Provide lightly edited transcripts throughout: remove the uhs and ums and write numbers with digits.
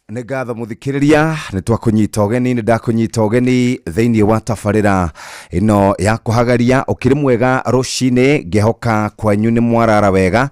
Nĩ ngatho mũthikĩrĩria, nĩ twakũnyita ũgeni, nĩ ndakũnyita ũgeni thĩinĩ wa tabarĩra ĩno ya kũhagaria. Ũkĩrĩ mwega rũcinĩ, ngĩhoka kwanyu nĩ mwarara wega.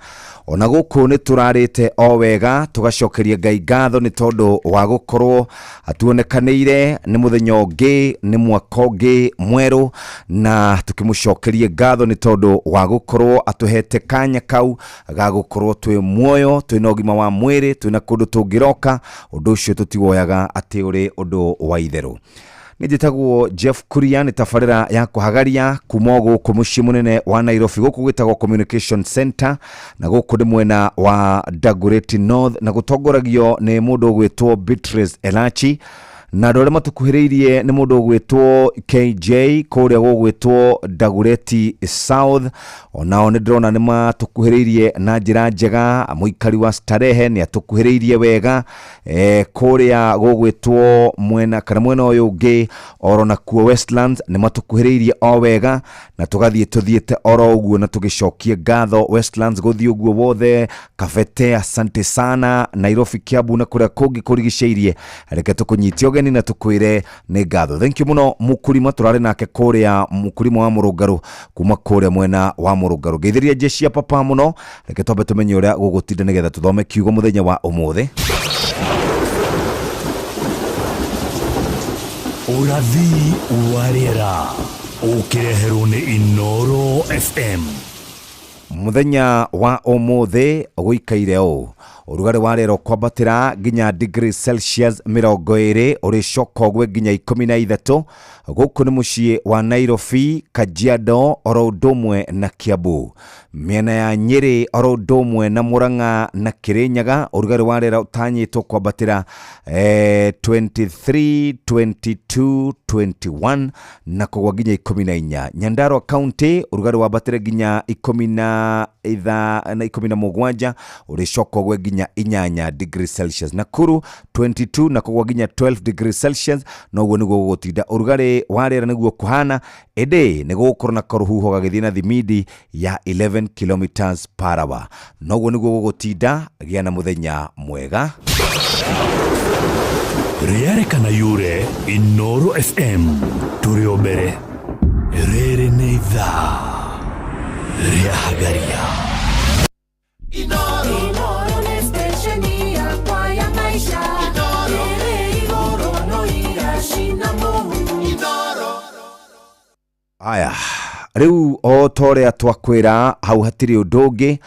Ona gũkũ nĩ tũrarĩte o wega, tũgacokeria Ngai ngatho nĩ tondũ wa gũkorwo atuonekanĩire nĩ mũthenya ũngĩ, nĩ mwaka ũngĩ mwerũ, na tũkĩmũcokerie ngatho nĩ tondũ wa gũkorwo atũhete kanya kau ga gũkorwo twĩ muoyo, twĩna ũgima wa mwĩrĩ, twĩna kũndũ tũngĩroka. Ũndũ ũcio tũtiwoyaga atĩ ũrĩ ũndũ wa itherũ. Nĩ njĩtagwo Jeff Kuria, nĩ tabarĩra ya kũhagaria kuma o gũkũ mũciĩ mũnene wa Nairobi. Gũkũ gwĩtagwo Communication Center, na gũkũ nĩ mwena wa Dagoretti North, na gũtongoragio nĩ mũndũ ũgwĩtwo Beatrice Elachi, na andũ arĩa matũkuhĩrĩirie nĩ mũndũ ũgwĩtwo KJ kũrĩa gũgwĩtwo Dagoretti South. Onao nĩ ndĩrona nĩ matũkuhĩrĩirie na njĩra njega. Mũikari wa Starehe nĩ atũkuhĩrĩirie wega, kũrĩa gũgwĩtwo mwena kana mwena ũyũ ũngĩ oro nakuo Westlands nĩ matũkuhĩrĩirie o wega, na tũgathiĩ tũthiĩte oro ũguo na tũgĩcokie ngatho Westlands gũthiĩ ũguo wothe. Kabete, asante sana. Nairobi, Kiambu na kũrĩa kũngĩ kũrigicĩirie, reke tũkũnyitie ũgeni na tũkwĩre nĩ ngatho. Thank you mũno Mũkurima, tũrarĩ nake kũrĩa Mũkurima wa Mũrũngarũ, kuma kũrĩa mwena wa Mũrũngarũ. Ngeithĩria jeshi ya papa mũno. Reke twambe tũmenye ũrĩa gũgũtinda nĩgetha tũthome kiugo mũthenya wa ũmũthĩ. Ũrathi wa rĩera ũkĩreherwo nĩ Inooro FM. Mũthenya wa ũmũthĩ gũikaire ũũ: ũrugarĩ wa rĩera ũkwambatĩra nginya degree Celsius 20, ũrĩcoka ũgwe nginya 13. Gũkũ nĩ mũciĩ wa Nairobi, Kajiado oro ũndũ ũmwe na Kiambu, mĩena ya Nyĩrĩ oro ũndũ ũmwe na Murang'a na Kĩrĩnyaga, ũrugarĩ wa rĩera ũtanyĩtwo kwambatĩra 23, 22, 21 na kũgwa nginya 14. Nyandarua County ũrugarĩ wambatĩre nginya ikũmi na itha na 17, ũrĩcoka ũgwe nginya 8 degree Celsius. Nakuru 22 na kũgwa nginya 12 degree Celsius. Noguo nĩguo gũgũtinda ũrugarĩ wa rĩera nĩguo kũhana, ĩndĩ nĩ gũgũkorwo na karũhuho gagĩthiĩ na thimindi ya 11 kilometers per hour. Noguo nĩguo gũgũtinda. Gĩa na mũthenya mwega. Rĩarĩ kana yure Inooro FM tũrĩ o mbere. Rĩrĩ nĩ ithaa rĩa Hagaria. Inooro nĩ stesheni yakwa ya maisha. Ĩrĩ igũrũ no iracina mũhu. Aya, rĩu o ta ũrĩa twakwĩra hau hatirĩ ũndũ ũngĩ.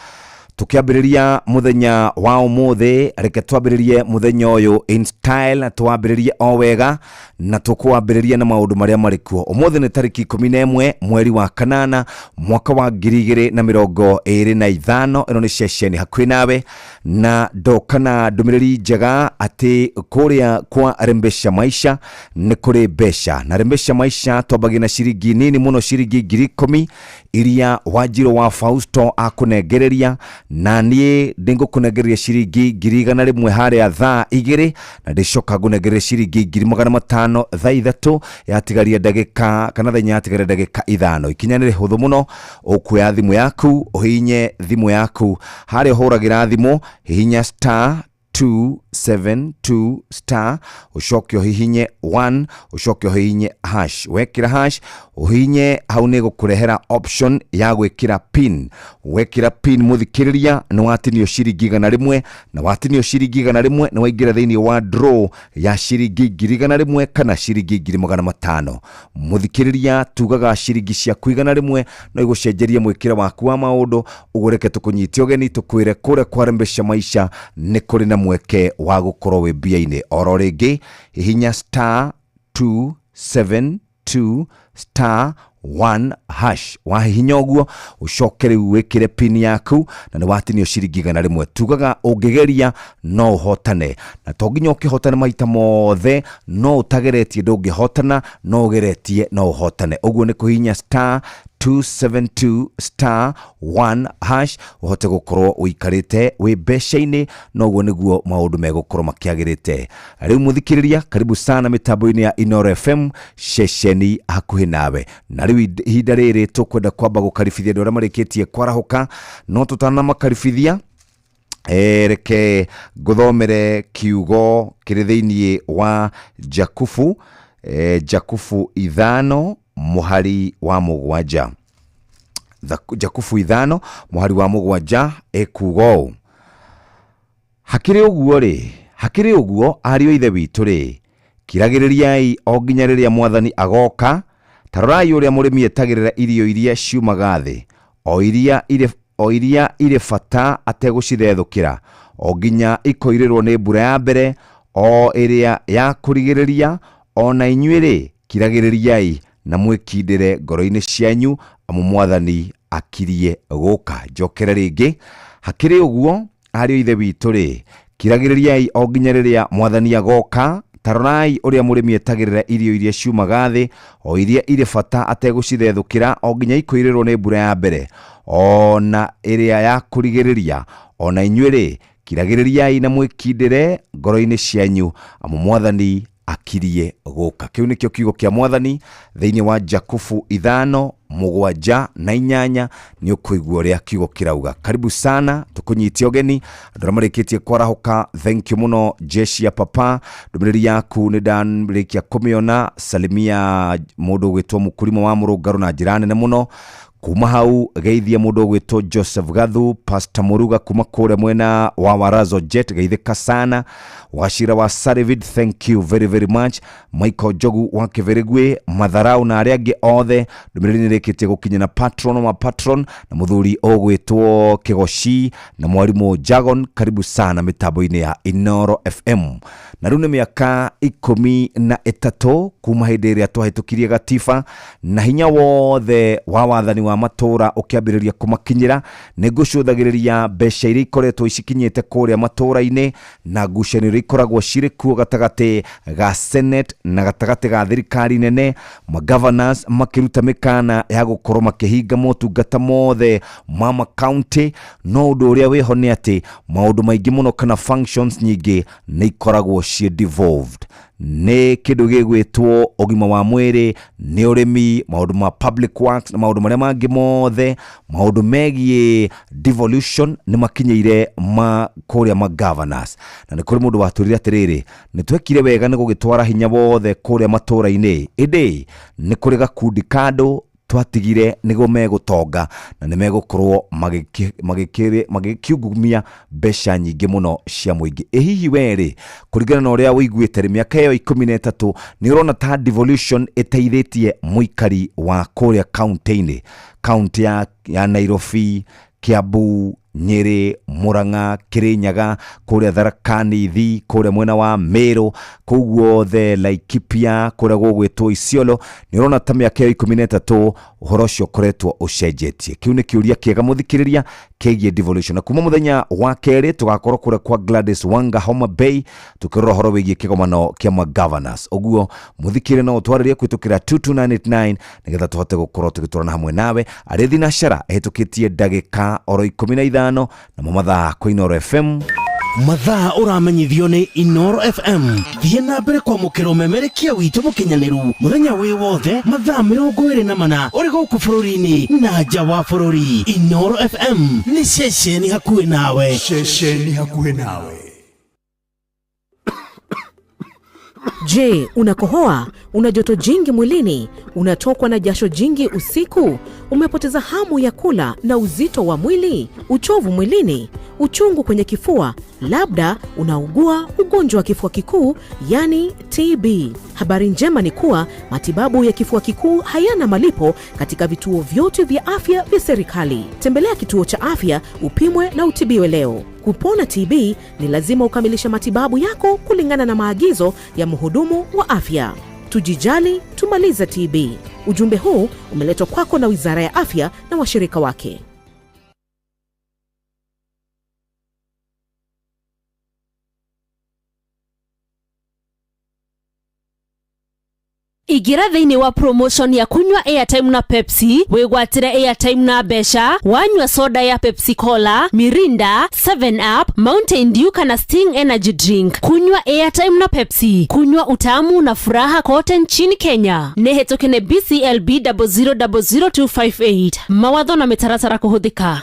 Tũkĩambĩrĩria mũthenya wa ũmũthĩ, reke twambĩrĩrie mũthenya ũyũ in style, na twambĩrĩrie o wega, na tũkwambĩrĩria na maũndũ marĩa marĩ kuo. Ũmũthĩ nĩ tarĩki 11 mweri wa kanana mwaka wa 2025. Ĩno nĩ ceceni hakuhĩ nawe, na ndoka na ndũmĩrĩri njega atĩ kũrĩa kwa Rembesha Maisha nĩ kũrĩ mbeca. Na Rembesha Maisha twambagia na ciringi nini mũno, ciringi 10,000 iria Wanjirũ wa Fausto akũnengereria, na niĩ ndĩngũkũnengereria ciringi 100,000 harĩa thaa 2, na ndĩcoka ngũnengereria ciringi 500,000 thaa 3 yatigaria ndagĩka kana thaa 4 yatigaria ndagĩka 5. Ikinya nĩ rĩhũthũ mũno, ũkuoya thimũ yaku, ũhihinye thimũ yaku harĩa ũhũragĩra thimũ, hihinya star 272 star, ũcoke ũhihinye 1, ũcoke ũhihinye hash. Wekĩra hash, ũhihinye hau nĩ gũkũrehera option ya gwĩkĩra pin. Wekĩra pin, mũthikĩrĩria, nĩ watinio ciringi 100, na watinio ciringi 100 nĩ waingĩra thĩinĩ wa draw ya ciringi 100,000 kana ciringi 500,000. Mũthikĩrĩria, tugaga ciringi ciaku 100 no igũcenjerie mwĩkĩre waku wa maũndũ. Ũguo reke tũkũnyite ũgeni tũkwĩre kũrĩa kwa Rembesha Maisha nĩ kũrĩ na mweke wa gũkorwo wĩ mbia-inĩ. Oro rĩngĩ, hihinya star 272 star 1 hash. Wahihinya ũguo, ũcoke rĩu wĩkĩre pin yaku, na nĩ watinio ciringi 100. Tugaga ũngĩgeria no ũhotane, na to nginya ũkĩhotane maita mothe. No ũtageretie ndũngĩhotana, no ũgeretie no ũhotane. Ũguo nĩ kũhihinya star 272 star 1 hash ũhote gũkorwo ũikarĩte wĩ mbeca-inĩ, na ũguo nĩguo maũndũ megũkorwo makĩagĩrĩte. Rĩu mũthikĩrĩria, karibu sana mĩtambo-inĩ ya Inooro FM, ceceni hakuhĩ nawe. Na rĩu ihinda rĩrĩ tũkwenda kwamba gũkaribithia andũ arĩa marĩkĩtie kwarahũka, no tũtanamakaribithia Reke ngũthomere kiugo kĩrĩ thĩinĩ wa Jakubu, Jakubu 5 mũhari wa 7. Jakubu 5 mũhari wa 7 ĩkuuga ũũ: Hakĩrĩ ũguo rĩ, hakĩrĩ ũguo ariũ a ithe witũ rĩ, kiragĩrĩriai o nginya rĩrĩa Mwathani agoka. Ta rorai ũrĩa mũrĩmi etagĩrĩra irio iria ciumaga thĩ, o iria irĩ bata ategũcithethũkĩra, o nginya ikoirĩrwo nĩ mbura ya mbere o ĩrĩa ya kũrigĩrĩria. O na inyuĩ rĩ, kiragĩrĩriai na mwĩkindĩre ngoro-inĩ cianyu, amu Mwathani akirie gũka. Njokere rĩngĩ, hakĩrĩ ũguo ariũ a ithe witũ rĩ, kiragĩrĩriai o nginya rĩrĩa Mwathani agoka. Ta rorai ũrĩa mũrĩmi etagĩrĩra irio iria ciumaga thĩ, o iria irĩ bata ategũcithethũkĩra, o nginya ikoirĩrwo nĩ mbura ya mbere o na ĩrĩa ya kũrigĩrĩria. O na inyuĩ rĩ, kiragĩrĩriai na mwĩkindĩre ngoro-inĩ cianyu, amu Mwathani akirie gũka. Kĩu nĩkĩo kiugo kĩa Mwathani thĩinĩ wa Jakubu 5 7 na 8. Nĩ ũkũigua ũrĩa kiugo kĩrauga. Karibu sana, tũkũnyitie ũgeni andũ arĩa marĩkĩtie kwarahũka. Thank you mũno jeshi ya papa, ndũmĩrĩri yaku nĩ ndarĩkia kũmĩona. Salimia mũndũ ũgwĩtwo Mũkũrimũ wa Mũrũngarũ na njĩra nene mũno. Kuma hau geithia mũndũ ũgwĩtwo Joseph Gathu, Pastor Muruga kuma kũrĩa mwena wa Warazo Jet, geithĩka sana. Wacira wa Sarivid, thank you very very much. Michael Njogu wa Kĩbĩrĩgwĩ, Matharau na arĩa angĩ othe, ndũmĩrĩri nĩ ĩrĩkĩtie gũkinya na patron wa patron na mũthuri ũgwĩtwo Kĩgoci na mwarimũ Jagon, karibu sana mĩtambo-inĩ ya Inoro FM. Na rĩu nĩ mĩaka 13 kuma hĩndĩ ĩrĩa twahĩtũkirie gatiba na hinya wothe wa wathani wa matũra ũkĩambĩrĩria kũmakinyĩra. Nĩ ngũcũthagĩrĩria mbeca iria ikoretwo icikinyĩte kũrĩa matũra-inĩ na ngucanio iria ikoragwo cirĩ kuo gatagatĩ ga Senate na gatagatĩ ga thirikari nene, magovernors makĩruta mĩkana ya gũkorwo makĩhinga motungata mothe ma makaunti. No ũndũ ũrĩa wĩho nĩ atĩ maũndũ maingĩ mũno kana functions nyingĩ nĩ ikoragwo ciĩ devolved nĩ kĩndũ gĩgwĩtwo ũgima wa mwĩrĩ, nĩ ũrĩmi, maũndũ ma public works na maũndũ marĩa mangĩ mothe. Maũndũ megiĩ devolution nĩ makinyĩire ma kũrĩa ma governors, na nĩ kũrĩ mũndũ watwĩrire atĩrĩrĩ, nĩ twekire wega nĩ gũgĩtwara hinya wothe kũrĩa matũra-inĩ, ĩndĩ nĩ kũrĩ gakundi ka andũ twatigire nĩguo megũtonga na nĩ megũkorwo magĩkiungumia mbeca nyingĩ mũno cia mũingĩ. Ĩ hihi werĩ, kũringana na ũrĩa ũiguĩte rĩ, mĩaka ĩyo 13 nĩ ũrona ta devolution ĩteithĩtie mũikari wa kũrĩa kaunti-inĩ, kaunti ya Nairobi, Kiambu, Nyeri, Murang'a, Kirinyaga, kũrĩa Tharaka Nithi, kũrĩa mwena wa Meru, kũu guothe Laikipia, kũrĩa gũgwĩtwo Isiolo, nĩ ũrona ta mĩaka ĩyo 13 ũhoro ũcio ũkoretwo ũcenjetie? Kĩu nĩ kĩũria kĩega mũthikĩrĩria kĩgiĩ devolution. Na kuma mũthenya wa kerĩ tũgakorwo kũrĩa kwa Gladys Wanga Homa Bay tũkĩrora ũhoro wĩgiĩ kĩgomano kĩa ma governors. Ũguo mũthikĩrĩria no ũtwarĩrie kũhĩtũkĩra 22989 nĩgetha tũhote gũkorwo tũgĩtwarana hamwe nawe. Arĩ thinacara ĩhĩtũkĩtie ndagĩka oro 15 namo mathaa kwa Inoro FM. Mathaa ũramenyithio nĩ Inoro FM. Thiĩ na mbere kwamũkĩra ũmemerekia witũ mũkinyanĩru mũthenya wĩ wothe mathaa 24 ũrĩ gũkũ bũrũri-inĩ na nja wa bũrũri. Inoro FM nĩ ceceni hakuhĩ nawe. Ceceni hakuhĩ nawe. Je, unakohoa? Una joto jingi mwilini? Unatokwa na jasho jingi usiku? Umepoteza hamu ya kula na uzito wa mwili? Uchovu mwilini? Uchungu kwenye kifua? Labda unaugua ugonjwa wa kifua kikuu, yani TB. Habari njema ni kuwa matibabu ya kifua kikuu hayana malipo katika vituo vyote vya afya vya serikali. Tembelea kituo cha afya upimwe na utibiwe leo. Kupona TB ni lazima ukamilishe matibabu yako kulingana na maagizo ya mhudumu wa afya. Tujijali, tumalize TB. Ujumbe huu umeletwa kwako na Wizara ya Afya na washirika wake. Ingĩra thĩinĩ wa promotion ya kunywa airtime na Pepsi wĩgwatĩre airtime na mbeca wanyua soda ya Pepsi Cola, Mirinda, 7 Up, Mountain Dew kana Sting Energy Drink. Kunywa airtime na Pepsi, kunywa utamu na furaha kote nchini Kenya. Nĩ hĩtũke nĩ BCLB 0000258. Mawatho na mĩtaratara kũhũthĩka.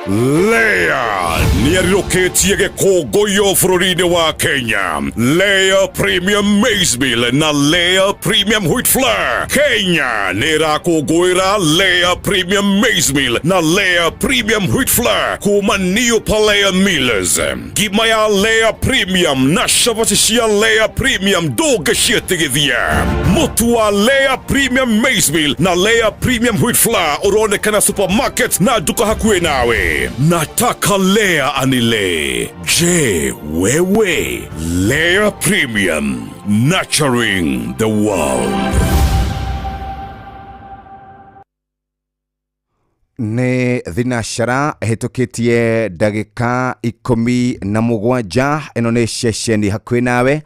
Lea nĩarirũkĩtie gĩkũngũiyo bũrũri-inĩ wa Kenya. Lea Premium Maize Meal na Lea Premium Wheat Flour. Kenya nĩ ĩrakũngũĩra Lea Premium Maize Meal na Lea Premium Wheat Flour kuma New Palea Millers. Ngima ya Lea Premium na cabaci cia Lea Premium ndũngĩciĩtigithia. Mũtu wa Lea Premium Maize Meal na Lea Premium Wheat Flour ũronekana supermarket na nduka hakuhĩ nawe. Nataka Lea anile. Je, wewe? Lea Premium, nurturing the world. Nĩ thinacara ĩhĩtũkĩtie ndagĩka 17. Ĩno nĩ ceceni hakuhĩ nawe.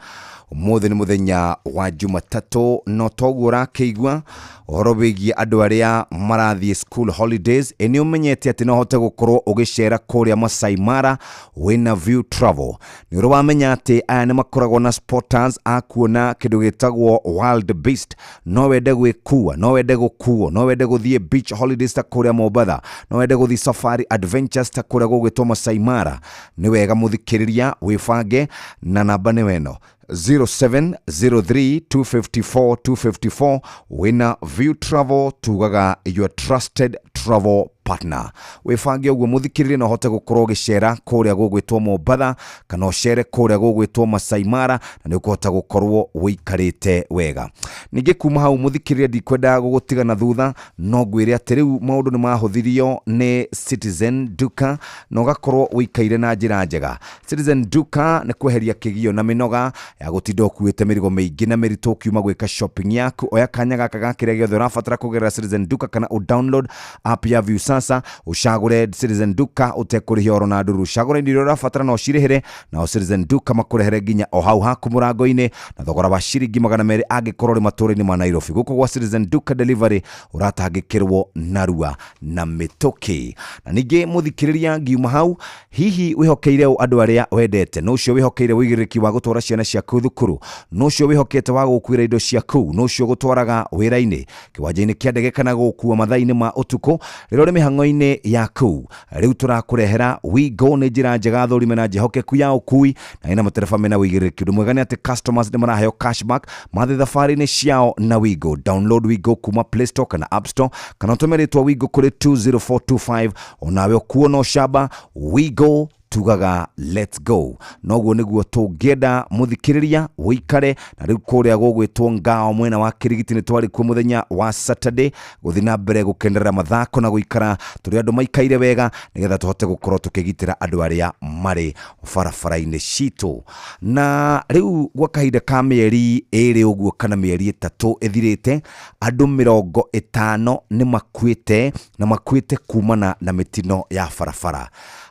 Ũmũthĩ nĩ mũthenya wa Jumatatũ, no toguo ũrakĩigua ũhoro wĩgiĩ andũ arĩa marathiĩ school holidays. Ĩ nĩ ũmenyete atĩ no ũhote gũkorwo ũgĩcera kũrĩa Masai Mara wĩna View Travel? Nĩ ũrĩ wamenya atĩ aya nĩ makoragwo na spotters a kuona kĩndũ gĩtagwo wild beast? No wende gwĩkua, no wende gũkuo, no wende gũthiĩ beach holidays ta kũrĩa Mombatha, no wende gũthiĩ safari adventures ta kũrĩa gũgwĩtwo Masai Mara. Nĩ wega mũthikĩrĩria wĩbange, na namba nĩ weno 0703 254 254. Wĩna View Travel tugaga your trusted travel partner. Wĩbange ũguo, mũthikĩrĩrie, na ũhote gũkorwo ũgĩcera kũrĩa gũgwĩtwo Mombatha kana ũcere kũrĩa gũgwĩtwo Masai Mara, na nĩ ũkũhota gũkorwo wĩikarĩte wega. Ningĩ kuma hau, mũthikĩrĩrie, ndikwenda gũgũtiga na thutha, no ngwĩre atĩ rĩu maũndũ nĩ mahũthirio nĩ Citizen Duka na ũgakorwo ũikaire na njĩra njega. Citizen Duka nĩ kweheria kĩgio na mĩnoga ya gũtinda ũkuĩte mĩrigo mĩingĩ na mĩritũ ũkiuma gwĩka shopping yaku. Oya kanya gaka ga kĩrĩa gĩothe ũrabatara kũgerera Citizen Duka, kana ũ download app ya View Sasa, ũcagũre Citizen Duka ũtekũrĩhia oro na ndũrũ. Ũcagũre indo iria ũrabatara na ũcirĩhĩre, nao Citizen Duka makũrehere nginya o hau haku mũrango-inĩ na thogora wa ciringi 200 angĩkorwo ũrĩ matũũra-inĩ ma Nairobi. Gũkũ gwa Citizen Duka delivery ũratangĩkĩrwo narua na mĩtũkĩ. Na ningĩ, mũthikĩrĩria, ngiuma hau, hihi wĩhokeire ũ andũ arĩa wendete? No ũcio wĩhokeire ũigĩrĩrĩki wa gũtwara ciana ciaku thukuru, no ũcio wĩhokete wa gũkuĩra indo ciaku, no ũcio gũtwaraga wĩra-inĩ, kĩwanja-inĩ kĩa ndege, kana gũkua mathaa-inĩ ma ũtukũ rĩrĩa ũrĩ mĩhang'o-inĩ yaku. Rĩu tũrakũrehera Wigo. Nĩ njĩra njega, thũrime na njĩhokeku ya ũkui, na ĩna matereba mena ũigĩrĩrĩki. Ũndũ mwega nĩ atĩ customers nĩ maraheo cashback mathiĩ thabarĩ-inĩ ciao na Wigo. Download Wigo kuma Play Store kana App Store, kana ũtũme rĩtwa Wigo kũrĩ 20425, onawe ũkuo no camba. Wigo tugaga let's go. Noguo nĩguo tũngĩenda, mũthikĩrĩria, wĩikare. Na rĩu kũrĩa gũgwĩtwo Ngao mwena wa Kĩrigiti nĩ twarĩ kuo mũthenya wa Saturday gũthiĩ na mbere gũkenerera mathako na gũikara tũrĩ andũ maikaire wega, nĩgetha tũhote gũkorwo tũkĩgitĩra andũ arĩa marĩ barabara-inĩ citũ. Na rĩu gwa kahinda ka mĩeri 2 ũguo kana mĩeri 3 ĩthirĩte, andũ 50 nĩ makuĩte, na makuĩte kumana na mĩtino ya barabara.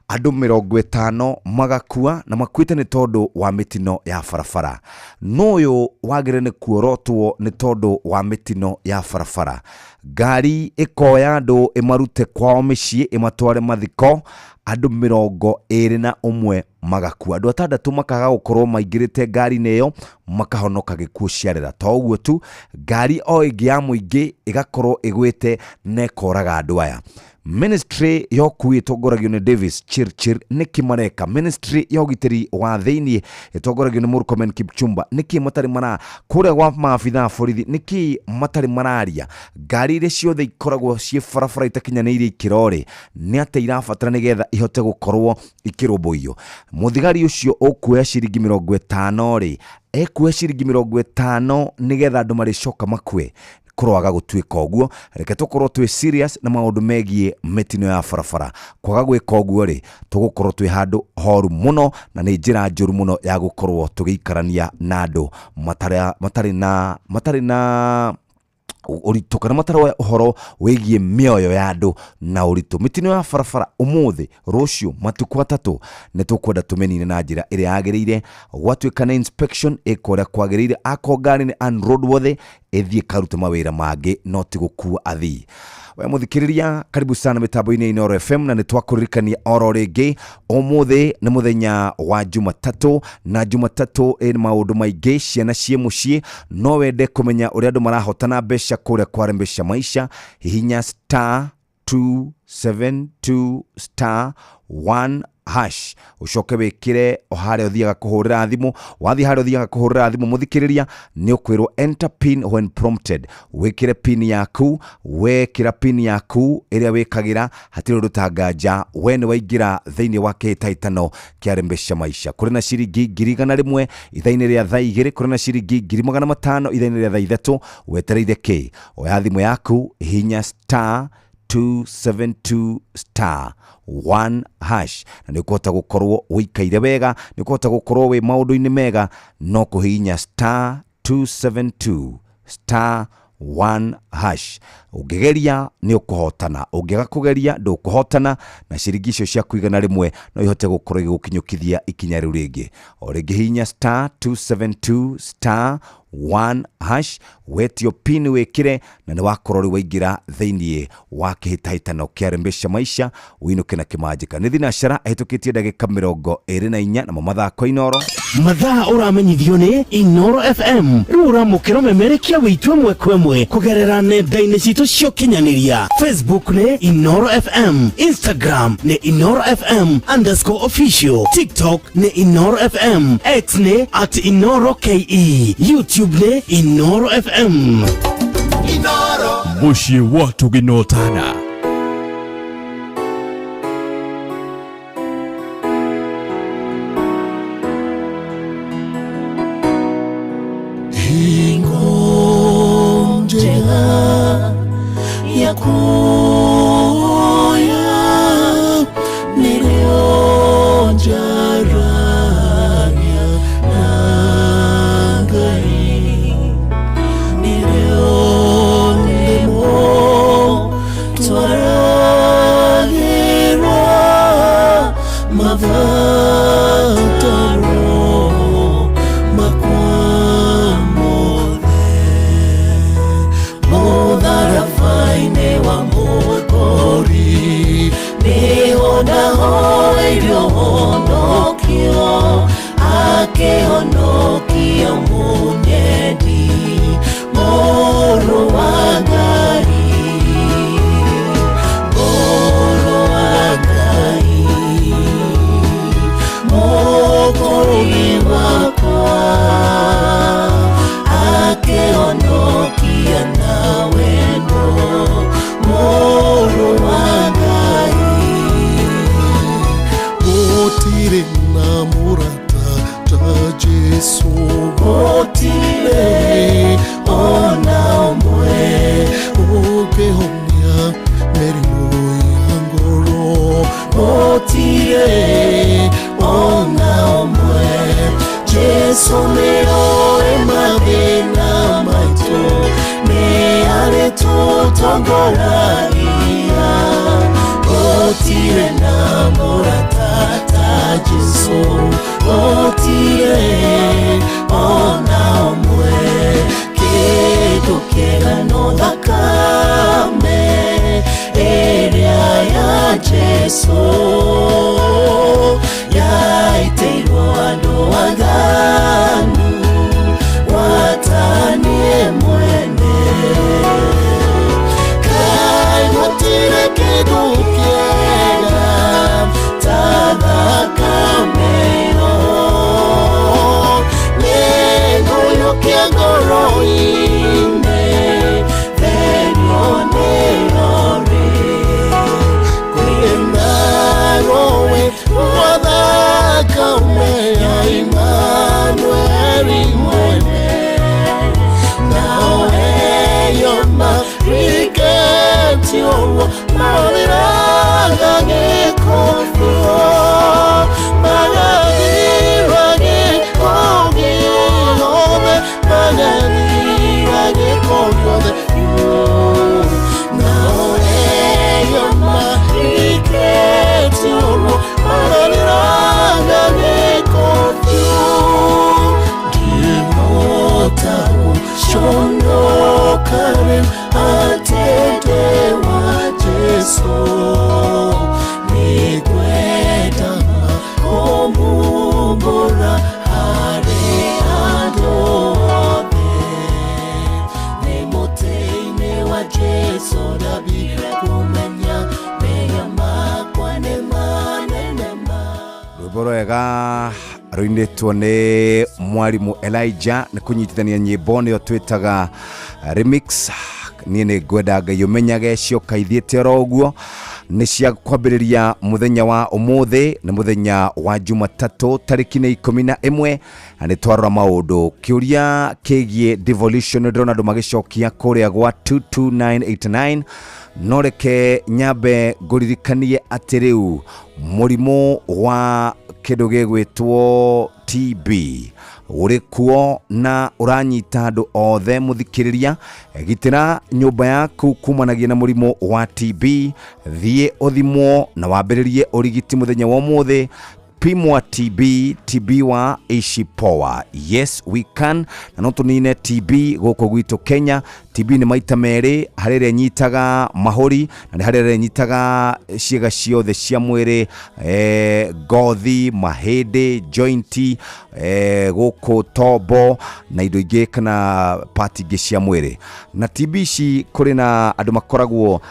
Andũ 50 magakua, na makuĩte nĩ tondũ wa mĩtino ya barabara. No ũyũ wagĩrĩire nĩ kuorotwo nĩ tondũ wa mĩtino ya barabara. Ngari ĩkoya andũ ĩmarute kwao mĩciĩ ĩmatware mathiko, andũ 21 magakua, andũ atandatũ makaga gũkorwo maingĩrĩte ngari-inĩ ĩyo makahonoka gĩkuũ ciarĩra. To ũguo tu, ngari o ĩngĩ ya mũingĩ ĩgakorwo ĩgwĩte na ĩkoraga andũ aya. Ministry ya ũkui ĩtongoragio nĩ Davis Chirchir, nĩkĩ mareka? Ministry ya ũgitĩri wa thĩinĩ ĩtongoragio nĩ Murkomen Kipchumba, nĩkĩ matarĩ mara kũrĩa gwa maabitha a borithi? Nĩkĩ matarĩ mararia? Ngari iria ciothe ikoragwo ciĩ barabara itakinyanĩirie ikĩro rĩ, nĩ atĩa irabatara nĩgetha ihote gũkorwo ikĩrũmbũiyo? Mũthigari ũcio ũkuoya ciringi 50 rĩ, ekuoya ciringi 50 nĩgetha andũ marĩcoka makue? Kũroaga gũtuĩka ũguo. Reke tũkorwo twĩ serious na maũndũ megiĩ mĩtino ya barabara. Kwaga gwĩka ũguo rĩ, tũgũkorwo twĩ handũ horu mũno, na nĩ njĩra njũru mũno ya gũkorwo tũgĩikarania na andũ matarĩ na ũritũ kana mataroya ũhoro wĩgiĩ mĩoyo ya andũ na ũritũ. Mĩtino ya barabara, ũmũthĩ, rũciũ, matukũ atatũ, nĩ tũkwenda tũmĩnine na njĩra ĩrĩa yagĩrĩire. Gwatuĩka nĩ inspection ĩkwo ũrĩa kwagĩrĩire, akorwo ngari nĩ unroadworthy, ĩthiĩ karute mawĩra mangĩ, no ti gũkua athii. We mũthikĩrĩria, karibu sana mĩtambo-inĩ ya Inooro FM, na nĩ twakũririkania oro rĩngĩ ũmũthĩ nĩ mũthenya wa Jumatatũ, na Jumatatũ ĩ maũndũ maingĩ. Ciana ciĩ mũciĩ, no wende kũmenya ũrĩa andũ marahotana mbeca kũrĩa kwa Rembesha Maisha, hihinya star. 272 star 1 hash ucoke wikire o haria uthiaga kuhurira thimu. Wathi haria uthiaga kuhurira thimu muthikiriria ni ukwirwo enter pin when prompted. Wikire pin yaku, wekira pin yaku iria wikagira hatiri undu tanganja we ni waingira thiini wa kihĩtahĩtano kia Rembesha Maisha. Kuri na ciringi 100,000 ithaini ria thaa 2, kuri na ciringi 500,000 ithaini ria thaa 3. Wetereire ki? Oya thimu yaku, hinya star 272 star 1 hash na nä ũkũhota gũkorwo ũikaire wega, nä ũkũhota gũkorwo wĩ maũndũ-inĩ mega no kũhihinya star 272 star 1 hash. Ũngĩgeria nĩ ũkũhotana, ũngĩaga kũgeria ndũkũhotana, na ciringi icio ciaku 100 no ihote gũkorwo igĩgũkinyũkithia ikinya rĩu rĩngĩ. O rĩngĩ hihinya star 272 star 1 hash, wetio pin wikire na nĩ wakorwo rĩu waingĩra thĩiniĩ wa kĩhĩtahĩtano kĩa Rembesha Maisha ũinũke na kĩmanjĩka. Nĩ thinacara ahĩtũkĩtie ndagĩka 24 namo mathako Inoro. Mathaa ũramenyithio nĩ Inoro FM. Rĩu ũramũkĩra ũmemerekia witũ ĩmwe kwa ĩmwe kũgerera nenda-inĩ citũ cia ũkinyanĩria. Facebook nĩ Inoro FM, Instagram nĩ Inoro FM underscore official, TikTok nĩ Inoro FM, X nĩ at Inoro KE, YouTube nĩ Inoro FM. Mũciĩ wa tũgĩnotana. Hingo njega ya kuoya nĩrĩo njaragia na Ngai, nĩrĩo ndĩmo twaragĩrwo mabataro makwa mothe. Mũtharaba-inĩ wa Mũkori nĩho ndahoeirwo honokio, akĩhonokia mũnyendi mũrũ wa Ngai, mũrũ wa Ngai, Mũkori wakwa akĩhonokia na wendo mũrũ wa Ngai. Gũtirĩ na mũrata ta Jesũ, Gũtirĩ ona ũmwe ũngĩhonia mĩrimũ ya ngoro. Gũtirĩ ona ũmwe. Jesũ nĩoĩ mathĩna maitũ, nĩ arĩtũtongoragia. Gũtirĩ na mũrata ta Jesũ, gũtirĩ ona ũmwe. Kĩndũ kĩega no thakame ĩrĩa ya Jesũ yaitĩirwo andũ aganu watanie mwene. Rũinĩtwo nĩ mwarimũ Elijah nĩ kũnyitithania nyĩmbo nĩyo twĩtaga remix. Niĩ nĩ ngwenda Ngai ũmenyage cioka ithiĩte oro ũguo nĩ cia kwambĩrĩria mũthenya wa ũmũthĩ. Nĩ mũthenya wa Jumatatũ, tarĩki nĩ 11, na nĩ twarora maũndũ kĩũria kĩgiĩ devolution. Ndĩrona andũ magĩcokia kũrĩa gwa 22989, no reke nyambe ngũririkanie atĩ rĩu mũrimũ wa kĩndũ gĩgwĩtwo TB ũrĩ kuo na ũranyita andũ othe. Mũthikĩrĩria, gitĩra nyũmba yaku kumanagia na mũrimũ wa TB. Thiĩ ũthimwo na wambĩrĩrie ũrigiti mũthenya wa ũmũthĩ. Pimwa TB, TB wa ishi poa. Yes we can, na no tũnine TB gũkũ gwitũ Kenya. TB nĩ maita merĩ, harĩ ĩrĩa ĩnyitaga mahũri na nĩ harĩ ĩrĩa ĩnyitaga ciĩga ciothe cia mwĩrĩ, ngothi, mahĩndĩ, jointi, gũkũ tombo na indo ingĩ kana part ingĩ cia mwĩrĩ. Na TB ici kũrĩ na andũ makoragwo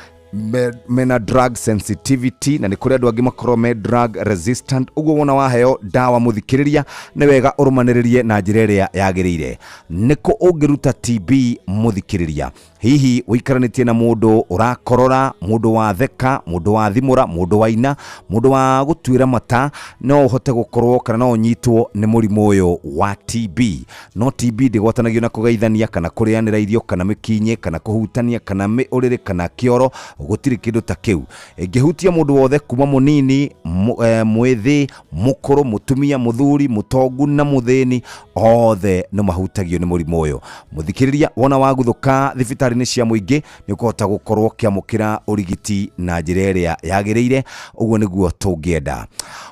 mena drug sensitivity na nĩ kũrĩ andũ angĩ makoragwo me drug resistant. Ũguo wona waheo ndawa, mũthikĩrĩria, nĩ wega ũrũmanĩrĩrie na njĩra ĩrĩa yagĩrĩire. Nĩkũ ũngĩruta TB, mũthikĩrĩria? Hihi ũikaranĩtie na mũndũ ũrakorora, mũndũ watheka, mũndũ wathimũra, mũndũ waina, mũndũ wa gũtuĩra mata, no ũhote gũkorwo kana no ũnyitwo nĩ mũrimũ ũyũ wa TB. No TB ndĩgwatanagio na kũgeithania kana kũrĩanĩra irio kana mĩkinyĩ kana kũhutania kana ũrĩrĩ kana kĩoro. Gũtirĩ kĩndũ ta kĩu. Ĩngĩhutia mũndũ wothe kuma mũnini, mwĩthĩ, mũkũrũ, mũtumia, mũthuri, mũtongu na mũthĩni, othe nĩ mahutagio nĩ mũrimũ ũyũ. Mũthikĩrĩria, wona waguthũka thibitarĩ-inĩ cia mũingĩ, nĩ ũkũhota gũkorwo ũkĩamũkĩra ũrigiti na njĩra ĩrĩa yagĩrĩire. Ũguo nĩguo tũngĩenda.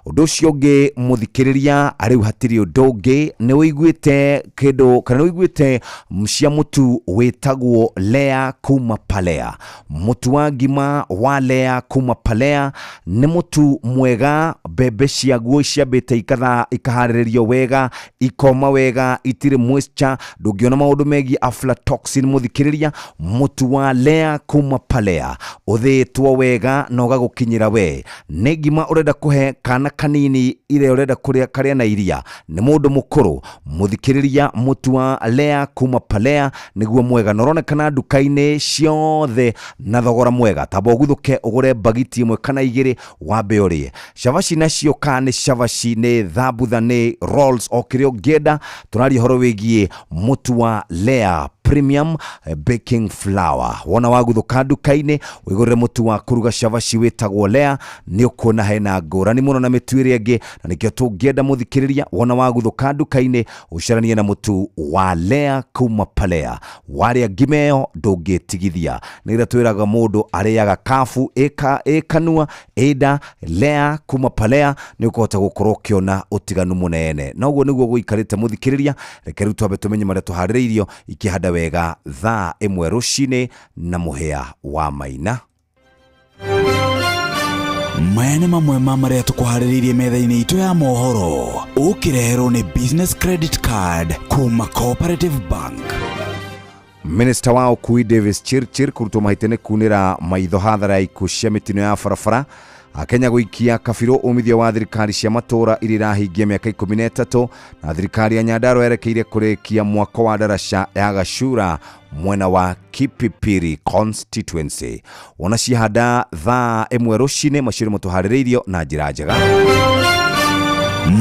Ũndũ ũcio ũngĩ, mũthikĩrĩria, rĩu hatirĩ ũndũ ũngĩ, nĩ ũiguĩte kĩndũ kana nĩ ũiguĩte cia mũtu wĩtagwo Lea kuma Palea? Mũtu wa ngima wa Lea kuma Palea nĩ mũtu mwega. Mbembe ciaguo ciambĩte ikaharĩrĩrio wega, ikoma wega, itirĩ moisture, ndũngĩona maũndũ megiĩ aflatoxin. Mũthikĩrĩria, mũtu wa Lea kuma Palea ũthĩĩtwo wega na ũgagũkinyĩra we. Nĩ ngima ũrenda kũhe kana kanini, ĩrĩa ũrenda kũrĩa karĩa na iria, nĩ mũndũ mũkũrũ, mũthikĩrĩria, mũtu wa Lea kuma Palea nĩguo mwega na ũronekana nduka-inĩ ciothe na thogora mwega. Tamba ũguthũke ũgũre bagiti ĩmwe kana igĩrĩ, wambe ũrĩe cabaci nacio, kana nĩ cabaci, nĩ thambutha, nĩ rolls, o kĩrĩa ũngĩenda. Tũraria ũhoro wĩgiĩ mũtu wa Lea Premium Baking Flour. Wona waguthũka nduka-inĩ wĩgũrĩre mũtu wa kũruga cabaci wĩtagwo Lea, nĩ ũkuona hena ngũrani mũno na mĩtu ĩrĩa ĩngĩ. Na nĩkĩo tũngĩenda, mũthikĩrĩria, wona waguthũka nduka-inĩ ũcaranie na mũtu wa Lea kuma Palea. Warĩa ngima ĩyo ndũngĩtigithia. Nĩgetha twĩraga mũndũ arĩaga kabu ĩka ĩkanua ĩnda. Lea kuma Palea nĩ ũkũhota gũkorwo ũkĩona ũtiganu mũnene. Na ũguo nĩguo gũikarĩte, mũthikĩrĩria. Reke rĩu twambe tũmenye marĩa tũharĩrĩirio ikĩhanda wega thaa 1 rũcinĩ na mũhĩa wa Maina. Maya nĩ mamwe ma marĩa tũkũharĩrĩirie metha-inĩ itũ ya mohoro, ũkĩreherwo nĩ Business Credit Card kuma Cooperative Bank. Minista wa ũkui Davis Chirchir kũrutwo mahĩtia nĩ kunĩra maitho hathara ya ikuũ cia mĩtino ya barabara. Akenya gũikia kabirũ umithio wa thirikari cia matũra iria irahingia mĩaka 13, na thirikari ya Nyandarua yerekeire kũrĩkia mwako wa ndaraca ya Gacura mwena wa Kipipiri constituency. Wona ciahanda thaa 1 rũcinĩ, macio nĩmo tũharĩrĩirio na njĩra njega.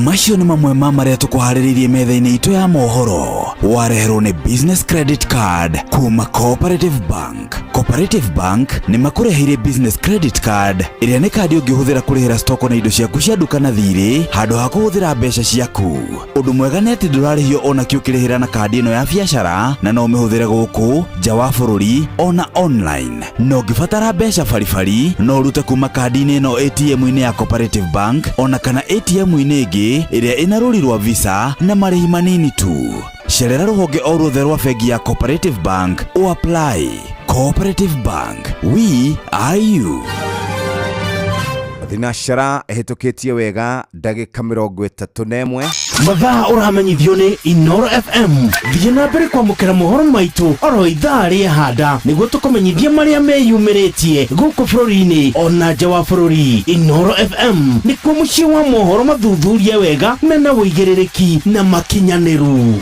Macio nĩ mamwe ma marĩa tũkũharĩrĩirie metha-inĩ itũ ya mohoro, wareherwo nĩ Business Credit Card kuma Cooperative Bank. Cooperative Bank nĩ makũreheire Business Credit Card, ĩrĩa nĩ kandi ũngĩhũthĩra kũrĩhĩra stoko na indo ciaku cia nduka na thirĩ handũ ha kũhũthĩra mbeca ciaku. Ũndũ mwega nĩ atĩ ndũrarĩhio ona kĩ ũkĩrĩhĩra na kandi ĩno ya biacara, na no ũmĩhũthĩre gũkũ nja wa bũrũri ona online. Na ũngĩbatara mbeca baribari, no ũrute kuma kandi-inĩ ĩno ATM-inĩ ya Cooperative Bank ona kana ATM-inĩ ĩngĩ ĩrĩa ĩna rũri rwa Visa na marĩhi manini tu. Cerera rũhonge o ruothe rwa bengi ya Cooperative Bank o apply. Cooperative Bank, we are you. Thinacara ĩhĩtũkĩtie wega ndagĩka 31. Mathaa ũramenyithio nĩ Inoro FM. Thiĩ na mbere kwamũkĩra mohoro maitũ oro ithaa rĩehanda nĩguo tũkũmenyithie marĩa meyumĩrĩtie gũkũ bũrũri-inĩ ona nja wa bũrũri. Inoro FM nĩkuo mũciĩ wa mohoro mathuthurie wega mena ũigĩrĩrĩki na makinyanĩru.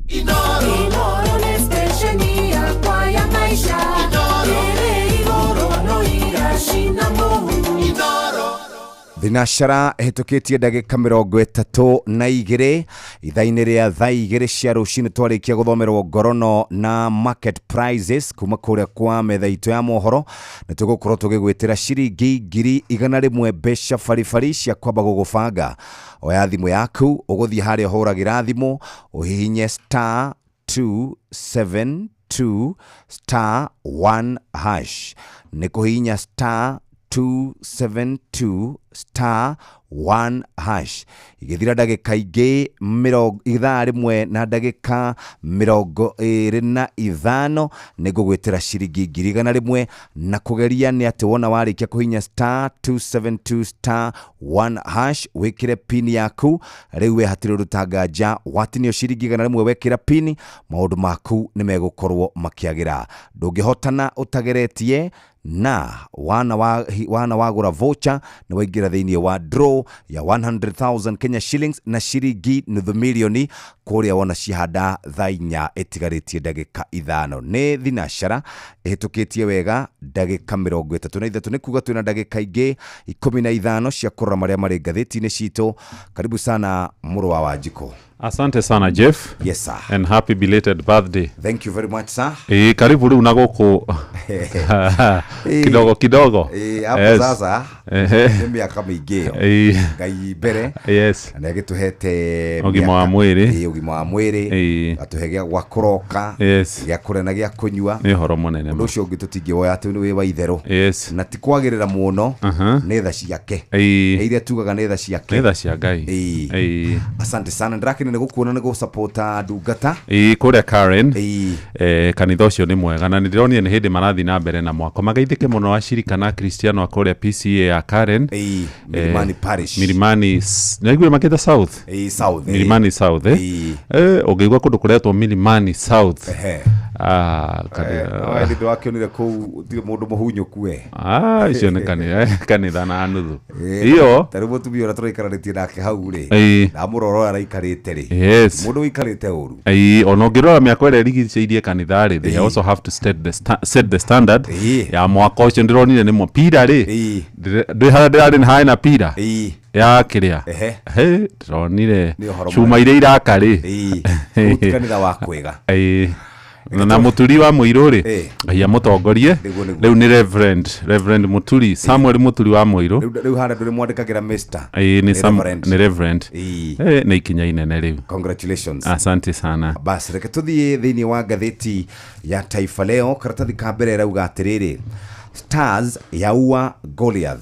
Inoro nĩ stesheni yakwa ya maisha ĩrĩ igũrũ no iracina mũhu. Thinacara ĩhĩtũkĩtie ndagĩka 32 ithaa-inĩ rĩa thaa 2 cia rũcinĩ twarĩkia gũthomerwo ngorono na market prices kuma kũrĩa kwa metha itũ ya mohoro. Nĩ tũgũkorwo tũgĩgwĩtĩra ciringi 100,000 mbeca baribari cia kwamba gũgũbanga. Oya thimũ yaku ũgũthiĩ harĩa ũhũragĩra thimũ ũhihinye star 272 star 1 hash, nĩ kũhihinya star 272 star 1 hash. Igĩthira ndagĩka ingĩ ithaa rĩmwe na ndagĩka 25 nĩ ngũgwĩtĩra ciringi 100,000. Na kũgeria nĩ atĩ wona warĩkia kũhinya star 272 star 1 hash wĩkĩre pin yaku. Rĩu we hatirĩ ũndũ tanganja, watinio ciringi 100 wekĩra pin maũndũ maku nĩ megũkorwo makĩagĩra. Ndũngĩhotana ũtageretie na wana wagũra voucher nĩ waingĩra thĩinĩ wa draw ya 100,000 Kenya shillings na ciringi nuthu milioni kũrĩa wona cihanda thaa 4 ĩtigarĩtie ndagĩka 5. Nĩ thinacara ĩhĩtũkĩtie wega ndagĩka 33, nĩ kuga twĩna ndagĩka ingĩ 15 cia kũrora marĩa marĩ ngathĩti-inĩ citũ. Karibu sana mũrũ wa Wanjikũ. Asante sana Jeff. Yes sir. And happy belated birthday. Thank you very much sir. Karibu rĩu na gũkũ kidogo kidogo. Hapo sasa nĩ mĩaka mĩingĩ ĩyo Ngai mbere. Yes. Na nĩagĩtũhete ũgima wa mwĩrĩ. Ũgima wa mwĩrĩ. Atũhe gĩa gwa kũroka. Yes. Gĩa kũrĩa na gĩa kũnyua. Nĩ ũhoro mũnene. Ũndũ ũcio ũngĩ tũtingĩwoya atĩ nĩ wĩ wa itherũ. Yes. Na ti kwagĩrĩra mũno nĩ tha ciake. Iria tugaga nĩ tha ciake. Nĩ tha cia Ngai. Asante sana. Ndĩrakena nĩ gũkuona nĩ gũsapota ndungata. Kũrĩa Karen. Kanitha ũcio nĩ mwega na nĩndĩronire nĩ hĩndĩ marathiĩ na mbere na mwako. Magaithĩke mũno acirika na Kristiano a kũrĩa PCA ya Karen. Milimani Parish. Milimani naiguire makĩta South. South. Milimani South. Ũngĩigua kũndũ kũretwo Milimani South. Nĩ wakĩonire kũu gũtirĩ mũndũ mũhunyũku we. Icio nĩ kanitha na nuthu. Iyo ta rĩu mũtumia ũrĩa tũraikaranĩtie nake hau rĩ, ndamũrora araikarĩte rĩ. Yes. Mũndũ ũikarĩte ũru. Ona ũngĩrora mĩako ĩrĩa ĩrigicĩirie kanitha rĩ, they also have to set the standard ya mwaka ũcio. Ndĩronire nĩ pira rĩ, ndĩ harĩa ndĩrarĩ nĩ harĩ na pira ya kĩrĩa. Ndĩronire cuma iria iraka rĩ. Rĩu kanitha wa kwĩga. Na Mũturi wa Mũirũ rĩ, Ngai amũtongorie. Rĩu nĩ Reverend Mũturi, Samuel Mũturi wa Mũirũ. Rĩu harĩa ndũrĩ mwandĩkagĩra Mr. Nĩ Reverend. Nĩ ikinya inene rĩu. Congratulations. Asante sana. Basi reke tũthiĩ thĩinĩ wa ngathĩti ya Taifa Leo. Karatathi ka mbere ĩrauga atĩrĩrĩ, Stars yaua Goliath.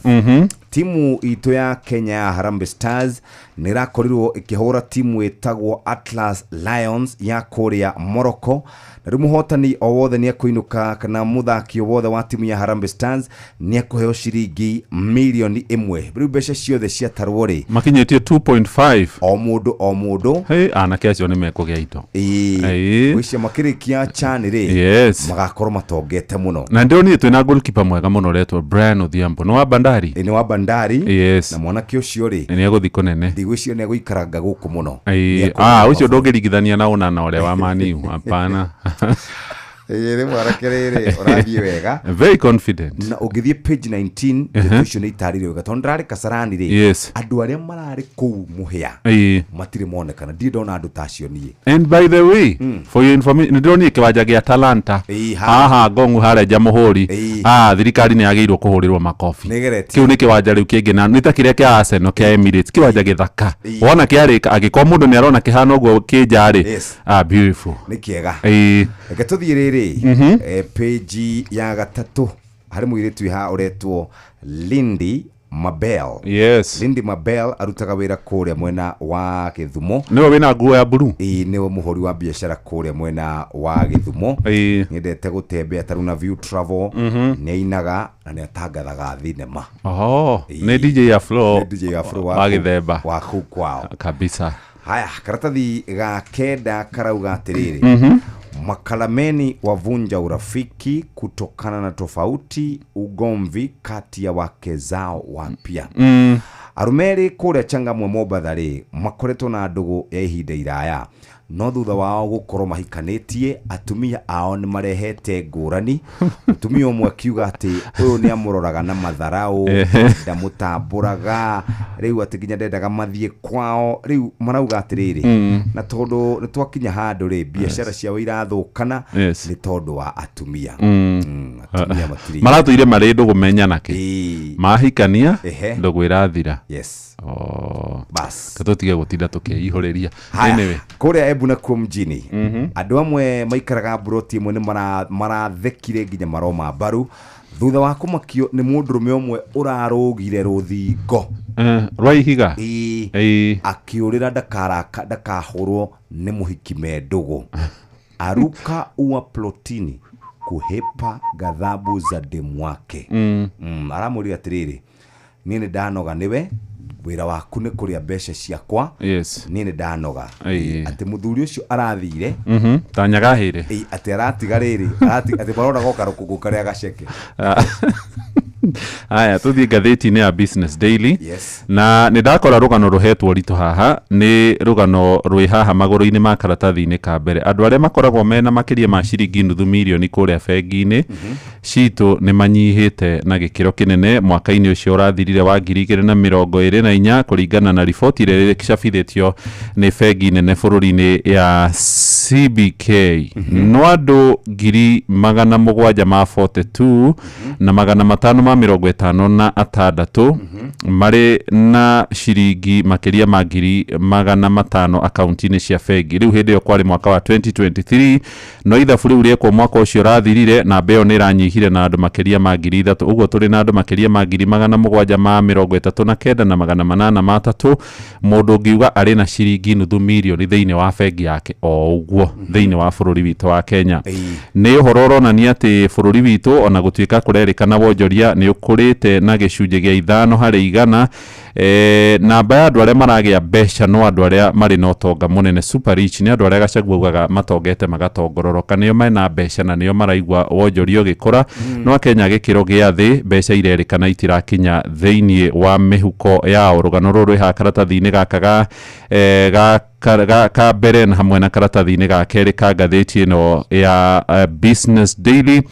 Timu itũ ya Kenya ya Harambee Stars nĩ ĩrakorirwo ĩkĩhũra timu ĩtagwo Atlas Lions ya kũrĩa Morocco. Na rĩu mũhotani o wothe nĩ ekũinũka kana mũthaki o wothe wa timu ya Harambee Stars nĩ ekũheo ciringi 1 million. Rĩu mbeca ciothe ciatarwo rĩ, makinyĩtie 2.5 o mũndũ o mũndũ. Anake acio nĩ mekũgĩa indo. Gwĩcia makĩrĩkia CHAN rĩ, Yes. magakorwo matongete mũno. Na ndĩronire twĩna goalkeeper mwega mũno ũretwo Brian Odhiambo. Nĩ wa Bandari. Nĩ wa Bandari. Yes. Na mwanake ũcio rĩ, nĩ egũthiĩ kũnene. Ndigwĩciria nĩ egũikaranga gũkũ mũno. Ũcio ndũngĩringithania na Onana ũrĩa wa Man U. Hapana. Rĩ mwanake rĩrĩ ũrathiĩ wega. Very confident. Na ũngĩthiĩ page 19 ndeto icio nĩ itarĩirio wega tondũ ndĩrarĩ Kasarani rĩ, Yes. andũ arĩa mararĩ kũu mũhĩa matirĩ monekana. Ndirĩ ndona andũ ta acio niĩ. And by the way, for your information, nĩndĩronire kĩwanja gĩa Talanta haha Ngongu harĩa Jamũhũri. Thirikari nĩ yagĩrĩirwo kũhũrĩrwo makobi. Nĩgeretie. Kĩu nĩ kĩwanja rĩu kĩngĩ na nĩ ta kĩrĩa kĩa Arsenal kĩa Emirates, kĩwanja gĩthaka. Wona kĩarĩka angĩkorwo mũndũ nĩ arona kĩhana ũguo kĩnja rĩ. Yes. Beautiful. Nĩ kĩega. Reke tũthiĩ rĩrĩ page ya gatatũ harĩ mũirĩtu haha ũretwo Lindy Mabel. Yes. Lindi Mabel arutaga wĩra kũrĩa mwena wa Gĩthumo. Nĩwe wĩna nguo ya blue. Ĩĩ, nĩwe mũhũri wa biacara kũrĩa mwena wa Gĩthumo. Ĩĩ. Nyendete gũtembea tarĩu na View Travel. Nĩ ainaga na nĩ atangathaga thinema. Oho, nĩ DJ Afro. Nĩ DJ Afro wa gĩthemba. Wa kũu kwao. Kabisa. Haya, karatathi ga kenda karauga atiriri. Makalameni wavunja urafiki kutokana na tofauti ugomvi kati ya wake zao wapya. Arume erĩ kũrĩa Changamwe Mombatha rĩ makoretwo na ndũgũ ya ihinda iraya, no thutha wao gũkorwo mahikanĩtie atumia ao nĩ marehete ngũrani. Mũtumia ũmwe akiuga atĩ ũyũ nĩ amũroraga na matharau, ndamũtambũraga, rĩu atĩ nginya ndendaga mathiĩ kwao. Rĩu marauga atĩrĩrĩ, na tondũ nĩ twakinya handũ rĩ, biacara ciao irathũkana nĩ tondũ wa atumia. Atumia matirĩ Maratũire marĩ ndũgũ menyana kĩ. Ĩĩ. Mahikania Ehe. ndũgũ ĩrathira. Yes. Oh. Bas. Tũtige gũtinda tũkĩihũrĩria. Haya, Anyway. kũrĩa Embu nakuo mjini, andũ amwe maikaraga mburoti ĩmwe nĩ marathekire nginya maroma mbaru thutha wa kũmakio nĩ mũndũrũme ũmwe ũrarũgire rũthingo. Rwa ihiga. Ĩĩ. Ĩĩ. Akĩũrĩra ndakahũrwo nĩ mũhiki me ndũgũ. Aruka ua plotini kuhepa ghadhabu za demu wake. Aramwĩrire atĩrĩrĩ, niĩ nĩ ndanoga nĩwe, wĩra waku nĩ kũrĩa mbeca ciakwa. Yes. Niĩ nĩ ndanoga. Ĩĩ. Atĩ mũthuri ũcio arathire. Ta nyagahĩre. Ĩĩ, atĩ aratiga rĩrĩ, atĩ marona goka rũkũngũ karĩa gaceke. Aya, tũthiĩ ngathĩti-inĩ ya Business Daily. Yes. Na nĩ ndakora rũgano rũhetwo ũritũ haha, nĩ rũgano rwĩ haha magũrũ-inĩ ma karatathi-inĩ ka mbere. Andũ arĩa makoragwo mena makĩria ma ciringi nuthu mirioni kũrĩa bengi-inĩ citũ nĩ manyihĩte na gĩkĩro kĩnene mwaka-inĩ ũcio ũrathirire wa 2024 kũringana na riboti ĩrĩa ĩcabithĩtio nĩ bengi nene bũrũri-inĩ ya CBK. No andũ 742 na 556 marĩ na ciringi makĩria ma 500,000 akaunti-inĩ cia bengi. Rĩu hĩndĩ ĩyo kwarĩ mwaka wa 2023, no ithabu rĩu rĩekwo mwaka ũcio ũrathirire namba ĩyo nĩ ĩranyihire na andũ makĩria ma 3,000. Ũguo tũrĩ na andũ makĩria ma 739 na 803 mũndũ ũngiuga arĩ na ciringi nuthu mirioni thĩinĩ wa bengi yake o ũguo thĩinĩ wa bũrũri witũ wa Kenya. Nĩ ũhoro ũronania atĩ bũrũri witũ ona gũtuĩka kũrerĩkana wonjoria nĩ ũkũrĩte na gĩcunjĩ gĩa 5 harĩ igana, namba ya andũ arĩa maragĩa mbeca no andũ arĩa marĩ na ũtonga mũnene super rich, nĩ andũ arĩa Gachagua augaga matongete magatongororoka, nĩo mena mbeca na nĩo maraigua wonjoria ũgĩkũra. No Kenya gĩkĩro gĩa thĩ mbeca irerĩkana itirakinya thĩinĩ wa mĩhuko yao. Rũgano rũrũ rwĩ haha karatathi-inĩ gaka ga ka mbere na hamwe na karatathi-inĩ ga kerĩ ka ngathĩti ĩno ya Business Daily,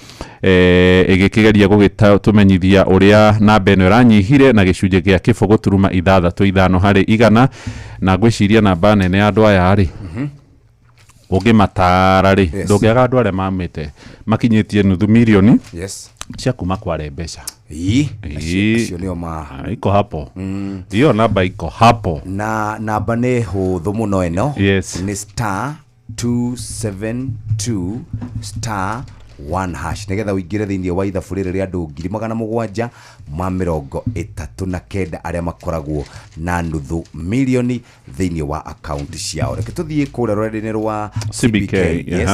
ĩgĩkĩgeria gũgĩtũmenyithia ũrĩa namba ĩno ĩranyihire na gĩcunjĩ gĩa 0.65 harĩ igana. Na ngwĩciria namba nene ya andũ aya rĩ, ũngĩmatara rĩ, Yes. ndũngĩaga andũ arĩa mamĩte makinyĩtie nuthu mirioni Yes. cia kuma kware mbeca. Ĩĩ, Ĩĩ. acio nĩo ma Iko hapo. Hiyo namba iko hapo. Na namba nĩ hũthũ mũno ĩno. Yes. Nĩ star 272 star 1 hash nĩgetha ũingĩre thĩinĩ wa ithabu rĩrĩ rĩa andũ 739 arĩa makoragwo na nuthu mirioni thĩinĩ wa akaunti ciao. Reke tũthiĩ kũrĩa rũrenda-inĩ rwa CBK. Yes.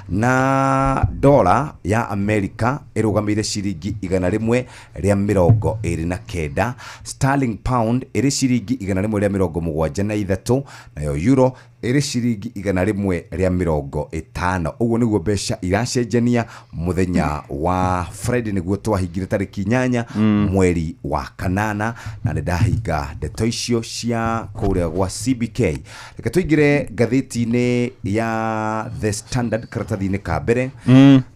Na dola ya Amerika ĩrũgamĩire ciringi 129, sterling pound ĩrĩ ciringi 173, nayo euro ĩrĩ ciringi 150. Ũguo nĩguo mbeca iracenjania mũthenya wa Friday, nĩguo twahingire tarĩki 8 mweri wa 8, na nĩ ndahinga ndeto icio cia kũrĩa gwa CBK. Reke tũingĩre ngathĩti-inĩ ya The Standard karatathi-inĩ ka mbere,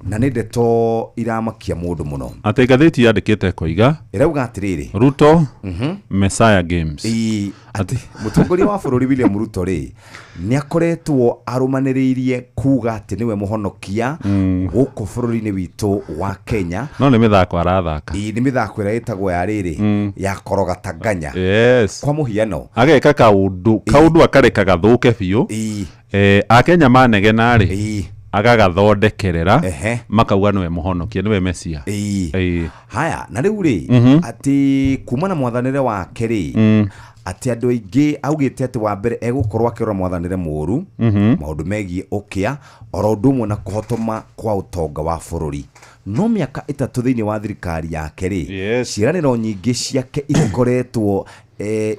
na nĩ ndeto iramakia mũndũ mũno. Atĩ ngathĩti yandĩkĩte koiga ĩrauga atĩrĩrĩ, Ruto Messiah Games. Ĩĩ, atĩ mũtongoria wa bũrũri William Ruto rĩ nĩ akoretwo arũmanĩrĩirie kuga atĩ nĩwe mũhonokia gũkũ bũrũri-inĩ witũ wa Kenya. No nĩ mĩthako arathaka. Ĩĩ, nĩ mĩthako ĩrĩa ĩtagwo ya rĩrĩ ya korogatanganya. Yes. Kwa mũhiano ageka kaũndũ akareka gathũke biũ. Ĩĩ. Akenya manegena rĩ, Ĩĩ. Agagathondekerera makauga nĩwe mũhonokia, nĩwe mesia. Haya, na rĩu rĩ, atĩ kuma na mwathanĩre wake rĩ, atĩ andũ aingĩ augĩte atĩ wa mbere egũkorwo akĩrora mwathanĩre mũũru, maũndũ megiĩ ũkĩa, oro ũndũ ũmwe na kũhotoma kwa ũtonga wa bũrũri. No mĩaka 3 thĩinĩ wa thirikari yake rĩ, ciĩranĩro nyingĩ ciake ikoretwo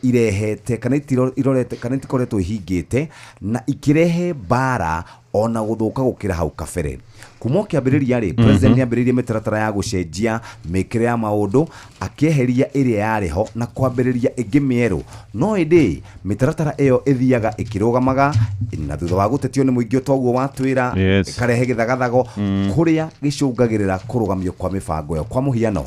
irehete kana irorete kana itikoretwo ihingĩte na ikirehe mbara ona gũthũka gũkĩra hau kabere. Kuma ũkĩambĩrĩria rĩ, president nĩambĩrĩirie mĩtaratara ya gũcenjia mĩkĩre ya maũndũ, akĩeheria ĩrĩa yarĩ ho na kwambĩrĩria ĩngĩ mĩerũ. No ĩndĩ mĩtaratara ĩyo ĩthiaga ĩkĩrũgamaga na thutha wa gũtetio nĩ mũingĩ toguo watwĩra, ĩkarehe gĩthagathago kũrĩa gĩcũngagĩrĩra kũrũgamio kwa mĩbango ĩyo. Kwa mũhiano,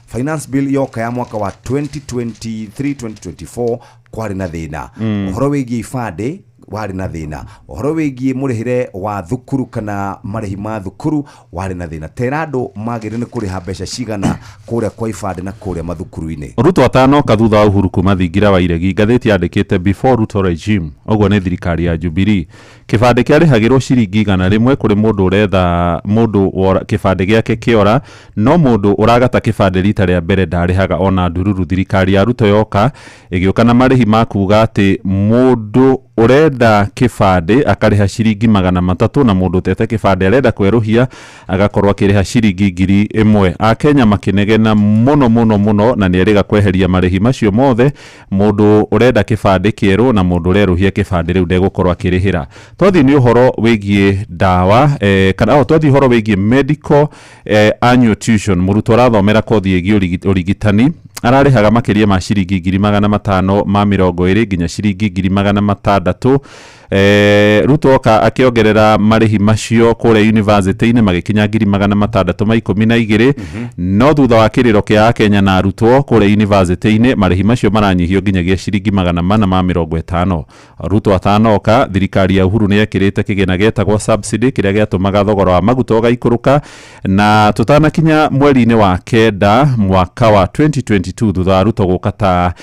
finance bill yoka ya mwaka wa 2023-2024 kwarĩ na thĩna. Ũhoro wĩgiĩ ibandĩ warĩ na thĩna. Ũhoro wĩgiĩ mũrĩhĩre wa thukuru kana marĩhi ma thukuru warĩ na thĩna. Tera andũ magĩrĩire nĩ kũrĩha mbeca cigana kũrĩa kwa ibandĩ na kũrĩa mathukuru-inĩ. Ruto atanoka thutha wa Uhuru kuma thingira wa iregi, ngathĩti yandĩkĩte before Ruto regime, ũguo nĩ thirikari ya Jubilee. Kĩbandĩ kĩarĩhagĩrwo ciringi 100 kũrĩ mũndũ ũretha mũndũ kĩbandĩ gĩake kĩora, no mũndũ ũragata kĩbandĩ rita rĩa mbere ndarĩhaga ona ndururu. Thirikari ya Ruto yoka ĩgĩũka na marĩhi ma kuga atĩ mũndũ ũrenda kĩbandĩ akarĩha ciringi 300 na mũndũ ũtete kĩbandĩ arenda kwerũhia agakorwo akĩrĩha ciringi 1000. Akenya makĩnegena mũno mũno mũno na nĩerĩga kweheria marĩhi macio mothe, mũndũ ũrenda kĩbandĩ kĩerũ na mũndũ ũrerũhia kĩbandĩ rĩu ndegũkorwo akĩrĩhĩra. Twathiĩ nĩ ũhoro wĩgiĩ ndawa, kana twathiĩ ũhoro wĩgiĩ medical annual tuition. Mũrutwo ũrathomera kothi ĩgiĩ ũrigitani ararĩhaga makĩria ma ciringi 520 nginya ciringi 600. Ruto oka akĩongerera marĩhi macio kũrĩa university-inĩ magĩkinya 612, no thutha wa kĩrĩro kĩa Akenya na arutwo kũrĩa university-inĩ marĩhi macio maranyihio nginyagia ciringi 450. Ruto atanoka, thirikari ya Uhuru nĩyekĩrĩte kĩgĩna gĩetagwo subsidy kĩrĩa gĩatũmaga thogora wa maguta ũgaikũrũka, na tũtanakinya mweri-inĩ wa 9 mwaka wa 2022 thutha wa Ruto gũka ta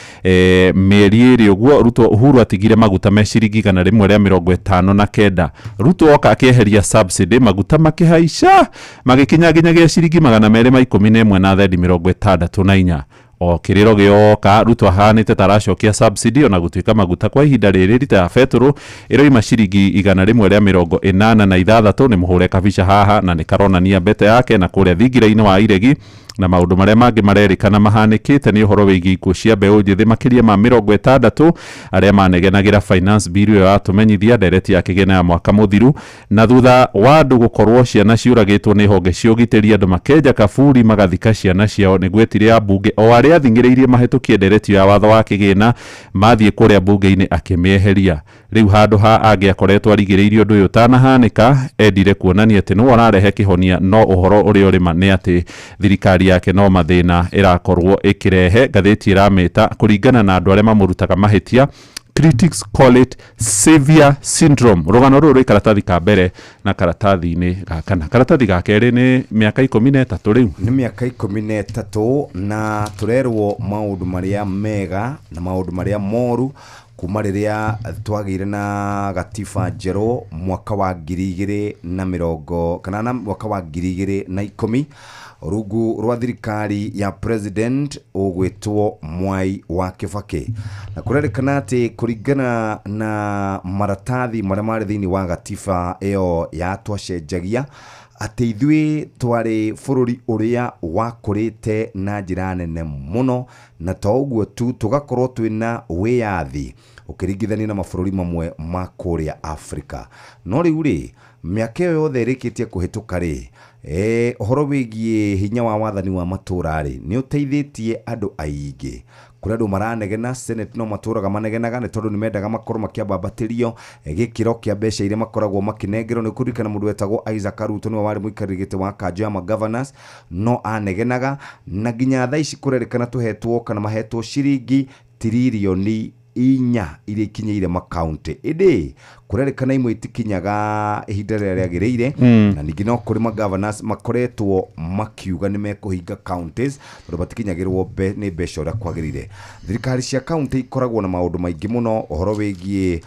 mĩeri 2 ũguo, Ruto Uhuru atigire maguta me ciringi 159. Ruto oka akĩeheria subsidy, maguta makĩhaica magĩkinya nginyagia ciringi 211 na thendi 64. O kĩrĩro gĩoka Ruto ahanĩte ta aracokia subsidy, ona gũtuĩka maguta kwa ihinda rĩrĩ rita ya betũrũ ĩroima ciringi 186. Nĩ mũhũre kabica haha na nĩ karonania mbete yake na kũrĩa thingira-inĩ wa iregi. Na maũndũ marĩa mangĩ marerĩkana mahanĩkĩte nĩ ũhoro wĩgiĩ ikuũ cia mbeũ njĩthĩ makĩria ma 60 arĩa manegenagĩra finance bill ĩyo yatũmenyithia ndereti ya kĩgĩna ya mwaka mũthiru, na thutha wa andũ gũkorwo ciana ciũragĩtwo nĩ honge cia ũgitĩri, andũ makenja kaburi magathika ciana ciao nĩguo etire ya mbunge o arĩa athing'ĩrĩirie mahĩtũkie ndereti ya watho wa kĩgĩna mathiĩ kũrĩa mbunge-inĩ akĩmĩeheria. Rĩu handũ ha angĩakoretwo arigĩrĩirie ũndũ ũyũ ũtanahanĩka, endire kuonania atĩ nĩwe ũrarehe kĩhonia, no ũhoro ũrĩa ũrĩ ma nĩ atĩ thirikari yake no mathĩna ĩrakorwo ĩkĩrehe. Ngathĩti ĩramĩta kũringana na andũ arĩa mamũrutaga mahĩtia, critics call it savior syndrome. Rũgano rũrũ rwĩ karatathi ka mbere na karatathi-inĩ ga kana. Karatathi ga kerĩ nĩ mĩaka 13 rĩu. Nĩ mĩaka 13 na tũrerwo maũndũ marĩa mega na maũndũ marĩa moru kuma rĩrĩa twagĩire na gatiba njerũ mwaka wa 2020 kana na mwaka wa 2010 rungu rwa thirikari ya president ũgwĩtwo Mwai wa Kibaki. Na kũrerĩkana atĩ kũringana na maratathi marĩa marĩ thĩinĩ wa gatiba ĩyo ya twacenjagia, atĩ ithuĩ twarĩ bũrũri ũrĩa wakũrĩte na njĩra nene mũno, na to ũguo tu tũgakorwo twĩna wĩyathi ũkĩringithania na mabũrũri mamwe ma kũrĩa Afrika. No rĩu rĩ, mĩaka ĩyo yothe ĩrĩkĩtie kũhĩtũka rĩ, ũhoro wĩgiĩ hinya wa wathani wa matũra rĩ, nĩ ũteithĩtie andũ aingĩ. Kũrĩ andũ maranegena, Senate no matũraga manegenaga nĩ tondũ nĩ mendaga makorwo makĩambambatĩrio gĩkĩro kĩa mbeca iria makoragwo makĩnengerwo. Nĩ kũririkana mũndũ wetagwo Isaac Ruto nĩwe warĩ mũikarĩri gĩtĩ wa kanjũ ya magovernors, no anegenaga, na nginya thaa ici kũrerĩkana tũhetwo kana mahetwo ciringi tiririoni inya iria ikinyĩire makaunti ĩndĩ kũrerĩkana imwe itikinyaga ihinda rĩrĩa rĩagĩrĩire. Na ningĩ no kũrĩ magovernors makoretwo makiuga nĩ mekũhinga counties tondũ matikinyagĩrwo nĩ mbeca ũrĩa kwagĩrĩire. Thirikari cia kaunti ikoragwo na maũndũ maingĩ mũno ũhoro wĩgiĩ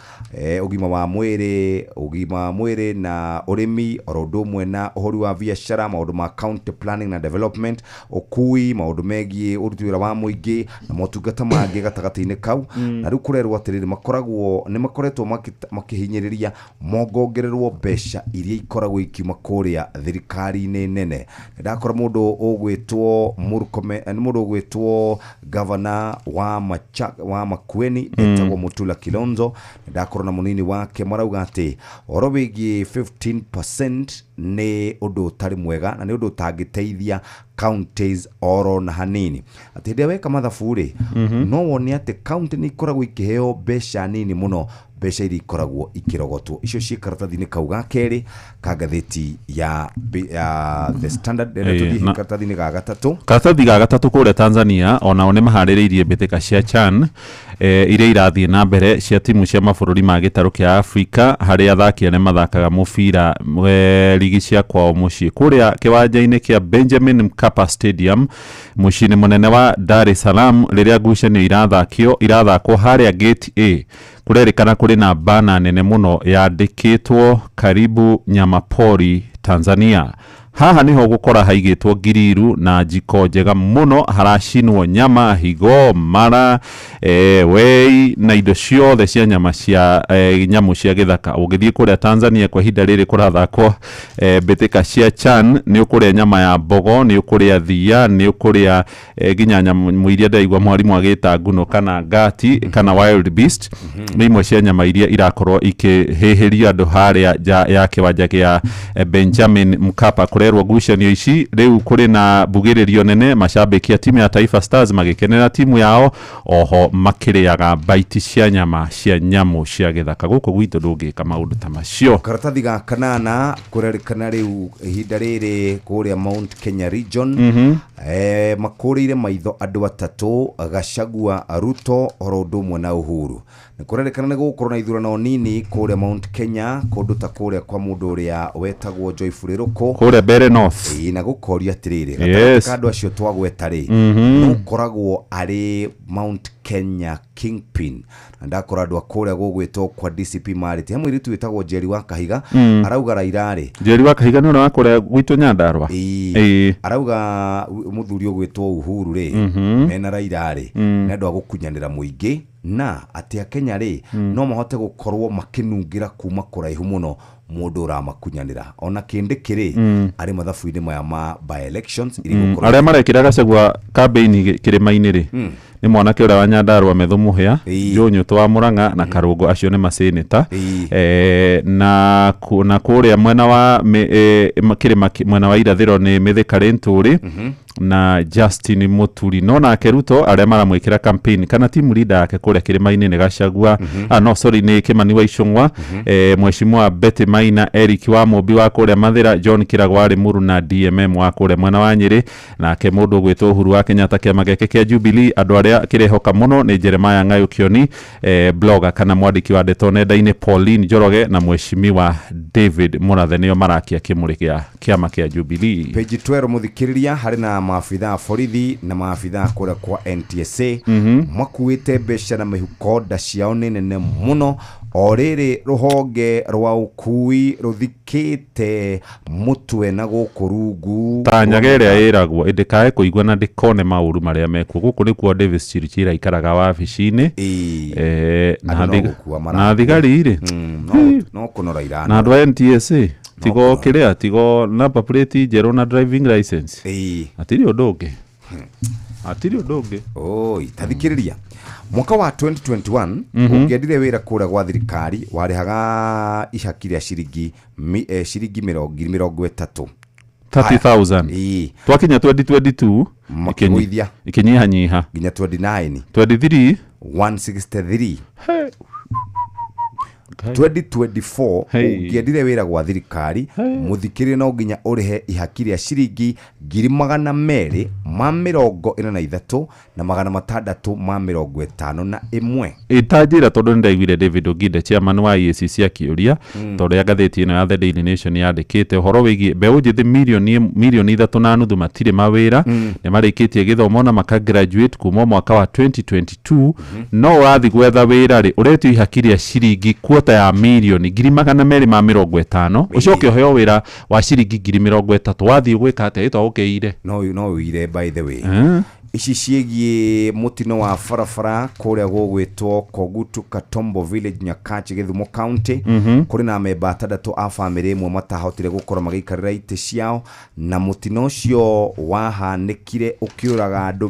ũgima wa mwĩrĩ, ũgima wa mwĩrĩ na ũrĩmi, oro ũndũ ũmwe na ũhũri wa biacara, maũndũ ma county planning na development, ũkui, maũndũ megiĩ ũruti wĩra wa mũingĩ na motungata mangĩ gatagatĩ-inĩ kau. Na rĩu kũrerwo atĩrĩrĩ, makoragwo nĩ makoretwo makĩhinyĩrĩria mongongererwo mbeca iria ikoragwo ikiuma kũrĩa thirikari-inĩ nene. Ndakora mũndũ ũgwĩtwo Murkomen, nĩ mũndũ ũgwĩtwo gavana wa wa Makueni etagwo Mutula Kilonzo, ndakorwo na mũnini wake marauga atĩ ũhoro wĩgiĩ 15% nĩ ũndũ ũtarĩ mwega na nĩ ũndũ ũtangĩteithia counties oro na hanini, atĩ hĩndĩ ĩrĩa weka mathabu rĩ, no wone atĩ county nĩ ikoragwo ikĩheo mbeca nini mũno, mbeca iria ikoragwo ikĩrogotwo icio ciĩ karatathi-inĩ kau ga kerĩ ka ngathĩti ya The Standard. Rĩrĩa tũthiĩ karatathi-inĩ ga gatatũ, karatathi ga gatatũ kũrĩa Tanzania onao nĩ maharĩrĩirie mbĩtĩka cia CHAN iria irathiĩ na mbere cia timu cia mabũrũri ma gĩtarũ kĩa Afrika, harĩa athaki arĩa mathakaga mũbira ligi cia kwao mũciĩ kũrĩa kĩwanja-inĩ kĩa Benjamin Mkapa Stadium mũciĩ-inĩ mũnene wa Dar es Salaam. Rĩrĩa ngucanio irathakwo harĩa Gate A, kũrerĩkana kũrĩ na bana nene mũno yandĩkĩtwo "Karibu Nyamapori Tanzania". Haha niho gũkora haigĩtwo ngiriru na njiko njega mũno, haracinwo nyama, higo, mara, wei na indo ciothe cia nyama cia nyamũ cia gĩthaka. Ũngĩthiĩ kũrĩa Tanzania kwa ihinda rĩrĩ kũrathakwo mbĩtĩka cia CHAN, nĩ ũkũrĩa nyama ya mbogo, nĩ ũkũrĩa thia, nĩ ũkũrĩa nginya nyamũ iria ndĩraigua mwarimũ agĩta nguno kana ngati kana wild beast. Nĩ imwe cia nyama iria irakorwo ikĩhĩhĩrio andũ harĩa nja ya kĩwanja kĩa Benjamin Mkapa. Kũrerwo ngucanio ici rĩu kũrĩ na mbugĩrĩrio nene, mashabiki a timu ya Taifa Stars magĩkenera timu yao, oho makĩrĩaga baiti cia nyama cia nyamũ cia gĩthaka. Gũkũ gwitũ ndũngĩka maũndũ ta macio. Karatathi ga kanana kũrerĩkana rĩu ihinda rĩrĩ kũrĩa Mount Kenya region makũrĩire maitho andũ atatũ, Gachagua, Ruto oro ũndũ ũmwe na Uhuru. Nĩ kũrerĩkana nĩ gũgũkorwo na ithurano nini kũrĩa Mount Kenya, kũndũ ta kũrĩa kwa mũndũ ũrĩa wetagwo Joy Furĩrũkũ kũrĩa Mbere North. Ĩĩ, na gũkoria atĩrĩrĩ, gatagatĩ ka andũ acio twagweta rĩ, nũ ũkoragwo arĩ Mount Kenya kingpin? Na ndakora andũ a kũrĩa gũgwĩtwo kwa DCP marĩtie he mũirĩtu wĩtagwo Njeri wa Kahiga, arauga Raila rĩ, Njeri wa Kahiga nĩ ũrĩa wa kũrĩa gwitũ Nyandarua. Ĩĩ. Arauga mũthuri ũgwĩtwo Uhuru rĩ, mena Raila rĩ, nĩ andũ a gũkunyanĩra mũingĩ, na atĩ akenya rĩ, no mahote gũkorwo makĩnungĩra kuma kũraihu mũno mũndũ ũramakunyanĩra. Ona kĩndĩkĩ rĩ, arĩ mathabu-inĩ maya ma by elections iria igũkorwo. Arĩa marekĩra Gachagua kambĩini kĩrĩma-inĩ rĩ, nĩ mwanake ũrĩa wa Nyandarua Methu Mũhĩa, Njũnyũtũ wa Mũrang'a na Karũngũ, acio nĩ maseneta. Na kũrĩa mwena wa kĩrĩma mwena wa irathĩro nĩ Mithika Linturi na Justin Muturi. No nake Ruto, arĩa maramwĩkĩra campaign kana team leader yake kũrĩa kĩrĩma-inĩ nĩ Gachagua, no sorry, nĩ Kimani wa Ichung'wa, mheshimiwa Betty Maina, Eric wa Mũmbi wa kũrĩa Mathĩra, John Kĩragũ wa Limuru na DMM wa kũrĩa mwena wa Nyĩrĩ. Nake mũndũ ũgwĩtwo Uhuru wa Kenyatta, kĩama gĩake kĩa Jubilee, andũ arĩa kĩrehoka mũno nĩ Jeremiah Ng'ayũ Kĩoni, blogger kana mwandĩki wa ndeto nenda-inĩ Pauline Njoroge na mheshimiwa David Mũrathe, nĩo marakia kĩmũrĩ gĩa kĩama kĩa Jubilee. Page 12, mũthikĩrĩria, harĩ na maabitha a borithi na maabitha kũrĩa kwa NTSA makuĩte mbeca na mĩhuko, nda ciao nĩ nene mũno, o rĩrĩ rũhonge rwa ũkui rũthikĩte mũtwe na gũkũ rungu. Ta nyaga ĩrĩa ĩragwo ĩndĩkae kũigua na ndĩkone maũru marĩa mekuo. Gũkũ nĩkuo Davis Chirchir aikaraga wabici-inĩ. Na Andũ no gũkua na marakua. thigari rĩ, No kũnora irana. Na andũ a NTSA, tigo kĩrĩa, tigo number plate njerũ na driving license, hatirĩ ũndũ ũngĩ, hatirĩ ũndũ ũngĩ. Oi, tathikĩrĩria, mwaka wa 2021 ũngĩendire wĩra kũrĩa gwa thirikari warĩhaga ihaki rĩa ciringi ciringi 30,000. 30,000. Twakinya 2022 Makĩgũithia. Ikinyihanyiha nginya 29. 23. 163. 2024 Hey. Ũngĩendire wĩra gwa thirikari, mũthikĩrĩria, no nginya ũrĩhe ihaki rĩa ciringi 243,651. Itanjĩra tondũ nĩ ndaiguire David Oginde, chairman wa EACC, akĩũria tondũ ya ngathĩti ĩno ya The Daily Nation yandĩkĩte ũhoro wĩgiĩ mbeũ njĩthĩ 3.5 milioni matirĩ mawĩra, nĩ marĩkĩtie gĩthomo na maka graduate kuma mwaka wa 2022, no ũrathiĩ gwetha wĩra rĩ, ũretio ihaki rĩa ciringi quarter ya mirioni, 250,000, ũcoke ũheo wĩra wa ciringi 30,000. Wathiĩ gwĩka atĩa? Ĩtwa ũkĩire. No ũire. By the way, ici ciĩgiĩ mũtino wa barabara kũrĩa gũgwĩtwo Kogutu Katombo Village, Nyakachi, Gĩthumo County. Kũrĩ na memba atandatũ a bamĩrĩ ĩmwe matahotire gũkorwo magĩikarĩra itĩ ciao, na mũtino ũcio wahanĩkire ũkĩũraga andũ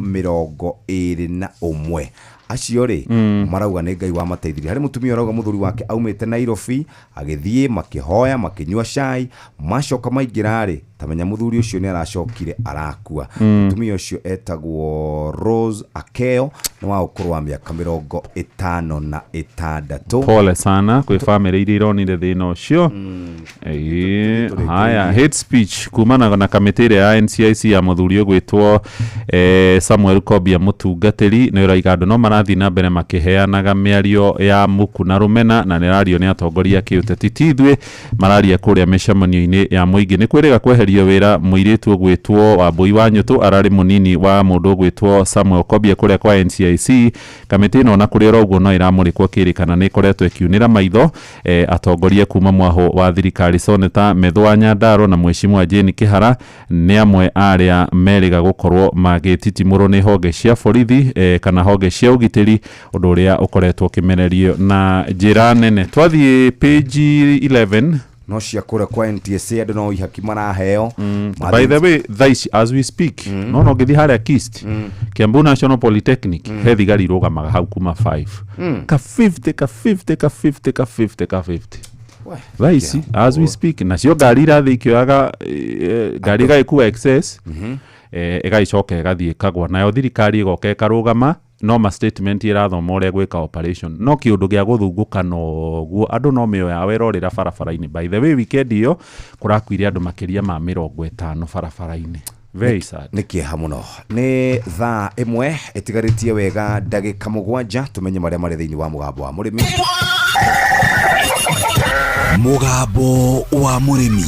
21. Acio rĩ, marauga nĩ Ngai wamateithirie. Harĩ mũtumia ũrauga mũthuri wake aumĩte Nairobi, agĩthiĩ makĩhoya, makĩnyua cai, macoka maingĩra rĩ, tamenya mũthuri ũcio nĩ aracokire arakua. Mũtumia ũcio etagwo Rose Akeo, nĩ wa ũkũrũ wa mĩaka 56. Pole sana kwĩ bamĩrĩ iria ironire thĩna ũcio. Ĩĩ, haya, hate speech kumana na kamĩtĩ ĩrĩa ya NCIC ya mũthuri ũgwĩtwo Samuel Kobia mũtungatĩri nĩ ũraiga andũ no marathiĩ na mbere makĩheanaga mĩario ya muku na rũmena, na nĩ ĩrario nĩ atongoria a kĩũteti, ti ithuĩ mararia kũrĩa mĩcemanio-inĩ ya mũingĩ. Nĩ kwĩrĩga kweherio wĩra mũirĩtu ũgwĩtwo Wambui wa Nyũtũ, ararĩ mũnini wa mũndũ ũgwĩtwo Samuel Kobia kũrĩa kwa NCIC. Kamĩtĩ ĩno ona kũrĩ oro ũguo no ĩramũrĩkwo kĩrĩkana nĩ ĩkoretwo ĩkiunĩra maitho atongoria kuma mwahũ wa thirikari. Soneta Methu wa Nyandarua na Mheshimiwa Jane Kĩhara nĩ amwe arĩa merĩga gũkorwo magĩtitimũrwo nĩ honge cia borithi kana honge cia ũgitĩri, ũndũ ũrĩa ũkoretwo ũkĩmererio na njĩra nene. Twathiĩ page 11. No cia kũrĩa kwa NTSA, andũ no ihaki maraheo. By the way, thaa ici as we speak, no ngĩthiĩ harĩa KIST, Kiambu National Polytechnic, he thigari irũgamaga hau kuma 5, ka 50, ka 50, ka 50, ka 50, ka 50, thaa ici as we speak. Nacio ngari irathiĩ ikĩoyaga ngari ĩgagĩkua excess, ĩgagĩcoka ĩgathiĩ ĩkagwa, nayo thirikari ĩgoka ĩkarũgama, no ma statement ĩrathoma ũrĩa gwĩka operation, no kĩũndũ gĩa gũthungũkana ũguo andũ no mĩoyo yao ĩrorĩra barabara-inĩ. By the way, weekend ĩyo kũrakuire andũ makĩria ma 50 barabara-inĩ. Very sad. Nĩ kĩeha mũno. Nĩ thaa 1 ĩtigarĩtie wega ndagĩka 7, tũmenye marĩa marĩ thĩinĩ wa Mũgambo wa Mũrĩmi. Mũgambo wa Mũrĩmi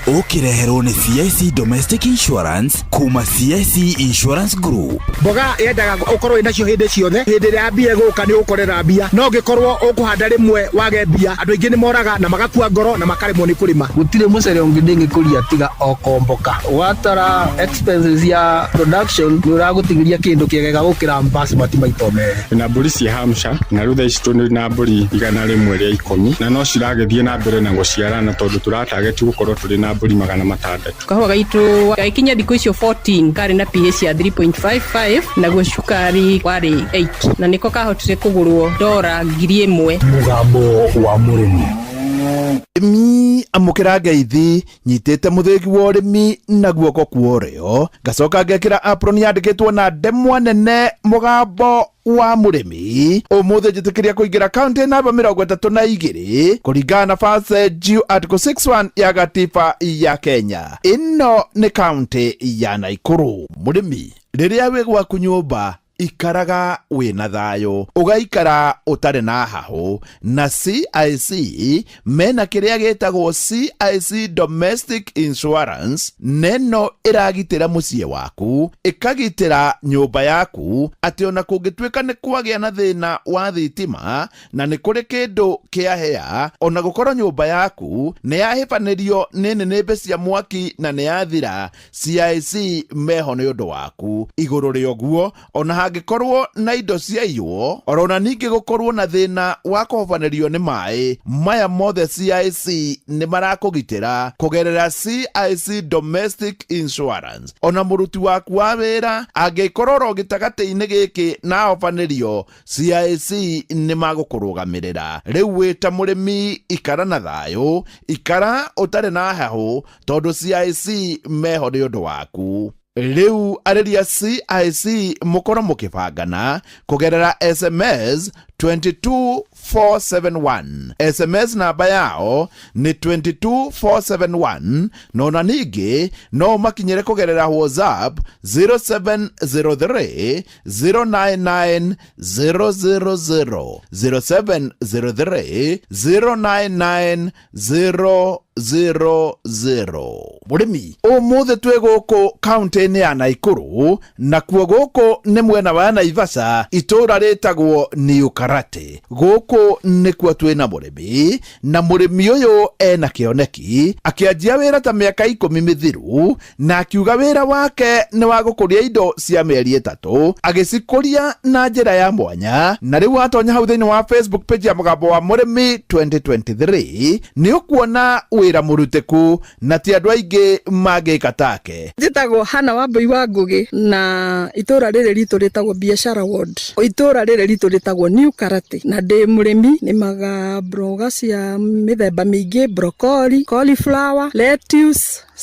ũkĩreherwo nĩ CIC Domestic Insurance kuma CIC Insurance Group. Mboga yendaga ũkorwo wĩ nacio hĩndĩ ciothe. Hĩndĩ ĩrĩa mbia ĩgũka nĩ ũgũkorera mbia, no ũngĩkorwo ũkũhanda rĩmwe wage mbia, andũ aingĩ nĩ moraga na magakua ngoro na makaremwo nĩ kũrĩma. Gũtirĩ mũcere ũngĩ ndĩngĩkũria tiga o komboka. Watara expenses ya production, nĩ ũragũtigĩria kĩndũ kĩega gũkĩra basmati maita merĩ. Na mbũri cia Hampshire, na rĩu thaa ici tũrĩ na mbũri 110, na no ciragĩthiĩ na mbere na gũciarana tondũ tũratageti gũkorwo tũrĩ na mbũri 600. Kahũa gaitũ gagĩkinya thikũ icio 14 karĩ na pH ya 3.55, naguo cukari warĩ 8, na nĩko kahotire kũgũrwo dora 1000. Mũgambo wa Mũrĩmi. Rĩmi, amũkĩra ngeithi nyitĩte mũthĩgi wa ũrĩmi na guoko kwa ũrĩo, ngacoka ngekĩra apron yandĩkĩtwo na ndemwa nene Mũgambo wa Mũrĩmi. Ũmũthĩ njĩtĩkĩria kũingĩra kaunti namba 32 kũringana na First G Article 61 ya gatiba ya Kenya. Ĩno nĩ kaunti ya Naikuru. Mũrĩmi, rĩrĩa wĩ gwaku nyũmba, ikaraga wĩna thayũ, ũgaikara ũtarĩ na hahũ, na CIC mena kĩrĩa gĩtagwo CIC Domestic Insurance. Neno ĩragitĩra mũciĩ waku, ĩkagitĩra nyũmba yaku, atĩ ona kũngĩtuĩka nĩ kwagĩa na thĩna wa thitima na nĩ kũrĩ kĩndũ kĩahĩa, ona gũkorwo nyũmba yaku nĩ yahĩbanĩrio nĩ nĩnĩmbĩ cia mwaki na nĩ yathira, CIC meho nĩ ũndũ waku. Igũrũ rĩa ũguo, ona hangĩkorwo na indo ciaiywo, orona ningĩ gũkorwo na thĩna wa kũhobanĩrio nĩ maĩ, maya mothe CIC nĩ marakũgitĩra kũgerera CIC Domestic Insurance. Ona mũruti waku wa wĩra angĩkorwo oro gĩtagatĩ-inĩ gĩkĩ na ahobanĩrio, CIC nĩ magũkũrũgamĩrĩra. Rĩu wĩ ta mũrĩmi, ikara na thayũ, ikara ũtarĩ na heho, tondũ CIC meho nĩ ũndũ waku. Rĩu arĩria CIC mũkorwo mũkĩbangana kũgerera SMS. 22471. SMS namba yao nĩ 22471, na ona ningĩ no ũmakinyĩre kũgerera WhatsApp 0703 099 000, 0703 099 000. Mũrĩmi, ũmũthĩ twĩ gũkũ kaũntĩ-inĩ ya Naikuru, nakuo gũkũ nĩ mwena wa Naivasha, itũũra rĩtagwo New Karate. Gũkũ nĩkuo twĩna mũrĩmi, na mũrĩmi ũyũ ena kĩoneki, akĩanjia wĩra ta mĩaka 10 mĩthiru, na akiuga wĩra wake nĩ wa gũkũria indo cia mĩeri 3, agĩcikũria na njĩra ya mwanya. Na rĩu watonya hau thĩinĩ wa Facebook page ya Mũgambo wa Mũrĩmi 2023, nĩ ũkuona wĩra mũrutĩku na ti andũ aingĩ mangĩka take. Njĩtagwo Hannah Wambui wa Ngũgĩ, na itũũra rĩrĩ ritũ rĩtagwo Biashara Ward. Itũũra rĩrĩ ritũ rĩtagwo New Karate, na ndĩ mũrĩmi, nĩmaga mboga cia mĩthemba mĩingĩ, broccoli, cauliflower, lettuce,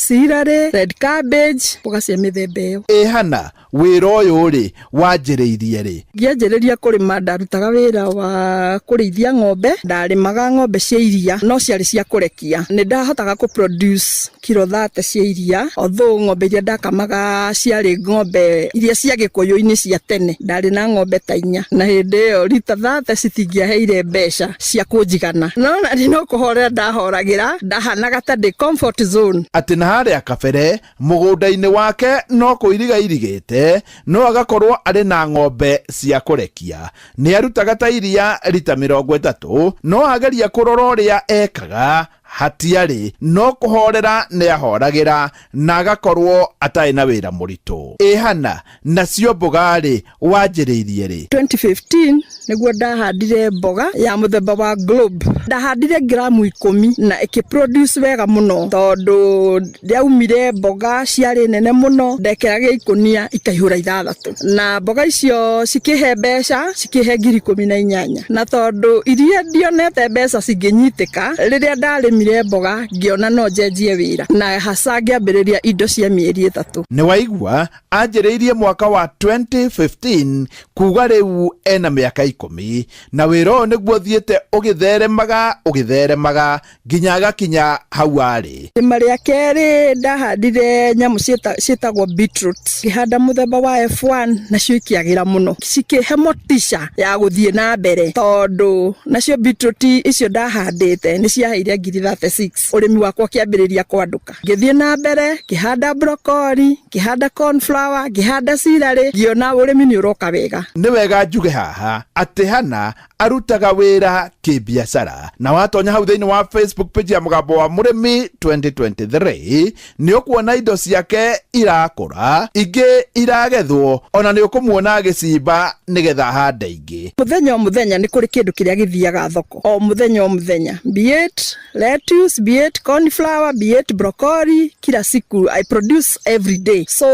celery, red cabbage, mboga cia mĩthemba ĩyo. Ĩ Hannah, wĩra ũyũ rĩ wanjĩrĩirie rĩ? Ngĩanjĩrĩria kũrĩma ndarutaga wĩra wa kũrĩithia ng'ombe, ndarĩmaga ng'ombe cia iria no ciarĩ cia kũrekia. Nĩ ndahotaga kũ produce kiro 30 cia iria, although ng'ombe iria ndakamaga ciarĩ ng'ombe iria cia gĩkũyũ-inĩ cia tene. Ndarĩ na ng'ombe ta 4, na hĩndĩ ĩyo rita 30 citingĩaheire mbeca cia kũnjigana. No na no kũhorera ndahoragĩra, ndahanaga ta ndĩ comfort zone. Atĩ na harĩa kabere mũgũnda-inĩ wake no kũiriga irigĩte, no agakorwo arĩ na ng'ombe cia kũrekia. Nĩ arutaga ta iria rita 30, no ageria kũrora ũrĩa ekaga hatiarĩ, no kũhorera nĩ ahoragĩra na agakorwo atarĩ na wĩra mũritũ. Ĩ Hannah, nacio mboga rĩ wanjĩrĩirie rĩ? 2015 nĩguo ndahandire mboga ya mũthemba wa globe. Ndahandire gramu 10 na ĩkĩproduce wega mũno, tondũ rĩaumire mboga ciarĩ nene mũno, ndekĩraga ikũnia ikaihũra 6, na mboga icio cikĩhe mbeca, cikĩhe ngiri 18. Na tondũ iria ndionete mbeca cingĩnyitĩka, rĩrĩa ndarĩmire mboga ngĩona no njenjie wĩra, na hasa ngĩambĩrĩria indo cia mĩeri 3. Nĩ waigua anjĩrĩirie mwaka wa 2015, kuga rĩu ena mĩaka 10, na wĩra ũyũ nĩguo ũthiĩte ũgĩtheremaga ũgĩtheremaga nginya agakinya hau arĩ. Rĩma rĩa kerĩ ndahandire nyamũ ciĩtagwo beetroot, ngĩhanda mũthemba wa F1, nacio ikĩagĩra mũno, cikĩhe motisha ya gũthiĩ na mbere, tondũ nacio beetroot icio ndahandĩte nĩ ciaheire ngiri 36. Ũrĩmi wakwa ũkĩambĩrĩria kwandũka, ngĩthiĩ na mbere ngĩhanda broccoli, ngĩhanda cornflower, ngĩhanda celery, ngĩona ũrĩmi nĩ ũroka wega. Nĩ wega njuge haha atĩ Hannah arutaga wĩra kĩbiacara, na watonya hau thĩinĩ wa Facebook page ya Mũgambo wa Mũrĩmi 2023 nĩ ũkuona indo ciake irakũra, ingĩ iragethwo, ona nĩ ũkũmuona agĩcimba nĩgetha ahande ingĩ. Mũthenya o mũthenya nĩ kũrĩ kĩndũ kĩrĩa gĩthiaga thoko, o mũthenya o mũthenya, be it lettuce, be it cauliflower, be it broccoli, kila siku I produce every day. So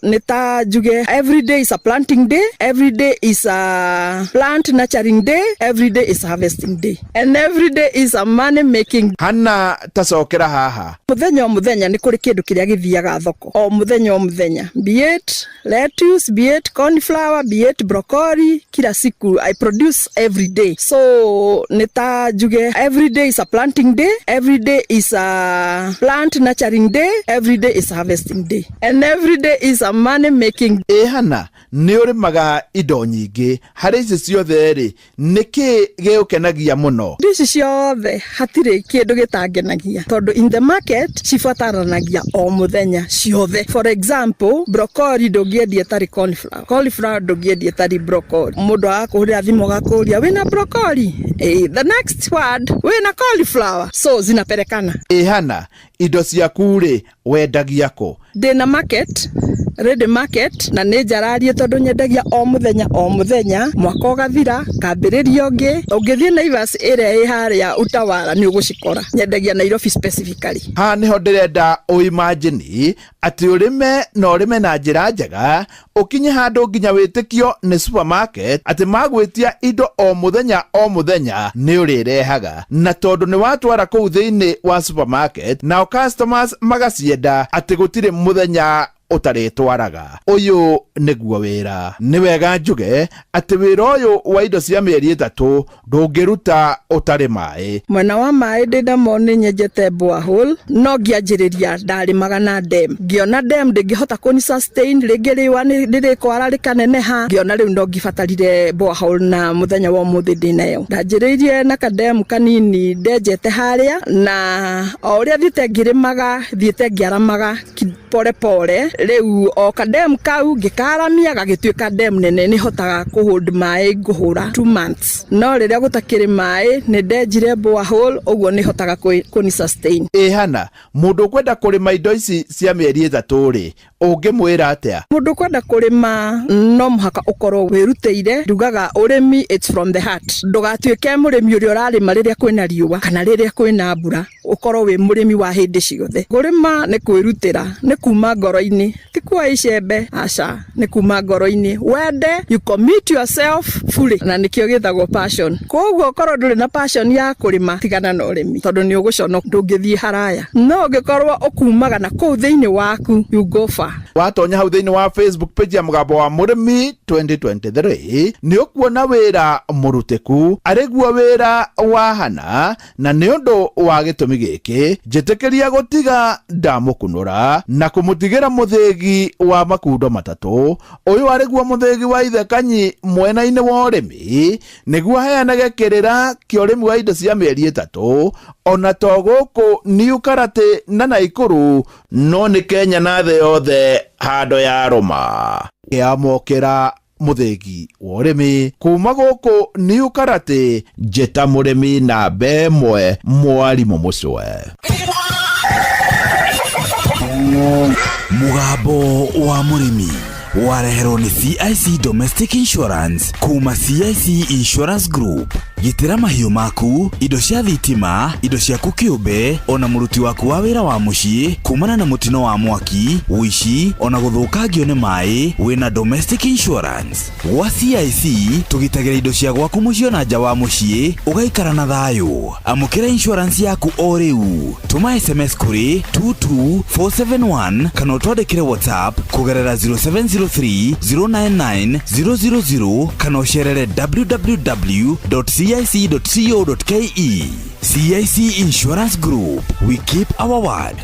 nĩ ta njuge every day is a planting day, every day is a plant nurturing day, every day is harvesting day, and every day is a money making. Hannah, tacokera haha. Mũthenya o mũthenya nĩ kũrĩ kĩndũ kĩrĩa gĩthiaga thoko, o mũthenya o mũthenya, be it lettuce, be it cauliflower, be it broccoli, kila siku I produce every day. So nĩ ta njuge every day is a planting day, every day is a plant nurturing day, every day is harvesting day, and every day is a money making. Ĩ Hannah, nĩ ũrĩmaga indo nyingĩ, harĩ ici ciothe rĩ, nĩkĩ gĩũkenagia mũno? Indo ici ciothe hatirĩ kĩndũ gĩtangenagia, tondũ in the market cibataranagia o mũthenya ciothe. For example, broccoli ndũngĩendia ĩtarĩ cauliflower, cauliflower ndũngĩendia ĩtarĩ broccoli. Mũndũ agakũhũrĩra thimũ agakũria wĩna broccoli, the next word wĩna cauliflower, so zinapelekana. Ĩ Hannah, indo ciaku rĩ wendagia kũ? Ndĩna market, ready market, na nĩ njararie tondũ nyendagia o mũthenya o mũthenya, mwaka ũgathira kambĩrĩria ũngĩ. Ũngĩthiĩ Naivas ĩrĩa ĩ harĩa Utawala nĩ ũgũcikora. Nyendagia Nairobi specifically. Haha nĩho ndĩrenda ũimagine atĩ ũrĩme na ũrĩme na njĩra njega, ũkinye handũ nginya wĩtĩkio nĩ supermarket atĩ magwĩtia indo o mũthenya o mũthenya nĩ ũrĩrehaga, na tondũ nĩ watwara kũu thĩinĩ wa supermarket nao customers magacienda atĩ gũtirĩ mũthenya Ũtarĩtwaraga ũyũ nĩguo wĩra. Nĩ wega njuge atĩ wĩra ũyũ wa indo cia mĩeri 3 ndũngĩruta ũtarĩ maĩ. Mwena wa maĩ ndĩ namo nĩ nyenjete borehole, no ngĩanjĩrĩria ndarĩmaga na dam, ngĩona dam ndĩngĩhota kũni sustain rĩngĩ, riũa nĩ rĩrĩkwara rĩkaneneha, ngĩona rĩu no ngĩbatarire borehole, na mũthenya wa ũmũthĩ ndĩnayo. Ndanjĩrĩirie na kademu kanini ndenjete harĩa, na o ũrĩa thiĩte ngĩrĩmaga, thiĩte ngĩaramaga pole pole, rĩu o kademu kau ngĩkaramia gagĩtuĩka dam nene, nĩ hotaga kũhold maĩ ngũhũra 2 months. No rĩrĩa gũtakĩrĩ maĩ, nĩ ndenjire borehole, ũguo nĩ hotaga kũni sustain. Ĩhana mũndũ ũkwenda kũrĩma indo ici cia mĩeri 3 rĩ, ũngĩmwĩra atĩa? Mũndũ ũkwenda kũrĩma no mũhaka ũkorwo wĩrutĩire. Ndugaga ũrĩmi, it's from the heart. Ndũgatuĩke mũrĩmi ũrĩa ũrarĩma rĩrĩa kwĩna riũa kana rĩrĩa kwĩna mbura, ũkorwo wĩ mũrĩmi wa hĩndĩ ciothe. Kũrĩma nĩ kwĩrutĩra, nĩ kuma ngoro-inĩ, ti kuoya icembe, aca, nĩ kuma ngoro-inĩ, wende, you commit yourself fully, na nĩkĩo gĩtagwo passion. Koguo ũkorwo ndũrĩ na passion ya kũrĩma, tigana na ũrĩmi, tondũ nĩ ũgũconoka, ndũngĩthiĩ haraya. No ũngĩkorwo ũkumaga na kũu thĩinĩ waku, you go far. Watonya hau thĩinĩ wa Facebook page ya Mũgambo wa Mũrĩmi 2023, nĩ ũkuona wĩra mũrutĩku arĩ guo wĩra wa Hana, na nĩ ũndũ wa gĩtũmi gĩkĩ njĩtĩkĩria gũtiga ndamũkunũra na kũmũtigĩra mũthĩgi wa makundo matatũ. Ũyũ arĩ guo mũthĩgi wa ithe Kanyi mwena-inĩ wa ũrĩmi, nĩguo aheanage kĩrĩra kĩa ũrĩmi wa indo cia mĩeri 3, ona to gũkũ New Karate na Naikuru, no nĩ Kenya na thĩ yothe handũ ya rũma. Kĩamũkĩra mũthĩgi wa ũrĩmi kuma gũkũ New Karate, njĩta mũrĩmi namba 1, mwarimũ mũcwe. Mũgambo wa Mũrĩmi wareherwo nĩ CIC Domestic Insurance kuma CIC Insurance Group. Gitĩra mahiũ maku, indo cia thitima, indo ciaku kĩũmbe, ona mũruti waku wa wĩra wa mũciĩ kumana na mũtino wa mwaki, ũici, ona gũthũkangio nĩ maĩ wĩna Domestic Insurance. Gwa CIC tũgitagĩra indo cia gwaku mũciĩ ona nja wa mũciĩ, ũgaikara na thayũ. Amũkĩra insurance yaku o rĩu. Tũma SMS kũrĩ 22471 kana ũtwandĩkĩre WhatsApp kũgerera 0703 099 000 kana ũcerere www.cic.co.ke. CIC Insurance Group, we keep our word.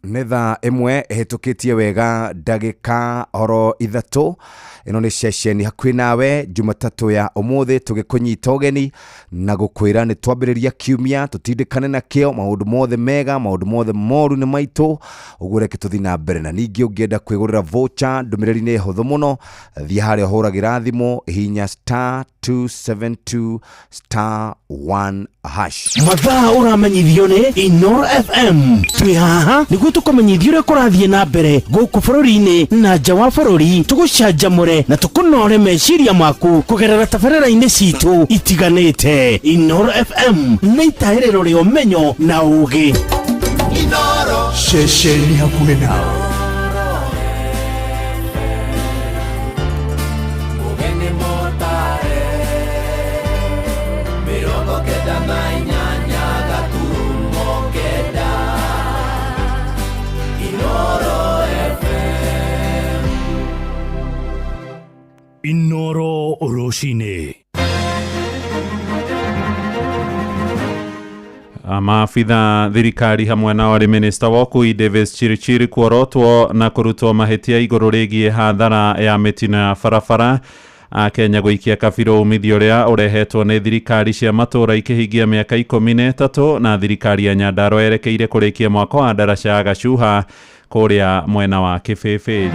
Nĩ thaa 1 ĩhĩtũkĩtie wega ndagĩka oro 3. Ĩno nĩ ceceni hakuhĩ nawe Jumatatũ ya ũmũthĩ, tũgĩkũnyita ũgeni na gũkwĩra nĩ twambĩrĩria kiumia, tũtindĩkane na kĩo, maũndũ mothe mega, maũndũ mothe moru nĩ maitũ, ũguo reke tũthiĩ na mbere. Na ningĩ ũngĩenda kwĩgũrĩra voucher, ndũmĩrĩri nĩ hũthũ mũno, thiĩ harĩa ũhũragĩra thimũ, hihinya star 272 star 1 hash. Mathaa ũramenyithio nĩ Inoro FM. Twĩ haha nĩguo tũkũmenyithia ũrĩa kũrathiĩ na mbere gũkũ bũrũri-inĩ na nja wa bũrũri, tũgũcanjamũre na tũkũnore meciria maku kũgerera tabarĩra-inĩ citũ itiganĩte. Inoro FM nĩ itahĩrĩro rĩa ũmenyo na ũgĩ. Inoro ceceni hakuhĩ nawe. Inoro rũcinĩ. Maabitha thirikari hamwe na warĩ minista wa ũkui Davis Chirichiri kuorotwo na kũrutwo mahĩtia igũrũ rĩgiĩ hathara ya mĩtino ya barabara. Akenya gũikia kabirũ umithio ũrĩa ũrehetwo nĩ thirikari cia matũũra ikĩhingia mĩaka 13, na thirikari ya Nyandarua yerekeire kũrĩkia mwako wa ndaraca ya Gacuha kũrĩa mwena wa Kĩbĩbĩ.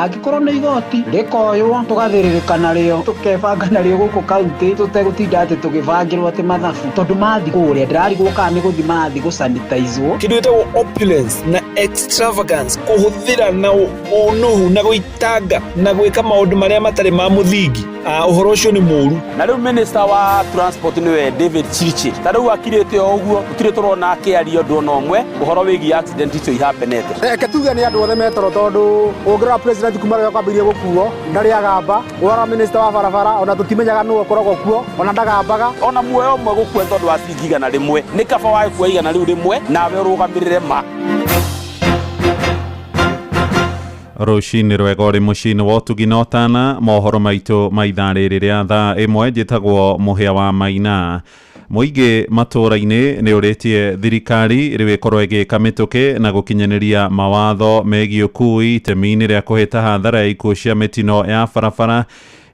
Angĩkorwo nĩ igoti rĩkoywo, tũgathĩrĩrĩka narĩo, tũkebanga narĩo gũkũ kaunti, tũtegũtinda atĩ tũgĩbangĩrwo atĩ mathabu, tondũ mathi kũrĩa ndĩrarigwo kana nĩ gũthi mathi gũsanitizwo. Kĩndũ gĩtagwo opulence na extravagance, kũhũthĩra na ũnũhu na gũitanga na gwĩka maũndũ marĩa matarĩ ma mũthingi. Ũhoro ũcio nĩ mũru. Na rĩu minister wa transport nĩwe David Chirchir, ta rĩu akirĩte o ũguo, tũtirĩ tũrona akĩaria ũndũ ona ũmwe ũhoro wĩgiĩ accident icio ihapenete. Reke tuge nĩ andũ othe metoro, tondũ ũngĩrora president kuma rĩrĩa kwambĩrĩirie gũkuo ndarĩ agamba, ũrora minister wa barabara ona tũtimenyaga nũ ũkoragwo kuo, ona ndagambaga. Ona muoyo ũmwe gũkua tondũ wa ciringi 100, nĩ kaba wagĩkua 100 rĩu rĩmwe nawe ũrũgamĩrĩre ma. Rũcinĩ rwega ũrĩ mũciĩ-inĩ wa ũtugi na ũtana, mohoro maitũ ma ithaa rĩrĩ rĩa thaa 1. Njĩtagwo Mũhĩa wa Maina. Mũingĩ matũũra-inĩ nĩ ũrĩtie thirikari rĩu ĩkorwo ĩgĩka mĩtũkĩ na gũkinyanĩria mawatho megiĩ ũkui itemi-inĩ rĩa kũhĩta hathara ya ikuũ cia mĩtino ya barabara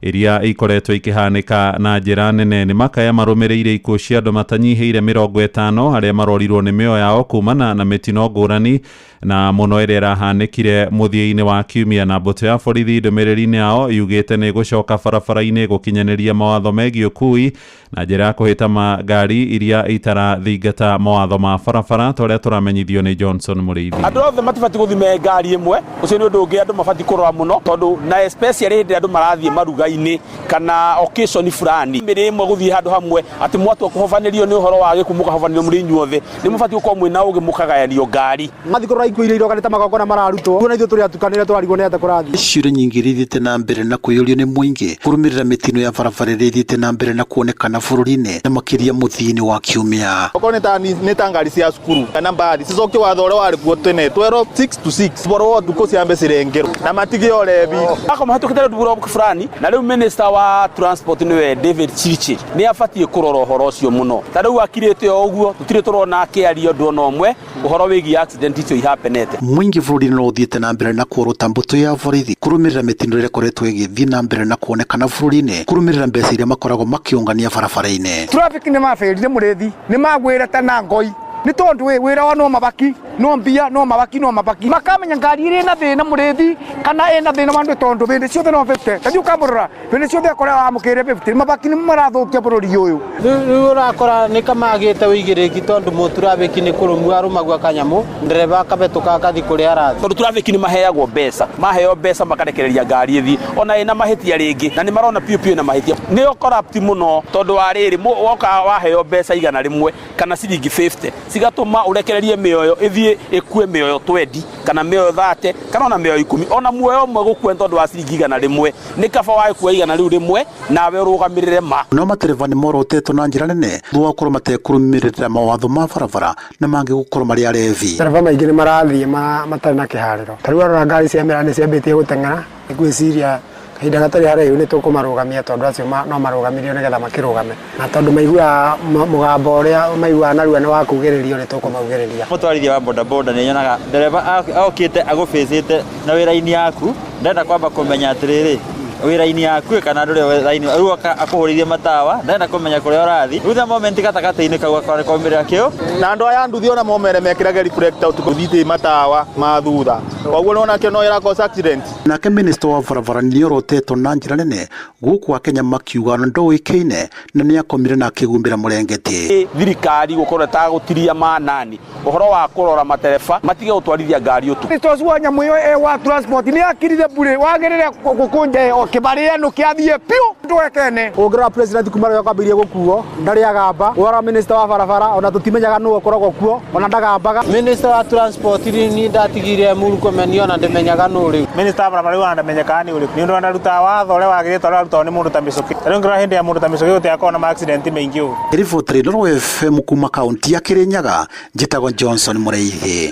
iria ikoretwo ikĩhanĩka na njĩra nene. Nĩ makaya marũmĩrĩire ikuũ cia andũ matanyihĩire 50 arĩa marorirwo nĩ mĩoyo yao kumana na mĩtino ngũrani, na mũno ĩrĩa ĩrahanĩkire mũthia-inĩ wa kiumia. Na mbũtũ ya borithi ndũmĩrĩri-inĩ yao yugĩte nĩ gũcoka barabara-inĩ gũkinyanĩria mawatho megiĩ ũkui na njĩra ya kũhĩta ngari iria itarathingata mawatho ma barabara, ta ũrĩa tũramenyithio nĩ Johnson Mũrĩithi. Andũ othe matibatiĩ gũthiĩ me ngari ĩmwe, ũcio nĩ ũndũ ũngĩ andũ mabatiĩ kũrora mũno, tondũ na especially hĩndĩ ĩrĩa andũ marathiĩ maruga-inĩ kana occasion fulani, mĩrĩ ĩmwe gũthiĩ handũ hamwe atĩ mwatua kũhobanĩrio nĩ ũhoro wa gĩkuũ mũkahobanĩrio mũrĩ inyuothe, nĩ mũbatiĩ gũkorwo mwĩna ũgĩ mũkagayanio ngari. Mathiĩ kũrora ikuũ iria iroka nĩ ta magongona mararutwo, na ithuĩ tũrĩ atukanĩre tũrarigwo nĩ atĩa kũrathiĩ. Ciũria nyingĩ iria ithiĩte na mbere na kũiyũrio nĩ mũingĩ kũrũmĩrĩra mĩtino ya barabara ĩrĩa ithiĩte na mbere na kuonekana bũrũri-inĩ, na makĩria mũthia-inĩ wa kiumia. Okorwo nĩ ta ngari cia cukuru kana mbathi, cicokie watho ũrĩa warĩ kuo tene, twerwo 6 to 6, ũhoro wa ũtukũ ciambe cirengerwo na matige ũrebi. Ako mahatũkĩte road fulani. Na rĩu minister wa transport nĩwe David Chirchir nĩ abatiĩ kũrora ũhoro ũcio mũno, ta rĩu akirĩte o ũguo, tũtirĩ tũrona akĩaria ũndũ ona ũmwe ũhoro wĩgiĩ accident icio ihapenete. Mũingĩ bũrũri-inĩ no ũthiĩte na mbere na kuorota mbũtũ ya borithi kũrũmĩrĩra mĩtino ĩrĩa ĩkoretwo ĩgĩthiĩ na mbere na kuonekana bũrũri-inĩ, kũrũmĩrĩra mbeca iria makoragwo makĩũngania barabara-inĩ. Traffic nĩ mabĩrire mũrĩthi, nĩ magwĩra ta na ngoi, nĩ tondũ wĩra wa no mabaki no mbia no mabaki no mabaki, makamenya ngari ĩrĩ na thĩna mũrĩthi kana ĩna thĩna wa ndũ, tondũ bĩndĩ ciothe no 50 tathi ũkamũrora bĩndĩ ciothe akora wamũkĩre 50. Mabaki nĩ marathũkia bũrũri ũyũ. Rĩu ũrakora nĩ kamagĩte ũigĩrĩki, tondũ mũturabĩki nĩ kũrũmua arũmagua kanyamũ, ndereba akabetũka akathi kũrĩa arathiĩ. Tondũ traffic nĩ maheagwo mbeca, maheo mbeca makarekereria ngari ĩthiĩ ona ĩna mahĩtia rĩngĩ, na nĩ marona piũ piũ ĩna mahĩtia. Nĩyo corrupt mũno, tondũ wa rĩrĩ woka waheo mbeca 100 kana ciringi 50 cigatũma ũrekererie mĩoyo ĩthiĩ ĩkue mĩoyo 20 kana mĩoyo 30 kana ona mĩoyo 10. Ona muoyo ũmwe gũkua tondũ wa ciringi 100, nĩ kaba wagĩkua 100 rĩu rĩmwe nawe ũrũgamĩrĩre ma. No matereba nĩ morotetwo na njĩra nene thutha wa gũkorwo matekũrũmĩrĩra mawatho ma barabara na mangĩ gũkorwo marĩ arevi. Matereba maingĩ nĩ marathiĩ matarĩ na kĩharĩro, ta rĩu warora ngari cia mĩraa nĩ ciambĩtie gũteng'era. Nĩ ngwĩciria kahinda gatarĩ haraihu nĩ tũkũmarũgamia, tondũ acio no marũgamirio nĩgetha makĩrũgame, na tondũ maiguaga mũgambo ũrĩa maiguaga narua nĩ wa kugĩrĩrio, nĩ tũkũmaugĩrĩria. Mũtwarithia wa bodaboda nĩ nyonaga ndereba okĩte agũbĩcĩte na wĩra-inĩ yaku, ndenda kwamba kũmenya atĩrĩrĩ wĩra-inĩ yaku kana ndũrĩ wĩra-inĩ, rĩu akũhũrĩrie matawa, ndenda kũmenya kũrĩa ũrathiĩ. Rĩu the moment gatagatĩ-inĩ kau akora nĩkaumĩrĩra kĩu. Na andũ aya nduthi ona momere mekĩrage reflector ũtukũ thiĩ matawa ma thutha, koguo nĩwona kĩo no ĩra cause accident. Nake minista wa barabara nĩ orotetwo na njĩra nene gũkũ wa Kenya makiuga ndoĩkaine na nĩ akomire na akĩgumbĩra mũrengeti. Thirikari gũkorwo ĩtagũtiria manani ũhoro wa kũrora matereba matige gũtwarithia ngari ũtukũ. Minister ũcio wa nyamũ ĩyo wa transport nĩ akirire bure, wagĩrĩre gũkũnja kĩbarĩ ĩno kĩathiĩ piũ ndwekene. Ũngĩrora president kuma rĩrĩa kwambĩrĩirie gũkuo ndarĩ agamba, ũrora minister wa barabara ona tũtimenyaga nũ ũkoragwo kuo, ona ndagambaga. Minister wa transport ni ndatigire Murkomen, ona ndimenyaga nũ rĩu. Minister wa barabara rĩu ona ndamenyekaga nĩ ũrĩkũ, nĩ ũndũ anarutaga watho ũrĩa wagĩrĩte, ũrĩa arutagwo nĩ mũndũ ta Mĩcũkĩ. Ta rĩu ngĩrora hĩndĩ ya mũndũ ta Mĩcũkĩ gũtigakorwo na accident maingĩ ũguo. Riboti Inooro FM kuma kaunti ya Kirinyaga, njĩtagwo Johnson Mũrĩithi.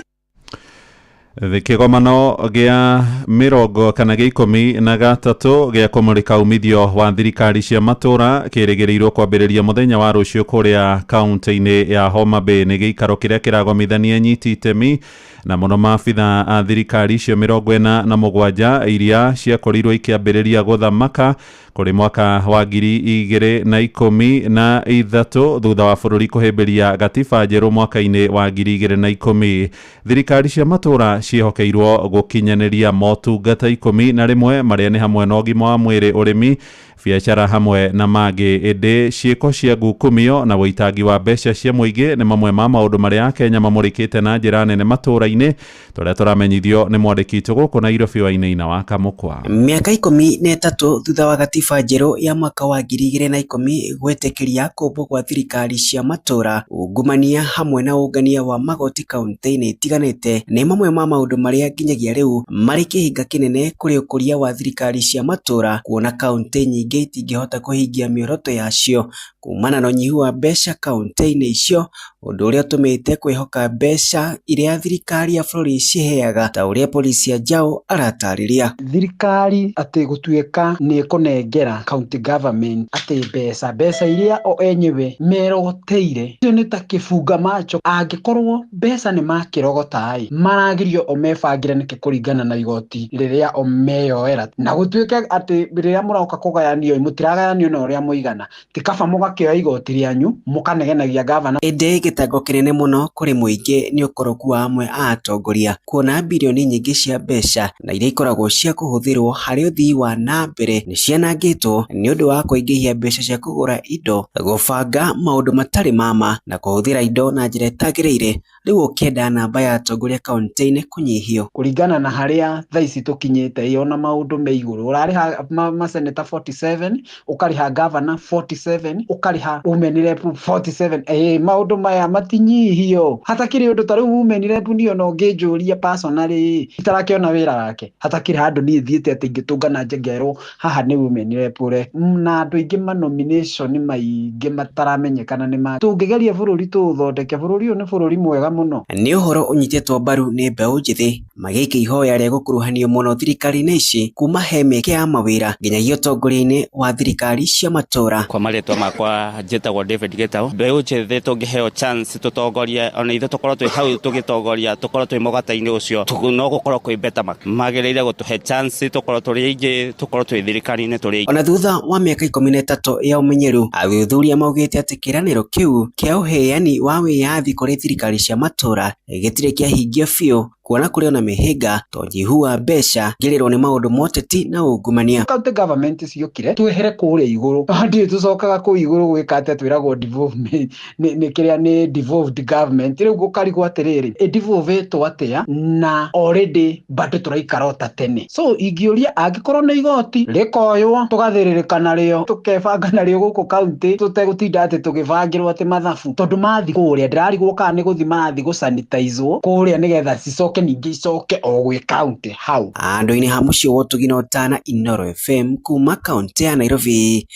Kĩgomano gĩa mĩrongo kana gĩa 13 gĩa kũmũrĩka umithio wa thirikari cia matũra kĩrĩgĩrĩirwo kwambĩrĩria mũthenya wa rũciũ kũrĩa kaunti-inĩ ya Homa Bay. Nĩ gĩikaro kĩrĩa kĩragomithania nyiti itemi na mũno maabitha a thirikari icio 47 iria ciakorirwo ikĩambĩrĩria gũthamaka kũrĩ mwaka wa 2013 thutha wa bũrũri kũhĩmbĩria gatiba njerũ mwaka-inĩ wa 2010. Thirikari cia matũra ciĩhokeirwo gũkinyanĩria motungata 11 marĩa nĩ hamwe na ũgima wa mwĩrĩ, ũrĩmi, Biacara hamwe na mangĩ. Ĩndĩ ciĩko cia ngukumio na ũitangi wa mbeca cia mũingĩ nĩ mamwe ma maũndũ marĩa Akenya mamũrĩkĩte na njĩra nene matũũra-inĩ, tũrĩa tũramenyithio nĩ mwandĩki witũ gũkũ Nairobi Wainaina wa Kamũkwa. Mĩaka 13 thutha wa gatiba njerũ ya mwaka wa 2010 gwĩtĩkĩria kũmbwo gwa thirikari cia matũũra, ungumania hamwe na ũngania wa magoti kaunti-inĩ itiganĩte nĩ mamwe ma maũndũ marĩa nginyagia rĩu marĩ kĩhĩnga kĩnene kũrĩ ũkũria wa thirikari cia matũũra, kuona kaunti nyingĩ itingĩhota kũhingia mĩoroto yacio kumana na ũnyihu wa mbeca kaunti-inĩ icio, ũndũ ũrĩa ũtũmĩte kwĩhoka mbeca iria thirikari ya bũrũri ciheaga, ta ũrĩa Polisi Njau aratarĩria. Thirikari atĩ gũtuĩka nĩ ĩkũnengera county government atĩ mbeca iria o enyewe merogoteire, icio nĩ ta kĩbunga macho. Angĩkorwo mbeca nĩ makĩrogota-ĩ, maragirio o mebangĩre nĩkĩ kũringana na igoti rĩrĩa o meyoera, na gũtuĩke atĩ rĩrĩa mũroka kũgayanio mũtiragayanio na ũrĩa mũigana, ti kaba mũgakĩoya igoti rĩanyu mũkanegenagia gavana. Ĩndĩ gĩtango kĩnene mũno kũrĩ mũingĩ nĩ ũkoroku wa amwe a atongoria kuona birioni nyingĩ cia mbeca na iria ikoragwo cia kũhũthĩrwo harĩ ũthii wa na mbere nĩ cianangĩtwo nĩ ũndũ wa kũingĩhia mbeca cia kũgũra indo, gũbanga maũndũ matarĩ ma ma na kũhũthĩra indo na njĩra ĩtagĩrĩire, rĩu ũkĩenda namba ya atongoria kaunti-inĩ kũnyihio. Kũringana na harĩa thaa ici tũkinyĩte ĩ, ona maũndũ me igũrũ, ũrarĩha maseneta 47, ũkarĩha gavana 47, ũkarĩha women rep 47. Maũndũ maya matinyihio. Hatakĩrĩ ũndũ ta rĩu women rep niĩ ona ũngĩnjũria personally itarakĩona wĩra wake, hatakĩrĩ handũ niĩ thiĩte atĩ ingĩtũngana njengerwo haha nĩ women rep ũre, na andũ aingĩ ma nomination maingĩ mataramenyekana nĩ ma. Tũngĩgeria bũrũri tũũthondeke, bũrũri ũyũ nĩ bũrũri mwega mũno. Nĩ ũhoro ũnyitĩtwo mbaru nĩ mbeũ njĩthĩ magĩikia ihoya rĩa gũkuruhanio mũno thirikari-inĩ ici kuma he mĩeke ya mawĩra nginyagia ũtongoria-inĩ wa thirikari cia matũũra. Kwa marĩtwa makwa njĩtagwo David Gitau. Mbeũ njĩthĩ tũngĩheo chance tũtongorie, ona ithuĩ tũkorwo twĩ hau tũgĩtongoria, tũkorwo twĩ mũgate-inĩ ũcio, no gũkorwo kwĩ better. Magĩrĩire gũtũhe chance tũkorwo tũrĩ aingĩ, tũkorwo twĩ thirikari-inĩ tũrĩ aingĩ. Ona thutha wa mĩaka 13 ya ũmenyeru, athuthuria maugĩte atĩ kĩĩranĩro kĩu kĩa ũheani wa wĩyathi kũrĩ thirikari cia matũũra gĩtirĩ kĩahingio biũ, kuona kũrĩ ona mĩhĩnga ta ũnyihu wa mbeca, ngĩrĩrwo nĩ maũndũ ma ũteti na ungumania. County government ciokire twehere kũrĩa igũrũ, ndirĩ tũcokaga kũu igũrũ gwĩka atĩa, twĩragwo devolvement nĩ kĩrĩa nĩ devolved government. Rĩu gũkarigwo atĩrĩrĩ, ĩ devolve-ĩtwo atĩa na already bado tũraikara o ta tene. So ingĩũria, angĩkorwo nĩ igoti rĩkoywo tũgathĩrĩrĩka narĩo, tũkebanga narĩo gũkũ county tũtegũtinda atĩ tũgĩbangĩrwo atĩ mathabu, tondũ mathi kũrĩa ndĩrarigwo kana nĩ gũthi mathi gũsanitizwo kũrĩa nĩgetha cicoke ningĩ icoke o gwĩ county hau. Andũ-inĩ ha mũciĩ wa Ũtugi na Ũtana, Inooro FM kuma kaunti ya Nairobi,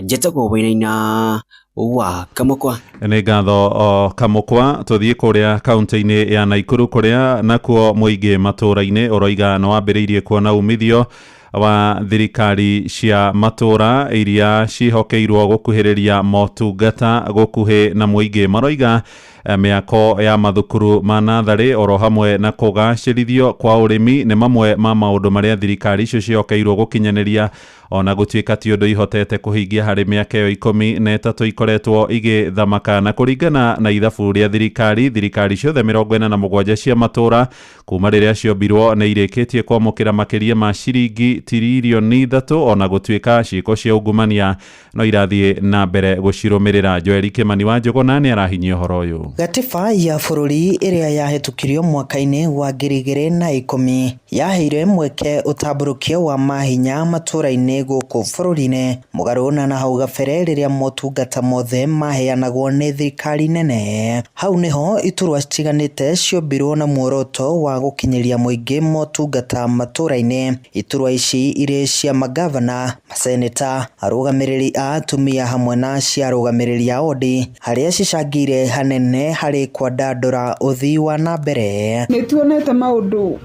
njĩtagwo Wainaina wa Kamũkwa. Nĩ ngatho o Kamũkwa. Tũthiĩ kũrĩa kaunti-inĩ ya Naikuru, kũrĩa nakuo mũingĩ matũũra-inĩ ũroiga nĩ wambĩrĩirie kuona umithio wa thirikari cia matũũra iria ciĩhokeirwo gũkuhĩrĩria motungata gũkuhĩ na mũingĩ. Maroiga mĩako ya mathukuru ma natharĩ oro hamwe na kũgacĩrithio kwa ũrĩmi nĩ mamwe ma maũndũ marĩa thirikari icio ciĩhokeirwo gũkinyanĩria, ona gũtuĩka ti ũndũ ihotete kũhingia harĩ mĩaka ĩyo 13 ikoretwo igĩthamaka. Na kũringana na ithabu rĩa thirikari, thirikari ciothe 47 cia matũũra kuma rĩrĩa ciombirwo nĩ irĩkĩtie kwamũkĩra makĩria ma ciringi tiririoni 3, ona gũtuĩka ciĩko cia ungumania no irathiĩ na mbere gũcirũmĩrĩra. Joeli Kĩmani wa Njũgũna nĩ arahinyia ũhoro ũyũ. Gatiba ya bũrũri ĩrĩa yahĩtũkirio mwaka-inĩ wa 2010 yaheire mweke ũtambũrũkia wa mahinya matũũra-inĩ gũkũ bũrũri-inĩ, mũgarũ na hau gabere rĩrĩa motungata mothe maheanagwo nĩ thirikari nene. Hau nĩho iturwa citiganĩte ciombirwo na muoroto wa gũkinyĩria mũingĩ motungata matũũra-inĩ. Iturwa ici irĩ cia magavana, maseneta, arũgamĩrĩri a atumia hamwe na cia arũgamĩrĩri a wodi, harĩa cicangĩire hanene harĩ kwandandũra ũthii wa na mbere. Nĩ tuonete maũndũ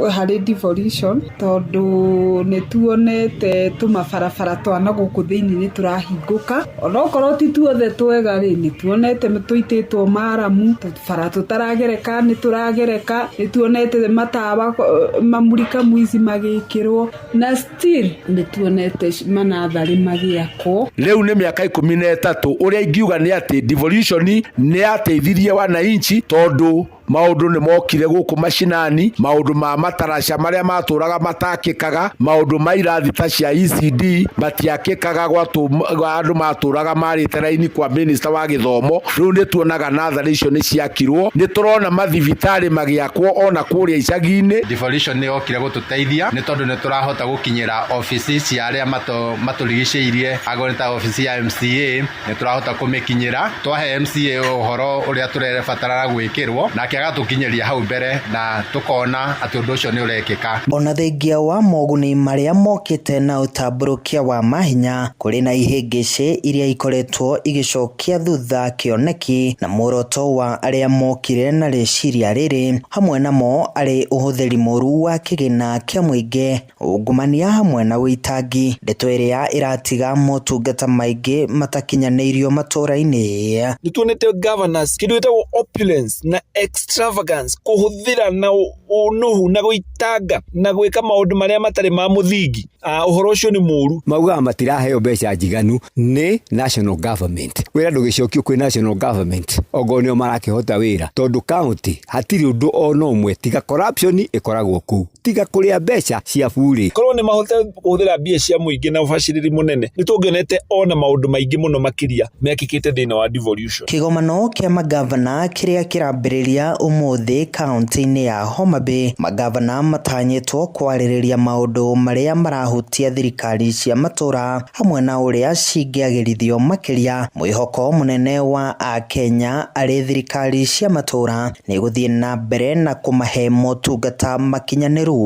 harĩ devolution, tondũ nĩ tuonete tũmabarabara twa na gũkũ thĩinĩ nĩ tũrahingũka, onokorwo ti tuothe twega rĩ, nĩ tuonete tũitĩtwo maramu, bara tũtaragereka nĩ tũragereka, nĩ tuonete matawa mamurika mwici magĩkĩrwo, na still nĩ tuonete manatharĩ magĩakwo. Rĩu nĩ mĩaka 13, ũrĩa ingiuga nĩ atĩ devolution nĩ yateithirie wananchi, tondũ Maũndũ nĩ mokire gũkũ macinani, maũndũ ma mataraca marĩa matũraga matakĩkaga, maũndũ ma irathi ta cia ECD matiakĩkaga gwa andũ matũraga marĩte raini kwa minista wa gĩthomo. Rĩu nĩ tuonaga natharĩ icio nĩ ciakirwo, nĩ tũrona mathibitarĩ magĩakwo ona kũrĩa icagi-inĩ. Devolution nĩ yokire gũtũteithia nĩ tondũ nĩ tũrahota gũkinyĩra obici cia arĩa matũrigicĩirie, angorwo nĩ ta obici ya MCA nĩ tũrahota kũmĩkinyĩra, twahe MCA ũhoro ũrĩa tũrebatara gwĩkĩrwo nake agatũkinyĩria hau mbere na tũkona atĩ ũndũ ũcio nĩ ũrekĩka. Ona thengia wa moguni marĩa mokĩte na ũtambũrũkia wa mahinya, kũrĩ na ihĩngĩcĩ iria ikoretwo igĩcokia thutha kĩoneki na muoroto wa arĩa mokire na rĩciria rĩrĩ, hamwe namo arĩ ũhũthĩri mũru wa kĩgĩna kĩa mũingĩ, ungumania hamwe na ũitangi, ndeto ĩrĩa ĩratiga motungata maingĩ matakinyanĩirio matũra-inĩ. Nĩ tuonete governors kĩndũ gĩtagwo opulence na extravagance, kũhũthĩra na ũnũhu na gũitanga na gwĩka maũndũ marĩa matarĩ ma mũthingi. Ũhoro ũcio nĩ mũũru. Maugaga matiraheo mbeca njiganu nĩ national government. Wĩra ndũgĩcokio kwĩ national government ongorwo nĩo marakĩhota wĩra, tondũ county hatirĩ ũndũ ona ũmwe tiga corruption ĩkoragwo kũu, tiga kũrĩa mbeca cia burĩ. Korwo nĩ mahote kũhũthĩra mbia cia mũingĩ na ũbacĩrĩri mũnene, nĩ tũngĩonete ona maũndũ maingĩ mũno makĩria mekĩkĩte thĩinĩ wa devolution. Kĩgomano kĩa magavana kĩrĩa kĩrambĩrĩria ũmũthĩ kaunti-inĩ ya Homa Bay, magavana matanyĩtwo kwarĩrĩria maũndũ marĩa marahutia thirikari cia matũra hamwe na ũrĩa cingĩagĩrithio makĩria. Mwĩhoko mũnene wa akenya arĩ thirikari cia matũra nĩ gũthiĩ na mbere na kũmahe motungata makinyanĩru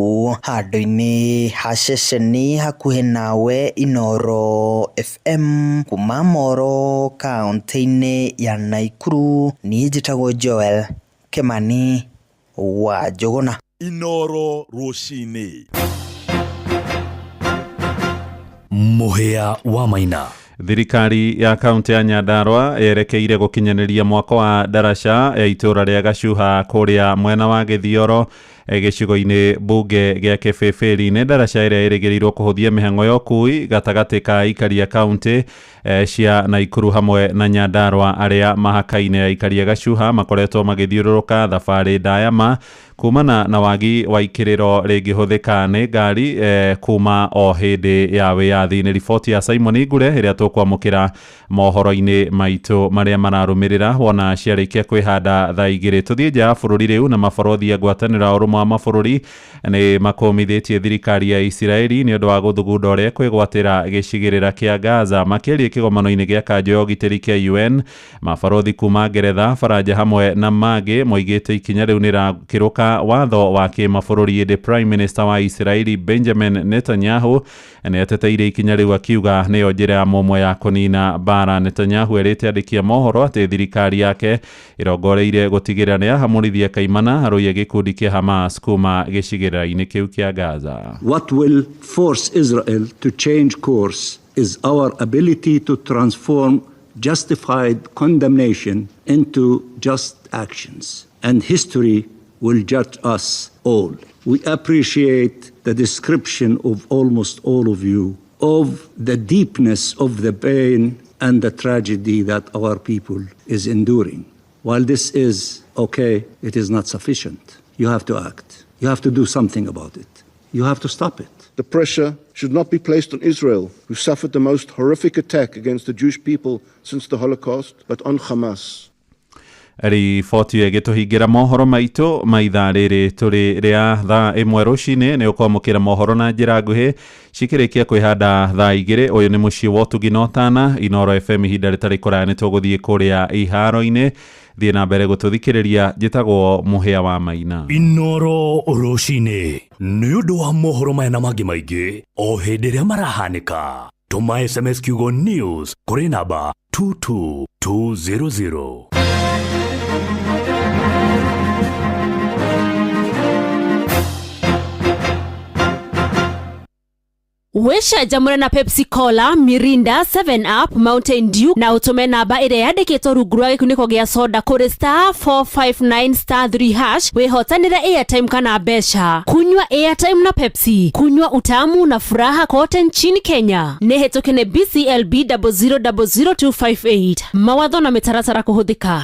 handũ-inĩ ha ceceni hakuhĩ nawe. Inooro FM kuma Moro kaunti-inĩ ya Nakuru, niĩ njĩtagwo Joel Kimani wa Njũgũna. Inooro rũcinĩ. Mũhĩa wa Maina. Thirikari ya kaunti ya Nyandarua yerekeire gũkinyanĩria mwako wa ndaraca ya itũra rĩa Gacuha kũrĩa mwena wa Gĩthioro gĩcigo-inĩ mbunge gĩa Kĩbĩbĩri. Nĩ ndaraca ĩrĩa ĩrĩgĩrĩirwo kũhũthia mĩhang'o ya ũkui gatagatĩ ka aikari a kaunti cia Nakuru hamwe na Nyandarua arĩa mahakaine. Aikari a Gacuha makoretwo magĩthiũrũrũka thabarĩ ndaya ma kumana na wagi wa ikĩrĩro rĩngĩhũthĩka nĩ ngari kuma o hĩndĩ ya wĩyathi. Nĩ riboti ya Simon Ngure ĩrĩa tũkwamũkĩra mohoro-inĩ maitũ marĩa mararũmĩrĩra wona ciarĩkia kwĩhanda thaa igĩrĩ. Tũthiĩ nja ya bũrũri rĩu na mabarothi a ngwatanĩro ya ũrũmwe wa mabũrũri nĩ makũmithĩtie thirikari ya Isiraeli nĩ ũndũ wa gũthugunda ũrĩa kwĩgwatĩra gĩcigĩrĩra kĩa Gaza. Makĩaria kĩgomano-inĩ gĩa kanjũ ya ũgitĩri kĩa UN, mabarothi kuma Ngeretha, Faranja hamwe na mangĩ moigĩte ikinya rĩu nĩrakĩrũka watho wa kĩmabũrũri. Ĩndĩ Prime Minister wa Isiraeli Benjamin Netanyahu nĩateteire ikinya rĩu akiuga nĩyo njĩra ya mũmwe ya kũnina mbara. Netanyahu erĩte andĩki a mohoro atĩ thirikari yake ĩrongoreirie gũtigĩrĩra nĩyahamũrithia kaimana arũi a gĩkundi kĩa Hamas kuma gĩcigĩrĩra-inĩ kĩu kĩa Gaza. What will force Israel to change course is our ability to transform justified condemnation into just actions, and history will judge us all. We appreciate the description of almost all of you of the deepness of the pain and the tragedy that our people is enduring. While this is okay, it is not sufficient. You have to act. You have to do something about it. You have to stop it. The pressure should not be placed on Israel, who suffered the most horrific attack against the Jewish people since the Holocaust, but on Hamas. Riboti ĩgĩtũhingĩra mohoro maitũ ma ithaa rĩrĩ tũrĩ rĩa thaa ĩmwe rũcinĩ. Nĩ ũkwamũkĩra mohoro na njĩra nguhĩ cikĩrĩkia kwĩhanda thaa igĩrĩ. Ũyũ nĩ mũciĩ wa ũtugi na ũtana Inooro FM. Ihinda rĩtarĩ kũraya nĩ tũgũthiĩ kũrĩa iharo-inĩ. Thiĩ na mbere gũtũthikĩrĩria. Njĩtagwo Mũhĩa wa Maina. Inooro rũcinĩ nĩ ũndũ wa mohoro maya na mangĩ maingĩ o hĩndĩ ĩrĩa marahanĩka. Tũma SMS kiugo news kũrĩ namba 22200. Wĩcanjamũre na Pepsi Cola, Mirinda, 7 Up, Mountain Dew na ũtũme namba ĩrĩa yandĩkĩtwo rungu rwa gĩkunĩko gĩa soda kũrĩ star 459 star 3 hash wĩhotanĩre airtime kana mbeca. Kunywa airtime na Pepsi, kunywa utamu na furaha kote nchini Kenya. Nĩ hĩtũke nĩ BCLB 0000258. Mawatho na mĩtaratara kũhũthĩka.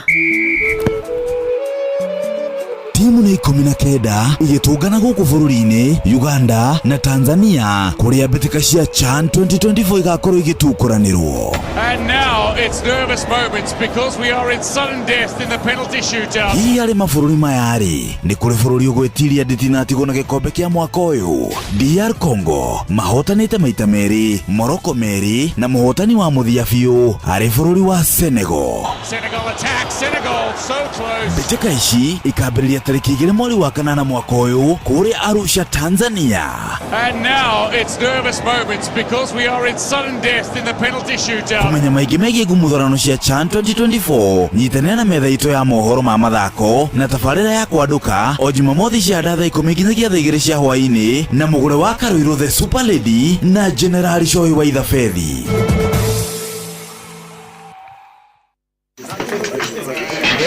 1019 igĩtũngana gũkũ bũrũri-inĩ Uganda na Tanzania kũrĩa mbĩtĩka cia CHAN 2024 igakorwo igĩtukũranĩrwo. And now it's nervous moments because we are in sudden death in the penalty shootout. Hihi harĩ mabũrũri maya-rĩ, nĩ kũrĩ bũrũri ũgwĩtiria ndĩtinatigwo na gĩkombe kĩa mwaka ũyũ? DR Congo mahotanĩte maita merĩ, Morocco merĩ na mũhotani wa mũthia biũ arĩ bũrũri wa Senegal. Senegal attack, Senegal so close. Mbĩtĩka ici ikambĩrĩria tarĩki 2 mweri wa kanana mwaka ũyũ kũrĩa Arusha, Tanzania. And now it's nervous moments because we are in sudden death in the penalty shootout. Kũmenya maingĩ megiĩ ngumuthurano cia CHAN 2024 nyitanĩra na metha itũ ya mohoro ma mathako na tabarĩra ya kwandũka o Jumamothi cia thaa 10 nginyagia thaa 2 cia hwaĩ-inĩ na mũgũre wa Karuirũ the Super Lady na Generali Cohi wa Ithabethi.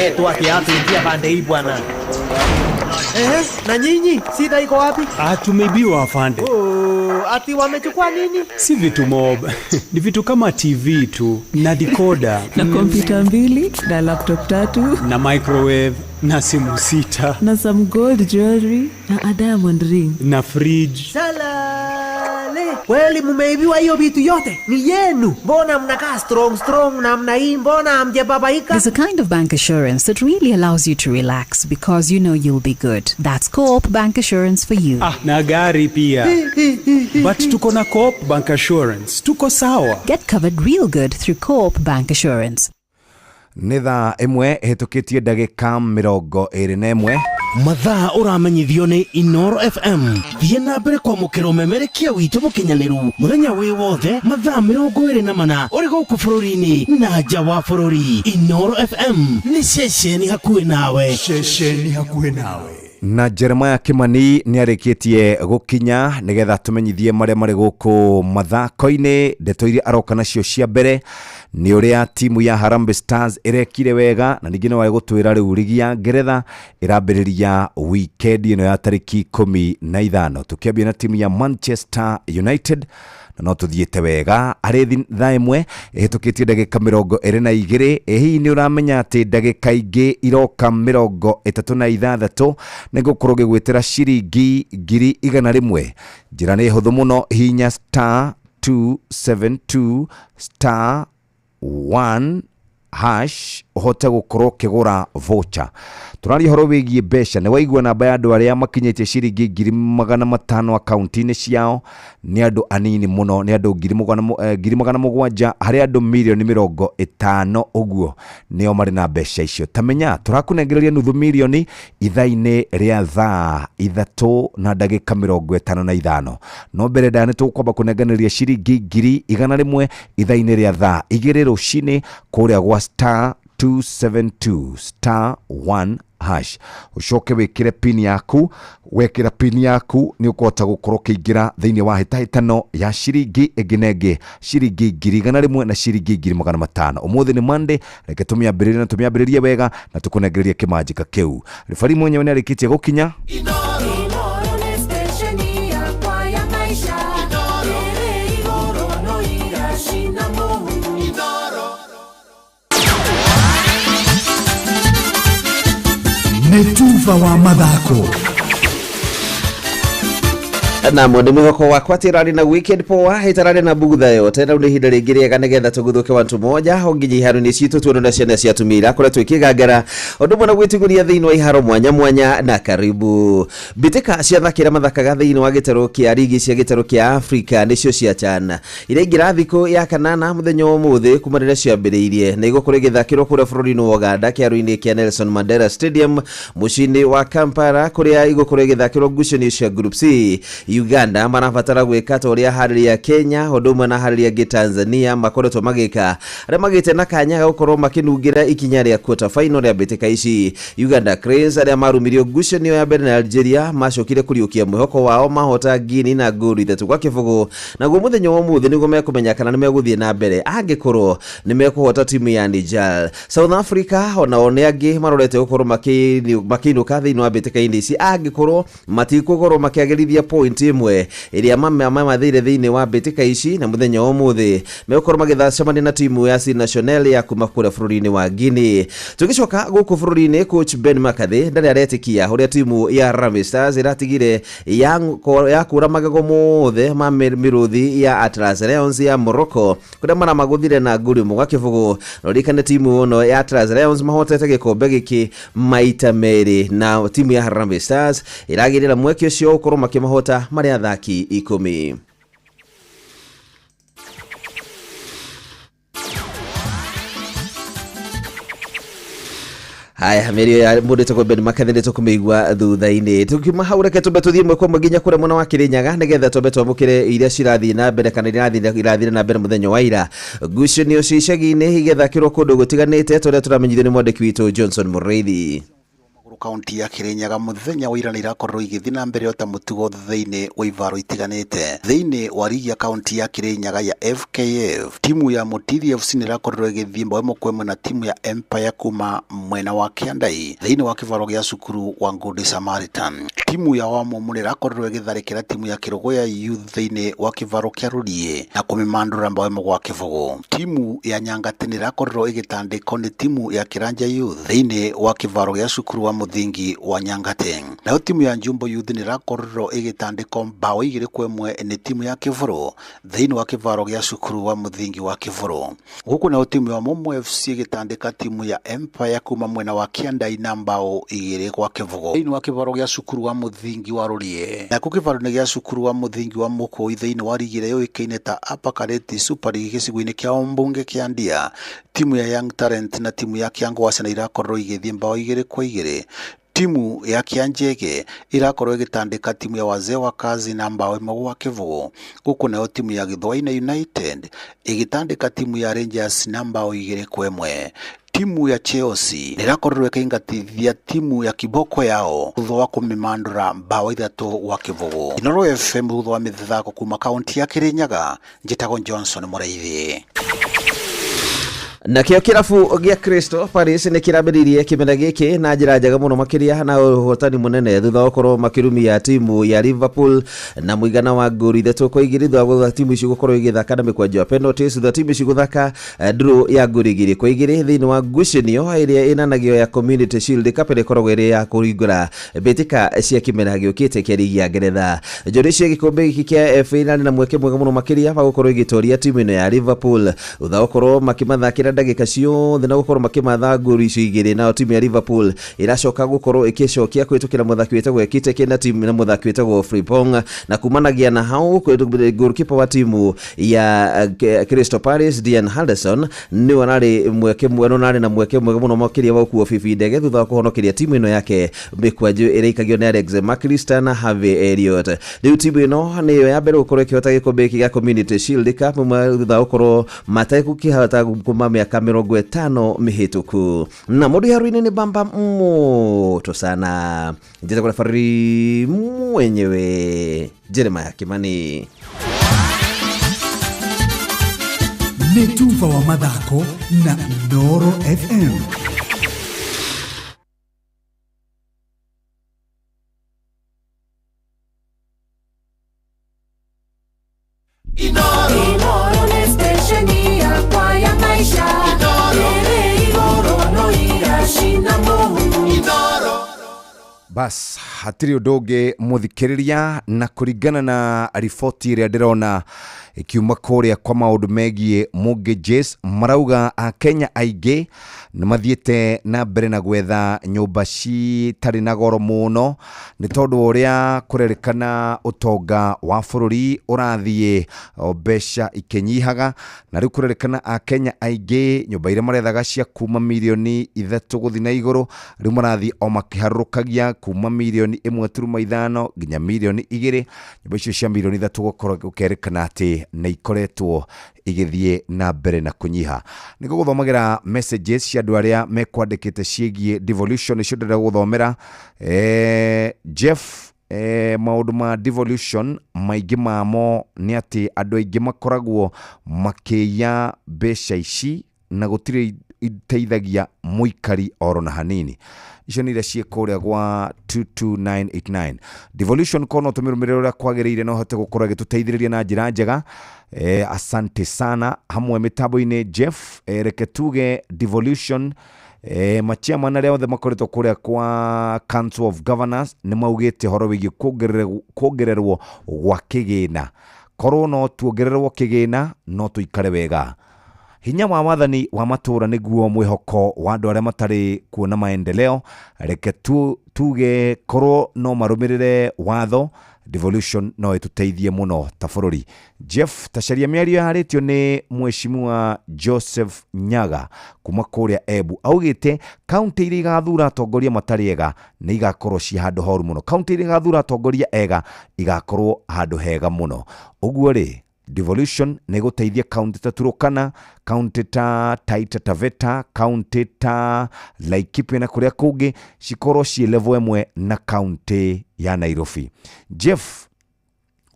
Eh, tu ati ingia pande hii bwana. Eh, na nyinyi shida iko wapi? Ah, tumeibiwa afande. Oh, ati wamechukua nini? Si vitu mob. Ni vitu kama TV tu na decoder na kompyuta 2 na laptop 3 na microwave na simu 6 na some gold jewelry na a diamond ring na fridge. Salale. Kweli mumeibiwa hiyo vitu yote? Ni yenu. Mbona mnakaa strong strong namna hii? Mbona hamjababaika? There's a kind of bank assurance that really allows you to relax because you know you'll be good. That's Co-op Bank Assurance for you. Ah, na gari pia. But tuko na Co-op Bank Assurance. Tuko sawa. Get covered real good through Co-op Bank Assurance. Nĩ thaa 1 ĩhĩtũkĩtie ndagĩka 21. Mathaa ũramenyithio nĩ Inoro FM. Thiĩ na mbere kwamũkĩra ũmemerekia witũ mũkinyanĩru mũthenya wĩ wothe mathaa 24 ũrĩ gũkũ bũrũri-inĩ na nja wa bũrũri. Inoro FM nĩ ceceni hakuhĩ nawe. Ceceni hakuhĩ nawe. Na Jeremiah Kimani nĩ arĩkĩtie gũkinya nĩgetha tũmenyithie marĩa marĩ gũkũ mathako-inĩ. Ndeto iria aroka nacio cia mbere nĩ ũrĩa timu ya Harambee Stars ĩrekire wega, na ningĩ no egũtwĩra rĩu rigi ya Ngeretha ĩrambĩrĩria weekend ĩno ya tarĩki 15, tũkĩambia na timu ya Manchester United na no tũthiĩte wega arĩ thaa 1 ĩhĩtũkĩtie ndagĩka 22. Hihi nĩ ũramenya atĩ ndagĩka ingĩ iroka 36 nĩ ngũkorwo ngĩgwĩtĩra ciringi 100,000. Njĩra nĩ hũthũ mũno, hihinya star 272 star 1 hash ũhote gũkorwo ũkĩgũra voucher. Tũraria ũhoro wĩgiĩ mbeca. Nĩ waigua namba ya andũ arĩa makinyĩtie ciringi 500,000 akaunti-inĩ ciao nĩ andũ anini mũno, nĩ andũ 700,000 harĩ andũ mirioni 50 ũguo nĩo marĩ na mbeca icio. Tamenya tũrakũnengereria nuthu mirioni ithaa-inĩ rĩa thaa 3 na ndagĩka 55. No mbere ndaya nĩ tũkwamba kũnenganĩria ciringi 100,000 ithaa-inĩ rĩa thaa 2 rũcinĩ kũrĩa gwa star 272 star 1 hash. Ũcoke wĩkĩre pin yaku. Wekĩra pin yaku nĩ ũkũhota gũkorwo ũkĩingĩra thĩinĩ wa hĩtahĩtano ya ciringi ĩngĩ na ĩngĩ, ciringi 100,000 na ciringi 500,000. Ũmũthĩ nĩ Monday, reke tũmĩambĩrĩrie na tũmĩambĩrĩrie wega na tũkũnengererie kĩmanjĩka kĩu. Ribari mwenyewe nĩ arĩkĩtie gũkinya. Nĩ tuba wa mathako. Namo nĩ mwĩhoko wakwa atĩ ĩrarĩ na weekend poa, ĩtararĩ na bugutha yote. Rĩu nĩ ihinda rĩngĩ rĩega nĩgetha tũguthũke wantu moja o nginya iharo-inĩ citũ tuone na ciana cia atumia iria koretwo ikĩgangara ũndũ ũmwe na gwĩtigũria thĩinĩ wa iharo mwanya mwanya. Na karibu mbĩtĩka cia athaki arĩa mathakaga thĩinĩ wa gĩtarũ kĩa rigi cia gĩtarũ kĩa Afrika nĩcio cia CHAN iraingĩra thikũ ya kanana mũthenya wa ũmũthĩ kuma rĩrĩa ciambĩrĩirie, na igũkorwo igĩthakĩrwo kũrĩa bũrũri-inĩ wa Uganda kĩharo-inĩ kĩa Nelson Mandela Stadium mũciĩ-inĩ wa Kampala, kũrĩa igũkorwo igĩthakĩrwo ngucanio cia Group C. Uganda marabatara gwĩka ta ũrĩa harĩria Kenya ũndũ ũmwe na harĩria angĩ Tanzania makoretwo magĩka, arĩa magĩte na kanya ga gũkorwo makĩnungĩra ikinya rĩa quarter final rĩa mbĩtĩka ici. Uganda Cranes arĩa marumirio ngucanio ya mbere na Algeria macokire kũriũkia mwĩhoko wao mahota Guinea na ngolu 3-0, naguo mũthenya wa ũmũthĩ nĩguo mekũmenya kana nĩmegũthiĩ na mbere angĩkorwo nĩmekũhota timu ya Niger. South Africa onao nĩ angĩ marorete gũkorwo makĩinũka thĩinĩ wa mbĩtĩka-inĩ ici angĩkorwo matigũkorwo makĩagĩrithia point point ĩmwe ĩrĩa mamathĩire thĩinĩ wa mbĩtĩka ici na mũthenya wa ũmũthĩ megũkorwo magĩthacemania na timu ya Sud National ya kuma kũrĩa bũrũri-inĩ wa Guinea. Tũgĩcoka gũkũ bũrũri-inĩ, coach Ben McCarthy ndarĩ aretĩkia ũrĩa timu ya Harambee Stars ĩratigire yakũra magego mothe ma mĩrũthi ya Atlas Lions ya Morocco kũrĩa maramagũthire na ngũri ĩmwe gwa kĩbũgũ. Na ũririkane timu ĩno ya Atlas Lions mahotete gĩkombe gĩkĩ maita merĩ, na timu ya Harambee Stars ĩragĩrĩra mweke ũcio gũkorwo makĩmahota marĩ athaki 10. Haya, mĩario ya mũndũ wĩtagwo Ben McCarthy nĩ tũkũmĩigua thutha-inĩ. Tukiuma hau reke tumbe tũthiĩ ĩmwe kwa ĩmwe nginya kũrĩa mwena wa Kĩrĩnyaga nĩgetha twambe twamũkĩre iria cirathiĩ na mbere kana irathire na mbere mũthenya wa ira. Ngucanio cia icagi-inĩ igĩthakĩrwo kũndũ gũtiganĩte tũrĩa tũramenyithio nĩ mwandĩki witũ Johnson Mũrĩithi. Kaunti ya Kirinyaga muthenya wa ira nĩ irakorirwo igĩthiĩ na mbere ota mũtugo thĩinĩ wa ivaro itiganĩte. Thĩinĩ wa rigi ya kaunti ya Kirinyaga ya FKF, timu ya Mutithi FC nĩ irakorirwo ĩgĩthiĩ mbaũ ĩmwe kwa ĩmwe na timu ya Empire kuma mwena wa Kĩandai thĩinĩ wa kĩvaro gĩa cukuru wa Good Samaritan. Timu ya Wamumu nĩ irakorirwo ĩgĩtharĩkĩra timu ya Kĩrũgũya Youth thĩinĩ wa kĩvaro kĩa Rũriĩ na kũmĩmandũra mbaũ ĩmwe gwa kĩbũgũ. Timu ya Nyangati nĩ irakorirwo ĩgĩtandĩkwo nĩ timu ya Kĩranja Youth thĩinĩ wa kĩvaro gĩa cukuru wa mũthingi wa Nyangati. Nayo timu ya Njumbo Youth nĩ ĩrakorirwo ĩgĩtandĩkwo mbaũ 2-1 nĩ timu ya Kĩbũrũ thĩinĩ wa kĩvaro gĩa cukuru wa mũthingi wa Kĩbũrũ. Gũkũ nayo timu ya Mumu FC ĩgĩtandĩka timu ya Empire kuma mwena wa Kĩandai na mbaũ 2-0 thĩinĩ wa kĩvaro gĩa cukuru wa mũthingi wa Rũriĩ. Nakuo kĩvaro-inĩ gĩa cukuru wa mũthingi wa Mũkũi thĩinĩ wa rigi ĩrĩa yũĩkaine ta Upper Kareti Super League gĩcigo-inĩ kĩa Ombunge kĩa Ndia, timu ya Young Talent na timu ya Kĩangwacĩ nĩ irakorirwo igĩthiĩ mbaũ 2-2. Timu ya Kĩanjege irakorwo ĩgĩtandĩka timu ya Wazee wa Kazi na mbaũ 1-0. Gũkũ nayo timu ya Gĩthwaina United ĩgĩtandĩka timu ya Rangers na mbaũ 2-1. Timu ya Chelsea ĩrakorirwo ĩkĩingatithia timu ya Kiboko yao thutha wa kũmĩmandũra mbaũ 3-0. Inooro FM thutha wa mĩthako kuma kaunti ya Kirinyaga, njĩtagwo Johnson Mũrĩithi. Nakĩo kĩrabu gĩa Crystal Palace nĩ kĩrambĩrĩirie kĩmera gĩkĩ na njĩra njega mũno makĩria na ũhotani mũnene thutha wa gũkorwo makĩrumia timu ya Liverpool na mũigana wa ngũri 3-2 thutha wa timu ici gũkorwo igĩthaka na mĩkwanjo ya penalties, thutha timu ici gũthaka draw ya ngũri 2-2 thĩinĩ wa ngucanio ĩrĩa ĩnanagio ya Community Shield Cup ĩrĩa ĩkoragwo ĩrĩ ya kũhingũra mbĩtĩka cia kĩmera gĩũkĩte kĩa rigi ya Ngeretha. Njũri cia gĩkombe gĩkĩ kĩa FA irarĩ na mweke mwega mũno makĩria wa gũkorwo ĩgĩtoria timu ĩno ya Liverpool thutha wa gũkorwo makĩmathakĩra ndagĩka ciothe na gũkorwo makĩmatha ngũri icio igĩrĩ. Nayo timu ya Liverpool ĩracoka gũkorwo ĩkĩcokia kũhĩtũkĩra mũthaki wĩtagwo Ekitike na timu na mũthaki wĩtagwo Frimpong, na kumanagia na hau goalkeeper wa timu ya Crystal Palace Dean Henderson nĩwe ararĩ mweke mwega ararĩ na mweke mwega mũno makĩria wa gũkuo bibi ndege thutha wa kũhonokeria timu ĩno yake mĩkwanjo ĩrĩa ĩikagio nĩ Alex McAllister na Harvey Elliott. Rĩu timu ĩno nĩyo ya mbere gũkorwo ĩkĩhota gĩkombe gĩkĩ gĩa Community Shield Cup thutha wa gũkorwo matekũkĩhota kuma mĩaka 50 mĩhĩtũku. Na mũndũ iharo-inĩ nĩ bamba moto sana. Njĩtagwo referee mwenyewe Jeremiah Kimani. Nĩ tuba wa mathako na Inooro FM. Inooro nĩ stesheni yakwa ya maisha. Ĩrĩ igũrũ no iracina mũhu. Bas, hatirĩ ũndũ ũngĩ mũthikĩrĩria, na kũringana na riboti ĩrĩa ndĩrona ikiuma kũrĩa kwa maũndũ megiĩ mortgages, marauga Akenya aingĩ nĩ mathiĩte na mbere na gwetha nyũmba citarĩ na goro mũno nĩ tondũ wa ũrĩa kũrerĩkana ũtonga wa bũrũri ũrathiĩ mbeca ikĩnyihaga, na rĩu kũrerĩkana Akenya aingĩ nyũmba iria marethaga cia kuma mirioni 3 gũthiĩ na igũrũ rĩu marathiĩ o makĩharũrũkagia kuma mirioni 1.5 nginya mirioni 2. Nyũmba icio cia mirioni 3 gũkorwo gũkerĩkana atĩ nĩ ikoretwo igĩthiĩ na mbere na kũnyiha. Nĩ gũgũthomagĩra messages cia andũ arĩa mekwandĩkĩte ciĩgiĩ devolution, nĩcio ndĩrenda gũgũthomera. Jeff, maũndũ ma devolution maingĩ mamo nĩ atĩ andũ aingĩ makoragwo makĩiya mbeca ici na gũtirĩ iteithagia mũikari oro na hanini. Icio nĩ iria ciĩ kũrĩa gwa 22989. Devolution ko no tũmĩrũmĩrĩre ũrĩa kwagĩrĩire no hote gũkorwo ĩgĩtũteithĩrĩria na njĩra njega. Asante sana hamwe mĩtambo-inĩ Jeff. Reke tuge devolution, machairman arĩa othe makoretwo kũrĩa kwa Council of Governors nĩ maugĩte ũhoro wĩgiĩ kuongererwo gwa kĩgĩna. Korwo no tuongererwo kĩgĩna no tũikare wega. Hinya wa wathani wa matũra nĩguo mwĩhoko wa andũ arĩa matarĩ kuona maendeleo. Reke tuge korwo no marũmĩrĩre watho, devolution no ĩtũteithie mũno ta bũrũri. Jeff, tacaria mĩario yarĩtio nĩ mheshimiwa Joseph Nyaga kuma kũrĩa Embu. Augĩte kaunti iria igathura atongoria matarĩ ega nĩ igakorwo ciĩ handũ horu mũno, kaunti iria igathura atongoria ega igakorwo handũ hega mũno. Ũguo rĩ, devolution nĩ ĩgũteithia kaunti ta Turukana, kaunti ta Taita Taveta, kaunti ta Laikipia na kũrĩa kũngĩ cikorwo ciĩ level ĩmwe na kaunti ya Nairobi. Jeff,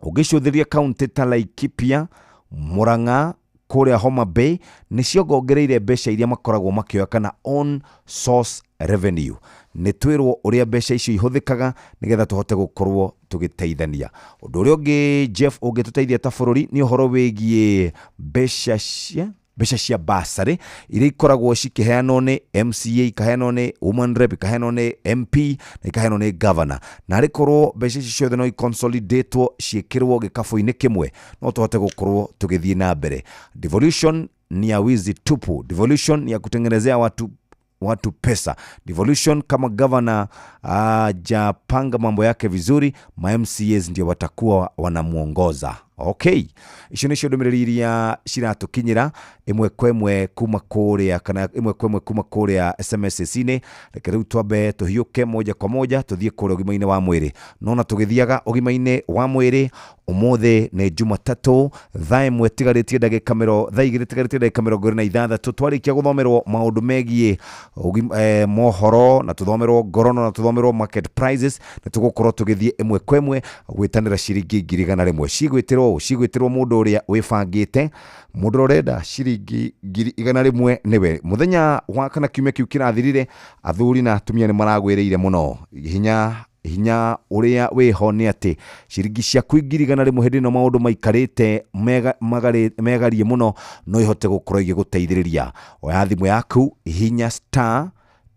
ũngĩcũthĩria kaunti ta Laikipia, Murang'a, kũrĩa Homa Bay nĩ ciongongereire mbeca iria makoragwo makĩoya kana on source revenue. Nĩ twĩrwo ũrĩa mbeca icio ihũthĩkaga nĩgetha tũhote gũkorwo tũgĩteithania. Ũndũ ũrĩa ũngĩ Jeff ũngĩtũteithia ta bũrũri nĩ ũhoro wĩgiĩ mbeca cia basarĩ iria ikoragwo cikĩheanwo nĩ MCA, ikaheanwo nĩ woman rep, ikaheanwo nĩ MP na ikaheanwo nĩ governor. Na arĩ korwo mbeca ici ciothe no iconsolidatwo ciĩkĩrwo gĩkabũ-inĩ kĩmwe, no tũhote gũkorwo tũgĩthiĩ na mbere. Devolution ni ya wizi tupu. Devolution ni ya kutengenezea watu pesa. Devolution kama governor hajapanga mambo yake vizuri, ma MCAs ndio watakuwa wanamuongoza. Okay, icio nĩcio ndũmĩrĩri iria ciratũkinyĩra ĩmwe kwa ĩmwe kuma kũrĩa, kana ĩmwe kwa ĩmwe kuma kũrĩa SMS-inĩ. Reke rĩu twambe tũhiũke moja kwa moja tũthiĩ kũrĩa ũgima-inĩ wa mwĩrĩ. No na tũgĩthiaga ũgima-inĩ wa mwĩrĩ, ũmũthĩ nĩ Jumatatũ thaa ĩmwe tigarĩtie ndagĩka thaa igĩrĩ tigarĩtie ndagĩka 26. Twarĩkia gũthomerwo maũndũ megiĩ mohoro na tũthomerwo ngorono na tũthomerwo market prices, nĩ tũgũkorwo tũgĩthiĩ ĩmwe kwa ĩmwe gwĩtanĩra ciringi 100,000. Cigwĩtĩrwo mũndũ ũrĩa wĩbangĩte, mũndũ ũrĩa ũrenda ciringi 100,000 nĩwe. Mũthenya wa kana kiumia kĩu kĩrathirire, athuri na atumia nĩ maragwĩrĩire mũno. Hinya ũrĩa wĩho nĩ atĩ ciringi ciaku 100,000 hĩndĩ ĩno maũndũ maikarĩte megarie mũno, no ihote gũkorwo igĩgũteithĩrĩria. Oya thimũ yaku, hinya star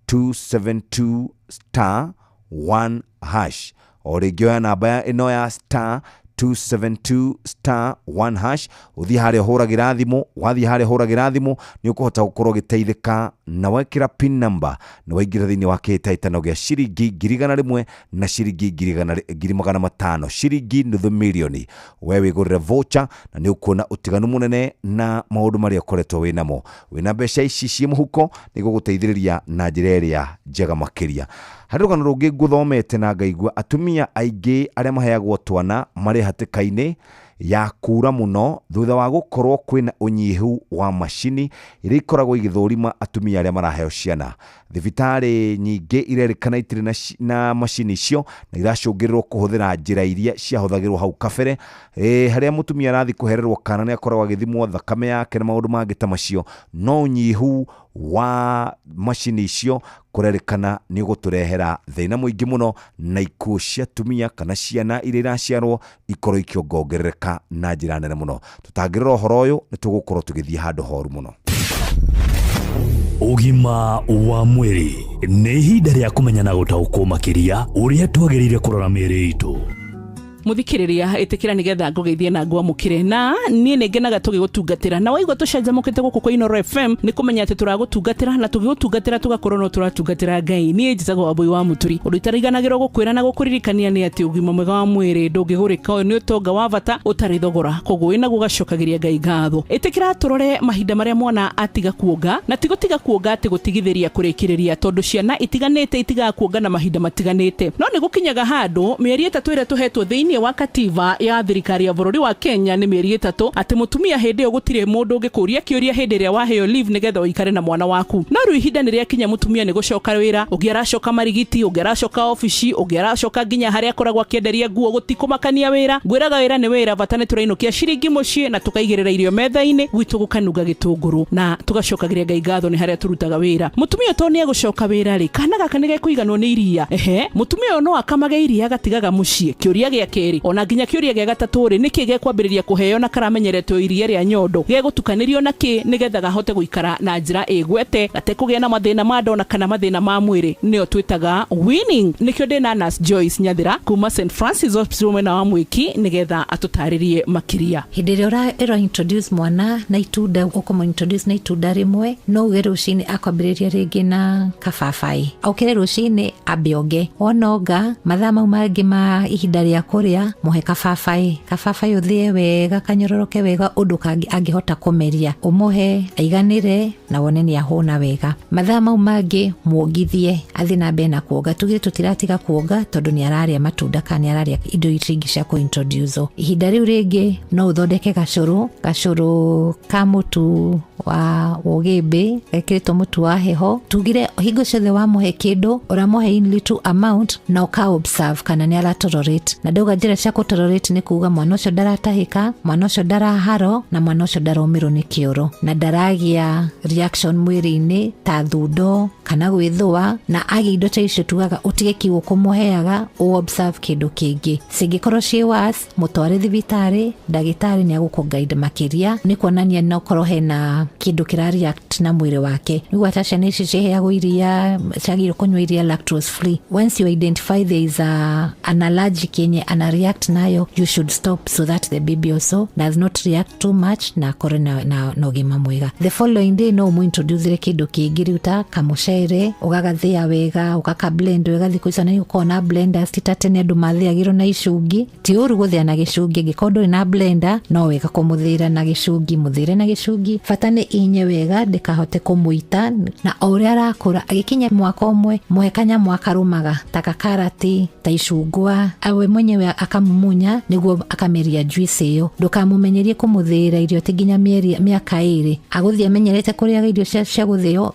272 star 1 hash. O rĩngĩ oya namba ĩno ya star 272 star 1 hash, ũthiĩ harĩa ũhũragĩra thimũ. Wathiĩ harĩa ũhũragĩra thimũ nĩ ũkũhota gũkorwo ũgĩteithĩka, na wekĩra pin number nĩ waingĩra thĩinĩ wa kĩhĩtahĩtano gĩa ciringi 100,000 na ciringi 500,000, ciringi nuthu mirioni. We wĩgũrĩre voucher na nĩ ũkuona ũtiganu mũnene na maũndũ marĩa ũkoretwo wĩnamo. Wĩna mbeca ici ciĩ mũhuko nĩ gũgũteithĩrĩria na njĩra ĩrĩa njega makĩria. Harĩ rũgano rũngĩ ngũthomete na ngaigua atumia aingĩ arĩa maheagwo twana marĩ hatĩka-inĩ ya kura mũno thutha wa gũkorwo kwĩna ũnyihu wa macini iria ikoragwo igĩthũrima atumia arĩa maraheo ciana. Thibitarĩ nyingĩ irerĩkana itirĩ na macini icio na iracũngĩrĩrwo kũhũthĩra njĩra iria ciahũthagĩrwo hau kabere, harĩa mũtumia arathiĩ kũhererwo kana nĩ akoragwo agĩthimwo thakame yake na maũndũ mangĩ ta macio. No ũnyihu wa macini icio kũrerĩkana nĩ ũgũtũrehera thĩna mũingĩ mũno, na ikuũ cia atumia kana ciana iria iraciarwo ikorwo ikĩongongerereka na njĩra nene mũno. Tũtangĩrora ũhoro ũyũ nĩ tũgũkorwo tũgĩthiĩ handũ horu mũno. Ũgima wa mwĩrĩ nĩ ihinda rĩa kũmenya na gũtaũkwo makĩria ũrĩa twagĩrĩire kũrora mĩĩrĩ itũ. Muthikiriria itikira nigetha ngugeithie na ngwamukire na nie ningenaga tugigutungatira na waigua tucanjamukite guku kwa Inoro FM ni kumenya ati turagutungatira na tugigutungatira tugakorwo no turatungatira Ngai. Nie njitagwo Wambui wa Muturi. Undu itariganagirwo gukwira na gukuririkania ni ati ugima mwega wa mwiri ndungigurika, uyu ni utonga wa bata utari thogora, koguo wina gugacokagiria Ngai ngatho. Itikira turore mahinda maria mwana atiga kuonga na tigutiga kuonga ati gutigithiria kurikiriria, tondu ciana itiganite itigaga kuonga na mahinda matiganite, no ni gukinyaga handu mieri 3 ĩrĩa tuhetwo thiini Thĩinĩ wa katiba ya thirikari ya bũrũri wa Kenya nĩ mĩeri 3 atĩ mũtumia hĩndĩ ĩyo gũtirĩ mũndũ ũngĩkũria kĩũria hĩndĩ ĩrĩa waheo leave nĩgetha ũikare na mwana waku. No rĩu ihinda nĩ rĩakinya mũtumia nĩ gũcoka wĩra, ũngĩ aracoka marigiti, ũngĩ aracoka obici, ũngĩ aracoka nginya harĩa akoragwo akĩenderia nguo, gũtikũmakania wĩra. Ngwĩraga wĩra nĩ wĩra, bata nĩ tũrainũkia ciringi mũciĩ na tũkaigĩrĩra irio metha-inĩ gwitũ gũkanunga gĩtũngũrũ na tũgacokagĩria Ngai ngatho nĩ harĩa tũrutaga wĩra. Mũtumia to nĩ egũcoka wĩra rĩ, kana gaka nĩ gekũiganwo nĩ iria? Ehe, mũtumia ũyũ no akamage iria agatigaga mũciĩ. Kĩũria gĩa kerĩ ona nginya kĩũria gĩa gatatũ rĩ, nĩkĩ gekwambĩrĩria kũheo na karamenyeretwo iria rĩa nyondo, gegũtukanĩrio na kĩ nĩgetha gahote gũikara na njĩra ĩgwete gatekũgĩa na mathĩna ma nda ona kana mathĩna ma mwĩrĩ, nĩyo twĩtaga weaning. Nĩkĩo ndĩna Nurse Joyce Nyathira kuma St Francis Hospital mwena wa Mwĩki nĩgetha atũtarĩrie makĩria. Hĩndĩ ĩrĩa ũra introduce mwana na itunda, ũkũmũ introduce na itunda rĩmwe, no uge rũcinĩ akwambĩrĩria rĩngĩ na kababai, okĩre rũcinĩ ambe onge, wona onga mathaa mau mangĩ ma ihinda rĩa kũrĩa mũhe kababai, kababai ũthĩe wega kanyororoke wega ũndũ angĩhota kũmeria, ũmũhe aiganĩre na wone nĩ ahũna wega. Mathaa mau mangĩ muongithie athiĩ na mbere na kuonga, tugire tũtiratiga kuonga tondũ nĩ ararĩa matunda kana nĩ ararĩa indo ingĩ cia kũ-introduce. Ihinda rĩu rĩngĩ no ũthondeke gacũrũ, gacũrũ ka mũtu wa ũgĩmbĩ gekĩrĩtwo mũtu wa heho, tugire hingo ciothe wamũhe kĩndũ ũramũhe in little amount na ũka observe kana nĩ ara tolerate. Na ndauga njĩra cia kũ tolerate nĩ kuga mwana ũcio ndaratahĩka, mwana ũcio ndaraharo na mwana ũcio ndaromĩrwo nĩ kĩoro na ndaragĩa reaction mwĩrĩ-inĩ ta thundo kana gwĩthũa, na agĩa indo ta icio tugaga ũtige kiugo kũmũheaga, ũ observe kĩndũ kĩngĩ. Cingĩkorwo ciĩ worse, mũtware thibitarĩ, ndagĩtarĩ nĩ agũkũ guide makĩria, nĩ kuonania no korwo hena kĩndũ kĩra react na mwĩrĩ wake. Nĩguo ata ciana ici ciheagwo iria, ciagĩrĩirwo kũnyua iria lactose free. Once you identify there is an allergic yenye ana react nayo, you should stop so that the baby also does not react too much na akorwo na ũgima mwega. The following day no ũmũintroduce kĩndũ kĩngĩ rĩu ta kamũcere, ũgagathĩa wega, ũgaka blend wega. Thikũ ici nĩ ũkoragwo na blenders, ti ta tene andũ mathĩagĩrwo na icungi. Ti ũru gũthĩa na gĩcungi, angĩkorwo ndũrĩ na blender no wega kũmũthĩra na gĩcungi, mũthĩre na gĩcungi, bata nĩ inye wega ndĩkahote kũmũita. Na o ũrĩa arakũra agĩkinya mwaka ũmwe, mũhe kanyamũ akarũmaga ta kakarati, ta icungwa, we mwenyewe akamumunya nĩguo akameria juice ĩyo. Ndũkamũmenyerie kũmũthĩĩra irio ti nginya mĩaka 2, agũthiĩ amenyerete kũrĩaga irio cia gũthĩo.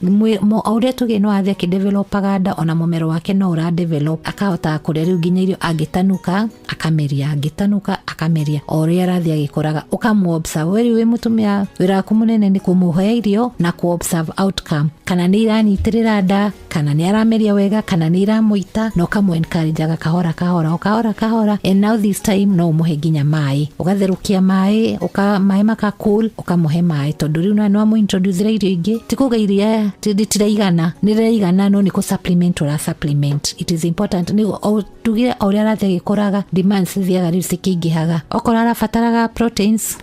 O ũrĩa tũgĩ no athiĩ akĩdevelopaga nda, ona mũmero wake no ũra develop, akahota kũrĩa rĩu nginya irio angĩtanuka akameria, angĩtanuka akameria, o ũrĩa arathiĩ agĩkũraga. Ũkamũ observe we rĩu wĩ mũtumia, wĩra waku mũnene nĩ kũmũhe irio na kũ observe outcome, kana nĩ iranyitĩrĩra nda, kana nĩ arameria wega, kana nĩ iramũita, na ũkamũ encourage kahora kahora, o kahora kahora. And now this time no ũmũhe nginya maĩ, ũgatherũkia maĩ, maĩ maka cool, ũkamũhe maĩ, tondũ rĩu no amũ introduce irio ingĩ. Ti kuga iria tiraigana, nĩ rĩraigana, no nĩ kũ supplement ũra supplement. It is important nĩ tugire o ũrĩa arathiĩ agĩkũraga, demands cithiaga rĩu cikĩingĩhaga. Okorwo arabataraga proteins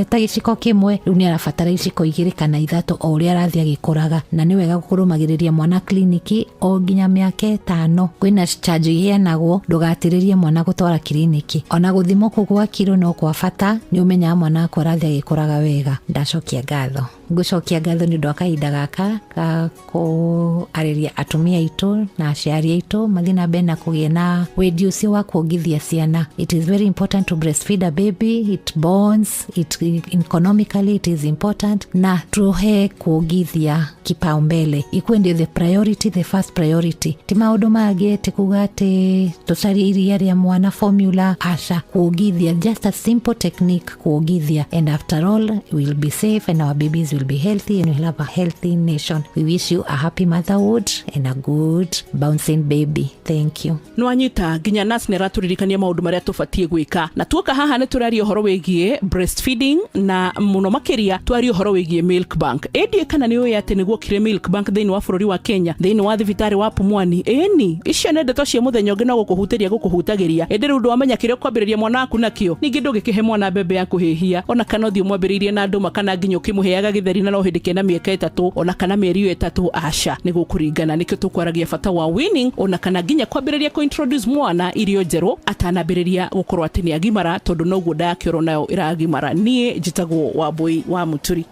ta gĩciko kĩmwe, rĩu nĩ arabatara iciko 2 kana 3 o ũrĩa arathiĩ agĩkũraga. Na nĩ wega kũrũmagĩrĩria mwana kliniki o nginya mĩaka 5. Kwĩna chanjo iheanagwo, ndũgatĩrĩrie mwana gũtwara kiriniki. Ona gũthimwo kũu gwa kiro no kwa bata, nĩ ũmenyaga mwana waku arathiĩ agĩkũraga wega. Ndacokia ngatho, ngũcokia ngatho nĩ ũndũ wa kahinda gaka ga kũarĩria atumia aitũ na aciari aitũ mathiĩ na mbere na kũgĩa na wendi ũcio wa kuongithia ciana. It is very important to breastfeed a baby, it bonds, it economically it is important, na tuhe kuongithia kipaumbele, ikuwe ndio the priority, the first priority. Ti maũndũ mangĩ, ti kuga atĩ tũcarie iria rĩa mwana formula, aca, kuongithia, just a simple technique kuongithia, and after all we will be safe and our babies will be healthy and we'll have a healthy nation. We wish you a happy motherhood and a good bouncing baby. Thank you. No anyita nginya nurse nĩ aratũririkania maũndũ marĩa tũbatiĩ gwĩka, na tuoka haha nĩ tũraria ũhoro wĩgiĩ breastfeeding na mũno makĩria twaria ũhoro wĩgiĩ milk bank. Ĩndĩ kana nĩ ũĩ atĩ nĩguo kire milk bank thĩinĩ wa bũrũri wa Kenya, thĩinĩ wa thibitarĩ wa Pumwani? Ĩni, icio nĩ ndeto cia mũthenya ũngĩ no gũkũhutĩria gũkũhutagĩria, ĩndĩ rĩu ndwamenya kĩrĩa ũkwambĩrĩria mwana waku nakĩo. Ningĩ ndũngĩkĩhe mwana mbembe ya kũhĩhia, ona kana ũthiĩ ũmwambĩrĩirie na ndũma, kana nginya ũkĩmũheaga gĩtheri na no hĩndĩ kena mĩaka 3 ona kana mĩeri 3, aca, nĩ gũkũringana. Nĩkĩo tũkwaragia bata wa weaning, ona kana nginya kwambĩrĩria kũ introduce mwana irio njerũ atanambĩrĩria gũkorwo atĩ nĩ agimara, tondũ noguo nda yake oro nayo ĩragimara. Niĩ njĩtagwo Wambui wa Mũturi.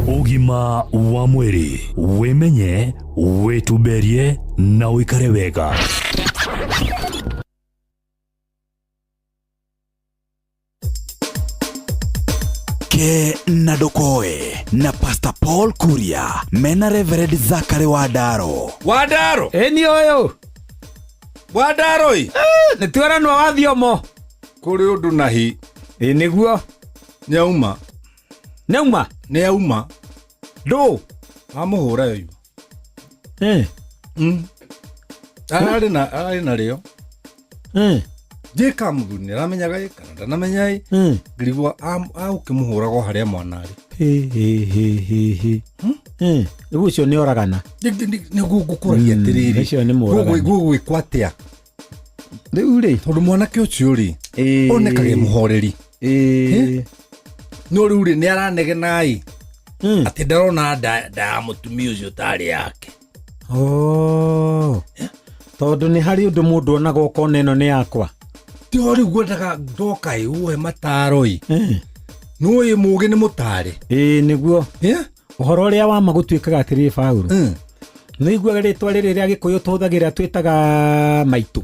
Ũgima wa mwĩrĩ, wĩmenye, wĩtumberie na ũikare wega. Ke na ndũkoe na Pastor Paul Kuria mena Reverend Zakari Wandaro. Wandaro ĩni ũyũ Wandaro ĩ nĩ tweranwo wathiomo kũrĩ ũndũ nahi. Ĩ nĩguo. Nĩauma. Nĩauma. Nĩauma. Ndũ. Amũhũra yoima. Ararĩ na ararĩ narĩo. Njĩka mũthuri nĩaramenyaga ĩ kana ndanamenya ĩ. Ngĩrigwo agũkĩmũhũraga o harĩa mwana arĩ. Rĩu ũcio nĩ oragana. Nĩguo ngũkũragia atĩrĩrĩ. Ũcio nĩ mũragani. Gũgwĩkwo atĩa? Rĩu rĩ. Tondũ mwanake ũcio rĩ onekaga e mũhoreri. No rĩu rĩ nĩ aranegena ĩ atĩ ndarona nda nda ya mũtumia ũcio tarĩ yake. Oh. Tondũ nĩ harĩ ũndũ mũndũ onaga ũkona ĩno nĩ yakwa. Ti o rĩu ngwendaga ndoka ĩ ũhe mataro ĩ. Nĩũĩ mũgĩ nĩ mũtare. Ĩĩ nĩguo. Ũhoro ũrĩa wa ma gũtuĩkaga atĩrĩrĩ Paũlũ. Nĩ iguaga rĩtwa rĩrĩ rĩa Gĩkũyũ tũhũthagĩra twĩtaga maitũ.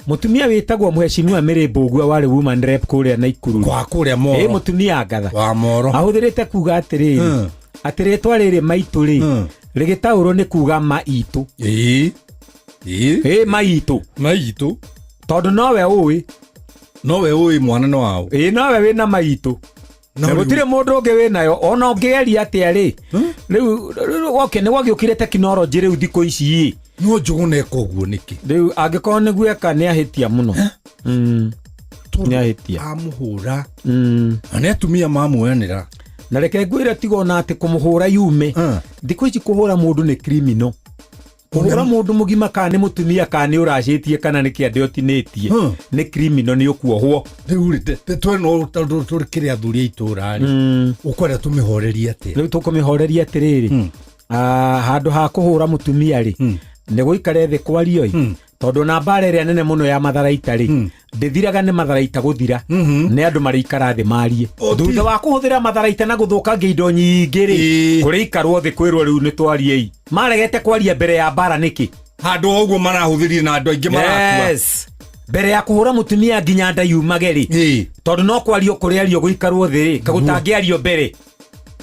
Mũtumia wĩtagwo Mheshimiwa Mary Mbũgua warĩ woman rep kũrĩa Naikuru. Kwa kũrĩa Moro. Ĩ mũtumia ngatha. Wa Moro. Ahũthĩrĩte kuga atĩrĩrĩ. Atĩ rĩtwa rĩrĩ maitũ rĩ rĩgĩtaũrwo nĩ kuga ma itũ. Ĩĩ. Ĩĩ ma itũ. Ma itũ. Tondũ nowe ũĩ. Nowe ũĩ mwana nĩ waũ. Ĩĩ nowe wĩna ma itũ. Na gũtirĩ mũndũ ũngĩ wĩnayo ona ũngĩgeria atĩa rĩ rĩu okay nĩ gwagĩũkire tekinoronjĩ rĩu thikũ ici ĩ no Njũgũna eka ũguo nĩkĩ rĩu angĩkorwo nĩguo eka nĩ ahĩtia mũno nĩ ahĩtia amũhũra na nĩ atumia mamuoyanĩra na reke ngwĩre tiga ona atĩ kũmũhũra yume thikũ ici kũhũra mũndũ nĩ criminal kũhũra mũndũ mũgima kana nĩ mũtumia kana nĩ ũracĩtie kana nĩ kĩande ũtinĩtie nĩ criminal nĩ ũkuohwo rĩu rĩ tweno tondũ tũrĩ kĩrĩ athuri a itũra rĩ ũkwenda tũmĩhorerie atĩa rĩu tũkũmĩhoreria atĩrĩrĩ handũ ha kũhũra mũtumia rĩ nĩ gũikare thĩ kwario ĩ tondũ na mbara ĩrĩa nene mũno ya matharaita rĩ ndĩthiraga nĩ matharaita gũthira nĩ andũ marĩikara thĩ marie thutha wa kũhũthĩra matharaita na gũthũkangia indo nyingĩ rĩ kũrĩikarwo thĩ kwĩrwo rĩu nĩ twariei maregete kwaria mbere ya mbara nĩkĩ handũ o ũguo marahũthĩrire na andũ aingĩ marakua yes mbere ya kũhũra mũtumia nginya nda yumage rĩ tondũ no kwario kũrĩario gũikarwo thĩ rĩ kagũtangĩario mbere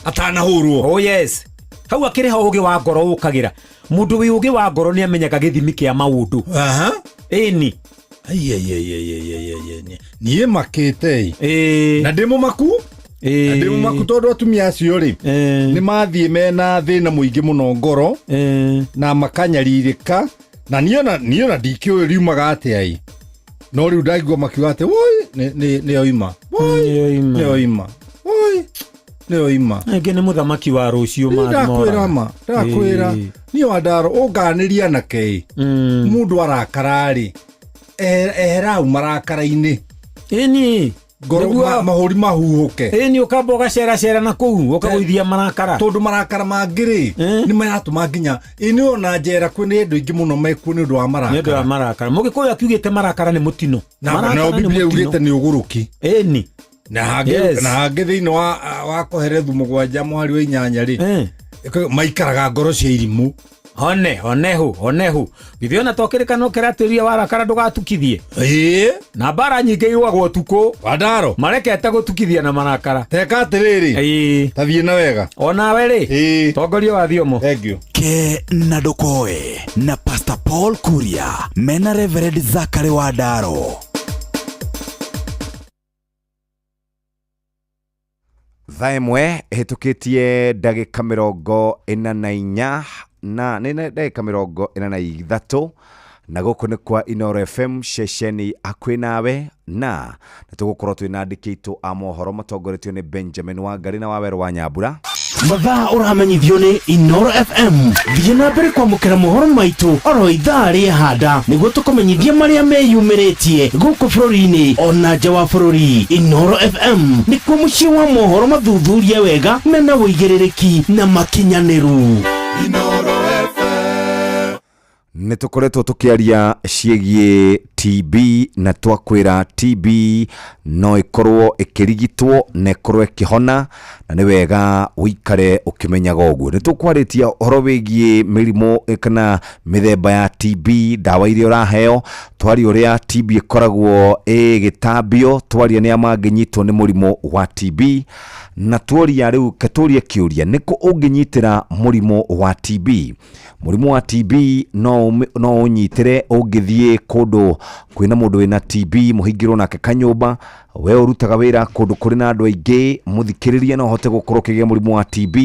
atanahũrwo oh yes hau akĩrĩ ho ũgĩ wa ngoro ũkagĩra mũndũ wĩ ũgĩ wa ngoro nĩ amenyaga gĩthimi kĩa maũndũ ĩni niĩ makĩte ĩ na ndĩ mũmaku na ndĩ mũmaku tondũ atumia acio rĩ nĩ mathiĩ mena thĩna mũingĩ mũno ngoro na makanyarirĩka na niĩ ona ndikĩũĩ riumaga atĩa ĩ no rĩu ndaigua makiuga atĩ woi nĩ oima woi nĩ oima woi nĩ oima ĩngĩ nĩ mũthamaki wa rũciũ ndakwĩra ma ndakwĩra niĩ Wandaro ũnganĩria anake ĩ mũndũ arakara rĩ eherau marakara-inĩ ĩni ngoro mahũri mahuhũke ĩni ũkamba ũgaceracera na kũu ũkagũithia marakara tondũ marakara mangĩ rĩ nĩ maratũma nginya ĩ nĩ ona njera kwĩ nĩ andũ aingĩ mũno mekuo nĩ ũndũ wa marakara nĩ ũndũ wa marakara mũgĩkũyũ akiugĩte marakara nĩ mũtino na Biblia ugĩte nĩ ũgũrũki ĩni na hangĩ thĩinĩ wa Koherethu 7 mũhari wa 8 rĩ maikaraga ngoro cia irimũ hone honehu honehu githĩ ona tokĩrĩkano kĩratwĩria warakara ndũgatukithie ĩĩ na mbara nyingĩ irũagwo ũtukũ Wandaro marekete gũtukithia na marakara teka atĩrĩrĩ ĩĩ tathiĩ na wega onawe rĩ tongoria wa thiomo thank you Ke na ndũkoe na Pastor Paul Kuria mena Reverend Zakari Wandaro. Thaa ĩmwe ĩhĩtũkĩtie ndagĩka 44 na nĩ ndagĩka 43 na gũkũ nĩ kwa Inooro FM ceceni hakuhĩ nawe na nĩ tũgũkorwo twĩna andĩki aitũ a mohoro matongoretio nĩ Benjamin Wangari na Wawerũ wa Nyambura. Mathaa ũramenyithio nĩ Inooro FM. Thiĩ na mbere kwamũkĩra mohoro maitũ oro ithaa rĩa handa nĩguo tũkũmenyithie marĩa meyumĩrĩtie gũkũ bũrũri-inĩ ona nja wa bũrũri. Inooro FM nĩkuo mũciĩ wa mohoro mathuthurie wega mena ũigĩrĩrĩki na makinyanĩru. Inooro FM. Nĩ tũkoretwo tũkĩaria ciĩgiĩ TB na twakwĩra TB no ĩkorwo ĩkĩrigitwo na ĩkorwo ĩkĩhona, na nĩ wega ũikare ũkĩmenyaga ũguo. Nĩ tũkwarĩtie ũhoro wĩgiĩ mĩrimũ kana mĩthemba ya TB, ndawa iria ũraheo, twaria ũrĩa TB ĩkoragwo ĩgĩtambio, twaria nĩa mangĩnyitwo nĩ mũrimũ wa TB, na tworia rĩu ketũrie kĩũria nĩkũ ũngĩnyitĩra mũrimũ wa TB. Mũrimũ wa TB no ũnyitĩre ũngĩthiĩ kũndũ kwĩna mũndũ wĩna TB, mũhingĩrwo nake kanyũmba, we ũrutaga wĩra kũndũ kũrĩ na andũ aingĩ, mũthikĩrĩrie no ũhote gũkorwo ũkĩgĩa mũrimũ wa TB.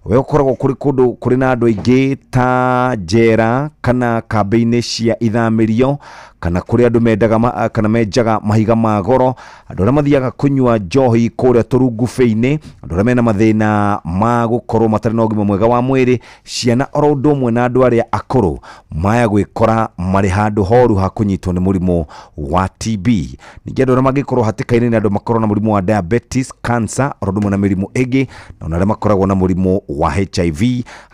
We ũkoragwo kũrĩ kũndũ kũrĩ na andũ aingĩ ta njera kana kambĩ-inĩ cia ithamĩrio, kana kũrĩa andũ mendaga kana menjaga mahiga ma goro, andũ arĩa mathiaga kũnyua njohi kũrĩa tũrungubĩ-inĩ, andũ arĩa mena mathĩna ma gũkorwo matarĩ na ũgima mwega wa mwĩrĩ, ciana oro ũndũ ũmwe na andũ arĩa akũrũ maya gwĩkora marĩ handũ horu ha kũnyitwo nĩ mũrimũ wa TB. Ningĩ andũ arĩa mangĩkorwo hatĩka-inĩ nĩ andũ makorwo na mũrimũ wa diabetes, cancer, oro ũndũ ũmwe na mĩrimũ ĩngĩ, na ona arĩa makoragwo na mũrimũ wa HIV,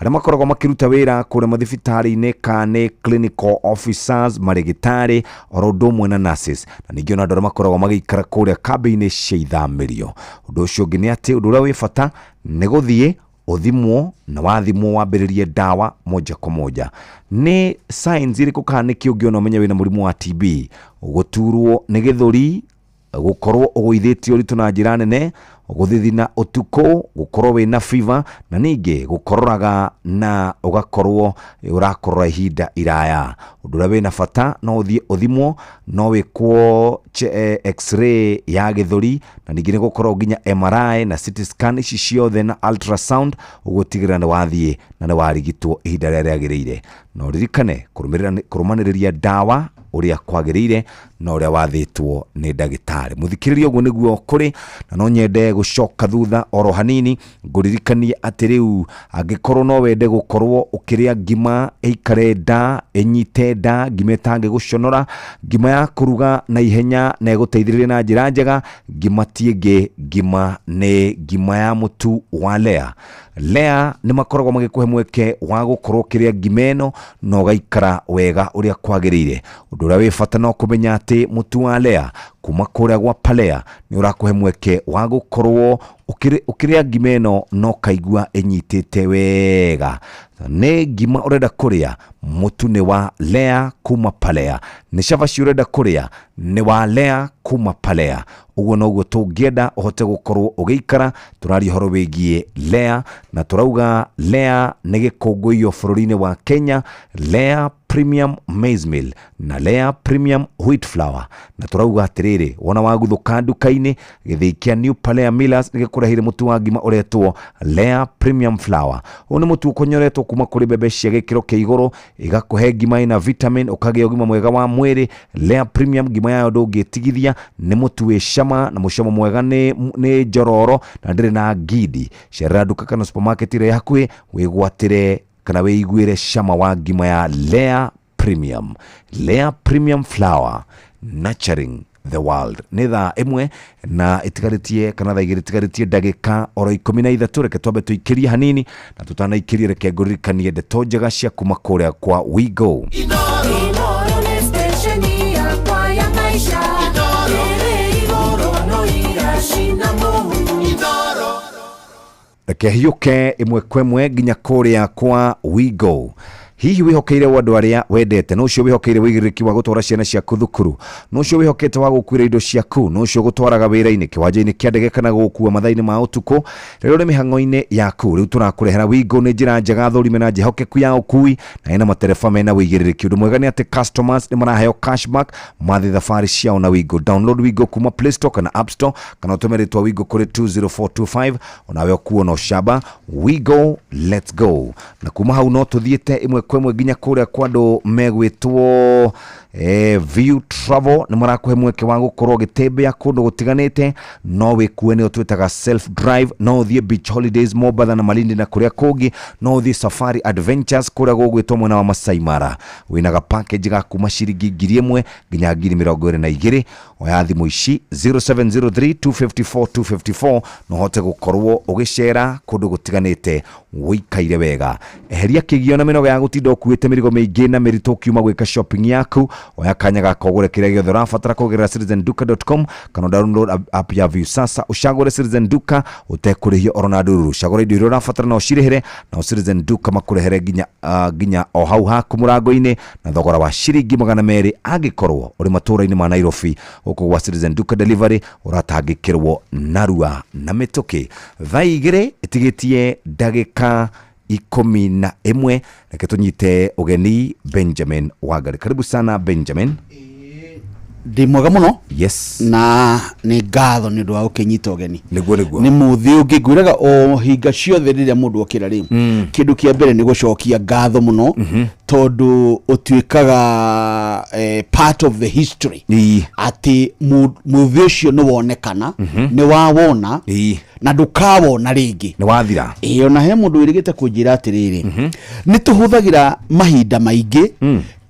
arĩa makoragwo makĩruta wĩra kũrĩa mathibitarĩ-inĩ kana nĩ clinical officers, marĩgĩtarĩ, oro ũndũ ũmwe na nurses, na ningĩ ona andũ arĩa makoragwo magĩikara kũrĩa kambĩ-inĩ cia ithamĩrio. Ũndũ ũcio ũngĩ nĩ atĩ ũndũ ũrĩa wĩ bata nĩ gũthiĩ ũthimwo, na wathimwo wambĩrĩrie ndawa moja kwa moja. Nĩ signs irĩkũ kana nĩkĩ ũngĩona ũmenye wĩna mũrimũ wa TB? Gũturwo nĩ gĩthũri, gũkorwo ũgũithĩtie ũritũ na njĩra nene, gũthithina ũtukũ, gũkorwo wĩna fever, na ningĩ gũkororaga na ũgakorwo ũrakorora ihinda iraya. Ũndũ ũrĩa wĩna bata no ũthiĩ ũthimwo, no wĩkwo x-ray ya gĩthũri, na ningĩ nĩ gũkorwo nginya MRI na CT scan, ici ciothe na ultrasound, ũgũtigĩrĩra nĩ wathiĩ na nĩ warigitwo ihinda rĩrĩa rĩagĩrĩire. Na ũririkane kũrũmanĩrĩria ndawa ũrĩa kwagĩrĩire na ũrĩa wathĩtwo nĩ ndagĩtarĩ. Mũthikĩrĩria, ũguo nĩguo kũrĩ, na no nyende gũcoka thutha oro hanini ngũririkanie atĩ rĩu angĩkorwo no wende gũkorwo ũkĩrĩa ngima ĩikare nda, ĩnyite nda, ngima ĩtangĩgũconora, ngima ya kũruga na ihenya na ĩgũteithĩrĩrie na njĩra njega, ngima ti ĩngĩ, ngima nĩ ngima ya mũtu wa Lea. Lea nĩ makoragwo magĩkũhe mweke wa gũkorwo ũkĩrĩa ngima ĩno na ũgaikara wega ũrĩa kwagĩrĩire. Ũndũ ũrĩa wĩ bata no kũmenya atĩ mũtu wa Lea kuma kũrĩa gwa Palea nĩ ũrakũhe mweke wa gũkorwo ũkĩrĩa ngima ĩno na ũkaigua ĩnyitĩte wega. Nĩ ngima ũrenda kũrĩa, mũtu nĩ wa Lea kuma Palea. Nĩ cabaci ũrenda kũrĩa, nĩ wa Lea kuma Palea. Ũguo noguo tũngĩenda ũhote gũkorwo ũgĩikara. Tũraria ũhoro wĩgiĩ Lea, na tũrauga Lea nĩ gĩkũngũiyo bũrũri-inĩ wa Kenya, Lea Premium Maize Meal na Lea Premium Wheat Flour. Na tũrauga atĩrĩrĩ, wona waguthũka nduka-inĩ, gĩthĩi kĩa New Palea Millers nĩ gĩkũreheire mũtu wa ngima ũretwo Lea Premium Flour. Ũyũ nĩ mũtu ũkonyoretwo kuma kũrĩ mbembe cia gĩkĩro kĩa igũrũ, ĩgakũhe ngima ĩna vitamin, ũkagĩa ũgima mwega wa mwĩrĩ. Lea Premium ngima yayo ndũngĩtigithia, nĩ mũtu wĩ cama na mũcamo mwega, nĩ njororo na ndĩrĩ na ngindi. Cerera nduka kana supermarket ĩrĩa ĩ hakuhĩ wĩgwatĩre kana wĩiguĩre cama wa ngima ya Lea Premium. Lea Premium Flour, nurturing the world. Nĩ thaa 1 na ĩtigarĩtie kana thaa 2 ĩtigarĩtie ndagĩka oro 13. Reke twambe tũikĩrie hanini, na tũtanaikĩrie reke ngũririkanie ndeto njega cia kuma kũrĩa kwa WeGo. Inooro nĩ station yakwa ya maisha. Ĩrĩ igũrũ no iracina mũhu. Reke hiũke ĩmwe kwa ĩmwe nginya kũrĩa kwa WeGo. Hihi wĩhokeire andũ arĩa wendete, no ũcio wĩhokeire wĩigĩrĩrĩki wa gũtwara ciana ciaku thukuru, no ũcio wĩhokete wa gũkuĩra indo ciaku, no ũcio gũtwaraga wĩra-inĩ, kĩwanja-inĩ kĩa ndege kana gũgũkua mathaa-inĩ ma ũtukũ, rĩrĩa ũrĩ mĩhang'o-inĩ yaku. Rĩu tũrakũrehera WeGo nĩ njĩra njega thũrime na njĩhokeku ya ũkui, na ĩna matereba mena wĩigĩrĩrĩki. Ũndũ mwega nĩ atĩ customers nĩ maraheo cashback mathiĩ thabarĩ ciao na WeGo. Download WeGo kuma Play Store kana App Store, kana ũtũme rĩtwa WeGo kũrĩ 20425, onawe ũkuo na ũcamba. WeGo, let's go. Na kuma hau no tũthiĩte ĩmwe kwa ĩmwe nginya kũrĩa kwa andũ megwĩtwo View Travel. Nĩ marakũhe mweke wa gũkorwo ũgĩtembea kũndũ gũtiganĩte, no wĩkue nĩyo twĩtaga self drive, no ũthiĩ beach holidays Mombatha na Malindi na kũrĩa kũngĩ, no ũthiĩ safari adventures kũrĩa gũgwĩtwo mwena wa Masai Mara. Wĩna ga package ga kuma ciringi 1000 nginya 22,000. Oya thimũ ici 0703 254 254 na ũhote gũkorwo ũgĩcera kũndũ gũtiganĩte. Ũikaire wega. Eheria kĩgio na mĩnoga ya gũtinda ũkuĩte mĩrigo mĩingĩ na mĩritũ ũkiuma gwĩka shopping yaku. Oya kanya gaka ũgũre kĩrĩa gĩothe ũrabatara kũgerera citizenduka.com kana download app ya Viusasa ũcagũre Citizen Duka ũtekũrĩhio oro na ndururu. Cagũra indo iria ũrabatara na ũcirĩhĩre nao Citizen Duka makũrehere nginya, nginya o hau haku mũrango-inĩ na thogora wa ciringi 200 angĩkorwo ũrĩ matũũra-inĩ ma Nairobi. Gũkũ gwa Citizen Duka Delivery ũratangĩkĩrwo narua na mĩtũkĩ. Thaa 2 ĩtigĩtie ndagĩka 11. Reke tũnyite ũgeni Benjamin Wangari. Karibu sana Benjamin. Ndĩ mwega mũno. Yes. Na nĩ ngatho nĩ ũndũ wa gũkĩnyita ũgeni. Nĩguo nĩguo. Nĩ mũthĩ ũngĩ ngwĩraga o hinga ciothe rĩrĩa mũndũ okĩra rĩ, kĩndũ kĩa mbere nĩ gũcokia ngatho mũno, tondũ ũtuĩkaga part of the history. Atĩ mũthĩ ũcio nĩ wonekana, nĩ wawona, na ndũkawona rĩngĩ. Nĩ wathira. Ĩĩ, ona he mũndũ wĩrĩgĩte kũnjĩra atĩrĩrĩ, nĩ tũhũthagĩra mahinda maingĩ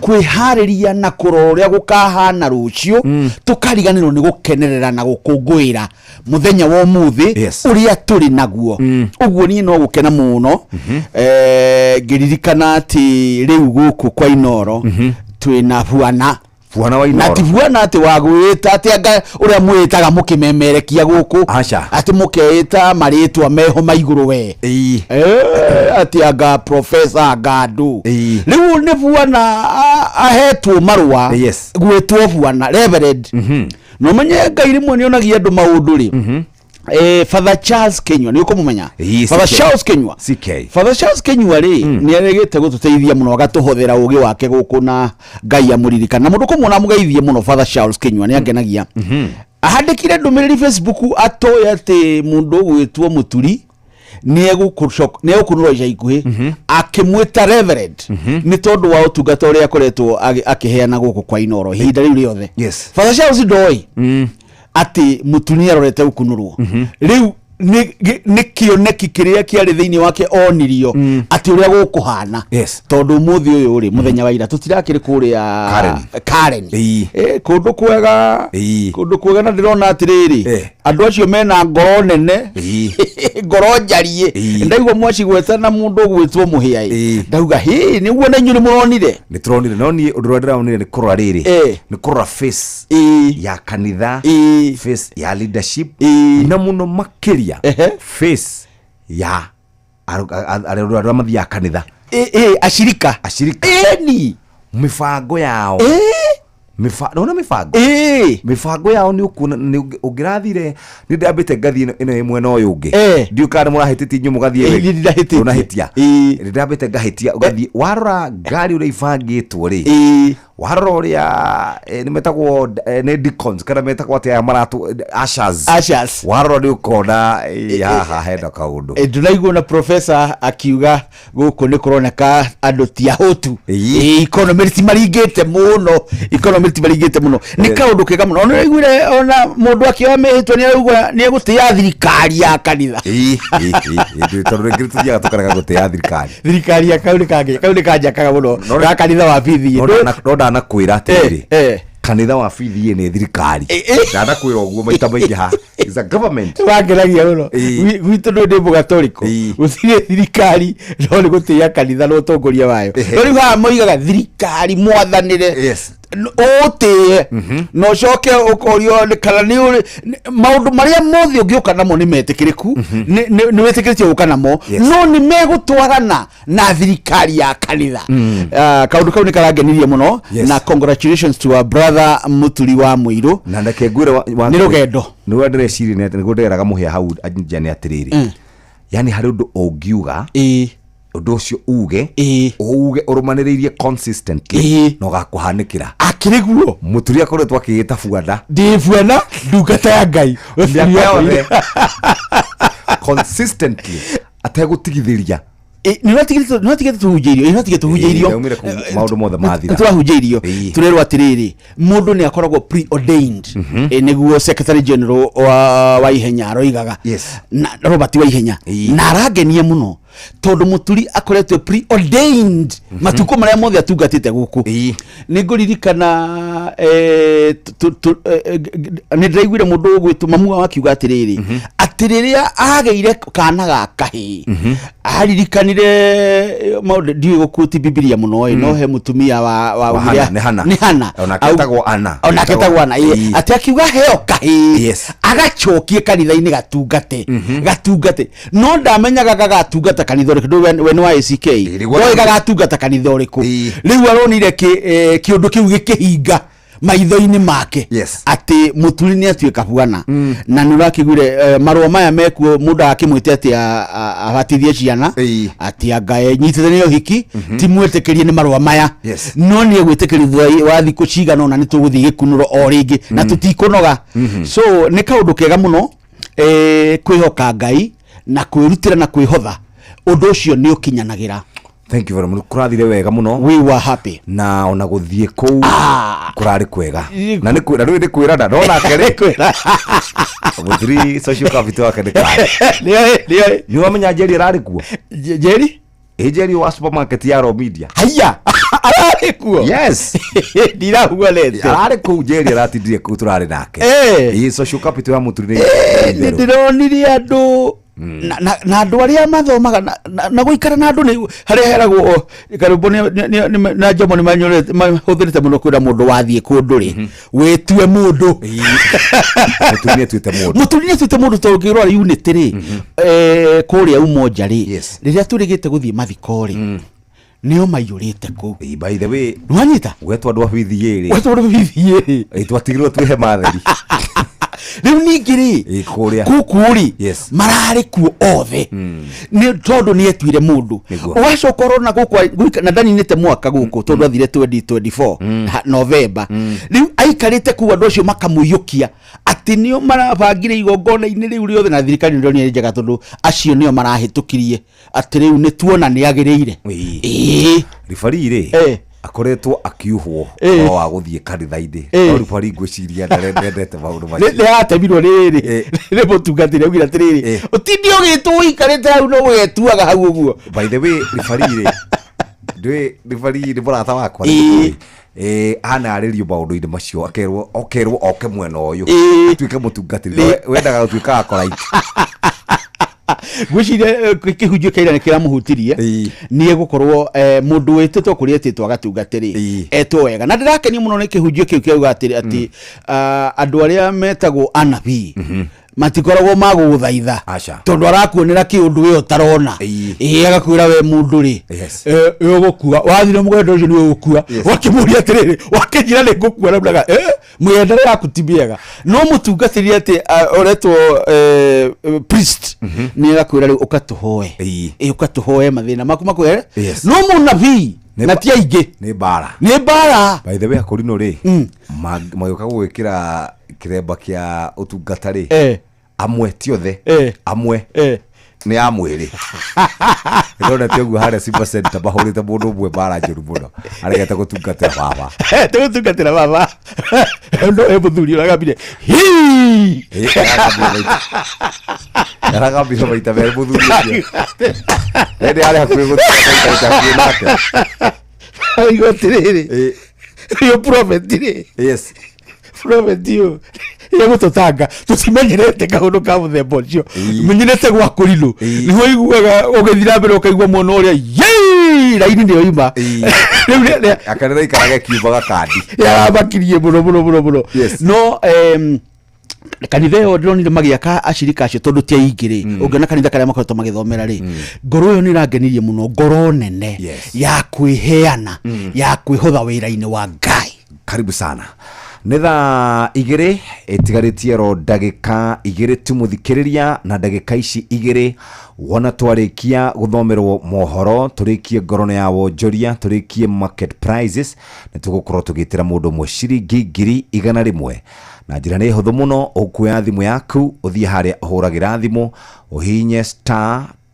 kwĩharĩria na kũrora ũrĩa gũkahana rũciũ, tũkariganĩrwo nĩ gũkenerera na gũkũngũĩra mũthenya wa ũmũthĩ ũrĩa tũrĩ naguo. Ũguo niĩ no gũkena mũno, ngĩririkana atĩ rĩu gũkũ kwa Inooro twĩna bwana Bwana wa Na Inooro. ti bwana atĩ wa gwĩta atĩ anga ũrĩa mwĩtaga mũkĩmemerekia gũkũ. Aca. Atĩ mũkeĩta marĩtwa meho ma igũrũ we. Atĩ anga professor anga andũ. Rĩu nĩ bwana ahetwo marũa gwĩtwo bwana reverend. Na ũmenye Ngai rĩmwe nĩ onagia andũ maũndũ rĩ. Father Charles Kenyua nĩ ũkũmũmenya? Father CK. Charles Kenyua. CK. Father Charles Kenyua rĩ, nĩ arĩgĩte gũtũteithia mũno, agatũhothera ũgĩ wake gũkũ na Ngai amũririkana. Na mũndũ kũmuona amũgeithie mũno Father Charles Kenyua nĩ angenagia. Ahandĩkire ndũmĩrĩri Facebook atoĩ atĩ mũndũ ũgwĩtwo Mũturi nĩ egũkũnũrwo ica ikuhĩ, akĩmwĩta reverend nĩ tondũ wa ũtungata ũrĩa akoretwo akĩheana gũkũ kwa Inooro ihinda rĩu rĩothe. Father Charles ndoĩ atĩ Mũturi nĩ arorete gũkunũrwo. Rĩu nĩ kĩoneki kĩrĩa kĩarĩ thĩinĩ wake onirio atĩ ũrĩa gũkũhana. Tondũ ũmũthĩ ũyũ rĩ, mũthenya wa ira tũtirakĩrĩ kũrĩa Karen. Karen. Kũndũ kwega, kũndũ kwega, na ndĩrona atĩrĩrĩ, andũ acio mena ngoro nene, ngoro njariĩ. Ndaigua mwacigweta na mũndũ ũgwĩtwo Mũhĩa ĩ, ndauga hĩ, nĩguo na inyuĩ nĩ mũronire. Nĩ tũronire, no niĩ ũndũ ũrĩa ndĩronire nĩ kũrora rĩrĩ, nĩ kũrora face ya kanitha, face ya leadership, na mũno makĩria face ya arĩa mathiaga kanitha. Acirika. Acirika. Ĩni. Mĩbango yao. Nona mĩbango? Mĩbango yao nĩ ũkuona nĩ ũngĩrathire nĩ ndambĩte ngathiĩ ĩno ĩ mwena ũyũ ũngĩ. Ndiũĩ kana nĩ mũrahĩtĩtie inyuĩ mũgathiĩ Niĩ ndinahĩtĩtie. Ndũnahĩtia. Nĩ ndambĩte ngahĩtia ũgathiĩ warora ngari ũrĩa ibangĩtwo rĩ. Warora ũrĩa nĩ metagwo nĩ deacons kana metagwo atĩa aya maratũ ushers. Ushers. Warora nĩ ũkona haha hena kaũndũ. Ndũraigua na professor akiuga gũkũ nĩ kũroneka andũ ti ahũtu. Economy ti maringĩte mũno, economy ti maringĩte mũno. Nĩ kaũndũ kega mũno. Ona ũraiguire ona mũndũ akĩoya mĩhĩtwa nĩ arauga nĩ egũtĩĩa thirikari ya kanitha. Tondũ rĩngĩ tũthiaga tũkarega gũtĩĩa thirikari. Thirikari ya kau nĩ kangĩ, kau nĩ kanjakaga mũno. Ga kanitha wa BDA. No ndanakwĩra atĩrĩrĩ, kanitha wa BDA nĩ thirikari. Ndanakwĩra ũguo maita maingĩ ha. It's a government. Wangeragia mũno. Gwitũ ndũ ndĩ mũgatoriko. Gũtirĩ thirikari, no nĩ gũtĩĩa kanitha na ũtongoria wayo. No rĩu haha moigaga thirikari mwathanĩre. Ũtĩe na ũcoke ũkorio nĩ kana nĩ ũrĩ maũndũ marĩa mothe ũngĩũka namo nĩ metĩkĩrĩku, nĩ wĩtĩkĩrĩtio gũka namo, no nĩ megũtwarana na thirikari ya kanitha. Kaũndũ kau nĩ karangenirie mũno. Na congratulations to our brother Mũturi wa Mũirũ. Na reke ngwĩre Nĩ rũgendo. Nĩ ũrĩa ndĩreciria nĩ atĩ nĩguo ndĩreraga Mũhĩa hau nja nĩ atĩrĩrĩ, yani harĩ ũndũ ũngiuga, ũndũ ũcio uge uge ũrũmanĩrĩirie consistently na ũgakũhanĩkĩra. Akĩrĩ guo. Mũturi akoretwo akĩĩta buana. Ndĩ buana, ndungata ya Ngai. Mĩaka yothe. Consistently ategũtigithĩria. Nĩ tũhunjĩirio, nĩ tũhunjĩirio. Ndaumire kũu maũndũ mothe mathira. Nĩ tũrahunjĩirio, tũrerwo atĩrĩrĩ, mũndũ nĩ akoragwo preordained. Nĩguo secretary general wa Ihenya aroigaga. Na Robert wa Ihenya. Na arangenia mũno. Tondũ Mũturi akoretwo preordained matukũ marĩa mothe atungatĩte gũkũ. Nĩ ngũririkana nĩ ndĩraiguire mũndũ ũgwĩtwo mamu wao akiuga atĩrĩrĩ, atĩ rĩrĩa agĩire kana ga kahĩĩ, aririkanire maũndũ. Ndiũĩ gũkuti Bibilia mũno ĩ, no he mũtumia wa Wa ũrĩa- Hana, nĩ Hana. Nĩ Hana. Onake etagwo Anna. Onake etagwo Anna, ĩĩ. Atĩ akiuga heo kahĩĩ agacokie kanitha-inĩ gatungate, gatungate, no ndamenyaga gagatungata kanitha ũrĩkũ. Ndũĩ we nĩ wa ACK, ndoĩ gagatungata kanitha ũrĩkũ. Rĩu aronire kĩũndũ kĩu gĩkĩhinga maitho-inĩ make atĩ Mũturi nĩ atuĩka bwana. Na nĩ ũrakĩguire marũa maya mekuo, mũndũ akĩmwĩte atĩ abatithie ciana, atĩ anga enyitĩte nĩ ũhiki, ti mwĩtĩkĩrie nĩ marũa maya. No nĩ egwĩtĩkĩrio thutha wa thikũ cigana ũna. Nĩ tũgũthiĩ gĩkunũro o rĩngĩ na tũtikũnoga. So nĩ kaũndũ kega mũno, kwĩhoka Ngai na kwĩrutĩra na kwĩhotha, ũndũ ũcio nĩ ũkinyanagĩra. Thank you very much. Kũrathire wega mũno. We were happy. Na ona gũthiĩ kũu kũrarĩ kwega, na nĩ kwĩra rĩu, nĩ kwĩrana no nake rĩ, Mũturi social capital wake nĩ kaya. Nĩ wamenya Njeri ararĩ kuo? Njeri? Ĩ, Njeri wa supermarket ya Raw Media. Haiya, ararĩ kuo? Yes. Ndirahuanete. Ararĩ kũu. Njeri aratindire kũu, tũrarĩ nake. Ĩ, social capital ya Mũturi nĩ Nĩ ndĩronire andũ na andũ arĩa mathomaga na gũikara na andũ nĩ harĩa heragwo karũmbo na njomo nĩ mahũthĩrĩte mũno kwĩra mũndũ wathiĩ kũndũ rĩ, wĩtue mũndũ. Mũturi nĩ atuĩte mũndũ. Mũturi nĩ atuĩte mũndũ, tondũ ũngĩrora unity rĩ, kũrĩa Umoja rĩ, rĩrĩa tũrĩgĩte gũthiĩ mathiko rĩ, nĩo maiyũrĩte kũu. By the way, Nĩwanyita? Gwetwo andũ a bithiĩ rĩ, Gwetwo andũ a bithiĩ rĩ, twatigirwo twĩ hema theri. Rĩu ningĩ rĩ, kũrĩa kũkũ rĩ, mararĩ kuo othe nĩ tondũ nĩ etuire mũndũ. Ũgacoka ũrona gũkũ na ndaninĩte mwaka gũkũ, tondũ athire 2024 November. Rĩu aikarĩte kũu, andũ acio makamũiyũkia atĩ nĩo marabangire igongona-inĩ rĩu rĩothe, na thirikari nĩ ndĩronire njega, tondũ acio nĩo marahĩtũkirie atĩ rĩu nĩ tuona nĩ agĩrĩire. Ĩĩ. Ribari rĩ, akoretwo akiuhwo ũhoro wa gũthiĩ kanitha-inĩ, no ribari ngwĩciria ndendete maũndũ macio. Nĩ aratemirwo nĩ rĩrĩ, nĩ mũtungatĩri, augire atĩrĩrĩ, ũtinde ũgĩtwo ũikarĩte hau no ũgetuaga hau ũguo. By the way, ribari rĩ, ndũĩ ribari nĩ mũrata wakwa. Anarĩrio maũndũ-inĩ macio, akerwo okerwo oke mwena ũyũ atuĩke mũtungatĩri. Wendaga gũtuĩka acolyte. Ngwĩciria kĩhunjio kĩa ira nĩ kĩramũhutirie, nĩ egũkorwo mũndũ wĩtĩtwo kũrĩa etĩtwo agatungate rĩ, etwo wega. Na ndĩrakenio mũno nĩ kĩhunjio kĩu kĩauga atĩ andũ arĩa metagwo anabii matikoragwo magũgũthaitha, tondũ arakuonera kĩũndũ we ũtarona. Ĩĩ, agakwĩra we mũndũ rĩ, ũgũkua wathire mũgenda ũcio, nĩ ũgũkua. Wakĩmũria atĩrĩrĩ, wakĩnjĩra nĩ ngũkua? Namunaga mĩgendere yaku ti mĩega. No mũtungatĩri atĩ ũretwo priest nĩ agakwĩra rĩu ũkatũhoe, ĩ ũkatũhoe mathĩna maku makwĩre. No mũnabii na ti aingĩ. Nĩ mbara. Nĩ mbara. By the way, akũrinũ rĩ, magĩũka gũgwĩkĩra kĩremba kĩa ũtungata rĩ, amwe, ti othe, amwe nĩ a mwĩrĩ. Ndonete ũguo harĩa Simba Center mahũrĩte mũndũ ũmwe mbara njũru mũno, aregete gũtungatĩra baba. Tũgũtungatĩra baba, no he mũthuri ũragambire hii. Aragambire maita merĩ mũthuri ũcio, ĩndĩ arĩ hakuhĩ gũtungatĩra hakuhĩ nake. Aigua atĩrĩrĩ, ũyũ prophet rĩ, prophet ũyũ egũtũtanga, tũtimenyerete kaũndũ ka mũthemba ũcio, menyerete gwa kũrinũ nĩho iguaga ũgĩthiĩ na mbere ũkaigua mwena ũrĩa yei raini nĩyo ima rĩu Akanitha ikarage kiumbaga kandi. Yaramakirie mũno mũno mũno mũno. No kanitha ĩyo ndĩronire magĩaka acirika acio, tondũ ti aingĩ rĩ, ũngĩona kanitha karĩa makoretwo magĩthomera rĩ, ngoro ĩyo nĩ ĩrangenirie mũno, ngoro nene ya kwĩheana, ya kwĩhotha wĩra-inĩ wa Ngai. Karibu sana. Nĩ thaa 2 ĩtigarĩtie ro ndagĩka 2 tu, mũthikĩrĩria, na ndagĩka ici 2 wona twarĩkia gũthomerwo mohoro, tũrĩkie ngorono ya wonjoria, tũrĩkie market prices, nĩ tũgũkorwo tũgĩtĩra mũndũ ũmwe ciringi 100,000. Na njĩra nĩ hũthũ mũno. Ũkuoya thimũ yaku, ũthiĩ harĩa ũhũragĩra thimũ, ũhihinye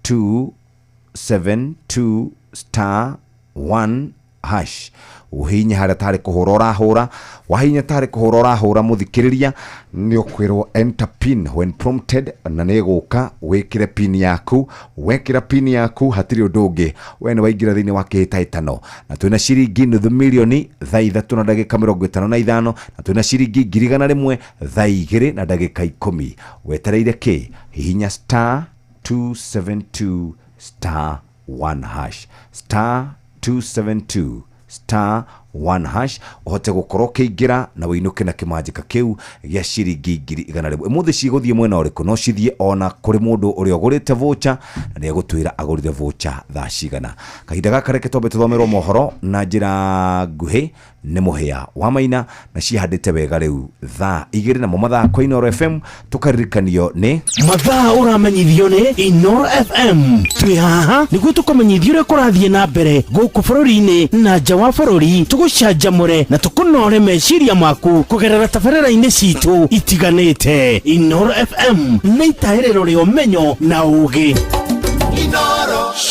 *272*1. hash. Uhihinye harĩa tarĩ kũhũra ũrahũra, wahihinya tarĩ kũhũra ũrahũra mũthikĩrĩria, nĩ ũkwĩrwo enter pin when prompted, na nĩ ĩgũka wĩkĩre pin yaku. Wekĩra pin yaku hatirĩ ũndũ ũngĩ, we nĩ waingĩra thĩinĩ wa kĩhĩtahĩtano, na twĩna ciringi nuthu mirioni thaa 3 na ndagĩka 55, na twĩna ciringi 100,000 thaa 2 na ndagĩka 10. Wetereire kĩ? Hihinya star 272 star 1 hash, star 272 star 1 hash, uhote gukorwo ũkĩingĩra na wĩinũke na kĩmanjĩka kĩu gĩa ciringi 100,000. Ũmũthĩ cigũthiĩ mwena ũrĩkũ? No cithiĩ ona kũrĩ mũndũ ũrĩa ũgũrĩte voucher, na nĩ egũtwĩra agũrire voucher thaa cigana. Kahinda gaka reke twambe tũthomerwo mohoro na njĩra nguhĩ nĩ Mũhĩa wa Maina, na cihandĩte wega rĩu thaa 2 namo mathaa kwa Inooro FM tũkaririkanio nĩ mathaa ũramenyithio nĩ Inooro FM. Twĩ haha nĩguo tũkũmenyithia ũrĩa kũrathiĩ na mbere gũkũ bũrũri-inĩ na nja wa bũrũri, tũgũcanjamũre na tũkũnore meciria maku kũgerera tabarĩra-inĩ citũ itiganĩte. Inooro FM nĩ itahĩrĩro rĩa ũmenyo na ũũgĩ.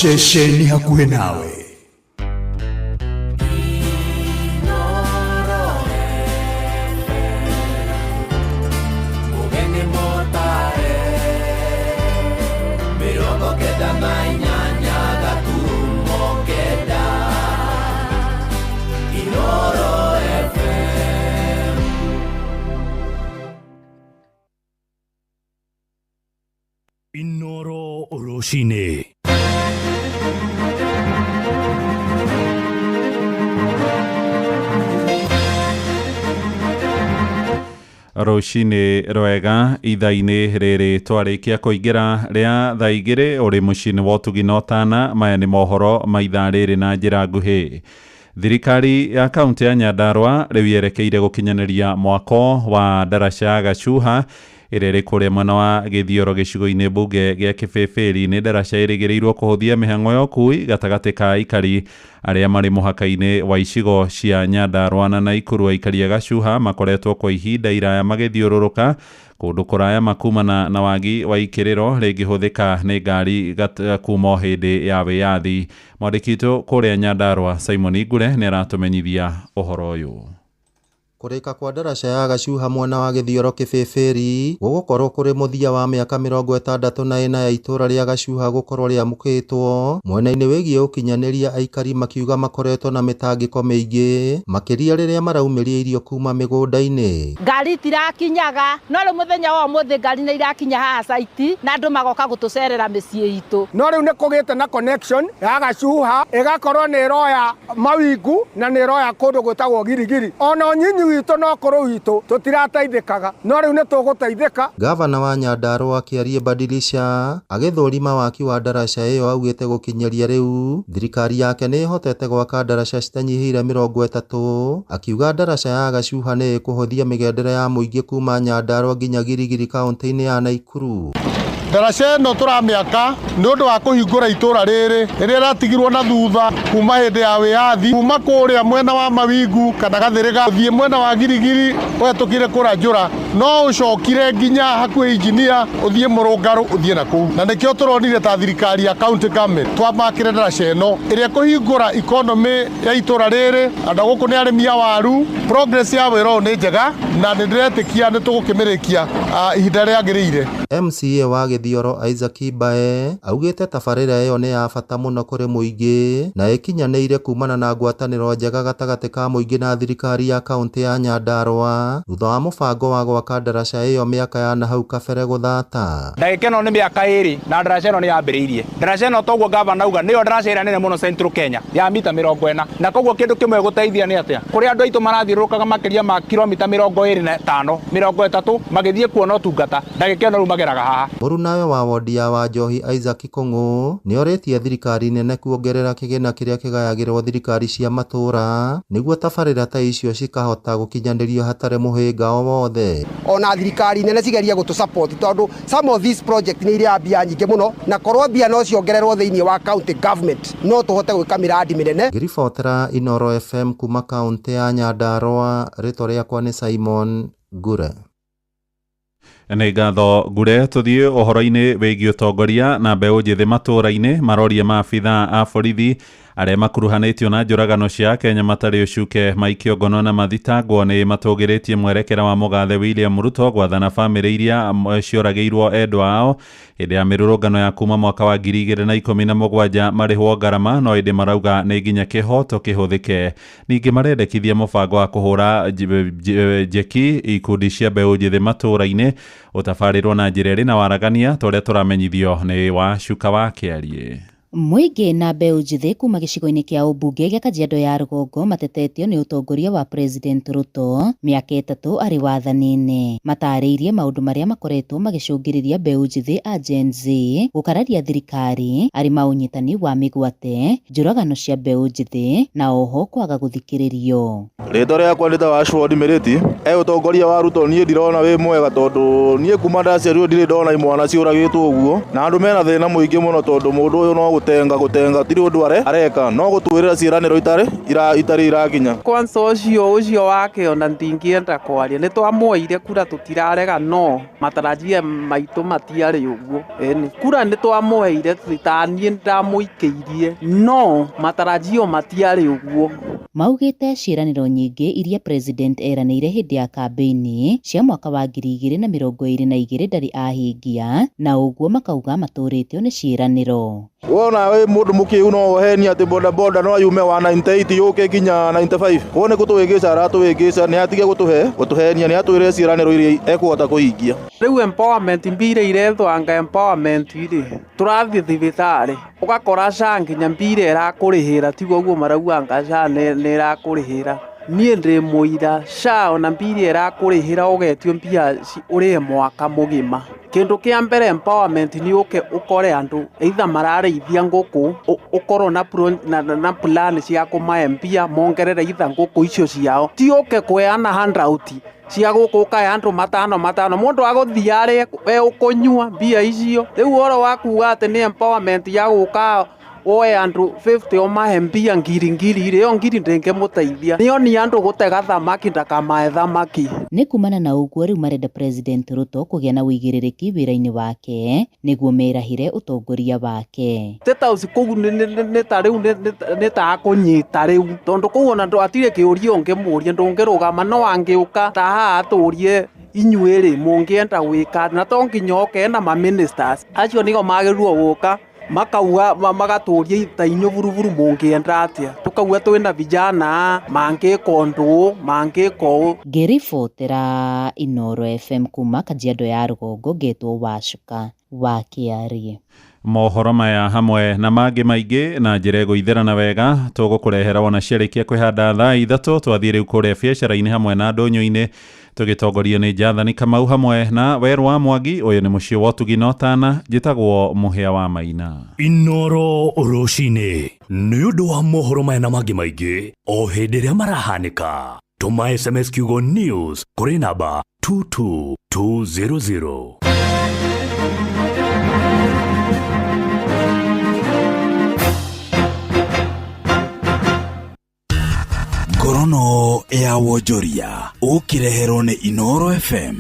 Ceceni hakuhĩ nawe. Inooro Rũcinĩ. Rũcinĩ rwega ithaa-inĩ rĩrĩ twarĩkia kũingĩra rĩa thaa 2 ũrĩ mũciĩ-inĩ wa ũtugi na ũtana. Maya nĩ mohoro ma ithaa rĩrĩ na njĩra nguhĩ. Thirikari ya kaunti ya Nyandarua rĩu yerekeire gũkinyanĩria mwako wa ndaraca ya Gacuha ĩrĩa ĩrĩ kũrĩa mwena wa Gĩthioro gĩcigo-inĩ mbunge gĩa Kĩbĩbĩri. Nĩ ndaraca ĩrĩgĩrĩirwo kũhũthia mĩhang'o ya ũkui gatagatĩ ka aikari arĩa marĩ mũhaka-inĩ wa icigo cia Nyandarua na Naikuru. Aikari a Gacuha makoretwo kwa ihinda iraya magĩthiũrũrũka kũndũ kũraya makumana na wagi wa ikĩrĩro rĩngĩhũthĩka nĩ ngari kuma o hĩndĩ ya wĩyathi. Mwandĩki witũ kũrĩa Nyandarua Simon Ngure nĩ aratũmenyithia ũhoro ũyũ. Kũrĩka kwa ndaraca ya Gacuha mwena wa Gĩthioro Kĩbĩbĩri gũgũkorwo kũrĩ mũthia wa mĩaka 64 ya itũra rĩa Gacuha gũkorwo rĩamũkĩtwo. Mwena-inĩ wĩgiĩ ũkinyanĩria, aikari makiuga makoretwo na mĩtangĩko mĩingĩ makĩria rĩrĩa maraumĩria irio kuma mĩgũnda-inĩ. Ngari itirakinyaga, no rĩu mũthenya wa ũmũthĩ ngari nĩ irakinya haha site na andũ magoka gũtũcerera mĩciĩ itũ. No rĩu nĩ kũgĩte na connection ya Gacuha ĩgakorwo nĩ ĩroya Mawingu na nĩ ĩroya kũndũ gwĩtagwo Girigiri. Ona nyinyi witũ no kũrũ witũ tũtirateithĩkaga, no rĩu nĩ tũgũteithĩka. Gavana wa Nyandarua akĩaria Badilisha agĩthũrima waki wa ndaraca ĩyo augĩte gũkinyĩria rĩu thirikari yake nĩ ĩhotete gwaka ndaraca citanyihĩire 30, akiuga ndaraca ya Gacuha nĩ ĩkũhũthia mĩgendere ya mũingĩ kuma Nyandarua nginya Girigiri kaunti-inĩ ya Naikuru. Ndaraca ĩno tũramĩaka nĩ ũndũ wa kũhingũra itũra rĩrĩ rĩrĩa rĩratigirwo na thutha kuma hĩndĩ ya wĩyathi, kuma kũrĩa mwena wa Mawingu kana Gathĩrĩga ũthiĩ mwena wa Girigiri ũhetũkire kũra Njũra, no ũcokire nginya hakuhĩ injinia ũthiĩ Mũrũngarũ ũthiĩ na kũu. Na nĩkĩo tũronire ta thirikari ya county government twamakĩre ndaraca ĩno ĩrĩa ĩkũhingũra economy ya itũra rĩrĩ. Andũ a gũkũ nĩ arĩmi a waru, progress ya wĩra ũyũ nĩ njega na nĩ ndĩretĩkia nĩ tũgũkĩmĩrĩkia ihinda rĩagĩrĩire. MCA wa Gĩthioro Isaac Mbae augĩte tabarĩra ĩyo nĩ ya bata mũno kũrĩ mũingĩ na ĩkinyanĩire kumana na ngwatanĩro njega gatagatĩ ka mũingĩ na thirikari ya kaunti ya Nyandarua thutha wa mũbango wa gwaka ndaraca ĩyo mĩaka ya nahau kabere gũthata. Ndagĩka ĩno nĩ mĩaka 2 na ndaraca ĩno nĩ yambĩrĩirie. Ndaraca ĩno toguo gavana auga nĩyo ndaraca ĩrĩa nene mũno Central Kenya ya mita 40, na koguo kĩndũ kĩmwe gũteithia nĩ atĩa kũrĩa andũ aitũ marathiũrũrũkaga makĩria ma kilomita 25 30 magĩthiĩ kuona ũtungata, ndagĩka ĩno rĩu mageraga haha. Mũrunawe wa wodi ya Wanjohi Isaac Kũng'ũ nĩorĩtie thirikari nene kuongerera kĩgĩna kĩrĩa kĩgayagĩrwo thirikari cia matũra nĩguo tabarĩra ta icio cikahota gũkinyanĩrio hatarĩ mũhĩnga o wothe. Ona thirikari nene cigerie gũtũ support tondũ some of these project nĩ irĩa mbia nyingĩ mũno, na korwo mbia no ciongererwo thĩinĩ wa county government no tũhote gwĩka mĩradi mĩnene. Ngĩribotera Inooro FM kuma kaunti ya Nyandarua, rĩtwa rĩakwa nĩ Simon Ngure. Nĩ ngatho Ngure. Tũthiĩ ũhoro-inĩ wĩgiĩ ũtongoria na mbeũ njĩthĩ matũũra-inĩ. Maroria maabithaa a borithi Arĩa makuruhanĩtio na njũragano cia Akenya matarĩ ũcuke maikio ngono na mathitangwo nĩ matũgĩrĩtie mwerekera wa mũgathe William Ruto gwathana bamĩrĩ iria cioragĩirwo endwa ao hĩndĩ ya mĩrũrũngano ya kuma mwaka wa 2017 marĩhwo ngarama, no ĩndĩ marauga nĩ nginya kĩhoto kĩhũthĩke. Ningĩ marendekithia mũbango wa kũhũra njeki ikundi cia mbeũ njĩthĩ matũũra-inĩ ũtabarĩrwo na njĩra ĩrĩ na waragania ta ũrĩa tũramenyithio nĩ Wacuka wa Kĩariĩ. Mũingĩ na mbeũ njĩthĩ kuma gĩcigo-inĩ kĩa ũmbunge gĩa Kajiado ya rũgongo matetetio nĩ ũtongoria wa President Ruto mĩaka 3 arĩ wathani-inĩ. Matarĩirie maũndũ marĩa makoretwo magĩcũngĩrĩria mbeũ njĩthĩ a Gen Z gũkararia thirikari arĩ ma ũnyitani wa mĩgwate, njũragano cia mbeũ njĩthĩ na oho kwaga gũthikĩrĩrio. Rĩtwa rĩakwa nĩ ta Ashford Mirĩti. Ũtongoria wa Ruto niĩ ndirona wĩ mwega tondũ niĩ kuma ndaciarirwo ndirĩ ndona imwana ciũragĩtwo ũguo, na andũ mena thĩna mũingĩ mũno tondũ mũndũ ũyũ no gũtenga gũtirĩ ũndũ areka, no gũtwĩrĩra ciĩranĩro itarĩ irakinya. Kwanza ũcio wake ona ndingĩenda kwaria, nĩ twamuoire kura tũtirarega, no matarajia maitũ matiarĩ ũguo. Ĩni kura nĩ twamuoire, ta niĩ ndamũikĩirie, no matarajio matiarĩ ũguo. Maugĩte ciĩranĩro nyingĩ iria President eranĩire hĩndĩ ya kambĩini cia mwaka wa 2022 ndarĩ ahingia, na ũguo makauga matũrĩtio nĩ ciĩranĩro. Wona wĩ mũndũ mũkĩu no ũhenie atĩ boda boda no yume wa 98 yũke nginya 95. Koguo nĩ gũtũhĩngĩca aratũhĩngĩca, nĩ atige gũtũhenia, nĩ atwĩre ciĩranĩro iria ekũhota kũhingia. Rĩu empowerment mbire irethwo anga empowerment rĩ, tũrathiĩ thibitarĩ ũgakora SHA nginya mbire ĩrakũrĩhĩra, tiguo ũguo marauga anga SHA nĩ ĩrakũrĩhĩra. Niĩ ndĩ mũira SHA ona mbire ĩrakũrĩhĩra ũgetio mbia ũrĩhe mwaka mũgima. Kĩndũ kĩa mbere empowerment nĩ ũke ũkore andũ either mararĩithia ngũkũ, ũkorwo na plan cia kũmahe mbia mongerere either ngũkũ icio ciao, ti ũke kũheana handout cia gũkũ ũkahe andũ matano matano, mũndũ agũthiĩ arĩe we ũkũnyua mbia icio. Rĩu ũhoro wa kuga atĩ nĩ empowerment ya gũka woe andũ 50 ũmahe mbia ngiri ngiri rĩ, ĩyo ngiri ndĩngĩmũteithia. Nĩo ni andũ gũtega thamaki ndakamahe thamaki. Nĩ kumana na ũguo rĩu marenda President Ruto kũgĩa na ũigĩrĩrĩki wĩra-inĩ wake nĩguo merahĩre ũtongoria wake. State House kũu nĩ ta rĩu nĩ ta akũnyita rĩu, tondũ kũu ona hatirĩ kĩũria ũngĩmũria, ndũngĩrũgama, no angĩũka ta haha atũrie inyuĩ rĩ mũngĩenda gwĩka, na to nginya oke ena ma ministers acio nĩo magĩrĩirwo gũka makauga magatũria ta inyuĩ buruburu mũngĩenda atĩa, tũkauga twĩna vijana mangĩka ũndũ ũũ mangĩka ũũ. Ngĩribotera Inooro FM kuma Kajiado ya rũgongo, ngetwo Wacuka wa Kĩariĩ. Mohoro maya hamwe na mangĩ maingĩ na njĩra ĩgũitherana wega tũgũkũrehera wona ciarĩkia kwĩhanda thaa 3. Twathiĩ rĩu kũrĩa biacara-inĩ hamwe na ndũnyũ-inĩ tũgĩtongorio nĩ Jathani Kamau hamwe na Werũ wa Mwangi. Ũyũ nĩ mũciĩ wa ũtugi na ũtana, njĩtagwo Mũhĩa wa Maina. Inooro rũcinĩ nĩ ũndũ wa mohoro maya na mangĩ maingĩ o hĩndĩ ĩrĩa marahanĩka. Tũma SMS kiugo news kũrĩ namba 22200. Ngorono ya wonjoria ũkĩreherwo nĩ Inooro FM.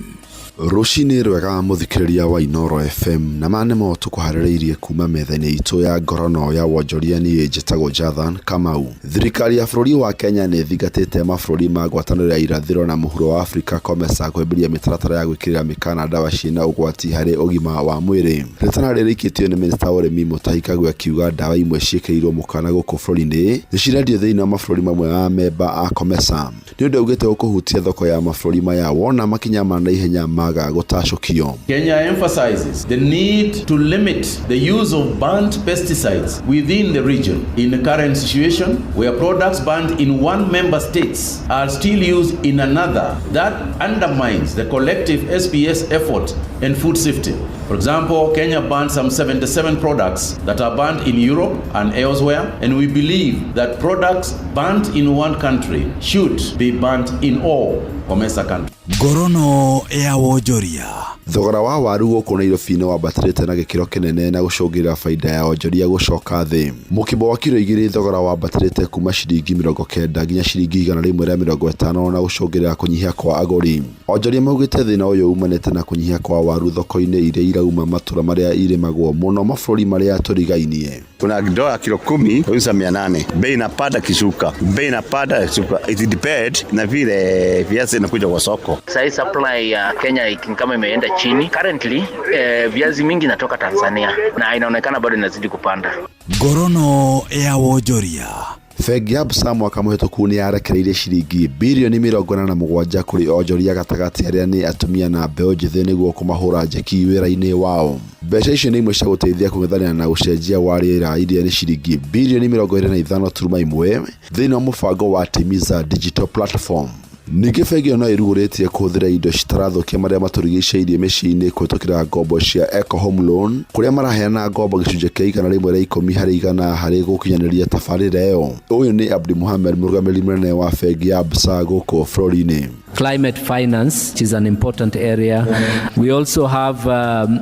Rũcinĩ rwega mũthikĩrĩria wa Inooro FM, na ma nĩmo tũkũharĩrĩirie kuma metha-inĩ itũ ya ngorono ya wonjoria. Niĩ njĩtagwo Jathan Kamau. Thirikari ya bũrũri wa Kenya nĩ ĩthingatĩte mabũrũri ma ngwatanĩro ya irathĩro na mũhuro wa Afrika COMESA kũhĩmbĩria mĩtaratara ya gwĩkĩrĩra mĩkana ndawa ciĩna ũgwati harĩ ũgima wa mwĩrĩ. Rĩtana rĩrĩkĩtio nĩ minista wa ũrĩmi Mutahi Kagwe akiuga ndawa imwe ciĩkĩrĩirwo mũkana gũkũ bũrũri-inĩ nĩ cirendio thĩinĩ wa mabũrũri mamwe ma memba a COMESA. Nĩ ũndũ augĩte ũkũhutia thoko ya mabũrũri maya wona makinya ma naihenya maga gũtacũkio. Kenya emphasizes the need to limit the use of banned pesticides within the region. In the current situation, where products banned in one member states are still used in another, that undermines the collective SPS effort and food safety. For example, Kenya banned some 77 products that are banned in Europe and elsewhere, and we believe that products banned in one country should be banned in all COMESA countries. Ngorono ya wonjoria Thogora wa waru gũkũ Nairobi nĩ wambatĩrĩte na gĩkĩro kĩnene na gũcũngĩrĩria baida ya onjoria gũcoka thĩ. Mũkimbo wa kiro 2 thogora wambatĩrĩte kuma ciringi 90 nginya ciringi 150 na gũcũngĩrĩria kũnyiha kwa agũri. Onjoria maugĩte thĩna ũyũ umanĩte na kũnyiha kwa waru thoko-inĩ iria irauma matũra marĩa irĩmagwo mũno mabũrũri marĩa tũrigainie. Kuna ndoo ya kilo 10 unauza 800, bei inapanda kishuka, bei inapanda kishuka, it depend na vile viazi inakuja kwa soko. Sahi supply ya Kenya kama imeenda chini currently, viazi mingi inatoka Tanzania na inaonekana bado inazidi kupanda. Ngorono ya wonjoria. Bengi ya Absa mwaka mũhĩtũku nĩ yarekereirie ciringi birioni 87 kũrĩ onjoria gatagatĩ arĩa nĩ atumia na mbeũ njĩthĩ nĩguo kũmahũra njeki wĩra-inĩ wao. Mbeca icio nĩ imwe cia gũteithia kũng'ethanĩra na ũcenjia wa rĩera iria nĩ ciringi birioni 25.1 thĩinĩ wa mũbango wa Timiza Digital Platform. Ningĩ bengi ĩyo no ĩrugũrĩtie kũhũthĩra indo citarathũkia marĩa matũrigicĩirie mĩciĩ-inĩ kũhĩtũkĩra ngombo cia Eco Home Loan kũrĩa maraheana ngombo gĩcunjĩ kĩa 110 harĩ igana harĩ gũkinyanĩria tabarĩra ĩyo. Ũyũ nĩ Abdi Mohamed, mũrũgamĩrĩri mũnene wa bengi ya Absa gũkũ bũrũri-inĩ. Climate finance, which is an important area. We also have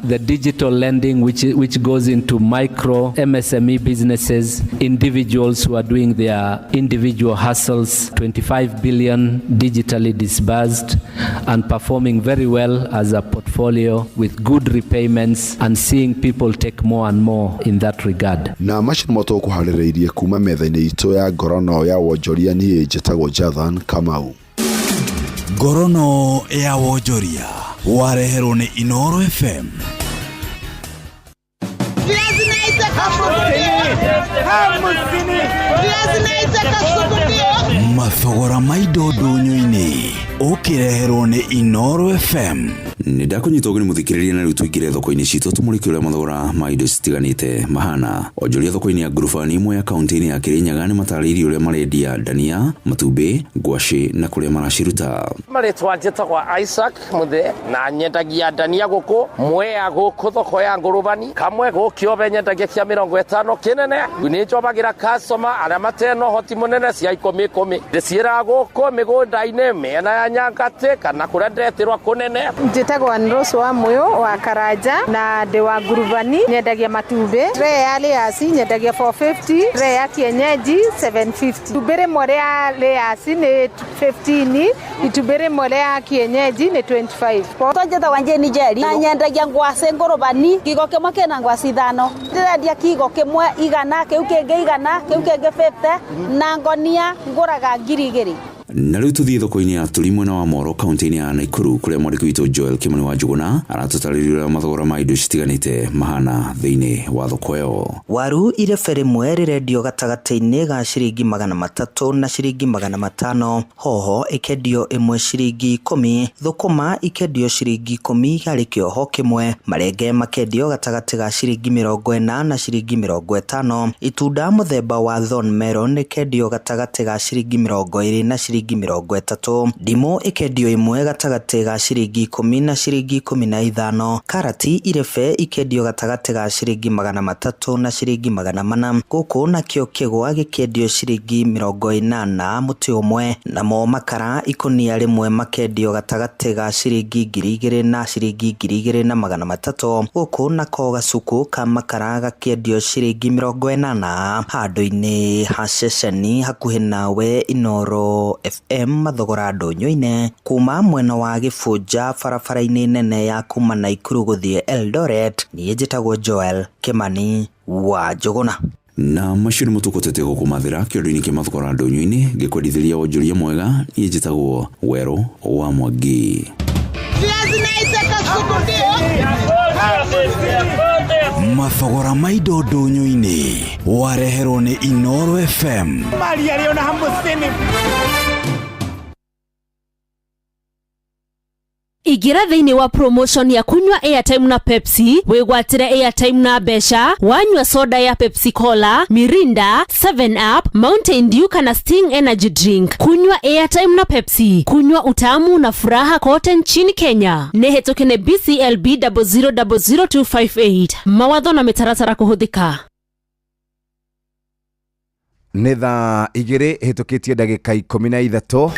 the digital lending, which goes into micro MSME businesses, individuals who are doing their individual hustles, 25 billion digitally disbursed and performing very well as a portfolio with good repayments and seeing people take more and more in that regard. Na macio nĩmo tũkũharĩrĩirie kuma metha-inĩ itũ ya ngorono ya wonjoria. Niĩ njĩtagwo Jathan Kamau. Ngorono ya wonjoria wareherwo nĩ Inooro FM. Mathogora ma indo ndũnyũ-inĩ ũkĩreherwo nĩ Inooro FM. Nĩ ndakũnyita ũgeni mũthikĩrĩria, na rĩu tũingĩre thoko-inĩ citũ tũmũrĩke ũrĩa mathogora ma indo citiganĩte mahana. Onjoria thoko-inĩ ya ngurubani ĩmwe ya kaunti-inĩ ya Kĩrĩnyaga nĩ matarĩirie ũrĩa marendia ndania, matumbĩ, ngwacĩ na kũrĩa maraciruta. Marĩtwa njĩtagwo Isaac Muthe na nyendagia ndania gũkũ Mwea, gũkũ thoko ya ngurubani kamwe gũkĩobe nyendagia kia 50 kĩnene. Nĩ njobagĩra customer arĩa matena ũhoti mũnene cia 10 10, ndĩciĩraga gũkũ mĩgũnda-inĩ mĩena ya Nyangatĩ kana kũrĩa ndĩretĩrwo kũnene. Njĩtagwo Rose wa Muyo wa Karanja na ndĩ wa ngurubani, nyendagia matumbĩ. Tray ya layers nyendagia 450, tray ya kienyeji 750. Itumbĩ rĩmwe rĩa layers nĩ 15, itumbĩ rĩmwe rĩa kienyeji nĩ 25. Njĩtagwo Jane Njeri na nyendagia ngwacĩ ngurubani, kigo kĩmwe kĩna ngwacĩ 5. Ndĩrendia kigo kĩmwe 100, kĩu kĩngĩ 100, kĩu kĩngĩ 50 na ngonia ngũraga 2,000. Na rĩu tũthiĩ thoko-inĩ ya Turi mwena wa Moro kaunti-inĩ ya Nakuru kũrĩa mwandĩki witũ Joel Kimani wa Njuguna aratũtarĩria ũrĩa mathogora ma indo citiganĩte mahana thĩinĩ wa thoko ĩyo. Waru irebe rĩmwe rĩrendio gatagatĩ-inĩ ga ciringi 300 na ciringi 500, hoho ĩkendio ĩmwe ciringi 10, thũkũma ikendio ciringi 10 harĩ kĩoho kĩmwe, marenge makendio gatagatĩ ga ciringi 40 na ciringi 50, itunda mũthemba wa thorn melon ĩkendio gatagatĩ ga ciringi 20 na ciringi 30, ndimũ ĩkendio ĩmwe gatagatĩ ga ciringi 10 na ciringi 15, karati irebe ikendio gatagatĩ ga ciringi 300 na ciringi 400, gũkũ nakĩo kĩgwa gĩkendio ciringi 80 mũtĩ ũmwe, namo makara ikũnia rĩmwe makendio gatagatĩ ga ciringi 2,000 na ciringi 2,300, gũkũ nako gacuku ka makara gakĩendio ciringi 80. Handũ-inĩ ha ceceni hakuhĩ nawe Inooro FM mathogora ndũnyũ-inĩ kuma mwena wa Gĩbũnja barabara-inĩ nene ya kuma Nakuru gũthiĩ Eldoret. Niĩ njĩtagwo Joel Kimani wa Njuguna. Na macio nĩmo tũkũtete gũkũmathĩra kĩondo-inĩ kĩa mathogora ndũnyũ-inĩ ngĩkwendithĩria wonjoria mwega. Niĩ njĩtagwo Werũ wa Mwangi. Mathogora ma indo ndũnyũ-inĩ wareherwo nĩ Inooro FM. Ingĩra thĩinĩ wa promotion ya kunywa airtime na Pepsi, wĩgwatĩre airtime na mbeca wanyua soda ya Pepsi Cola, Mirinda, 7 Up, Mountain Dew kana Sting Energy Drink. Kunywa airtime na Pepsi, kunywa utamu na furaha kote nchini Kenya. Nĩ hĩtũke nĩ BCLB 0000258. Mawatho na mĩtaratara kũhũthĩka. Nĩ thaa 2 hĩtũkĩtie ndagĩka 13.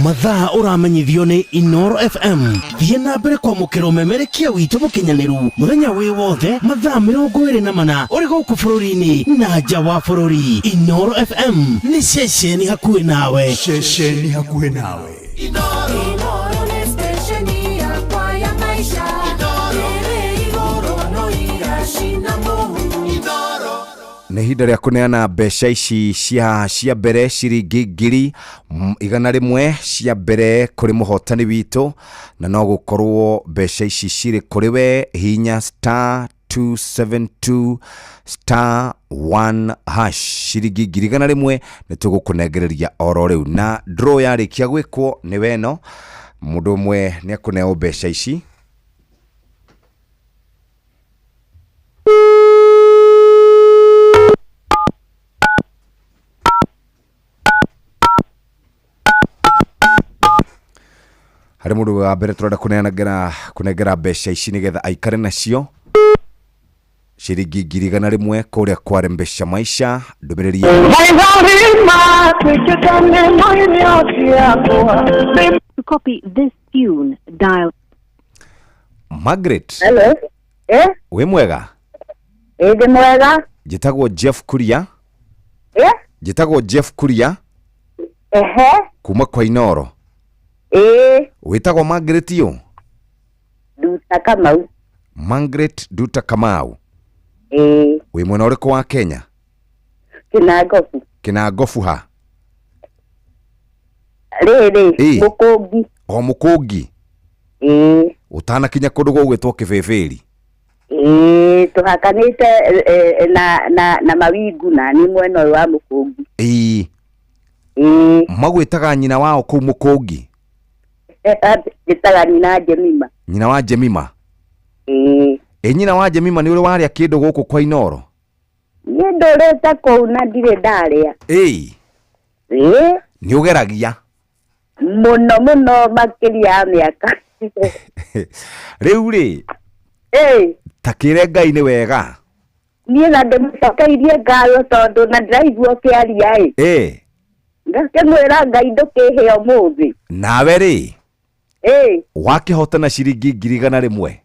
Mathaa ũramenyithio nĩ Inoro FM. Thiĩ na mbere kwamũkĩra ũmemerekia witũ mũkinyanĩru mũthenya wĩ wothe mathaa 24 ũrĩ gũkũ bũrũri-inĩ na nja wa bũrũri. Inoro FM nĩ ceceni hakuhĩ nawe. Ceceni hakuhĩ nawe. Inoro nĩ stesheni yakwa ya maisha ĩrĩ igũrũ no iracina mũhu. Nĩ ihinda rĩa kũneana mbeca ici cia mbere ciringi 100,000 cia mbere kũrĩ mũhotani witũ, na no gũkorwo mbeca ici cirĩ kũrĩ we. Hinya star 272 star 1 hash, ciringi 100,000 nĩ tũgũkũnengereria oro rĩu, na draw yarĩkia gwĩkwo nĩ weno mũndũ ũmwe nĩ ekũneo mbeca ici. Harĩ mũndũ wa mbere tũrenda kũnengera mbeca ici nĩgetha aikare nacio ciringi 100,000 kũrĩa kwa Rembesha Maisha. Ndũmĩrĩri To copy this tune, dial Margaret. Hello. Eh? Wĩ mwega? Ĩ ndĩ mwega. Njĩtagwo Jeff Kuria. Eh? Njĩtagwo Jeff Kuria. Ehe. Kuma kwa Inoro. Ĩ. Wĩtagwo Margaret ũ? Nduta Kamau. Margaret Nduta Kamau. Ĩ. Wĩ mwena ũrĩkũ wa Kenya? Kĩnangobu. Kĩnangobu ha? Rĩrĩ, Ĩ. Mũkũngi. O Mũkũngi? Ĩ. Ũtanakinya kũndũ gũgwĩtwo Kĩbĩbĩri? Ĩ, tũhakanĩte na mawingu na nĩ mwena ũyũ wa Mũkũngi. Ĩ. Ĩ. Magwĩtaga nyina wao kũu Mũkũngi? Njĩtaga nyina Jemima. Nyina wa Jemima? Ĩ. Ĩ nyina wa Jemima nĩ ũrĩ warĩa kĩndũ gũkũ kwa Inoro? Niĩ ndũrĩte kũu na ndirĩ ndarĩa. Ĩ. Ĩ. Nĩ ũgeragia? Mũno mũno makĩria ya mĩaka. Rĩu rĩ, Ĩ. ta kĩre Ngai nĩ wega. Niĩ na ndĩmũcokeirie ngatho tondũ na ndĩraigua ũkĩaria ĩ. Ĩ. Ngakĩmwĩra Ngai ndũkĩhe ũmũthĩ. Nawe rĩ, Ĩ. wakĩhotana ciringi 100,000.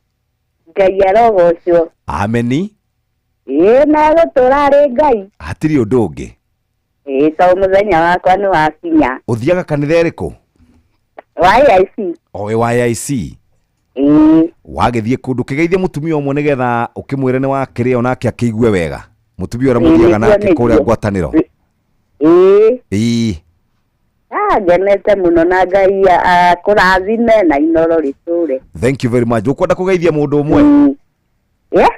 Ngai arogocwo. Ameni. Ĩ na egũtũra arĩ Ngai. Hatirĩ ũndũ ũngĩ. Ĩ to mũthenya wakwa nĩ wakinya. Ũthiaga kanitha ĩrĩkũ? Wa AIC. O wĩ wa AIC. Ĩ. Wagĩthiĩ kũndũ kĩgeithie mũtumia ũmwe nĩgetha ũkĩmwĩre nĩ wakĩrĩa onake akĩigue wega. Mũtumia ũrĩa Ĩ, mũthiaga nĩguo, nake kũrĩa nĩguo. ngwatanĩro. Ĩ. Ĩ. Ah, ngenete mũno na Ngai akũrathime na Inoro rĩtũre. Thank you very much. Ndũkwenda kũgeithia mũndũ ũmwe?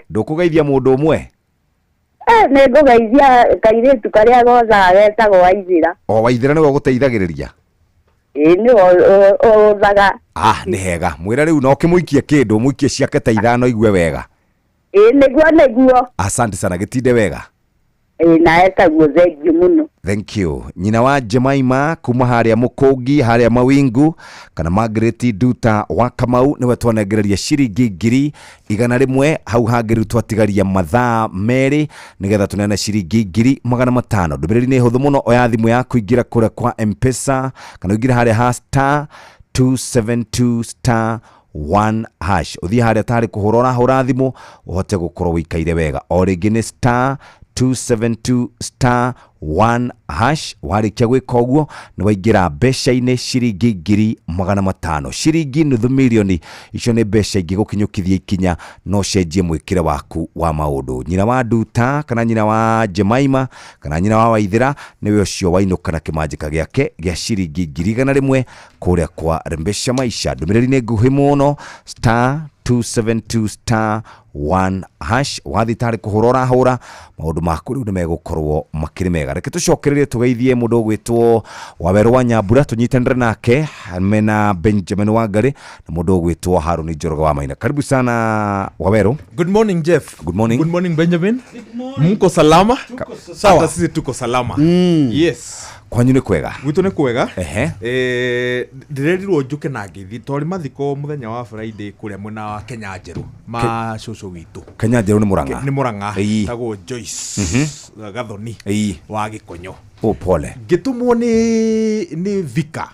Ndũkũgeithia mũndũ ũmwe? Nĩ ngũgeithia kairĩtu karĩa gothaga getagwo Waithĩra. O Waithĩra nĩwe ũgũteithagĩrĩria? Ĩ nĩwe ũthaga. Ah, nĩ hega. Mwĩre rĩu na ũkĩmũikie kĩndũ, ũmũikie ciake ta 5 igue wega. Ĩ nĩguo nĩguo. Asante sana, gĩtinde wega. Ĩ na etaguo thengiũ mũno. Thank you. Nyina wa Jemaima kuma harĩa Mũkũngi harĩa Mawingu kana Margaret Nduta wa Kamau nĩwe twanengereria ciringi 100,000. Hau hangĩ rĩu twatigaria mathaa 2 nĩgetha tũneane ciringi 500,000. Ndũmĩrĩri nĩ hũthũ mũno, oya thimũ yaku ingĩra kũrĩa kwa M-Pesa kana ũingĩre harĩa ha star 272 star 1 hash, ũthiĩ harĩa tarĩ kũhũra ũrahũra thimũ ũhote gũkorwo wĩikaire wega. O rĩngĩ nĩ star 272 star 1 hash. Warĩkia gwĩka ũguo nĩ waingĩra mbeca-inĩ ciringi 500,000, ciringi nuthu mirioni. Icio nĩ mbeca ingĩgũkinyũkithia ikinya no ũcenjie mwĩkĩre waku wa maũndũ. Nyina wa Nduta kana nyina wa Jemaima kana nyina wa Waithĩra nĩwe ũcio wainũka na kĩmanjĩka gĩake gĩa ciringi 100,000 kũrĩa kwa Rembesha Maisha. Ndũmĩrĩri nĩ nguhĩ mũno, star 272 star 1 hash. Wathiĩ tarĩ kũhũra ũrahũra, maũndũ maku rĩu nĩ megũkorwo makĩrĩ mega. Reke tũcokererie tũgeithie mũndũ ũgwĩtwo Wawerũ wa Nyambura, tũnyitanĩre nake mena Benjamin Wangari na mũndũ ũgwĩtwo Harũni Njoroge wa Maina. Karibu sana Wawerũ. Good morning Jeff. Good morning. Good morning Benjamin. Mko salama? Sawa. Hata sisi tuko salama. Yes. Kwanyu nĩ kwega? Gwitũ nĩ kwega. Ehe. Ndĩrerirwo njũke na ngeithi twarĩ mathiko mũthenya wa Friday kũrĩa mwena wa Kenya Njerũ ma cũcũ witũ. Kenya Njerũ nĩ Mũrang'a? Nĩ Mũrang'a. Ĩĩ. Tagwo Joyce Gathoni Ĩĩ. wa Gĩkonyo. Oh, pole. Ngĩtũmwo nĩ Vika.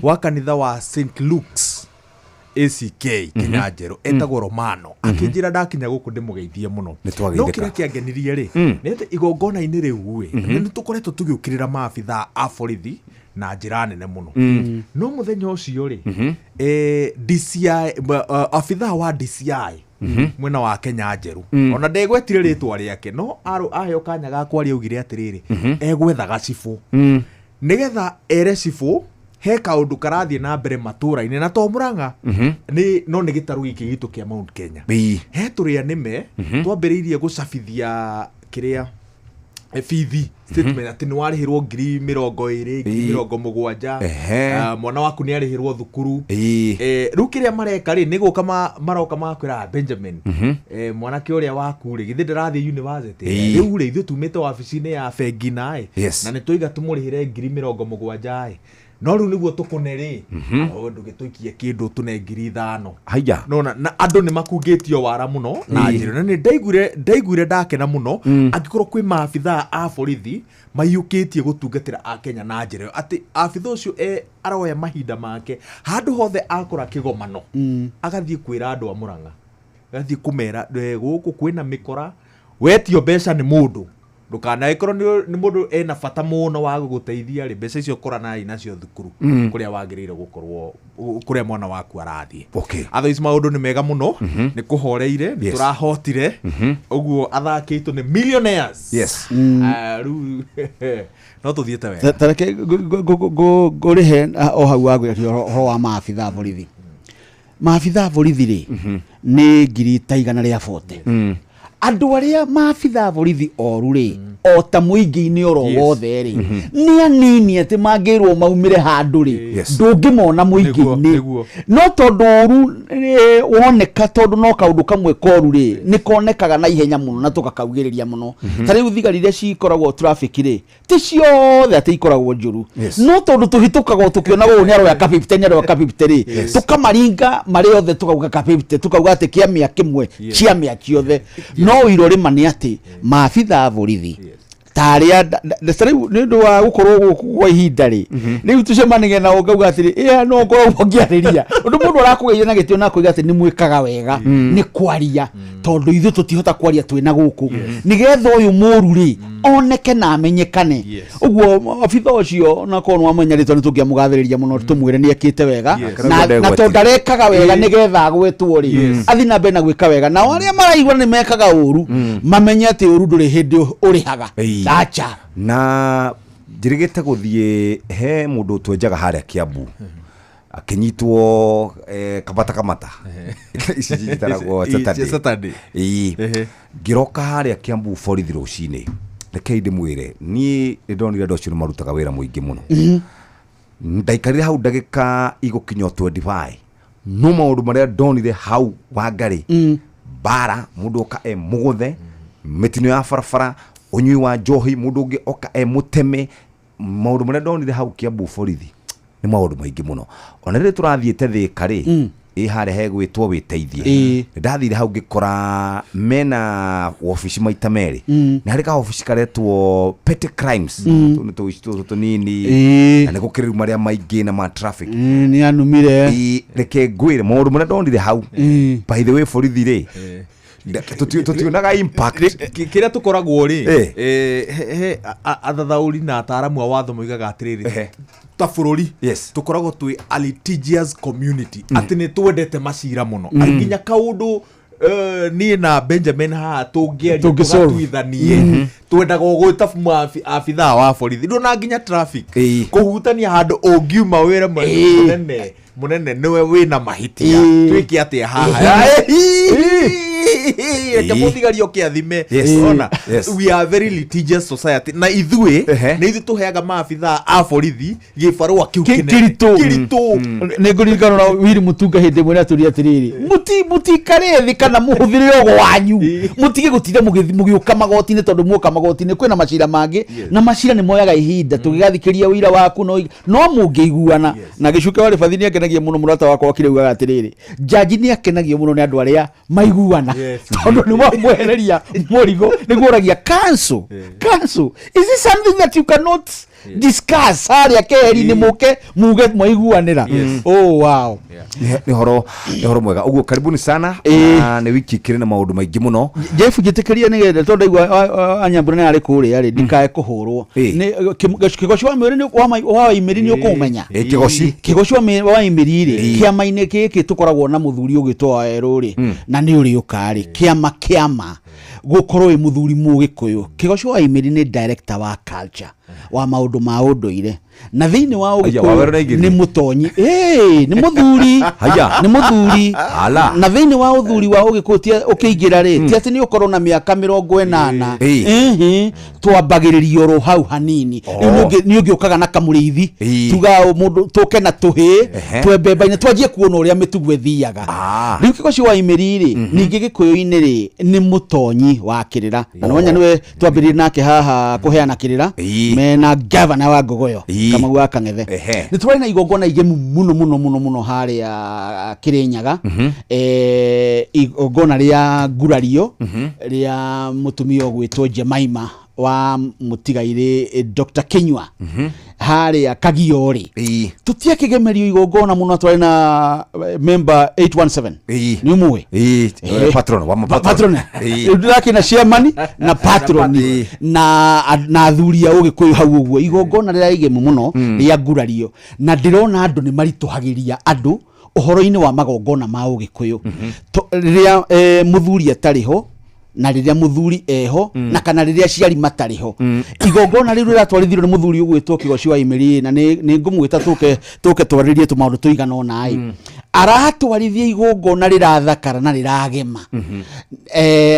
Wa kanitha wa St Luke's ACK Kenya Njerũ, etagwo Romano, akĩnjĩra ndakinya gũkũ ndĩmũgeithie mũno. Nĩ twageithĩka. No kĩrĩa kĩangenirie rĩ, nĩ atĩ igongona-inĩ rĩu rĩ, nĩ tũkoretwo tũgĩũkĩrĩra maabithaa a borithi na njĩra nene mũno. No mũthenya ũcio rĩ, DCI, abithaa wa DCI mwena wa Kenya Njerũ, ona ndegwetire rĩtwa rĩake, no aheo kanya ga kwaria augire atĩrĩrĩ, egwethaga cibũ nĩgetha ere cibũ he kaũndũ karathiĩ na mbere matũra-inĩ, na to Mũrang'a, nĩ no nĩ gĩtarũ gĩkĩ gitũ kĩa Mount Kenya. He tũrĩa nĩme twambĩrĩirie gũcabithia kĩrĩa, bithi statement atĩ nĩ warĩhĩrwo 20,000, 70,000, mwana waku nĩ arĩhĩrwo thukuru. Rĩu kĩrĩa mareka rĩ, nĩ gũka maroka magakwĩra, "Ah, Benjamin, mwanake ũrĩa waku rĩ, githĩ ndarathiĩ university? Rĩu rĩ, ithuĩ tumĩte wabici-inĩ ya bengi naĩ na nĩ twaiga tũmũrĩhĩre 70,000 ĩ, no rĩu nĩguo tũkũne rĩ, ndũgĩtũikie kĩndũ tũne 5,000." Haya. Nona na andũ nĩ makungĩtio wara mũno na njĩra, na nĩ ndaiguire ndakena mũno angĩkorwo kwĩ maabithaa a borithi maiyũkĩtie gũtungatĩra akenya na njĩra ĩyo, atĩ abitha ũcio aroya mahinda make handũ hothe akora kĩgomano, agathiĩ kwĩra andũ a Mũrang'a, agathiĩ kũmera, gũkũ kwĩna mĩkora, wetio mbeca nĩ mũndũ ndũkanagĩkorwo nĩ mũndũ ena bata mũno wa gũgũteithia rĩ, mbeca icio koranai nacio thukuru kũrĩa wagĩrĩire gũkorwo kũrĩa mwana waku arathiĩ. Otherwise maũndũ nĩ mega mũno, nĩ kũhoreire, nĩ tũrahotire ũguo, athaki aitũ nĩ millionaires. Ah, rĩu no tũthiĩte wega. Tareke ngũrĩhe o hau wagwĩra ũhoro wa maabitha a borithi. Maabitha a borithi rĩ, nĩ ngiri ta 140. Andũ arĩa maabitha a borithi oru rĩ, o ta mũingĩ-inĩ oro wothe rĩ, nĩ anini atĩ mangĩrwo maumĩre handũ rĩ, ndũngĩmona mũingĩ-inĩ. No tondũ ũru woneka, tondũ no kaũndũ kamwe koru rĩ, nĩ konekaga na ihenya mũno na tũgakaugĩrĩria mũno. Ta rĩu thigari iria cikoragwo traffic rĩ, ti ciothe atĩ ikoragwo njũru, no tondũ tũhĩtũkaga o tũkĩonaga ũyũ nĩ aroya ka 50, nĩ aroya ka 50 rĩ, tũkamaringa marĩ othe, tũkauga ka 50, tũkauga atĩ kĩa 100 cia 100 ciothe. No ũira ũrĩ ma nĩ atĩ maabitha a borithi ta arĩa ta rĩu nĩ ũndũ wa gũkorwo gũkũ kwa ihinda rĩ, rĩu tũcemanagia nao ngauga atĩrĩ, ĩa no ngoragwo ngĩarĩria ũndũ mũndũ arakũgeithia na gĩtĩo na akoiga atĩ nĩ mwĩkaga wega nĩ kwaria, tondũ ithuĩ tũtihota kwaria twĩna gũkũ, nĩgetha ũyũ mũru rĩ oneke na amenyekane. Ũguo abitha ũcio, nakorwo nĩ wamenya rĩtwa, nĩ tũngĩamũgathĩrĩria mũno tũmwĩre nĩ ekĩte wega. Na tondũ ndarekaga wega nĩgetha agwetwo rĩ, athiĩ na mbere na gwĩka wega, nao arĩa maraigua nĩ mekaga ũru mamenye atĩ ũru ndũrĩ hĩndĩ ũrĩhaga. Acha. Na njĩrĩgĩte gũthiĩ he mũndũ twenjaga harĩa Kiambu akĩnyitwo, kamata kamata ici citaragwo Saturday. Saturday. Ĩĩ. Ngĩroka harĩa Kiambu borithi rũcinĩ, rekei ndĩmwĩre, niĩ nĩ ndonire andũ acio nĩ marutaga wĩra mũingĩ mũno. Ndaikarire hau ndagĩka igũkinya o 25, no maũndũ marĩa ndonire hau, Wangarĩ, mbara, mũndũ oka e mũgũthe, mĩtino ya barabara, ũnyui wa njohi, mũndũ ũngĩ oka e mũteme, maũndũ marĩa ndonire hau Kiambu borithi nĩ maũndũ maingĩ mũno. Ona rĩrĩ tũrathiĩte Thĩka rĩ, ĩ harĩa hegwĩtwo wĩteithie, nĩ ndathire hau ngĩkora mena wabici maita merĩ. Nĩ harĩ kawabici karetwo petty crimes, tũu nĩ tũici tũtũ tũnini, na nĩ gũkĩrĩ rĩu marĩa maingĩ na ma traffic. Nĩ anumire. Ĩĩ, reke ngwĩre maũndũ marĩa ndonire hau. By the way, borithi rĩ, tũtionaga impact. Kĩrĩa tũkoragwo rĩ, he athathaũri na ataaramu a watho moigaga atĩrĩrĩ, ta bũrũri tũkoragwo twĩ a litigious community, atĩ nĩ twendete macira mũno. Nginya kaũndũ, niĩ na Benjamin haha tũngĩaria Tũngĩsolve. tũgatuithanie, twendaga gwĩta abithaa wa borithi. Ndona nginya traffic kũhutania handũ ũngiuma wĩra mũnene mũnene nĩwe wĩna mahĩtia, twĩke atĩa haha, reke mũthigari oke athime. Ona we are very litigious society, na ithuĩ nĩ ithuĩ tũheaga maabithaa a borithi gĩbarũa kĩu kĩnene. Kĩritũ. Kĩritũ. Nĩ ngũririkana na Willy Mutunga hĩndĩ ĩmwe nĩatũria atĩrĩrĩ, mũtikare thĩ kana mũhũthĩre ũgo wanyu, mũtige gũtinda mũgĩũka magoti-inĩ, tondũ muoka magoti-inĩ kwĩna macira mangĩ, na macira nĩ moyaga ihinda tũgĩgathikĩria ũira waku, no mũngĩiguana. Na gĩcuke wa rĩbathi nĩ akenagia mũno, mũrata wakwa wakire ugaga atĩrĩrĩ, jaji nĩ akenagio mũno nĩ andũ arĩa maiguana, tondũ nĩ wamwehereria mũrigo. Nĩguo ũragia counsel, counsel, is this something that you cannot Discuss harĩa keheri-inĩ, mũke muge mwaiguanĩra. Oh wow. Nĩ horo mwega ũguo, karibuni sana. Na nĩ wiki ikĩrĩ na maũndũ maingĩ mũno. Jeff, njĩtĩkĩrie nĩgetha tondũ ndaigua anyambura nĩ arĩ kũrĩa rĩ, ndikae kũhũrwo nĩ kĩgoci wa mwĩrĩ wa imĩri nĩ ũkũmenya. Ĩ, kĩgoci. Kĩgoci wa imĩri rĩ, kĩama-inĩ gĩkĩ tũkoragwo na mũthuri ũgĩtwo wa werũ rĩ, na nĩ ũrĩũka rĩ kĩama gũkorwo wĩ mũthuri mũgĩkũyũ. Kĩgoci wa imĩri nĩ director wa culture wa maũndũ ma ũndũire na thĩinĩ wa Aya, Wawerũ ũgĩkũyũ. nĩaingĩrire? Nĩ mũtonyi. Ĩĩ, nĩ mũthuri. Haya. Nĩ mũthuri. Ala. Na thĩinĩ wa ũthuri wa ũgĩkũyũ ti ũkĩingĩra rĩ, ti atĩ nĩ ũkorwo na mĩaka 80. Ĩhĩ, twambagĩrĩria oro hau hanini. Rĩu nĩ ũngĩũkaga na kamũrĩithi, tuga o mũndũ tũke na tũhĩ twembemba-inĩ, twanjie kuona ũrĩa mĩtugo ĩthiaga. Rĩu kĩgoci wa imĩri rĩ, ningĩ gĩkũyũ-inĩ rĩ, nĩ mũtonyi wa kĩrĩra na nĩwanya nĩwe twambĩrĩrie nake haha kũheana kĩrĩra mena gavana wa Ngogoyo, Kamau wa Kang'ethe. Nĩ tũrarĩ na igongona igemu mũno mũno mũno mũno harĩa Kĩrĩnyaga. Igongona rĩa ngurario rĩa mũtumia ũgwĩtwo Jemaima wa mũtigairĩ Dr. Kinyua harĩa Kagio rĩ, tũtiakĩgemerio igongona mũno. Twarĩ na member 817, nĩ ũmũĩ? Patron wa patron. Rĩu ndĩrakĩna chairman na patron na athuri a ũgĩkũyũ hau ũguo. Igongona rĩrĩa igemu mũno rĩa ngurario, na ndĩrona andũ nĩ maritũhagĩria andũ ũhoro-inĩ wa magongona ma ũgĩkũyũ. Rĩrĩa mũthuri atarĩ ho na rĩrĩa mũthuri eho na kana rĩrĩa aciari matarĩ ho, igongona rĩu rĩratwarithirio nĩ mũthuri ũgwĩtwo Kĩgoci wa Imĩri, na nĩ ngũmwĩta tũke twarĩrie tũmaũndũ tũigana ũna ĩ. Aratwarithia igongona rĩrathakara na rĩragema,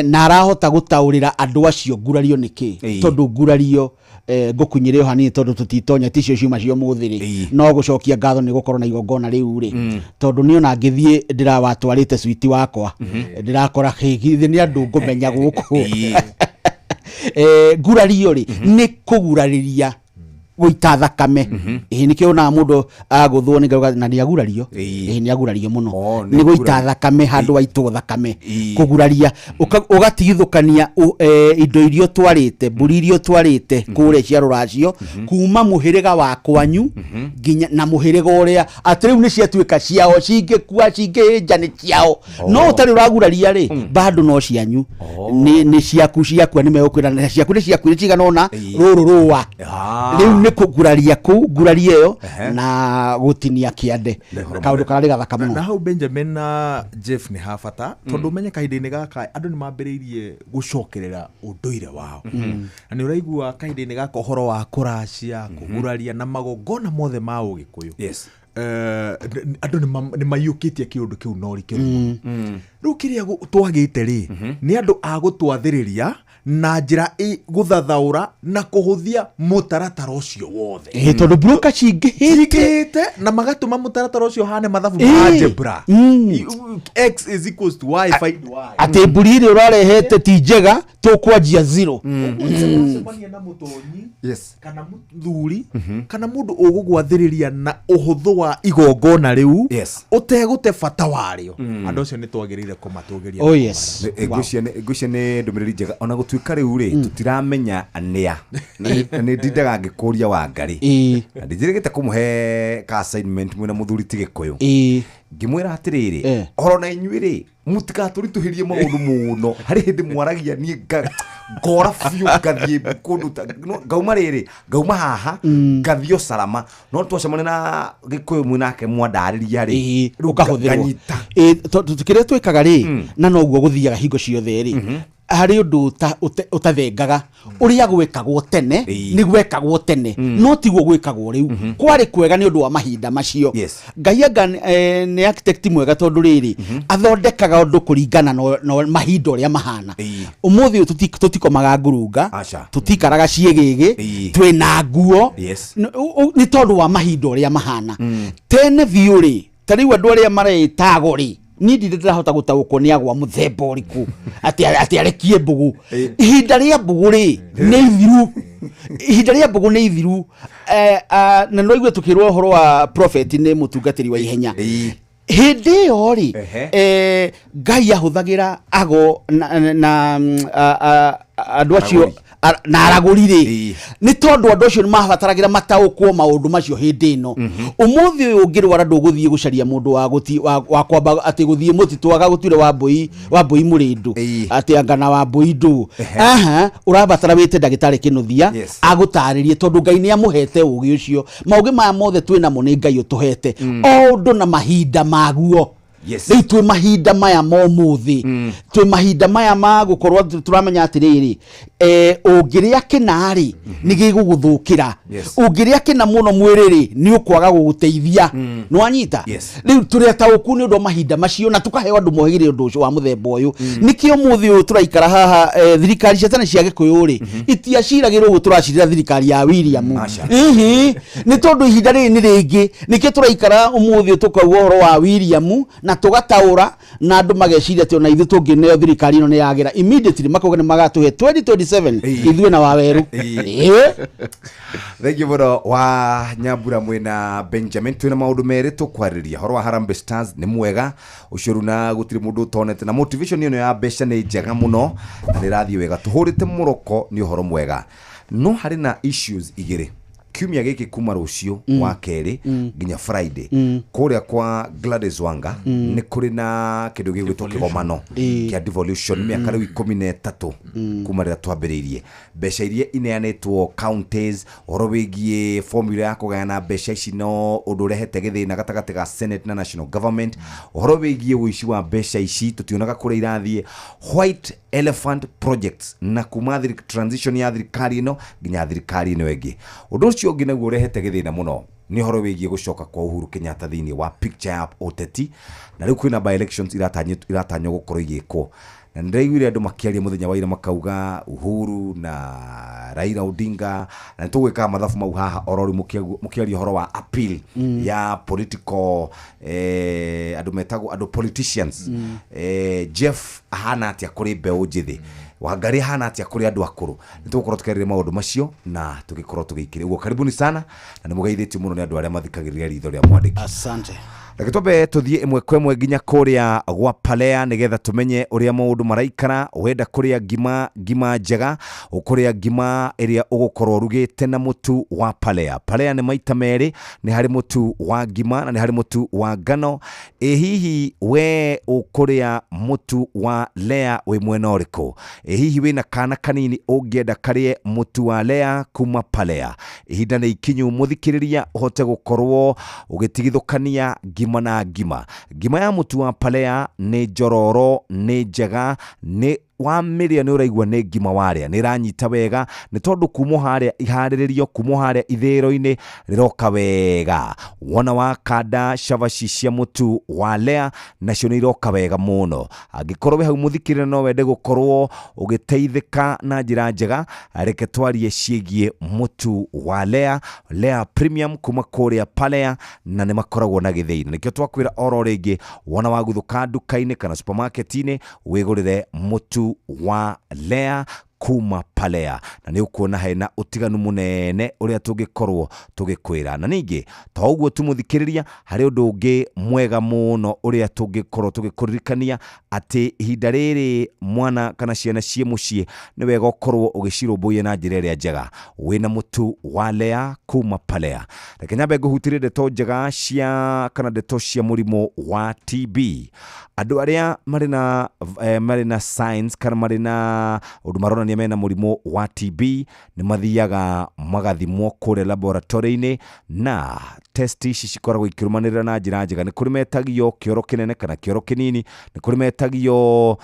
na arahota gũtaũrĩra andũ acio ngurario nĩ kĩ, tondũ ngurario, ngũkunyĩre o hanini tondũ tũtitonya ticio ciuma cia ũmũthĩ rĩ, no gũcokia ngatho nĩ gũkorwo na igongona rĩu rĩ, tondũ niĩ ona ngĩthiĩ ndĩrawatwarĩte switi wakwa, ndĩrakora githĩ nĩ andũ ngũmenya gũkũ. Ngurario rĩ, nĩ kũgurarĩria gũita thakame. Ĩĩ, nĩkĩo onaga mũndũ agũthwo nĩ ngauga na nĩ agurario. Ĩĩ, nĩ agurario mũno, nĩ gũita thakame handũ waitwo thakame, kũguraria. Ũgatigithũkania indo iria ũtwarĩte, mbũri iria ũtwarĩte kũrĩa cia rũracio kuma mũhĩrĩga wa kwanyu nginya na mũhĩrĩga ũrĩa atĩ rĩu nĩ ciatuĩka ciao, cingĩkua cingĩhĩnja nĩ ciao. No ũtarĩ ũraguraria rĩ, bado no cianyu, nĩ ciaku, ciakua nĩ megũkwĩra na ciaku nĩ ciaku, nĩ cigana ũna rũrũ rũa. Rĩu nĩ kũguraria kũu, nguraria ĩyo na gũtinia kĩande, kaũndũ kararĩ gathaka Na mũno. hau Benjamin na Jeff nĩ ha bata, tondũ ũmenye kahinda-inĩ gaka andũ nĩ mambĩrĩirie gũcokerera ũndũire wao, na nĩ ũraigua kahinda-inĩ gaka ũhoro wa kũracia, kũguraria na magongona mothe ma ũgĩkũyũ. Andũ nĩ maiyũkĩtie kĩũndũ kĩu na ũrikĩru mũno. Rĩu kĩrĩa twagĩte rĩ, nĩ andũ a gũtwathĩrĩria na njĩra gũthathaũra na kũhũthia mũtaratara ũcio wothe. Ĩ, tondũ broker cingĩhĩte. Cingĩhĩte na magatũma mũtaratara ũcio ũhane mathabu ma algebra. X is equals to y, find y. Atĩ mbũri ĩrĩa ũrarehete ti njega, tũkwanjia zero. Ũcemania na mũtonyi kana mũthuri kana mũndũ ũgũgwathĩrĩria na ũhũthũ wa igongona rĩu ũtegũte bata warĩo, andũ acio nĩ twagĩrĩire kũmatũgĩria. Oh, yes. Ngwĩciria nĩ ndũmĩrĩri njega, ona gũtuĩka rĩu rĩ tũtiramenya nĩa. Na nĩ ndindaga ngĩkũria Wangarĩ na ndinjĩrĩgĩte kũmũhe ka assignment mwĩna mũthuri ti Gĩkũyũ, ngĩmwĩra atĩrĩrĩ, oro na inyuĩ rĩ, mũtigatũritũhĩrie maũndũ mũno. Harĩ hĩndĩ mwaragia niĩ ngora biũ, ngathiĩ kũndũ no, ngauma rĩrĩ, ngauma haha ngathiĩ o Salama, no twacemania na Gĩkũyũ mwĩ nake mwandarĩria rĩ, rĩu ũkahũthĩrwo. nganyita. Ĩ, tondũ kĩrĩa twĩkaga rĩ, na noguo gũthiaga hingo ciothe rĩ, harĩ ũndũ ũtathengaga. Ũrĩa gwĩkagwo tene nĩ gwekagwo tene, no tiguo gwĩkagwo rĩu. Kwarĩ kwega nĩ ũndũ wa mahinda macio. Ngai anga nĩ architect mwega, tondũ rĩrĩ athondekaga ũndũ kũringana na mahinda ũrĩa mahana. Ũmũthĩ ũyũ tũtikomaga ngurunga, tũtikaraga ciĩgĩgĩ, twĩna nguo. Nĩ tondũ wa mahinda ũrĩa mahana. Tene biũ rĩ, ta rĩu andũ arĩa mareĩtago rĩ, niĩ ndirĩ ndĩrahota gũtaũkwo nĩ agwa mũthemba ũrĩkũ atĩ arekie mbũgũ. Ihinda rĩa mbũgũ rĩ nĩ ithiru, ihinda rĩa mbũgũ nĩ ithiru. Na nĩwaigua tũkĩrwo ũhoro wa prophet nĩ mũtungatĩri wa ihenya. Hĩndĩ ĩyo rĩ, Ngai ahũthagĩra ago na andũ acio. Na aragũri rĩ, nĩ tondũ andũ acio nĩ mabataragĩra mataũkwo maũndũ macio hĩndĩ ĩno. Ũmũthĩ ũyũ ũngĩrwara, ndũgũthiĩ gũcaria mũndũ wa gũti wa kwamba atĩ gũthiĩ mũtitũ agagũtuĩre wa mbũi mũrĩndũ, atĩ anga na wa mbũi ndũ. Aha, ũrabatara wĩte ndagĩtarĩ Kĩnũthia agũtarĩrie, tondũ Ngai nĩ amũhete ũgĩ ũcio. Maũgĩ maya mothe twĩ namo nĩ Ngai ũtũhete, o ũndũ na mahinda maguo. Rĩu twĩ mahinda maya ma ũmũthĩ, twĩ mahinda maya ma gũkorwo atĩ tũramenya atĩrĩrĩ, ũngĩrĩa kĩna-rĩ, nĩ gĩgũgũthũkĩra. Ũngĩrĩa kĩna mũno mwĩrĩ-rĩ, nĩ ũkwaga gũgũteithia. Nĩ wanyita? Rĩu tũrĩ ataũku nĩ ũndũ wa mahinda macio, na tũkaheo andũ mohĩgĩrĩre ũndũ ũcio wa mũthemba ũyũ. Nĩkĩo mũthĩ ũyũ tũraikara haha, thirikari cia tene cia Gĩkũyũ-rĩ, itiaciragĩrwo ũguo tũracirĩra thirikari ya William. Ihi, nĩ tondũ ihinda rĩrĩ nĩ rĩngĩ. Nĩkĩo tũraikara ũmũthĩ tũkauga ũhoro wa William na tũgataũra, na andũ mageciria atĩ ona ithuĩ tũngĩneo thirikari ĩno nĩ yagĩra immediately, makauga nĩ magatũhe 2027 ithuĩ na Wawerũ. Thengiũ mũno wa Nyambura mwĩna Benjamin. Twĩna maũndũ merĩ tũkwarĩrĩria. Horo wa Harambee Stars nĩ mwega ũcio rĩu, na gũtirĩ mũndũ ũtonete, na motivation ĩno ya mbeca nĩ njega mũno na nĩ ĩrathiĩ wega. Tũhũrĩte Morocco, nĩ ũhoro mwega, no harĩ na issues igĩrĩ kiumia gĩkĩ kuma rũciũ wa kerĩ nginya Friday. Kũrĩa kwa Gladys Wanga nĩ kũrĩ na kĩndũ gĩgwĩtwo kĩgomano kĩa devolution, mĩaka rĩu 13 kuma rĩrĩa twambĩrĩirie, mbeca iria ineanĩtwo counties, ũhoro wĩgiĩ formula ya kũgayana mbeca ici, no ũndũ ũrehete gĩthĩna gatagatĩ ga Senate na national government, ũhoro wĩgiĩ ũici wa mbeca ici, tũtionaga kũrĩa irathiĩ, white elephant projects, na kuma transition ya thirikari ĩno nginya thirikari ĩno ĩngĩ. Ũndũ ũcio ũngĩ naguo ũrehete gĩthĩna mũno nĩ ũhoro wĩgiĩ gũcoka kwa Uhuru Kenyatta thĩinĩ wa picture ya ũteti, na rĩu kwĩna by elections iratanywo gũkorwo igĩkwo, na nĩndĩraiguire andũ makĩaria mũthenya wa ira makauga Uhuru na Raila Odinga, na nĩ tũgwĩkaga mathabu mau haha oro rĩu mũkĩaria ũhoro wa appeal ya political, andũ metagwo andũ politicians. Jeff ahana atĩa kũrĩ mbeũ njĩthĩ? Wangari ahana atĩa kũrĩ andũ akũrũ? Nĩ tũgũkorwo tũkĩarĩria maũndũ macio na tũgĩkorwo tũgĩikĩria ũguo. Karibuni sana, na nĩ mũgeithĩtio mũno nĩ andũ arĩa mathikagĩrĩria Ritho rĩa Mwandĩki. Asante. Reke twambe tũthiĩ ĩmwe kwa ĩmwe nginya kũrĩa gwa Palea nĩgetha tũmenye ũrĩa maũndũ maraikara. Wenda kũrĩa ngima, ngima njega, ũkũrĩa ngima ĩrĩa ũgũkorwo ũrugĩte na mũtu wa Palea. Palea nĩ maita merĩ, nĩ harĩ mũtu wa ngima na nĩ harĩ mũtu wa ngano. Ĩ hihi we ũkũrĩa mũtu wa Lea wĩ mwena ũrĩkũ? Ĩ hihi wĩna kana kanini ũngĩenda karĩe mũtu wa Lea kuma Palea? Ihinda nĩ ikinyu, mũthikĩrĩria, ũhote gũkorwo ũgĩtigithũkania ngima na ngima. Ngima ya mũtu wa Palea nĩ njororo, nĩ njega, nĩ wamĩrĩa nĩ ũraigua nĩ ngima warĩa, nĩ ĩranyita wega, nĩ tondũ kuma harĩa iharĩrĩrio, kuma harĩa ithĩĩro-inĩ rĩroka wega. Wona wakanda cabaci cia mũtu wa Lea nacio nĩ iroka wega mũno. Angĩkorwo wĩ hau, mũthikĩrĩria, no wende gũkorwo ũgĩteithĩka na njĩra njega, reke twarie ciĩgiĩ mũtu wa Lea, Lea Premium kuma kũrĩa Palea, na nĩ makoragwo na gĩthĩi. Na nĩkĩo twakwĩra oro rĩngĩ, wona waguthũka nduka-inĩ kana supermarket-inĩ, wĩgũrĩre mũtu wa Lea kuma Palea, na nĩ ũkuona hena ũtiganu mũnene ũrĩa tũngĩkorwo tũgĩkwĩra. Na ningĩ to ũguo tu, mũthikĩrĩria, harĩ ũndũ ũngĩ mwega mũno ũrĩa tũngĩkorwo tũgĩkũririkania atĩ ihinda rĩrĩ mwana kana ciana ciĩ mũciĩ, nĩ wega ũkorwo ũgĩcirũmbũiya na njĩra ĩrĩa njega wĩna mũtu wa Lea kuma Palea. Reke nyambe ngũhutĩrie ndeto njega cia kana ndeto cia mũrimũ wa TB. Andũ arĩa marĩ na signs kana marĩ na ũndũ maronania mena mũrimũ wa TB nĩ mathiaga magathimwo kũrĩa laboratory-inĩ, na test ici cikoragwo ikĩrũmanĩrĩra na njĩra njega. Nĩ kũrĩ metagio kĩoro kĩnene kana kĩoro kĩnini, nĩ kũrĩ metagio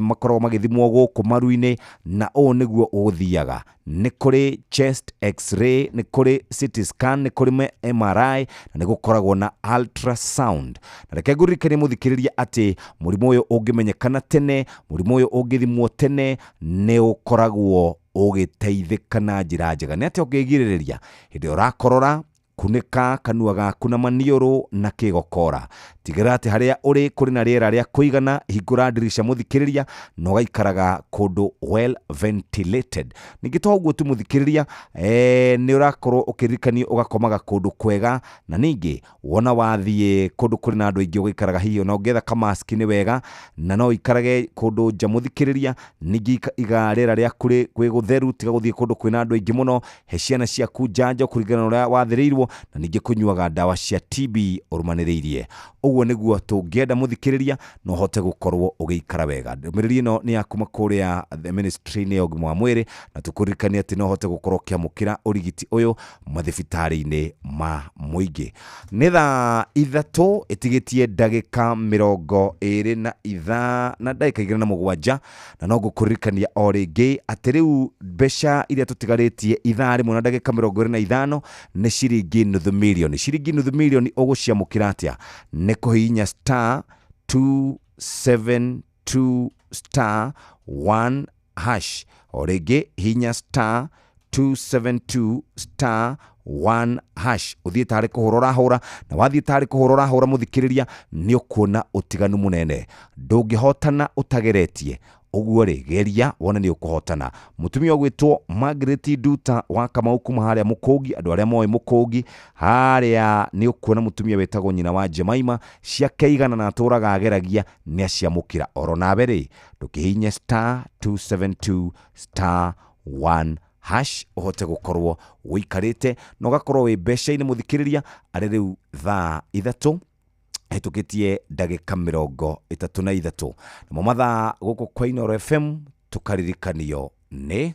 makoragwo magĩthimwo gũkũ maru-inĩ, na ũũ nĩguo ũthiaga. Nĩ kũrĩ chest x-ray, nĩ kũrĩ CT scan, nĩ kũrĩ MRI, na nĩ gũkoragwo na ultrasound. Na reke ngũririkanie, mũthikĩrĩria, atĩ mũrimũ ũyũ ũngĩmenyekana tene, mũrimũ ũyũ ũngĩthimwo tene, nĩ ũkoragwo ũgĩteithĩka na njĩra njega. Nĩ atĩa ũngĩgirĩrĩria? Hĩndĩ ĩrĩa ũrakorora, kunĩka kanua gaku na maniũrũ na kĩgokora. Tigĩrĩra atĩ harĩa ũrĩ kũrĩ na rĩera rĩa kũigana, hingũra ndirica mũthikĩrĩria, na ũgaikaraga kũndũ well ventilated. Ningĩ to ũguo tu mũthikĩrĩria, eh, nĩ ũrakorwo ũkĩririkanio ũgakomaga kũndũ kwega, na ningĩ wona wathiĩ kũndũ kũrĩ na andũ aingĩ ũgaikaraga hihi ona ũngĩetha kamaski nĩ wega, na no ũikarage kũndũ nja mũthikĩrĩria. Ningĩ iga rĩera rĩaku gwĩ gũtheru, tiga gũthiĩ kũndũ kwĩna andũ aingĩ mũno, he ciana ciaku njanjo kũringana na ũrĩa wathĩrĩirwo, na ningĩ kũnyuaga ndawa cia TB ũrũmanĩrĩirie. Ũguo nĩguo tũngĩenda mũthikĩrĩria, na ũhote gũkorwo ũgĩikara wega. Ndũmĩrĩri ĩno nĩ ya kuma kũrĩa ministry-inĩ ya ũgima wa mwĩrĩ, na tũkũririkania atĩ no ũhote gũkorwo ũkĩamũkĩra ũrigiti ũyũ mathibitarĩ-inĩ ma mũingĩ. Nĩ thaa 3 ĩtigĩtie ndagĩka 25 na ndagĩka 27, na no ngũkũririkania o rĩngĩ atĩ rĩu mbeca iria tũtigarĩtie ithaa rĩmwe na ndagĩka 25 nĩ ciringi nuthu mirioni. Ciringi nuthu mirioni ũgũciamũkĩra atĩa? Nĩ kũhihinya star 272 star 1 hash. O rĩngĩ hihinya star 272 star 1 hash, ũthiĩ tarĩ kũhũra ũrahũra, na wathiĩ tarĩ kũhũra ũrahũra mũthikĩrĩria, nĩ ũkuona ũtiganu mũnene. Ndũngĩhotana ũtageretie, ũguo rĩ, geria wone nĩ ũkũhotana. Mũtumia ũgwĩtwo Margaret Nduta wa Kamau kuma harĩa Mũkũngi, andũ arĩa moĩ Mũkũngi harĩa nĩ ũkuona mũtumia wĩtagwo nyina wa Jemaima, ciake 100 na atũraga ageragia, nĩ aciamũkĩra. Oro nawe rĩ, ndũkĩhinye star 272 star 1 hash ũhote gũkorwo ũikarĩte na ũgakorwo wĩ mbeca-inĩ mũthikĩrĩria, arĩ rĩu thaa 3 hĩtũkĩtie ndagĩka 33, namo mathaa gũkũ kwa Inooro FM tũkaririkanio nĩ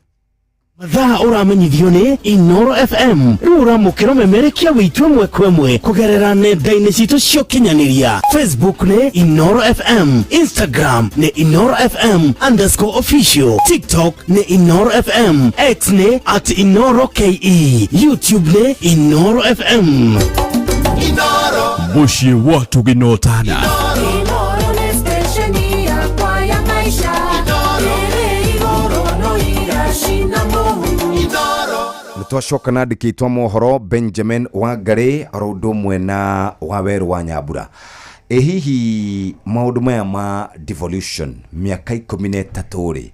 Mathaa ũramenyithio nĩ Inooro FM. Rĩu ũramũkĩra ũmemerekia witũ ĩmwe kwa ĩmwe kũgerera nenda-inĩ citũ cia ũkinyanĩria. Facebook nĩ Inooro FM, Instagram nĩ Inooro FM underscore official, TikTok nĩ Inooro FM, X nĩ at Inooro KE, YouTube nĩ Inooro FM. Mũciĩ wa tũgĩnotana. Inooro nĩ stesheni yakwa ya maisha. Ĩrĩ igũrũ no iracina mũhu. Nĩ twacoka na andĩki aitũ a mohoro Benjamin Wangari oro ũndũ ũmwe na Wawerũ wa Nyambura. Ĩ hihi maũndũ maya ma devolution mĩaka 13 rĩ,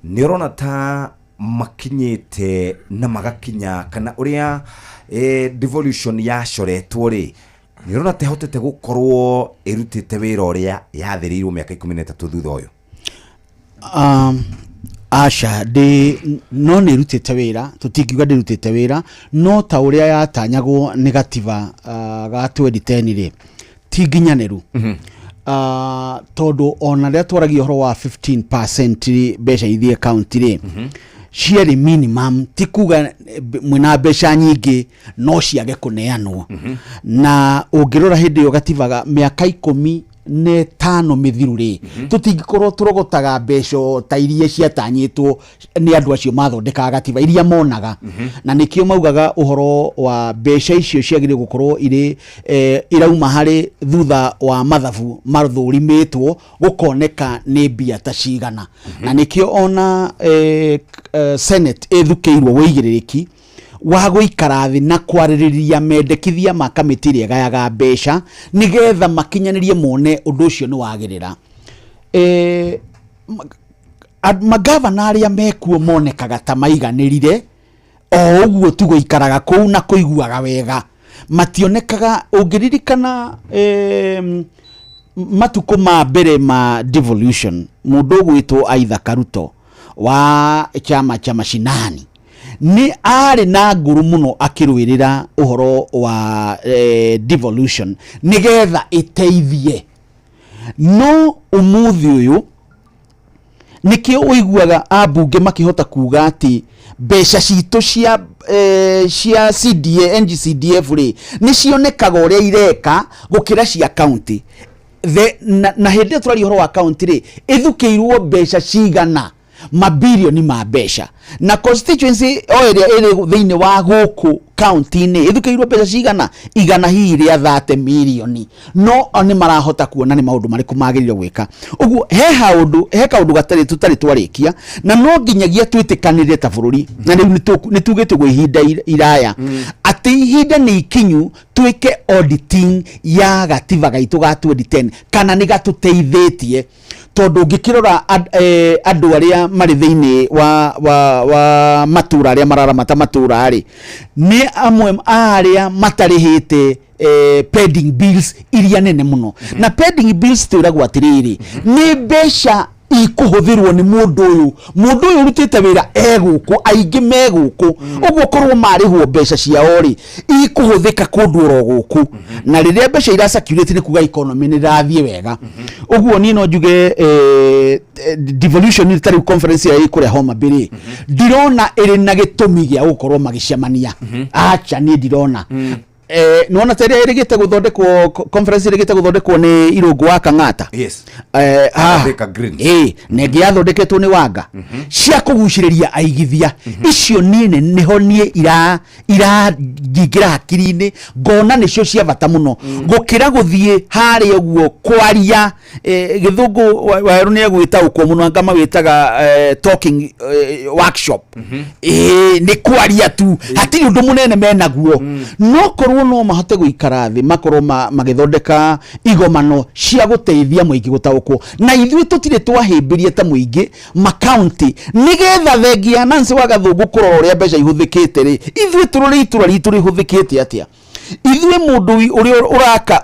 nĩ ũrona ta makinyĩte na magakinya, kana ũrĩa devolution yacoretwo rĩ, nĩ ũrona ta ĩhotete gũkorwo ĩrutĩte wĩra ũrĩa yathĩrĩirwo mĩaka 13 thutha ũyũ? Aca, ndĩ no nĩ ĩrutĩte wĩra, tũtingiuga ndĩrutĩte wĩra, no ta ũrĩa yatanyagwo nĩ gatiba ga 2010 rĩ, ti nginyanĩru. Tondũ ona rĩrĩa twaragia ũhoro wa 15% mbeca ithiĩ county rĩ, ciarĩ minimum, ti kuga mwĩna mbeca nyingĩ no ciage kũneanwo. Na ũngĩrora hĩndĩ ĩyo gatiba ga mĩaka 15 mĩthiru rĩ, tũtingĩkorwo tũrogotaga mbeca ta iria ciatanyĩtwo nĩ andũ acio mathondekaga gatiba iria monaga. Na nĩkĩo maugaga ũhoro wa mbeca icio ciagĩrĩirwo gũkorwo irĩ irauma harĩ thutha wa mathabu mathũrimĩtwo gũkoneka nĩ mbia ta cigana. Na nĩkĩo ona Senate ĩthukĩirwo wĩigĩrĩrĩki wa gũikara thĩ na kwarĩrĩria mendekithia ma kamĩtĩ ĩrĩa ĩgayaga mbeca nĩgetha makinyanĩrie mone ũndũ ũcio nĩ wagĩrĩra. Magavana arĩa mekuo monekaga ta maiganĩrire o ũguo tu gũikaraga kũu na kũiguaga wega, mationekaga. Ũngĩririkana matukũ ma mbere ma devolution, mũndũ ũgwĩtwo Aitha Ruto wa chama cha mashinani nĩ arĩ na ngũrũ mũno akĩrũĩrĩra ũhoro wa devolution nĩgetha ĩteithie. No ũmũthĩ ũyũ nĩkĩo ũiguaga ambunge makĩhota kuga atĩ mbeca citũ cia CDA, NGCDF rĩ, nĩ cionekaga ũrĩa ireka gũkĩra cia county. Na hĩndĩ ĩyo tũraria ũhoro wa county rĩ, ĩthukĩirwo mbeca cigana. Mabirioni ma mbeca na constituency o ĩrĩa ĩrĩ thĩinĩ wa gũkũ kaunti-inĩ ĩthukĩirwo mbeca cigana igana hihi rĩa 30 mirioni, no o nĩ marahota kuona nĩ maũndũ marĩkũ magĩrĩire gwĩka. Ũguo he haũndũ, he kaũndũ gatarĩ tũtarĩ twarĩkia, na no nginyagia twĩtĩkanĩre ta bũrũri, na rĩu nĩ tugĩte ũguo ihinda iraya atĩ ihinda nĩ ikinyu twĩke auditing ya gatiba gaitũ ga 2010 kana nĩ gatũteithĩtie, tondũ ũngĩkĩrora andũ arĩa marĩ thĩinĩ wa matũra arĩa mararamata matũra rĩ, nĩ amwe a arĩa matarĩhĩte pending bills iria nene mũno. Na pending bills twĩragwo atĩrĩrĩ, nĩ mbeca ikũhũthĩrwo nĩ mũndũ ũyũ, mũndũ ũyũ ũrutĩte wĩra e gũkũ, aingĩ me gũkũ ũguo, korwo marĩhwo mbeca ciao rĩ, ikũhũthĩka kũndũ oro gũkũ. Na rĩrĩa mbeca ira circulate nĩ kuga economy nĩ ĩrathiĩ wega. Ũguo niĩ no njuge devolution, ta rĩu conference ĩrĩa ĩ kũrĩa Homa Bay rĩ, ndirona ĩrĩ na gĩtũmi gĩa gũkorwo magĩcemania. Acha, niĩ ndirona. Nĩwona ta ĩrĩa ĩrĩgĩte gũthondekwo, conference ĩrĩgĩte gũthondekwo nĩ Irũngũ wa Kang'ata. Thika Greens. Na ĩngĩ yathondeketwo nĩ Wanga cia kũgucĩrĩria aigithia icio, niĩ nĩho niĩ irangingĩra hakiri-inĩ, ngona nĩcio cia bata mũno gũkĩra gũthiĩ harĩa ũguo kwaria. Gĩthũngũ Wawerũ nĩ egwĩtaũkwo mũno, anga mawĩtaga talking workshop. Nĩ kwaria tu, hatirĩ ũndũ mũnene menaguo. No korwo no mahote gũikara thĩ, makorwo magĩthondeka igomano cia gũteithia mũingĩ gũtaũkwo, na ithuĩ tũtirĩ twahĩmbĩria ta mũingĩ makaunti, nĩgetha thengia ya Nancy wa Gathũngũ kũrora ũrĩa mbeca ihũthĩkĩte rĩ, ithuĩ tũrore itũra ritũ rĩhũthĩkĩte atĩa. Ithuĩ mũndũ ũrĩa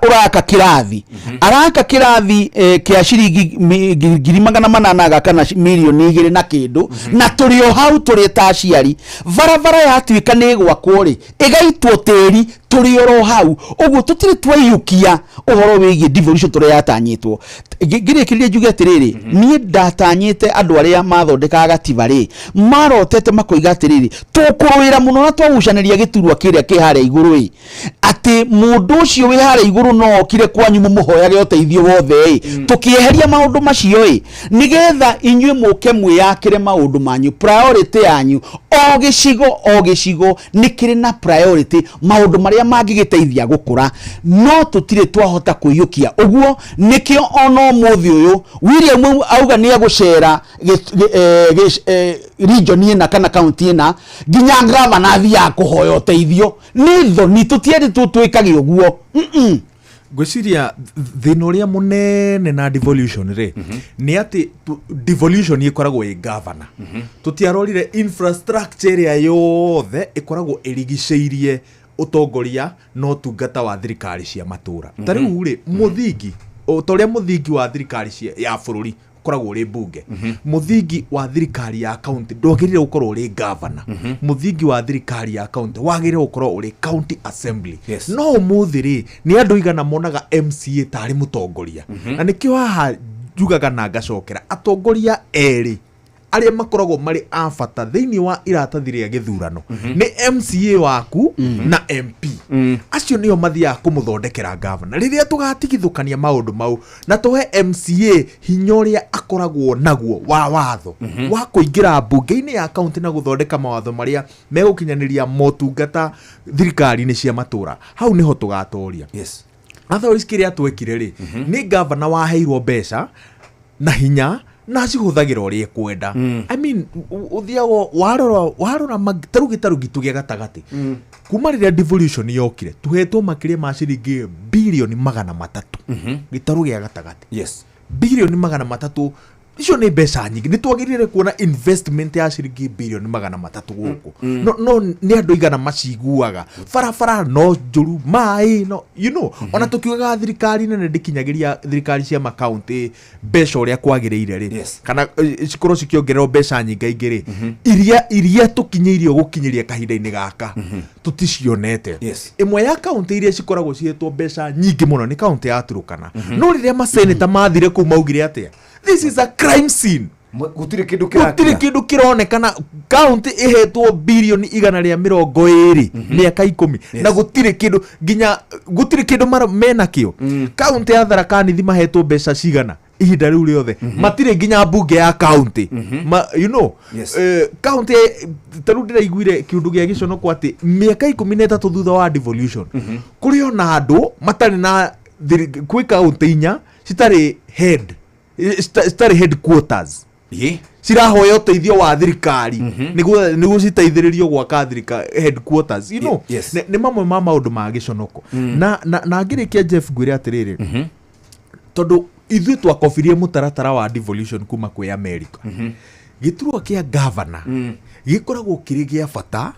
ũraka kĩrathi, araka kĩrathi kĩa ciringi 800,000 agaka na 2 mirioni na kĩndũ, na tũrĩ o hau tũrĩ ta aciari. Barabara yatuĩka nĩ ĩgwakwo rĩ, ĩgaitwo tĩri, tũrĩ oro hau ũguo. Tũtirĩ twaiyũkia ũhoro wĩgiĩ devolution tũrĩa yatanyĩtwo. Ngĩrĩkĩrĩria njuge atĩrĩrĩ, niĩ ndatanyĩte andũ arĩa mathondekaga gatiba rĩ, marotete makoiga atĩrĩrĩ, tũkũrũĩra mũno na twagucanĩria gĩturwa kĩrĩa kĩ harĩa igũrũ ĩ, atĩ mũndũ ũcio wĩ harĩa igũrũ no okire kwanyu mũmũhoyage ũteithio wothe ĩ, tũkĩeheria maũndũ macio ĩ, nĩgetha inyuĩ mũke mwĩyakĩre maũndũ manyu, priority yanyu. O gĩcigo o gĩcigo nĩ kĩrĩ na priority, maũndũ marĩa mangĩgĩteithia gũkũra, no tũtirĩ twahota kũiyũkia ũguo. Nĩkĩo ona ũmũthĩ ũyũ William auga nĩ egũcera region ĩna kana county ĩna, nginya gavana athiaga kũhoya ũteithio. Nĩ thoni, tũtiendetwo twĩkage ũguo. Ngwĩciria thĩna ũrĩa mũnene na devolution rĩ, nĩ atĩ devolution ĩkoragwo ĩ governor, tũtiarorire infrastructure ĩrĩa yothe ĩkoragwo ĩrigicĩirie ũtongoria na ũtungata wa thirikari cia matũra. Ta rĩu rĩ, mũthingi o ta ũrĩa mũthingi wa thirikari ya bũrũri ũkoragwo ũrĩ mbunge, mũthingi wa thirikari ya county ndwagĩrĩire gũkorwo ũrĩ governor. Mũthingi wa thirikari ya county wagĩrĩire gũkorwo ũrĩ county assembly. No ũmũthĩ rĩ, nĩ andũ igana monaga MCA tarĩ mũtongoria? Na nĩkĩo haha njugaga na ngacokera, atongoria erĩ arĩa makoragwo marĩ a bata thĩinĩ wa iratathi rĩa gĩthurano nĩ MCA waku na MP. Acio nĩo mathiaga kũmũthondekera gavana. Rĩrĩa tũgatigithũkania maũndũ mau na tũhe MCA hinya ũrĩa akoragwo naguo wa watho wa kũingĩra mbunge-inĩ ya kaunti na gũthondeka mawatho marĩa megũkinyanĩria motungata thirikari-inĩ cia matũra, hau nĩho tũgatoria. Otherwise kĩrĩa twekire rĩ, nĩ gavana waheirwo mbeca na hinya na acihũthagĩra ũrĩa ekwenda. I mean, ũthiaga warora ta rĩu gĩtarũ gitũ gĩa gatagatĩ, kuma rĩrĩa devolution yokire, tũhetwo makĩria ma ciringi 300 birioni gĩtarũ gĩa gatagatĩ. 300 birioni icio nĩ mbeca nyingĩ. Nĩ twagĩrĩire kuona investment ya ciringi 300 birioni gũkũ. No nĩ andũ igana maciguaga? Barabara no njũru, maĩ no ona tũkiugaga thirikari nene ndĩkinyagĩria thirikari cia makaunti mbeca ũrĩa kwagĩrĩire rĩ, kana cikorwo cikĩongererwo mbeca nyingaingĩ rĩ, iria tũkinyĩirio gũkinyĩria kahinda-inĩ gaka tũticionete. Ĩmwe ya kaunti iria cikoragwo cihetwo mbeca nyingĩ mũno nĩ kaunti ya Turukana. No rĩrĩa maseneta mathire kũu, maugire atĩa? "This is a crime scene." Gũtirĩ kĩndũ. Gũtirĩ kĩndũ kĩronekana. Kaunti ĩhetwo 120 birioni mĩaka 10 na gũtirĩ kĩndũ, nginya gũtirĩ kĩndũ menakĩo. Kaunti ya Tharaka Nithi mahetwo mbeca cigana? Ihinda rĩu rĩothe matirĩ nginya mbunge ya county. You know, Yes. County ta rĩu ndĩraiguire kĩũndũ gĩa gĩconoko atĩ mĩaka 13 thutha wa devolution kũrĩ ona andũ matarĩ na kwĩ county inya citarĩ head citarĩ headquarters, cirahoya ũteithio wa thirikari nĩguo citeithĩrĩrio gwaka headquarters. Nĩ mamwe ma maũndũ ma gĩconoko. Na ngĩrĩkia, Jeff, ngwĩre atĩrĩrĩ, tondũ ithuĩ twakobirie mũtaratara wa devolution kuma kwĩ America, gĩturwa kĩa gavana gĩkoragwo kĩrĩ gĩa bata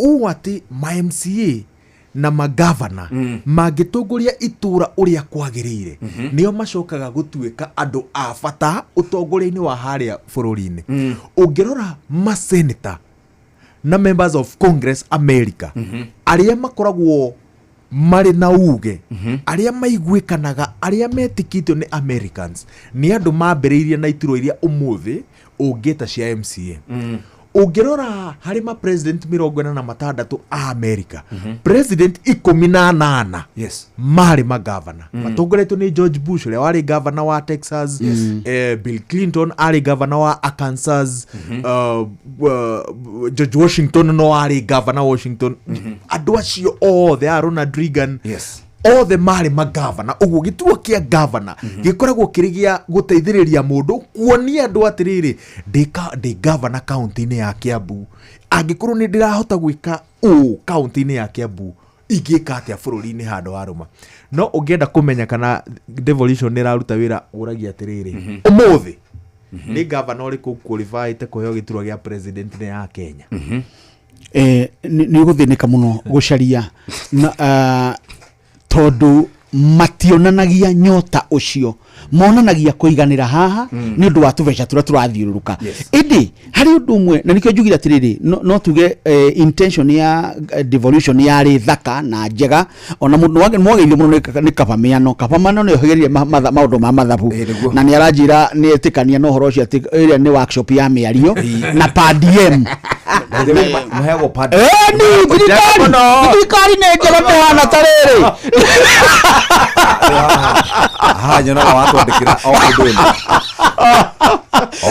ũũ atĩ ma MCA na magavana mangĩtongoria itũra ũrĩa kwagĩrĩire, nĩo macokaga gũtuĩka andũ a bata ũtongoria-inĩ wa harĩa bũrũri-inĩ. Ũngĩrora masenata na members of Congress America, arĩa makoragwo marĩ na uge, arĩa maiguĩkanaga, arĩa metĩkĩtio nĩ Americans, nĩ andũ mambĩrĩirie na iturwa iria ũmũthĩ ũngĩta cia MCA. Ũngĩrora harĩ ma president 46 a America, president 18 marĩ magavana, matongoretio nĩ George Bush ũrĩa warĩ gavana wa Texas, Bill Clinton arĩ gavana wa Arkansas, George Washington no arĩ gavana Washington. Andũ acio othe a Ronald Reagan, othe marĩ magavana. Ũguo gĩturwa kĩa gavana gĩkoragwo kĩrĩ gĩa gũteithĩrĩria mũndũ kuonia andũ atĩrĩrĩ, ndĩ gavana kaunti-inĩ ya Kiambu, angĩkorwo nĩ ndĩrahota gwĩka ũũ kaunti-inĩ ya Kiambu, ingĩka atĩa bũrũri-inĩ handũ harũma? No ũngĩenda kũmenya kana devolution nĩ ĩraruta wĩra, ũragia atĩrĩrĩ, ũmũthĩ nĩ gavana ũrĩkũ qualified kũheo gĩturwa gĩa president nĩ ya Kenya? Nĩ ũgũthĩnĩka mũno gũcaria na tondũ mationanagia nyota ũcio, monanagia kũiganĩra haha nĩ ũndũ wa tũbeca tũrĩa tũrathiũrũrũka. Ĩndĩ harĩ ũndũ ũmwe, na nĩkĩo njugire atĩrĩrĩ, no tuge intention ya devolution yarĩ thaka na njega, ona mũndũ mwagĩrĩire mũno nĩ Kaba Mĩano. Kaba Mĩano nĩ ohĩgĩrĩire maũndũ ma mathabu na nĩ aranjĩra nĩ etĩkania na ũhoro ũcio atĩ ĩrĩa nĩ workshop ya mĩario na per diem. Mũheagwo per Ni thirikari nĩ njega mĩhana ta rĩrĩ. Haha nyonaga watwandĩkĩra o mũndũ ĩno.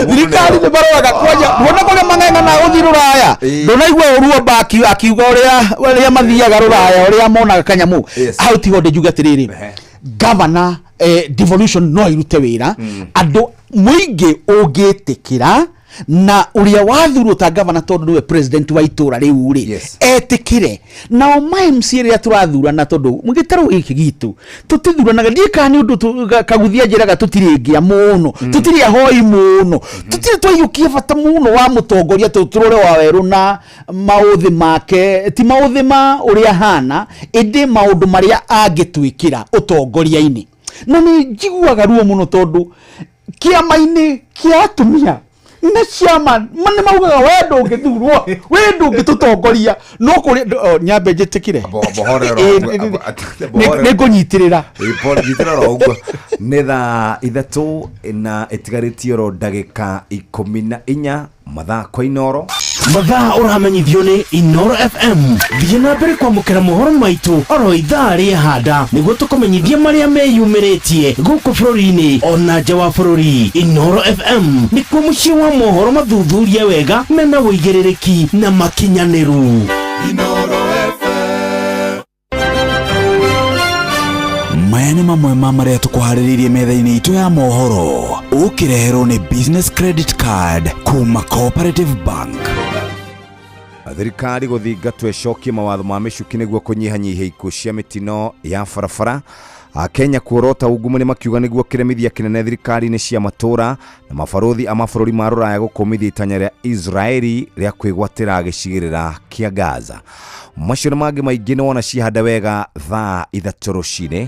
Thirikari nĩ maroraga kwanja ndona kũrĩa mang'eng'ana gũthiĩ rũraya, ndũnaigua ũruomba akiuga ũrĩa mathiaga rũraya, ũrĩa monaga kanyamũ. Hau tiho ndĩnjuge atĩrĩrĩ, gavana, devolution no irute wĩra andũ mũingĩ ũngĩtĩkĩra na ũrĩa wathurwo ta gavana, tondũ nĩwe president wa itũra rĩu rĩ, etĩkĩre nao ma MCA rĩrĩa tũrathurana, tondũ gĩtarũ gĩkĩ gitũ tũtithuranaga. Ndiĩ kana nĩ ũndũ kaguthia njĩraga tũtirĩ ngĩa mũno, tũtirĩ ahoi mũno, tũtirĩ twaiyũkia bata mũno wa mũtongoria tũrore wa werũ na maũthĩ make, ti maũthĩ ma ũrĩa ahana, ĩndĩ maũndũ marĩa angĩtwĩkĩra ũtongoria-inĩ. Na nĩ njiguaga ruo mũno tondũ kĩama-inĩ kĩa atumia na ciama nĩ maugaga we ndũngĩthurwo, we ndũngĩtũtongoria, no kũrĩ nyambe njĩtĩkĩre. Nĩ ngũnyitĩrĩra. Nyitĩrĩra oro ũguo. Nĩ thaa 3 na ĩtigarĩtie oro ndagĩka 14 mathaa kwa Inoro. Mathaa ũramenyithio nĩ Inoro FM. Thiĩ na mbere kwamũkĩra mohoro maitũ oro ithaa rĩa handa nĩguo tũkũmenyithie marĩa meyumĩrĩtie gũkũ bũrũri-inĩ ona nja wa bũrũri. Inoro FM nĩkuo mũciĩ wa mohoro mathuthurie wega, mena ũigĩrĩrĩki na makinyanĩru. Maya nĩ mamwe ma marĩa tũkũharĩrĩirie metha-inĩ itũ ya mohoro, ũkĩreherwo nĩ business credit card kuma Cooperative Bank. Thirikari gũthingatwo ĩcokie mawatho ma mĩcuki nĩguo kũnyihanyihia ikuũ cia mĩtino ya barabara. Akenya kuorota ungumania makiuga nĩguo kĩremithia kĩnene thirikari-inĩ cia matũra, na mabarũthi a mabũrũri ma rũraya gũkũmithia itanya rĩa Israeli rĩa kwĩgwatĩra gĩcigĩrĩra kĩa Gaza. Macio na mangĩ maingĩ nĩ wona ciahanda wega thaa 3 rũcinĩ.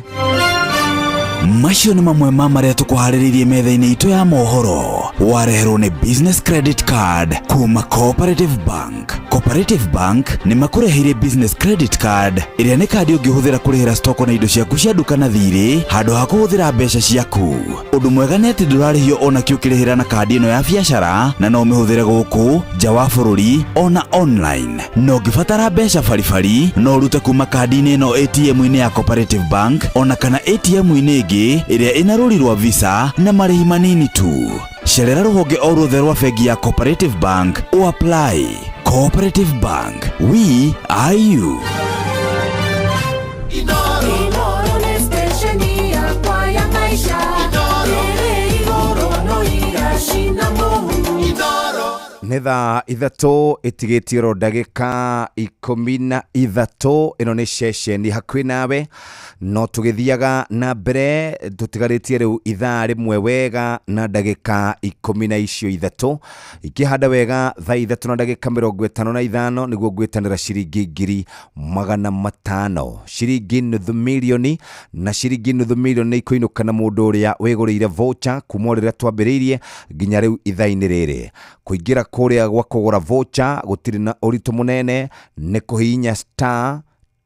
Macio nĩ mamwe ma marĩa tũkũharĩrĩirie metha-inĩ itũ ya mohoro. Wareherwo nĩ Business Credit Card kuma Cooperative Bank. Cooperative Bank nĩ makũreheire Business Credit Card ĩrĩa nĩ kandi ũngĩhũthĩra kũrĩhĩra stoko na indo ciaku cia nduka na thirĩ handũ ha kũhũthĩra mbeca ciaku. Ũndũ mwega nĩ atĩ ndũrarĩhio ona kĩ ũkĩrĩhĩra na kandi ĩno ya biacara na no ũmĩhũthĩre gũkũ nja wa bũrũri ona online. Na ũngĩbatara mbeca baribari no ũrute kuma kandi-inĩ ĩno ATM-inĩ ya Cooperative Bank ona kana ATM-inĩ ĩngĩ ĩrĩa ĩna rũri rwa Visa na marĩhi manini tu. Cerera rũhonge o ruothe rwa bengi ya Cooperative Bank o apply. Cooperative Bank, we are you. Inoro nĩ stesheni yakwa ya maisha ĩrĩ igũrũ no iracina mũhu. Nĩ thaa 3 ĩtigĩtie ro ndagĩka 13. Ĩno nĩ ceceni hakuhĩ nawe, no tũgĩthiaga na mbere tũtigarĩtie rĩu ithaa 1 wega na ndagĩka ikũmi na icio ithatũ. Ikĩhanda wega thaa 3 na ndagĩka 55 nĩguo ngwĩtanĩra ciringi 500,000, ciringi nuthu mirioni, na ciringi nuthu mirioni nĩ ikũinũka na mũndũ ũrĩa wĩgũrĩire voucher kuma o rĩrĩa twambĩrĩirie nginya rĩu ithaa-inĩ rĩrĩ. Kũingĩra kũrĩa gwa kũgũra voucher gũtirĩ na ũritũ mũnene, nĩ kũhihinya star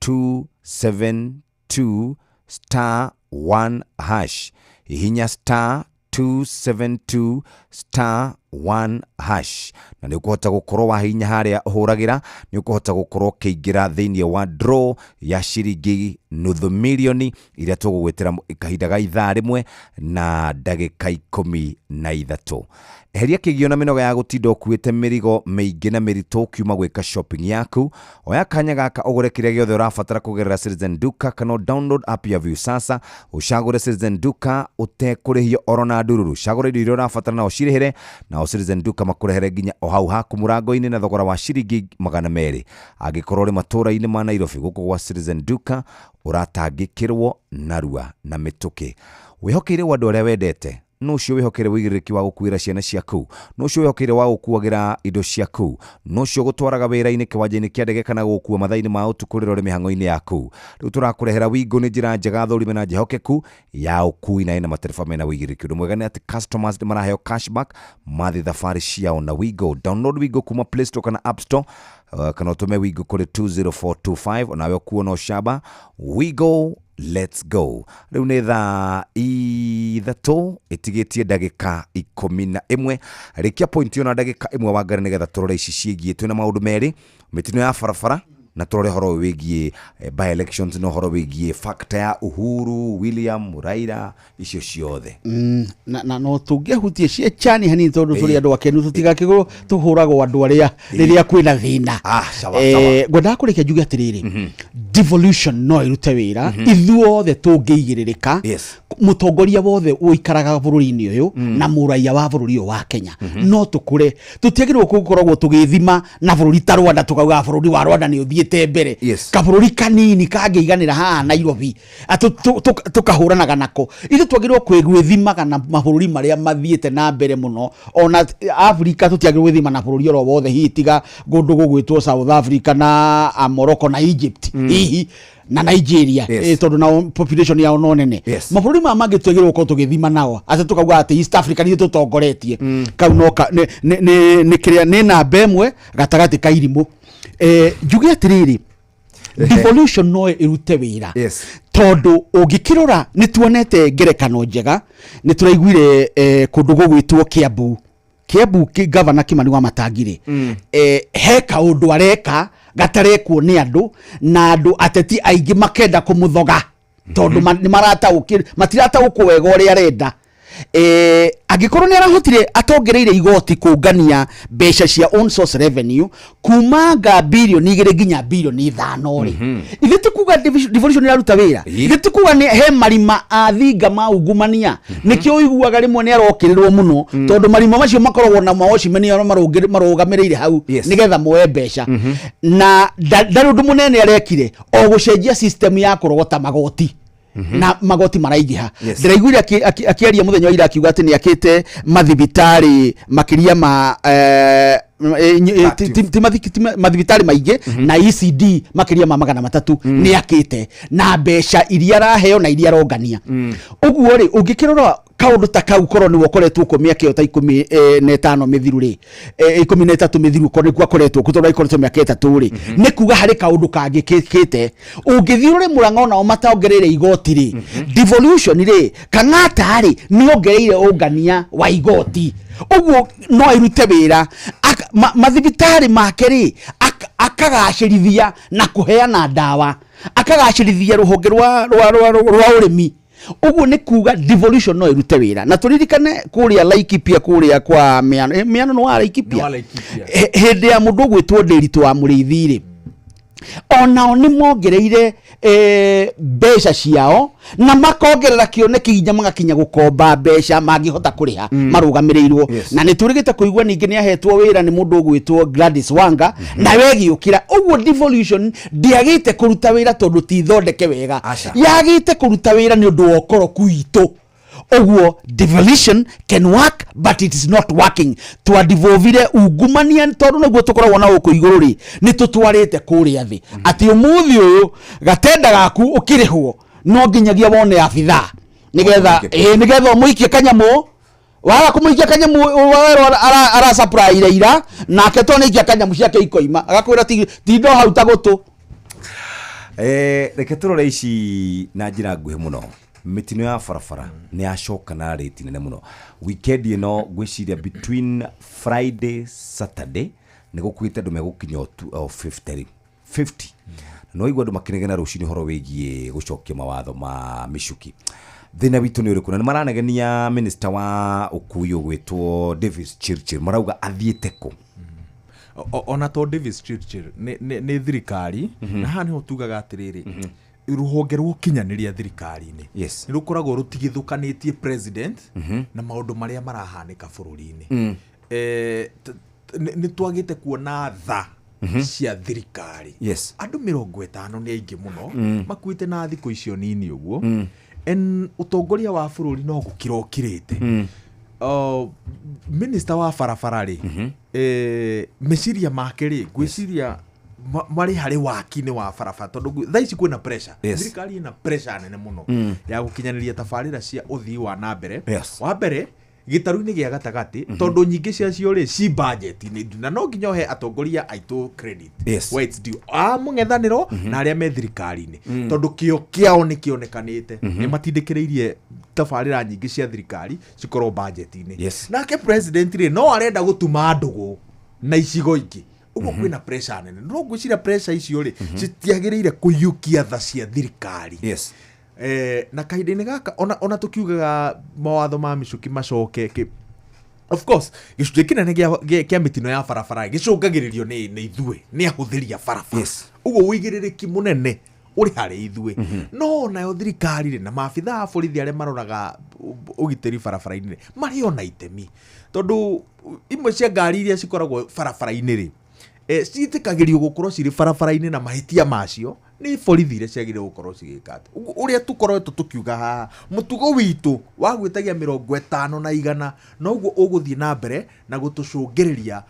272 star 1 hash. Hihinya star 272 star 1 hash na nĩ ũkũhota gũkorwo wahihinya harĩa ũhũragĩra, nĩ ũkũhota gũkorwo ũkĩingĩra thĩinĩ wa draw ya ciringi nuthu mirioni iria tũgũgwĩtĩra kahinda ga ithaa 1 na ndagĩka 13. Eheria kĩgio na mĩnoga ya gũtinda ũkuĩte mĩrigo mĩingĩ na mĩritũ ũkiuma gwĩka shopping yaku. Oya kanya gaka ũgũre kĩrĩa gĩothe ũrabatara kũgerera Citizen Duka kana download app ya Viusasa ũcagũre Citizen Duka ũtekũrĩhio oro na ndururu. Cagũra indo iria ũrabatara na ũcirĩhĩre, nao Citizen Duka makũrehere nginya o hau haku mũrango-inĩ na thogora wa ciringi 200. Angĩkorwo ũrĩ matũũra-inĩ ma Nairobi, gũkũ gwa Citizen Duka ũratangĩkĩrwo narua na mĩtũkĩ. Wĩhokeire andũ arĩa wendete, nũ ũcio wĩhokeire ũigĩrĩrĩki wa gũkuĩra ciana ciaku, nũ ũcio wĩhokeire wa gũkuagĩra indo ciaku, nũ ũcio ũgũtwaraga wĩra-inĩ, kĩwanja-inĩ kĩa ndege kana gũgũkua mathaa-inĩ ma ũtukũ rĩrĩa ũrĩ mĩhang'o-inĩ yaku. Rĩu tũrakũrehera Wingo nĩ njĩra njega thũrime na njĩhokeku ya ũkui na ĩna matereba mena ũigĩrĩrĩki. Ũndũ mwega nĩ atĩ customers nĩ maraheo cashback mathiĩ thabarĩ ciao na Wingo. Download Wingo kuma Play Store kana App Store, kana ũtũme Wingo kũrĩ 20425 onawe ũkuo no camba. Wingo, let's go. Rĩu nĩ thaa 3 ĩtigĩtie ndagĩka 11. Rĩkia point ĩyo na ndagĩka 1 Wangari, nĩgetha tũrore ici ciĩgiĩ. Twĩna maũndũ merĩ, mĩtino ya barabara na tũrore ũhoro ũyũ wĩgiĩ by elections na ũhoro wĩgiĩ factor ya Uhuru, William, Raila, icio ciothe. Na no tũngĩahutie cia chani hanini tondũ tũrĩ andũ akenu, tũtigakĩgwo tũhũragwo andũ arĩa rĩrĩa kwĩna thĩna. Sawa, sawa. Ngwendaga kũrĩkia njuge atĩrĩrĩ, devolution no ĩrute wĩra ithuothe tũngĩigĩrĩrĩka. Mũtongoria wothe ũikaraga bũrũri-inĩ ũyũ na mũraiya wa bũrũri ũyũ wa Kenya no tũkũre. Tũtiagĩrĩirwo gũkoragwo tũgĩthima na bũrũri ta Rwanda tũkauga bũrũri wa Rwanda nĩ ũthiĩte mbere. Kabũrũri kanini kangĩiganĩra haha Nairobi, tũkahũranaga nako. Ithuĩ twagĩrĩirwo gwĩthimaga na mabũrũri marĩa mathiĩte na mbere mũno. Ona Afrika tũtiagĩrĩirwo gwĩthima na bũrũri oro wothe, hihi tiga kũndũ gũgwĩtwo South Africa na Morocco na Egypt, hihi na Nigeria, tondũ nao population yao no nene. Mabũrũri maya mangĩ twagĩrĩirwo gũkorwo tũgĩthima nao atĩ tũkauga atĩ East Africa nĩ tũtongoretie. Kau no ka, nĩ, nĩ, nĩ, nĩ kĩrĩa nĩ namba 1 gatagatĩ ka irimũ. Njuge atĩrĩrĩ, devolution no ĩrute wĩra. Tondũ ũngĩkĩrora nĩ tuonete ngerekano njega, nĩ tũraiguire kũndũ gũgwĩtwo Kiambu. Kiambu Governor Kimani wa Matangiri, he kaũndũ areka gatarekwo nĩ andũ, na andũ ateti aingĩ makenda kũmũthoga tondũ nĩ marataũkĩrwo, matirataũkwo wega ũrĩa arenda. Angĩkorwo nĩ arahotire atongereire igoti kũngania mbeca cia own source revenue kuma nga bilioni 2 nginya bilioni 5 rĩ, ithuĩ ti kuga devolution ĩraruta wĩra. Ithuĩ ti kuga nĩ he marima a thinga ma ungumania. Nĩkĩo ũiguaga rĩmwe nĩ arokĩrĩrwo mũno, tondũ marima macio makoragwo na maocimeni arĩa marũgamĩrĩire hau nĩgetha moe mbeca. Na ndarĩ ũndũ mũnene arekire, o gũcenjia system ya kũrogota magoti. Na magoti maraingĩha. Ndĩraiguire akĩaria mũthenya wa ira akiuga atĩ nĩ akĩte mathibitarĩ makĩria ma, ti, ti, ti, ti mathibitarĩ maingĩ na ECD makĩria ma 300 nĩ akĩte na mbeca iria araheo na iria arongania. Ũguo rĩ, ũngĩkĩrora Kaũndũ ta kau korwo nĩwe ũkoretwo kuo mĩaka ĩyo ta 15 mĩthiru rĩ, 13 mĩthiru, korwo nĩkuo akoretwo kuo, tondũ akoretwo mĩaka 3 rĩ, nĩ kuga harĩ kaũndũ kangĩ kĩkĩte. Ũngĩthiĩ ũrĩ Mũrang'a onao mataongereire igoti rĩ, devolution rĩ, Kang'ata rĩ, nĩ ongereire ũngania wa igoti, ũguo no ĩrute wĩra. Mathibitarĩ make rĩ, akagacĩrithia na kũheana ndawa, akagacĩrithia rũhonge rwa ũrĩmi. Ũguo nĩ kuga devolution no ĩrute wĩra. Na tũririkane kũrĩa Laikipia, kũrĩa kwa Mĩano, Mĩano nĩ wa Laikipia. Nĩ wa Laikipia. Hĩndĩ ya mũndũ ũgwĩtwo Ndĩritũ wa Mũrĩithi rĩ, onao nĩ mongereire mbeca ciao na makongerera kĩoneki nginya magakinya gũkomba mbeca mangĩhota kũrĩha marũgamĩrĩirwo. Na nĩ tũrĩgĩte kũigua ningĩ nĩ ahetwo wĩra nĩ mũndũ ũgwĩtwo Gladys Wanga, nawe ĩgĩũkĩra. Ũguo devolution ndĩagĩte kũruta wĩra tondũ ti thondeke wega. Aca. Yagĩte kũruta wĩra nĩ ũndũ wa ũkoroku witũ. Ũguo devolution can work, but it is not working. Twadevolvire ungumania tondũ nĩguo tũkoragwo na gũkũ igũrũ rĩ, nĩ tũtwarĩte kũrĩa thĩ, atĩ ũmũthĩ ũyũ gatenda gaku ũkĩrĩhwo no nginyagia wone abithaa nĩgetha nĩgetha ũmũikie kanyamũ. Waga kũmũikia kanyamũ, werwo ara supply ira nake to nĩ ikia kanyamũ ciake ikoima, agakwĩra tindo hau ta gũtũ. Reke tũrore ici na njĩra nguhĩ mũno. Mĩtino ya barabara nĩ yacoka na rĩti nene mũno weekend ĩno. Ngwĩciria between Friday, Saturday nĩ gũkuĩte andũ megũkinya o 50 rĩu, 50. Na no igua andũ makĩnegena rũcinĩ ũhoro wĩgiĩ gũcokia mawatho ma mĩcuki. Thĩna witũ nĩ ũrĩkũ? Na nĩ maranegenia minister wa ũkui ũgwĩtwo Davis Chirchir, marauga athiĩte kũ? Ona to Davis Chirchir, nĩ thirikari. Na haha nĩho tugaga atĩrĩrĩ, rũhonge rwa ũkinyanĩria thirikari-inĩ nĩ rũkoragwo rũtigithũkanĩtie president na maũndũ marĩa marahanĩka bũrũri-inĩ. Nĩ twagĩte kuona tha cia thirikari. Andũ 50 nĩ aingĩ mũno makuĩte na thikũ icio nini ũguo. En ũtongoria wa bũrũri no gũkira ũkirĩte. Minister wa barabara rĩ, meciria make rĩ, ngwĩciria marĩ harĩ waki-inĩ wa barabara, tondũ thaa ici kwĩna pressure. Thirikari ĩna pressure nene mũno ya gũkinyanĩria tabarĩra cia ũthii wa na mbere. Wa mbere gĩtarũ-inĩ gĩa gatagatĩ, tondũ nyingĩ ciacio rĩ ci budget-inĩ, na no nginya ũhe atongoria aitũ credit where it's due, a mũng'ethanĩro na arĩa me thirikari-inĩ, tondũ kĩo kĩao nĩ kĩonekanĩte, nĩ matindĩkĩrĩirie tabarĩra nyingĩ cia thirikari cikorwo budget-inĩ. Nake president rĩ, no arenda gũtuma ndũgũ na icigo ingĩ. Ũguo kwĩna pressure nene, no ngwĩciria pressure icio rĩ, citiagĩrĩire kũiyũkia tha cia thirikari. Na kahinda-inĩ gaka ona tũkiugaga mawatho ma mĩcuki macoke of course gĩcunjĩ kĩnene kĩa mĩtino ya barabara gĩcũngagĩrĩrio nĩ ithuĩ, nĩ ahũthĩri a barabara. Ũguo ũigĩrĩrĩki mũnene ũrĩ harĩ ithuĩ, no nayo thirikari rĩ, na maabitha a borithi arĩa maroraga ũgitĩri barabara-inĩ rĩ, marĩ ona itemi, tondũ imwe cia ngari iria cikoragwo barabara-inĩ rĩ, ciĩtĩkagĩrio gũkorwo cirĩ barabara-inĩ na mahĩtia macio nĩ borithi iria ciagĩrĩirwo gũkorwo cigĩka atĩ. Ũguo ũrĩa tũkoretwo tũkiuga haha, mũtugo witũ wa gwĩtagia 50 na 100 noguo ũgũthiĩ na mbere na gũtũcũngĩrĩria,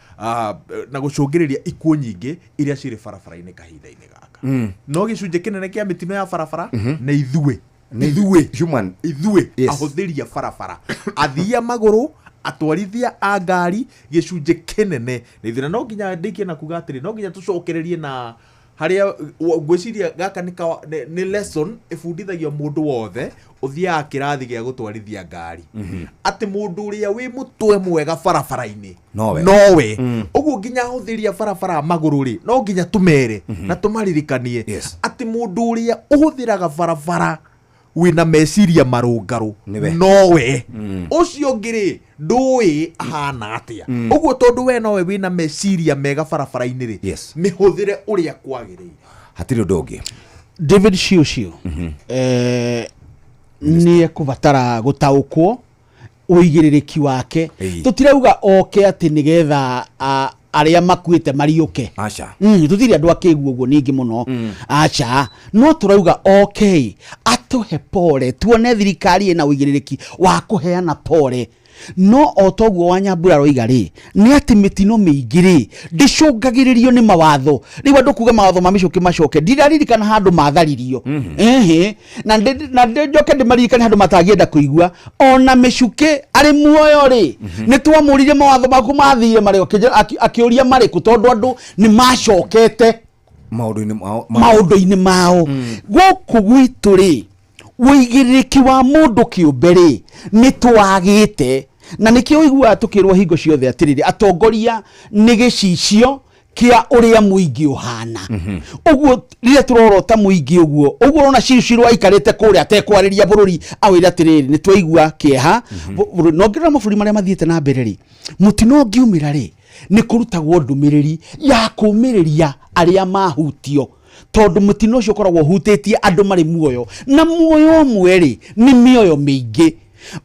na gũcũngĩrĩria ikuũ nyingĩ iria cirĩ barabara-inĩ kahinda-inĩ gaka. No gĩcunjĩ kĩnene kĩa mĩtino ya barabara nĩ ithuĩ. Nĩ ithuĩ. Human. Ithuĩ ahũthĩri a barabara, athii a magũrũ, atwarithia a ngari, gĩcunjĩ kĩnene nĩ ithuĩ. Na no nginya ndĩkie na kuga atĩrĩ, no nginya tũcokererie na harĩa ngwĩciria gaka nĩ lesson ĩbundithagio mũndũ wothe ũthiaga kĩrathi gĩa gũtwarithia ngari, atĩ mũndũ ũrĩa wĩ mũtwe mwega barabara-inĩ Nowe. Nowe. Ũguo nginya ahũthĩri a barabara a magũrũ rĩ, no nginya tũmere na tũmaririkanie atĩ mũndũ ũrĩa ũhũthĩraga barabara wĩna meciria marũngarũ Nĩwe. Nowe. Ũcio ũngĩ rĩ, ndũĩ ahana atĩa. Ũguo tondũ we nowe wĩna meciria mega barabara-inĩ rĩ, mĩhũthĩre ũrĩa kwagĩrĩire. Hatirĩ ũndũ ũngĩ. David Shiu nĩ ekũbatara gũtaũkwo ũigĩrĩrĩki wake. Tũtirauga oke atĩ nĩgetha arĩa makuĩte mariũke. Aca. Tũtirĩ andũ akĩgu ũguo ningĩ mũno. Aca, no tũrauga okay, atũhe pole, tuone thirikari ĩna ũigĩrĩrĩki wa kũheana pole. No o toguo Wanyambura aroiga rĩ, nĩ atĩ mĩtino mĩingĩ rĩ ndĩcũngagĩrĩrio nĩ mawatho. Rĩu andũ kuga mawatho ma mĩcũkĩ macoke, ndiraririkana handũ matharirio. Ehe, na njoke ndĩmaririkane handũ matangĩenda kũigua. Ona mĩcukĩ arĩ muoyo rĩ, nĩ twamũririe mawatho maku mathire marĩ, akĩũria marĩkũ, tondũ andũ nĩ macokete maũndũ-inĩ mao. Maũndũ-inĩ mao. Gũkũ gwitũ rĩ, ũigĩrĩrĩki wa mũndũ kĩũmbe rĩ nĩ twagĩte, na nĩkĩo ũiguaga tũkĩrwo hingo ciothe atĩrĩrĩ, atongoria nĩ gĩcicio kĩa ũrĩa mũingĩ ũhana. Ũguo rĩrĩa tũrorota mũingĩ ũguo ũguo ũrona Ciru aikarĩte kũrĩa atekwarĩria bũrũri, awĩre atĩrĩrĩ, nĩ twaigua kĩeha bũrũri. Na ũngĩrora mabũrũri marĩa mathiĩte na mbere rĩ, mũtino ũngiumĩra rĩ, nĩ kũrutagwo ndũmĩrĩri ya kũmĩrĩria arĩa mahutio, tondũ mũtino ũcio ũkoragwo ũhutĩtie andũ marĩ muoyo, na muoyo ũmwe rĩ nĩ mĩoyo mĩingĩ.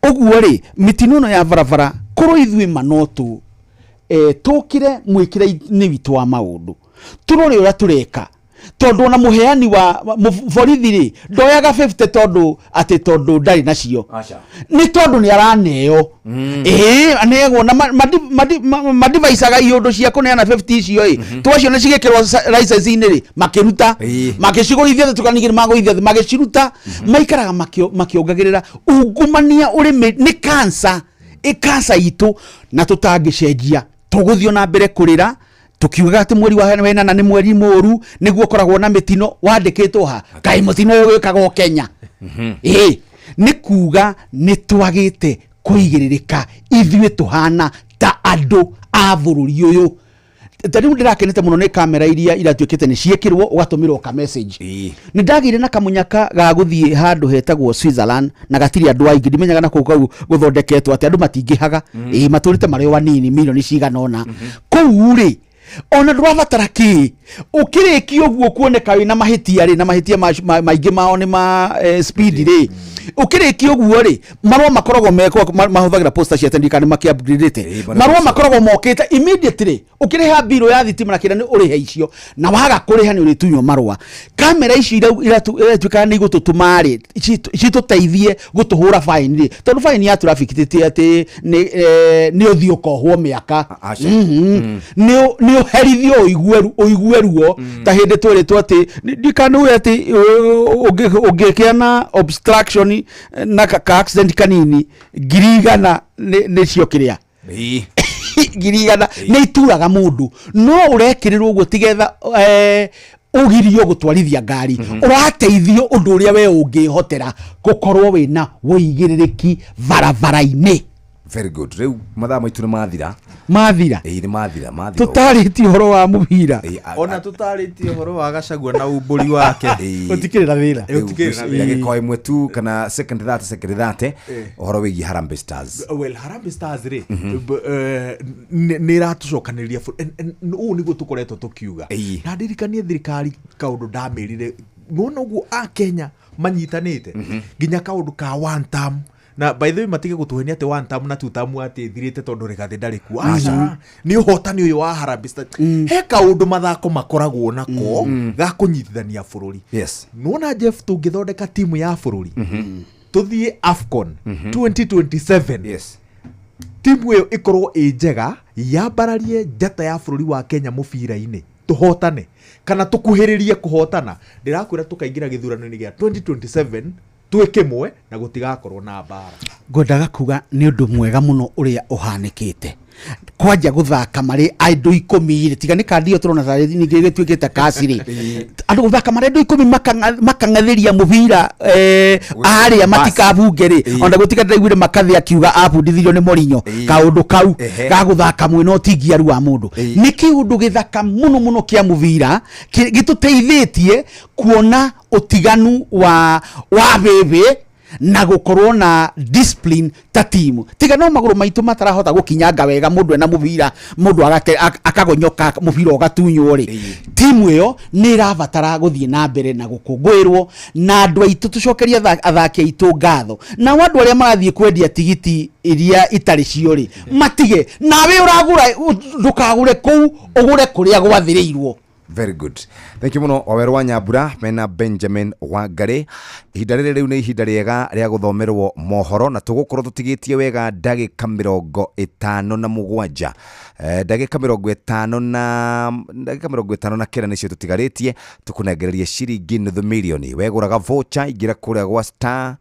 Ũguo rĩ, mĩtino ĩno ya barabara, korwo ithuĩ manotũ tũkĩre mwĩkĩre-inĩ witũ wa maũndũ, tũrore ũrĩa tũreka, tondũ ona mũheani wa borithi rĩ ndoyaga 50 tondũ atĩ tondũ ndarĩ nacio. Aca. Nĩ tondũ nĩ araneo. Ĩĩ, aneagwo na madivaicaga iũndũ cia kũneana 50 icio ĩ, twaciona cigĩkĩrwo license-inĩ rĩ, makĩruta, makĩcigũithia thĩ, tũkaningĩ nĩ magũithia thĩ, magĩciruta, maikaraga makĩongagĩrĩra ungumania ũrĩmĩ. Nĩ cancer, ĩ cancer itũ, na tũtangĩcenjia tũgũthiĩ na mbere kũrĩra tukiugaga atĩ mweri wa wenana nĩ mweri mũru, nĩguo ũkoragwo na mĩtino. Wandĩkĩtwo ha kaĩ mũtino ũyũ wĩkagwo Kenya? Ĩĩ, nĩ kuga nĩ twagĩte kũigĩrĩrĩka ithuĩ tũhana ta andũ a bũrũri ũyũ. Ta rĩu ndĩrakenete mũno nĩ kamera iria iratuĩkĩte nĩ ciĩkĩrwo, ũgatũmĩrwo ka message. Nĩ ndagĩire na kamũnyaka ga gũthiĩ handũ hetagwo Switzerland, na gatirĩ andũ aingĩ, ndimenyaga na kũu kau gũthondeketwo atĩ andũ matingĩhaga. Ĩĩ, matũrĩte marĩ o anini, milioni cigana ũna kũu rĩ, ona ndũrabatara kĩ ũkĩrĩkia ũguo kuoneka wĩna mahĩtia rĩ, na mahĩtia maingĩ mao nĩ ma speed rĩ, ũkĩrĩkia ũguo rĩ, marũa makoragwo mekwo, mahũthagĩra posta cia tene, kana makĩ upgrade marũa makoragwo mokĩte immediately. Ũkĩrĩha mbirũ ya thitima na kĩrĩa nĩ ũrĩhe icio, na waga kũrĩha nĩ ũrĩtunywo marũa. Kamera icio iratuĩkaga nĩ igũtũtũma rĩ, citũteithie gũtũhũra fine rĩ, tondũ fine ya traffic ti atĩ nĩ ũthiĩ ũkohwo mĩaka. Aca. Nĩ ũherithio, ũigue ruo. Ta hĩndĩ twĩrĩtwo atĩ ndikanauge atĩ ũngĩkĩa na obstruction na ka accident kanini, 100,000 nĩcio kĩrĩa 100,000 nĩ ituraga mũndũ, no ũrekĩrĩrwo ũguo tigetha ũgirio gũtwarithia ngari. Ũrateithio ũndũ ũrĩa we ũngĩhotera gũkorwo wĩna wũigĩrĩrĩki barabara-inĩ. Very good. Rĩu mathaa maitũ nĩ mathira. Mathira? Ĩĩ, nĩ mathira, mathira. Tũtarĩtie ũhoro wa mũbira. Ona tũtarĩtie ũhoro wa Gachagua na umbũri wake. Ũtikĩrĩ na thĩna. Ĩ, ũtikĩrĩ na thĩna. Ndagĩka ĩmwe tu kana second 30, second 30, ũhoro wĩgiĩ Harambee Stars. Well, Harambee Stars rĩ, nĩ ĩratũcokanĩrĩria ũũ nĩguo tũkoretwo tũkiuga. Na ndirikanie thirikari kaũndũ ndamĩrire, nĩwona ũguo Akenya manyitanĩte nginya kaũndũ ka one term, na by the way matige gũtũhenia atĩ one term na two term atĩ ĩthirĩte tondũ Rigathĩ ndarĩ kuo. Aca, nĩ ũhotani ũyũ wa Harambee Stars, he kaũndũ mathako makoragwo nako ga kũnyitithania bũrũri. Nĩwona Jeff, tũngĩthondeka timu ya bũrũri tũthiĩ AFCON 2027, timu ĩyo ĩkorwo ĩ njega, yambararie njata ya bũrũri wa Kenya mũbira-inĩ, tũhotane kana tũkuhĩrĩrie kũhotana, ndĩrakwĩra tũkaingĩra gĩthurano-inĩ gĩa 2027 twĩ kĩmwe na gũtigakorwo na mbara. Ngwendaga kuga nĩ ũndũ mwega mũno ũrĩa ũhanĩkĩte kwanja gũthaka marĩ andũ 10 rĩ, tiga nĩ kandi ĩyo tũrona tarĩ ningĩ gĩtuĩkĩte kasi rĩ, andũ gũthaka marĩ andũ 10 makang'athĩria mũbira arĩa matikabunge rĩ, ona gũtiga ndĩraiguire makathĩ akiuga abundithirio nĩ Mourinho kaũndũ kau ga gũthaka mwĩna ũtingiaru wa mũndũ. Nĩ kĩũndũ gĩthaka mũno mũno kĩa mũbira gĩtũteithĩtie kuona ũtiganu wa bĩbĩ na gũkorwo na discipline ta timu, tiga no magũrũ maitũ matarahota gũkinyanga wega, mũndũ ena mũbira, mũndũ akagonyoka mũbira ũgatunywo rĩ. Timu ĩyo nĩ ĩrabatara gũthiĩ na mbere na gũkũngũĩrwo, na andũ aitũ tũcokerie athaki aitũ ngatho. Nao andũ arĩa marathiĩ kwendia tigiti iria itarĩ cio rĩ, matige. Nawe ũragũra, ndũkagũre kũu, ũgũre kũrĩa gwathĩrĩirwo. Very good, thank you muno Waweru wa Nyambura mena Benjamin Wangari. Ihinda rĩrĩ rĩu nĩ ihinda rĩega rĩa gũthomerwo mohoro, na tũgũkorwo tũtigĩtie wega ndagĩka 57, ndagĩka 59 nĩcio tũtigarĩtie tũkũnengererie ciringi nuthu mirioni. Wegũraga voucher, ingĩra kũrĩa gwa star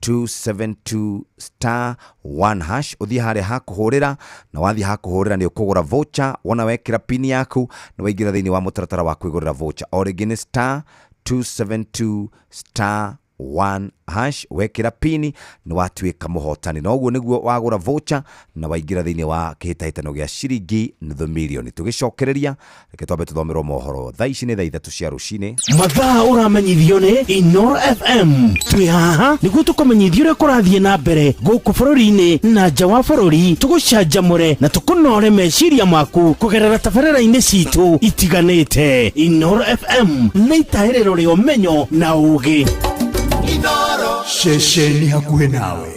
272 star 1 hash, uthie haria hakuhurira, na wathie hakuhurira ni ukugura voucher. Wona wekira pin yaku ni waingira thiini wa mutaratara wa kwigurira voucher. O ringi ni star 272 star 1 hash, wekira pini ni watuika muhotani, na uguo niguo wagura voucher na waingira thiini wa kihitahitano gia ciringi nuthu mirioni. Tugicokereria reke twambe tuthomerwo mohoro. Thaa ici ni thaa 3 cia rucini. Mathaa ũramenyithio nĩ Inoro FM. Twĩ haha nĩguo tũkũmenyithia ũrĩa kũrathiĩ na mbere gũkũ bũrũri-inĩ na nja wa bũrũri, tũgũcanjamũre na tũkũnore meciria maku kũgerera tabarĩra-inĩ citũ itiganĩte. Inoro FM nĩ itahĩrĩro rĩa ũmenyo na ũũgĩ. Ceceni hakuhĩ nawe.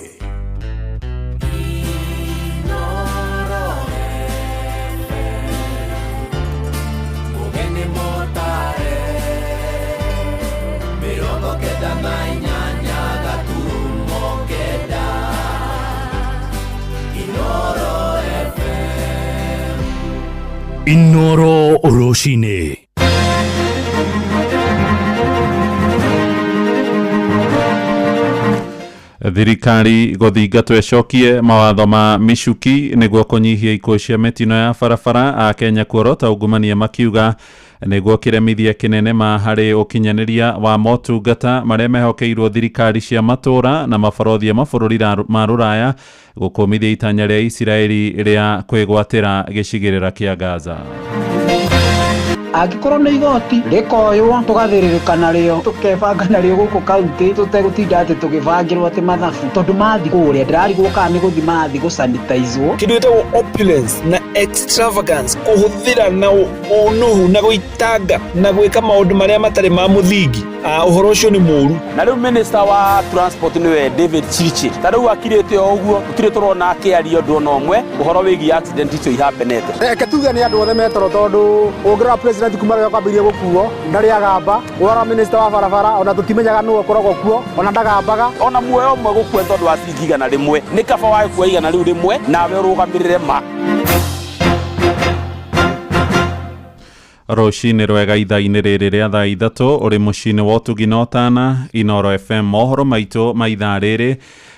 Mugeni motare 98 gaturumo 9 Inoro FM. Inoro rũcinĩ. Thirikari gũthingatwo ĩcokie mawatho ma Michuki nĩguo kũnyihia ikuũ cia mĩtino ya barabara. Akenya kuorota ungumania makiuga nĩguo kĩremithia kĩnene ma harĩ ũkinyanĩria wa motungata marĩa mehokeirwo thirikari cia matũra na mabarothi mabũrũri ma rũraya gũkũmithia itanya rĩa Isiraeli rĩa kwĩgwatĩra gĩcigĩrĩra kĩa Gaza. Angĩkorwo nĩ igoti rĩkoywo tũgathĩrĩrĩka narĩo tũkebanga narĩo gũkũ kaunti tũtegũtinda atĩ tũgĩbangĩrwo atĩ mathabu, tondũ mathi kũrĩa ndĩrarigwo kana nĩ gũthi mathi gũsanitizwo. Kĩndũ gĩtagwo opulence na extravagance, kũhũthĩra na ũnũhu na gũitanga na gwĩka maũndũ marĩa matarĩ ma mũthingi, ũhoro ũcio nĩ mũũru. Na rĩu minister wa transport nĩwe David Chirchir, ta rĩu akirĩte o ũguo, gũtirĩ tũrona akĩaria ũndũ ona ũmwe ũhoro wĩgiĩ accident icio ihapenete. Reke tuge nĩ andũ othe metoro, tondũ ũngĩrora president kuma rĩrĩa kwambĩrĩria gũkuo ndarĩ agamba, wora minister wa barabara ona tũtimenyaga nũũ ũkoragwo kuo, ona ndagambaga. Ona muoyo ũmwe gũkua tondũ wa ciringi 100 nĩ kaba wae kuoya 100 nawe ũrũgamĩrĩre ma. Rũcinĩ rwega ithaa-inĩ rĩrĩ rĩa thaa 3 ũrĩ mũciĩ-inĩ wa ũtugi na ũtana Inoro FM. Mohoro maitũ ma ithaa rĩrĩ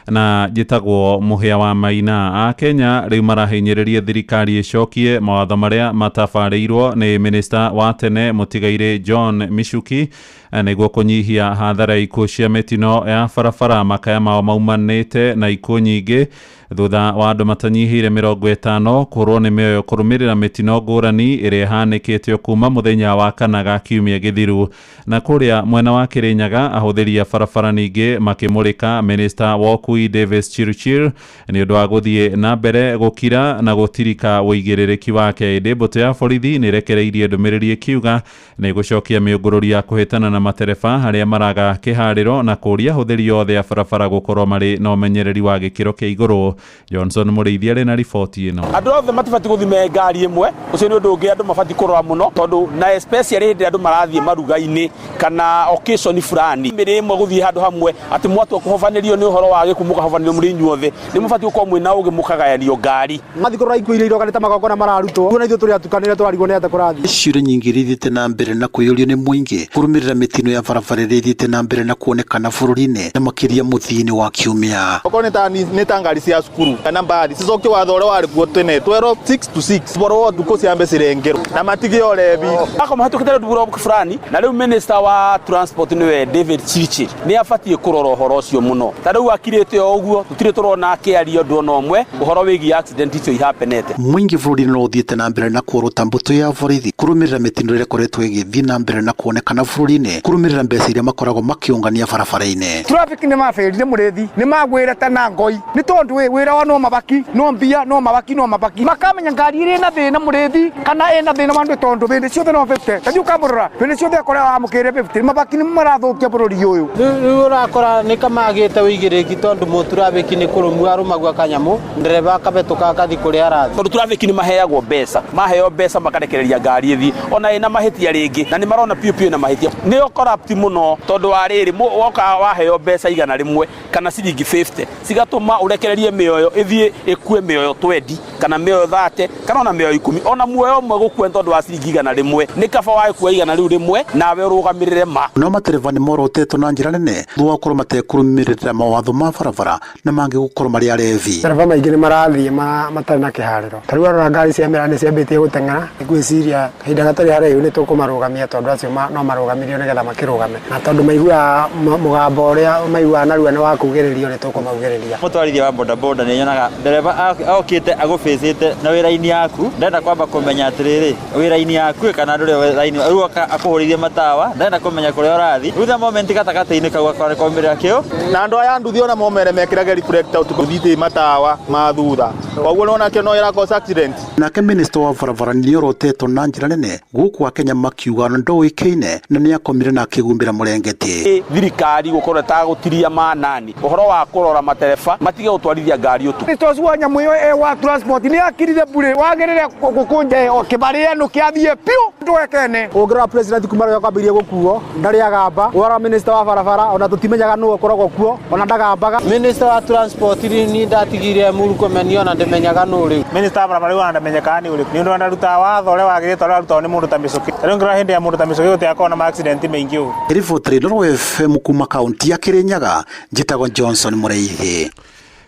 na njĩtagwo Mũhĩa wa Maina. Akenya rĩu marahinyĩrĩria thirikari ĩcokie mawatho marĩa matabarĩirwo nĩ minista wa tene mũtigairĩ John Michuki nĩguo kũnyihia hathara ya ikuũ cia mĩtino ya barabara. Makaya mao maumanĩte na ikuũ nyingĩ thutha wa andũ matanyihĩire 50 kũrwo nĩ mĩoyo kũrũmĩrĩra mĩtino ngũrani ĩrĩa ĩhanĩkĩtio kuma mũthenya wa kana ga kiumia gĩthiru. Na kũrĩa mwena wa Kĩrĩnyaga ahũthĩri a barabara ningĩ makĩmũrĩka minista wa ũkui Davis Chirchir nĩ ũndũ wa gũthiĩ na mbere gũkira na gũtirika ũigĩrĩrĩki wake. Ĩndĩ mbũtũ ya borithi nĩ ĩrekereirie ndũmĩrĩri ĩkiuga nĩ gũcokia mĩũngũrũri ya kũhĩtana na matereba harĩa maraga kĩharĩro na kũria ahũthĩri othe a barabara gũkorwo marĩ na ũmenyereri wa gĩkĩro kĩa igũrũ. Johnson Mũrĩithi arĩ na riboti ĩno. Andũ othe matibatiĩ gũthiĩ me ngari ĩmwe, ũcio nĩ ũndũ ũngĩ andũ mabatiĩ kũrora mũno, tondũ na especially hĩndĩ ĩrĩa andũ marathiĩ maruga-inĩ kana occasion fulani, mĩrĩ ĩmwe gũthiĩ handũ hamwe atĩ mwatua kũhobanĩrio nĩ ũhoro wa gĩkuũ mũkahobanĩrio mũrĩ inyuothe, nĩ mũbatiĩ gũkorwo mwĩna ũgĩ mũkagayanio ngari. Mathiĩ kũrora ikuũ iria iroka nĩ ta magongona mararutwo, na ithuĩ tũrĩ atukanĩre tũrarigwo nĩ atĩa kũrathiĩ. Ciũria nyingĩ iria ithiĩte na mbere na kũiyũrio nĩ mũingĩ kũrũmĩrĩra mĩtino ya barabara ĩrĩa ĩthiĩte na mbere na kuonekana bũrũri-inĩ na makĩria mũthia-inĩ wa kiumia. Okorwo nĩ ta ngari cia cukuru kana mbathi cicokie watho ũrĩa warĩ kuo tene, twerwo 6 to 6 boro wa ũtukũ ciambe cirengerwo na matige ũrebi. Ako mahatũkĩte road fulani, na rĩu minister wa transport nĩwe David Chirchir nĩ abatiĩ kũrora ũhoro ũcio mũno. Ta rĩu akirĩte o ũguo, tũtirĩ tũrona akĩaria ũndũ ona ũmwe ũhoro wĩgiĩ accident icio ihapenete. Mũingĩ bũrũri-inĩ no ũthiĩte na mbere na kuorota mbũtũ ya borithi kũrũmĩrĩra mĩtino ĩrĩa ĩkoretwo ĩgĩthiĩ na mbere na kuonekana bũrũri-inĩ kũrũmĩrĩra mbeca iria makoragwo makĩũngania barabara-inĩ. Traffic nĩ mabĩrire mũrĩthi, nĩ magwĩra ta na ngoi, nĩ tondũ wĩra wa no mabaki no mbia no mabaki no mabaki, makamenya ngari ĩrĩ na thĩna mũrĩthi kana ĩna thĩna wa andũ, tondũ hĩndĩ ciothe no 50 ta thiĩ ũkamũrora hĩndĩ ciothe akoragwo amũkĩire 50. Mabaki nĩ marathũkia bũrũri ũyũ. Rĩu ũrakora nĩ kamagĩte ũigĩrĩrĩki, tondũ Mũturabĩki nĩ kũrũmu arũmagua kanyamũ, ndereba akabetũka akathi kũrĩa arathi. Tondũ turabĩki nĩ maheagwo mbeca, maheo mbeca makarekereria ngari ĩthiĩ ona ĩna mahĩtia rĩngĩ, na nĩ marona piũ piũ ĩna mahĩtia. Nĩyo corrupt mũno tondũ wa rĩrĩ, woka waheo mbeca 100 kana ciringi 50 cigatũma ũrekererie mĩoyo ĩthiĩ ĩkue mĩoyo 20 kana mĩoyo 30 kana ona mĩoyo 10, ona muoyo ũmwe gũkua nĩ tondũ wa ciringi 100, nĩ kaba wagĩkua 100 rĩu nawe ũrũgamĩrĩre ma. No matereba nĩ morotetwo na njĩra nene thutha wa gũkorwo matekũrũmĩrĩra mawatho ma barabara na mangĩ gũkorwo marĩ arevi. Matereba maingĩ nĩ marathiĩ matarĩ na kĩharĩro. Ta rĩu warora ngari cia mĩraa nĩ ciambĩtie gũteng'era, nĩ ngwĩciria kahinda gatarĩ haraihu nĩ tũkũmarũgamia tondũ acio no marũgamirio nĩgetha makĩrũgame, na tondũ maiguaga mũgambo ũrĩa maiguaga narua nĩ wa kugĩrĩrio, nĩ tũkũmaugĩrĩria. Mũtwarithia wa bodaboda nĩ nyonaga ndereba okĩte agũbĩcĩte na wĩra-inĩ yaku, ndenda kwamba kũmenya atĩrĩrĩ, wĩra-inĩ yaku kana ndũrĩ wĩra-inĩ, rĩu oka akũhũrĩirie matawa, ndenda kũmenya kũrĩa ũrathiĩ, rĩu the moment gatagatĩ-inĩ kau akorwo nĩ kaumĩrĩra kĩu. Na andũ aya nduthi ona momere mekĩrage reflector ũtukũ thiĩ matawa ma thutha, koguo nona kĩo no ĩra cause accident. Nake minista wa barabara nĩ orotetwo na njĩra nene gũkũ Akenya makiuga ndoĩkaine na nĩ akomire na akĩgumbĩra mũrengeti. Thirikari gũkorwo ĩtagũtiria manani ũhoro wa kũrora matereba matige gũtwarithia ngari ũtukũ. Minister ũcio wa nyamũ ĩyo wa transport nĩ akirire bure, wagĩrĩre gũkũnja kĩbarĩ ĩno kĩathiĩ piũ ndwekene. Ũngĩrora president kuma rĩrĩa kwambĩrĩria gũkuo ndarĩ agamba, ũrora minister wa barabara ona tũtimenyaga nũ ũkoragwo kuo, ona ndagambaga. Minister wa transport ni ndatigire Murkomen, ona ndĩmenyaga nũ rĩu. Minister wa barabara rĩu ona ndamenyekaga nĩ ũrĩkũ, nĩ ũndũ ndarutaga watho ũrĩa wagĩrĩte ũrĩa warutagwo nĩ mũndũ ta Mĩcũkĩ. Ta rĩu ũngĩrora hĩndĩ ya mũndũ ta Mĩcũkĩ gũtigakorwo na ma accident maingĩ ũguo. Riboti Inooro FM kuma kaunti ya Kirinyaga, njĩtagwo Johnson Mũrĩithi.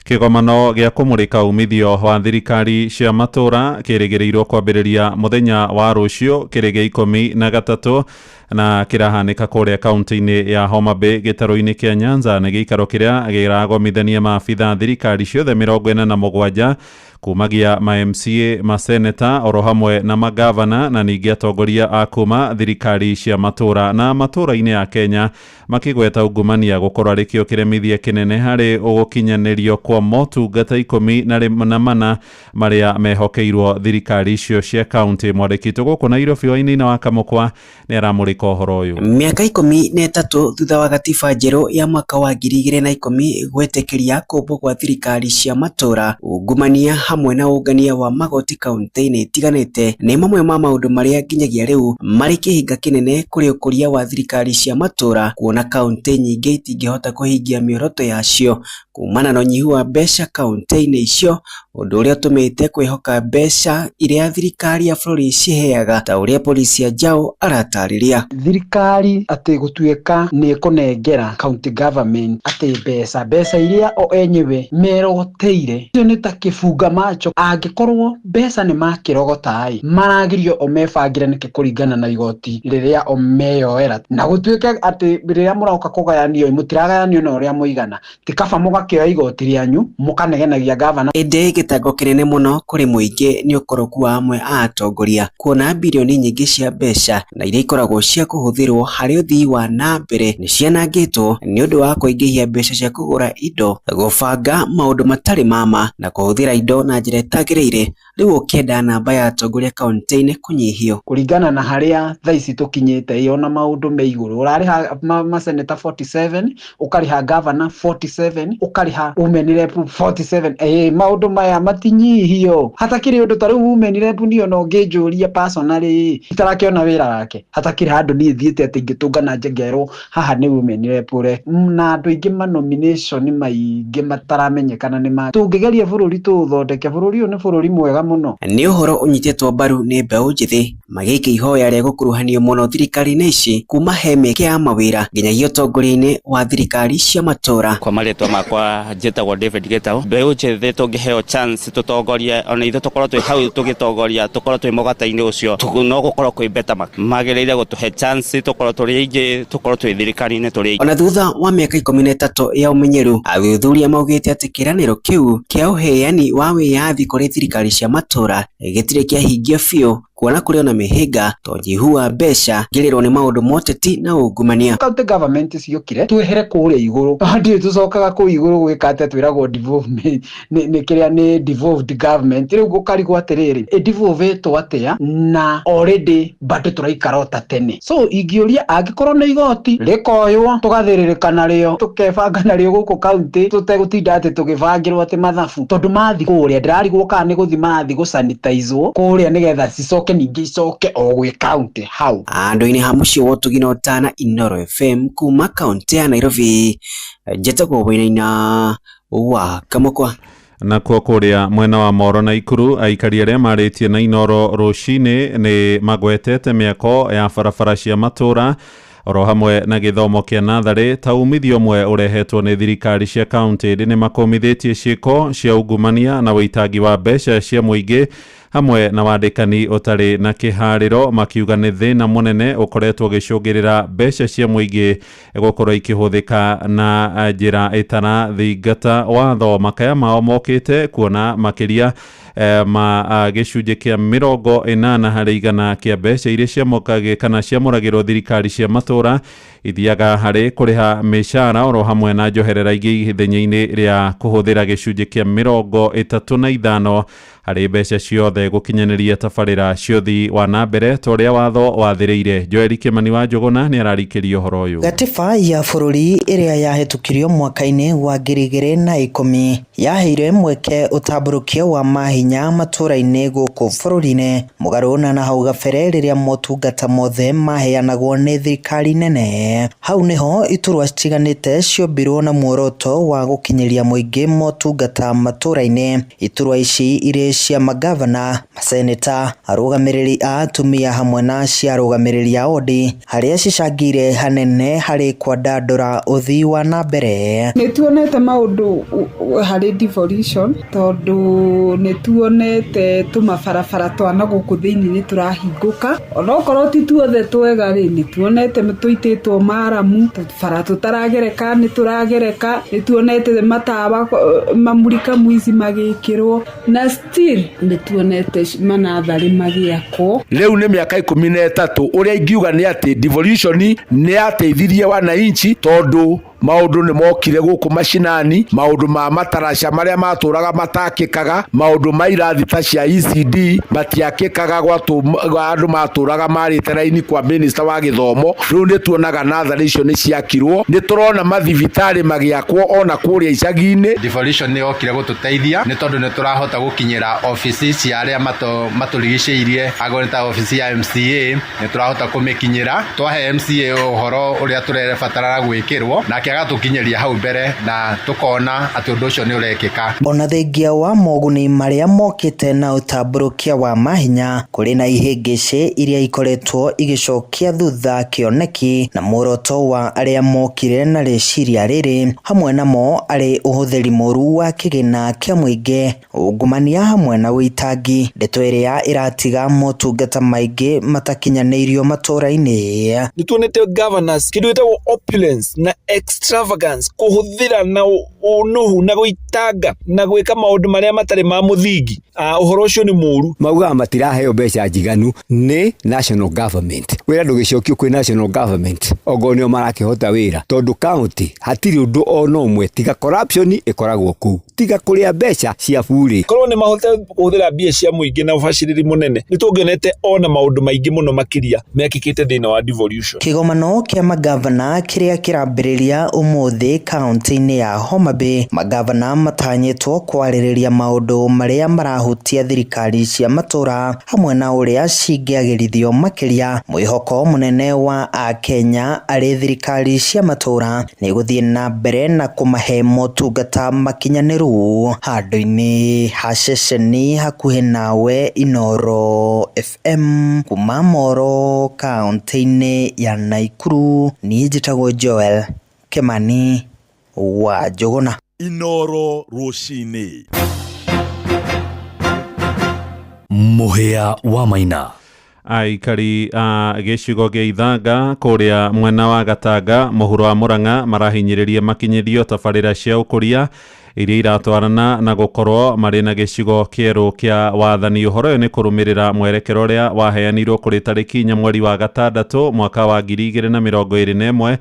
Kĩgomano gĩa kũmũrĩka umithio wa thirikari cia matũra kĩrĩgĩrĩirwo kwambĩrĩria mũthenya wa rũciũ kĩrĩ gĩa 13 na kĩrahanĩka kũrĩa kaunti-inĩ ya Homa Bay, gĩtarũ-inĩ kĩa Nyanza. Nĩ gĩikaro kĩrĩa kĩragomithania maabitha thirikari ciothe 47, kumagia ma MCA, maseneta oro hamwe na magavana, na ningĩ atongoria a kuma thirikari cia matũra na matũra-inĩ ya Kenya, makĩgweta ungumania gũkorwo arĩ kĩo kĩremithia kĩnene harĩ ũgũkinyanĩrio kwa motungata 14 marĩa mehokeirwo thirikari icio cia kaunti. Mwandĩki witũ gũkũ Nairobi, Wainaina wa Kamũkwa, nĩ aramũrĩka ũhoro ũyũ. Mĩaka 13 thutha wa gatiba njerũ ya mwaka wa 2010 gwĩtĩkĩria kũmbwo gwa thirikari cia matũra, ungumania hamwe na ũngania wa magoti kaunti-inĩ itiganĩte nĩ mamwe ma maũndũ marĩa nginyagia rĩu marĩ kĩhĩnga kĩnene kũrĩ ũkũria wa thirikari cia matũra, kuona kaunti nyingĩ itingĩhota kũhingia mĩoroto yacio kumana na ũnyihu wa mbeca kaunti-inĩ icio, ũndũ ũrĩa ũtũmĩte kwĩhoka mbeca iria thirikari ya bũrũri ciheaga, ta ũrĩa Polisi Njau aratarĩria. Thirikari atĩ gũtuĩka nĩ ĩkũnengera county government atĩ mbeca iria o enyewe meroteire, icio nĩ ta kĩbunga macho. Angĩkorwo mbeca nĩ makĩrogota ĩ, maragirio o mebangĩre nĩkĩ kũringana na igoti rĩrĩa o meyoera, na gũtuĩke atĩ rĩrĩa mũroka kũgayanio mũtiragayanio na ũrĩa mũigana, ti kaba mũgakĩoya igoti rĩanyu mũkanegenagia gavana. Ĩndĩ gĩtango kĩnene mũno kũrĩ mũingĩ nĩ ũkoroku wa amwe a atongoria, kuona birioni nyingĩ cia mbeca na iria ikoragwo cia kũhũthĩrwo harĩ ũthii wa na mbere nĩ cianangĩtwo nĩ ũndũ wa kũingĩhia mbeca cia kũgũra indo, gũbanga maũndũ matarĩ ma ma na kũhũthĩra indo na njĩra ĩtagĩrĩire, rĩu ũkĩenda namba ya atongoria kaunti-inĩ kũnyihio. Kũringana na harĩa thaa ici tũkinyĩte ĩ, ona maũndũ me igũrũ, ũrarĩha maseneta 47, ũkarĩha gavana 47, ũkarĩha women rep 47. Ĩ, maũndũ maya matinyihio hatakĩrĩ ũndũ. Ta rĩu women rep niĩ ona ũngĩnjũria personally, itarakĩona wĩra wake, hatakĩrĩ handũ niĩ thiĩte atĩ ingĩtũngana njengerwo haha nĩ women rep ũre, na andũ aingĩ ma nomination maingĩ mataramenyekana nĩ ma. Tũngĩgeria bũrũri tũũthondeke, bũrũri ũyũ nĩ bũrũri mwega mũno. Nĩ ũhoro ũnyitĩtwo mbaru nĩ mbeũ njĩthĩ magĩikia ihoya rĩa gũkuruhanio mũno thirikari-inĩ ici, kuma he mĩeke ya mawĩra nginyagia ũtongoria-inĩ wa thirikari cia matũra. Kwa marĩtwa makwa njĩtagwo David Gitau. Mbeũ njĩthĩ tũngĩheo chance tũtongorie, ona ithuĩ tũkorwo twĩ hau tũgĩtongoria, tũkorwo twĩ mũgate-inĩ ũcio, no gũkorwo kwĩ better. Magĩrĩire gũtũhe chance tũkorwo tũrĩ aingĩ, tũkorwo twĩ thirikari-inĩ tũrĩ aingĩ. Ona thutha wa mĩaka 13 ya ũmenyeru, athuthuria maugĩte atĩ kĩĩranĩro kĩu kĩa ũheani wa wĩyathi kũrĩ thirikari cia matũra gĩtirĩ kĩahingio biũ. Kuona kũrĩ ona mĩhĩnga ta ũnyihu wa mbeca, ngĩrĩrwo nĩ maũndũ ma ũteti na ungumania. County government ciokire twehere kũrĩa igũrũ, ndirĩ tũcokaga kũu igũrũ gwĩka atĩa, twĩragwo devolvement nĩ kĩrĩa nĩ devolved government. Rĩu gũkarigwo atĩrĩrĩ, ĩdevolvetwo atĩa na already bado tũraikara o ta tene. So ingĩũria, angĩkorwo nĩ igoti rĩkoywo tũgathĩrĩrĩka narĩo, tũkebanga narĩo gũkũ county, tũtegũtinda atĩ tũgĩbangĩrwo atĩ mathabu, tondũ mathi kũrĩa ndĩrarigwo kana nĩ gũthi mathi gũsanitizwo kũrĩa nĩgetha cicoke ningĩ icoke o gwĩ county hau. Andũ-inĩ ha mũciĩ wa ũtugi na ũtana, Inooro FM kuma kaunti ya Nairobi, njĩtagwo Wainaina wa Kamũkwa. Nakuo kũrĩa mwena wa Moro na Ikuru, aikari arĩa marĩtie na Inooro rũcinĩ nĩ magwetete mĩako ya barabara cia matũra oro hamwe na gĩthomo kĩa natharĩ ta umithio ũmwe ũrehetwo nĩ thirikari cia kaunti. Ĩndĩ nĩ makũmithĩtie ciĩko cia ungumania na ũitangi wa mbeca cia mũingĩ hamwe na wandĩkani ũtarĩ na kĩharĩro, makiuga nĩ thĩna mũnene ũkoretwo ũgĩcũngĩrĩra mbeca cia mũingĩ gũkorwo ikĩhũthĩka na njĩra ĩtarathingata watho. Makaya mao mokĩte kuona makĩria ma gĩcunjĩ kĩa 80% kĩa mbeca iria ciamũkagĩ kana ciamũragĩrwo thirikari cia matũra ithiaga harĩ kũrĩha mĩcara oro hamwe na njoherera ingĩ ithenya-inĩ rĩa kũhũthĩra gĩcunjĩ kĩa 35 harĩ mbeca ciothe gũkinyanĩria tabarĩra cia ũthii wa na mbere ta ũrĩa watho wathĩrĩire. Joel Kĩmani wa Njũgũna nĩ ararikĩria ũhoro ũyũ. Gatiba ya bũrũri ĩrĩa yahĩtũkirio mwaka-inĩ wa 2010 yaheire mweke ũtambũrũkia wa mahinya matũra-inĩ gũkũ bũrũri-inĩ, mũgarũ na hau gabere rĩrĩa motungata mothe maheanagwo nĩ thirikari nene. Hau nĩho iturwa citiganĩte ciombirwo na muoroto wa gũkinyĩria mũingĩ motungata matũra-inĩ. Iturwa ici irĩ cia magavana, maseneta, arũgamĩrĩri a atumia hamwe na cia arũgamĩrĩri a wodi, harĩa cicangĩire hanene harĩ kwandandũra ũthii wa na mbere. Nĩ tuonete maũndũ harĩ devolution, tondũ nĩ tuonete tũmabarabara twa na gũkũ thĩinĩ nĩ tũrahingũka, onokorwo ti tuothe twega rĩ, nĩ tuonete tũitĩtwo maramu, bara tũtaragereka nĩ tũragereka, nĩ tuonete matawa mamurika mwici magĩkĩrwo, na still nĩ tuonete manatharĩ magĩakwo. Rĩu nĩ mĩaka 13, ũrĩa ingiuga nĩ atĩ devolution nĩ yateithirie wananchi, tondũ maũndũ nĩ mokire gũkũ mashinani, maũndũ ma mataraca marĩa matũraga matakĩkaga, maũndũ ma irathi ta cia ECD matiakĩkaga, andũ matũraga marĩte raini kwa minister wa gĩthomo. Rĩu nĩ tuonaga natharĩ icio nĩ ciakirwo, nĩ tũrona mathibitarĩ magĩakwo ona kũrĩa icagi-inĩ. Devolution nĩ yokire gũtũteithia nĩ tondũ nĩ tũrahota gũkinyĩra obici cia arĩa matũrigicĩirie, angorwo nĩ ta obici ya MCA nĩ tũrahota kũmĩkinyĩra, twahe MCA ũhoro ũrĩa tũrebatara gwĩkĩrwo nake agatukinyeria hau mbere na tukona atĩ ũndũ ũcio nĩ ũrekĩka. Ona thengia wa moguni marĩa mokĩte na ũtambũrũkia wa mahinya, kũrĩ na ihĩngĩcĩ iria ikoretwo igĩcokia thutha kĩoneki na muoroto wa arĩa mokire na rĩciria rĩrĩ, hamwe namo arĩ ũhũthĩri mũru wa kĩgĩna kĩa mũingĩ, ungumania hamwe na ũitangi, ndeto ĩrĩa ĩratiga motungata maingĩ matakinyanĩirio matũra-inĩ. Nĩ tuonete governors kĩndũ gĩtagwo opulence na extravagance, kũhũthĩra na ũnũhu na gũitanga na gwĩka maũndũ marĩa matarĩ ma mũthingi. Ũhoro ũcio nĩ mũũru. Maugaga matiraheo mbeca njiganu nĩ national government. Wĩra ndũgĩcokio kwĩ national government ongorwo nĩo marakĩhota wĩra, tondũ county hatirĩ ũndũ ona ũmwe tiga corruption ĩkoragwo kũu, tiga kũrĩa mbeca cia burĩ. Korwo nĩ mahote kũhũthĩra mbia cia mũingĩ na ũbacĩrĩri mũnene, nĩ tũngĩonete ona maũndũ maingĩ mũno makĩria mekĩkĩte thĩinĩ wa devolution. Kĩgomano kĩa magavana kĩrĩa kĩrambĩrĩria ũmũthĩ kaunti-inĩ ya Homa Bay, magavana matanyĩtwo kwarĩrĩria maũndũ marĩa marahutia thirikari cia matũra hamwe na ũrĩa cingĩagĩrithio makĩria. Mwĩhoko mũnene wa akenya arĩ thirikari cia matũra nĩ gũthiĩ na mbere na kũmahe motungata makinyanĩru. Handũ-inĩ ha ceceni hakuhĩ nawe, Inooro FM kuma Moro kaunti-inĩ ya Nakuru, niĩ njĩtagwo Joel Kĩmani wa Njũgũna. Inooro rũcinĩ. Mũhĩa wa Maina. Aikari a gĩcigo gĩa Ithanga kũrĩa mwena wa Gatanga mũhuro wa Murang'a marahinyĩrĩria makinyĩrio tabarĩra cia ũkũria iria iratwarana na gũkorwo marĩ na gĩcigo kĩerũ kĩa wathani. Ũhoro ũyũ nĩ kũrũmĩrĩra mwerekero ũrĩa waheanirwo kũrĩ tarĩki 4 mweri wa gatandatũ mwaka wa 2021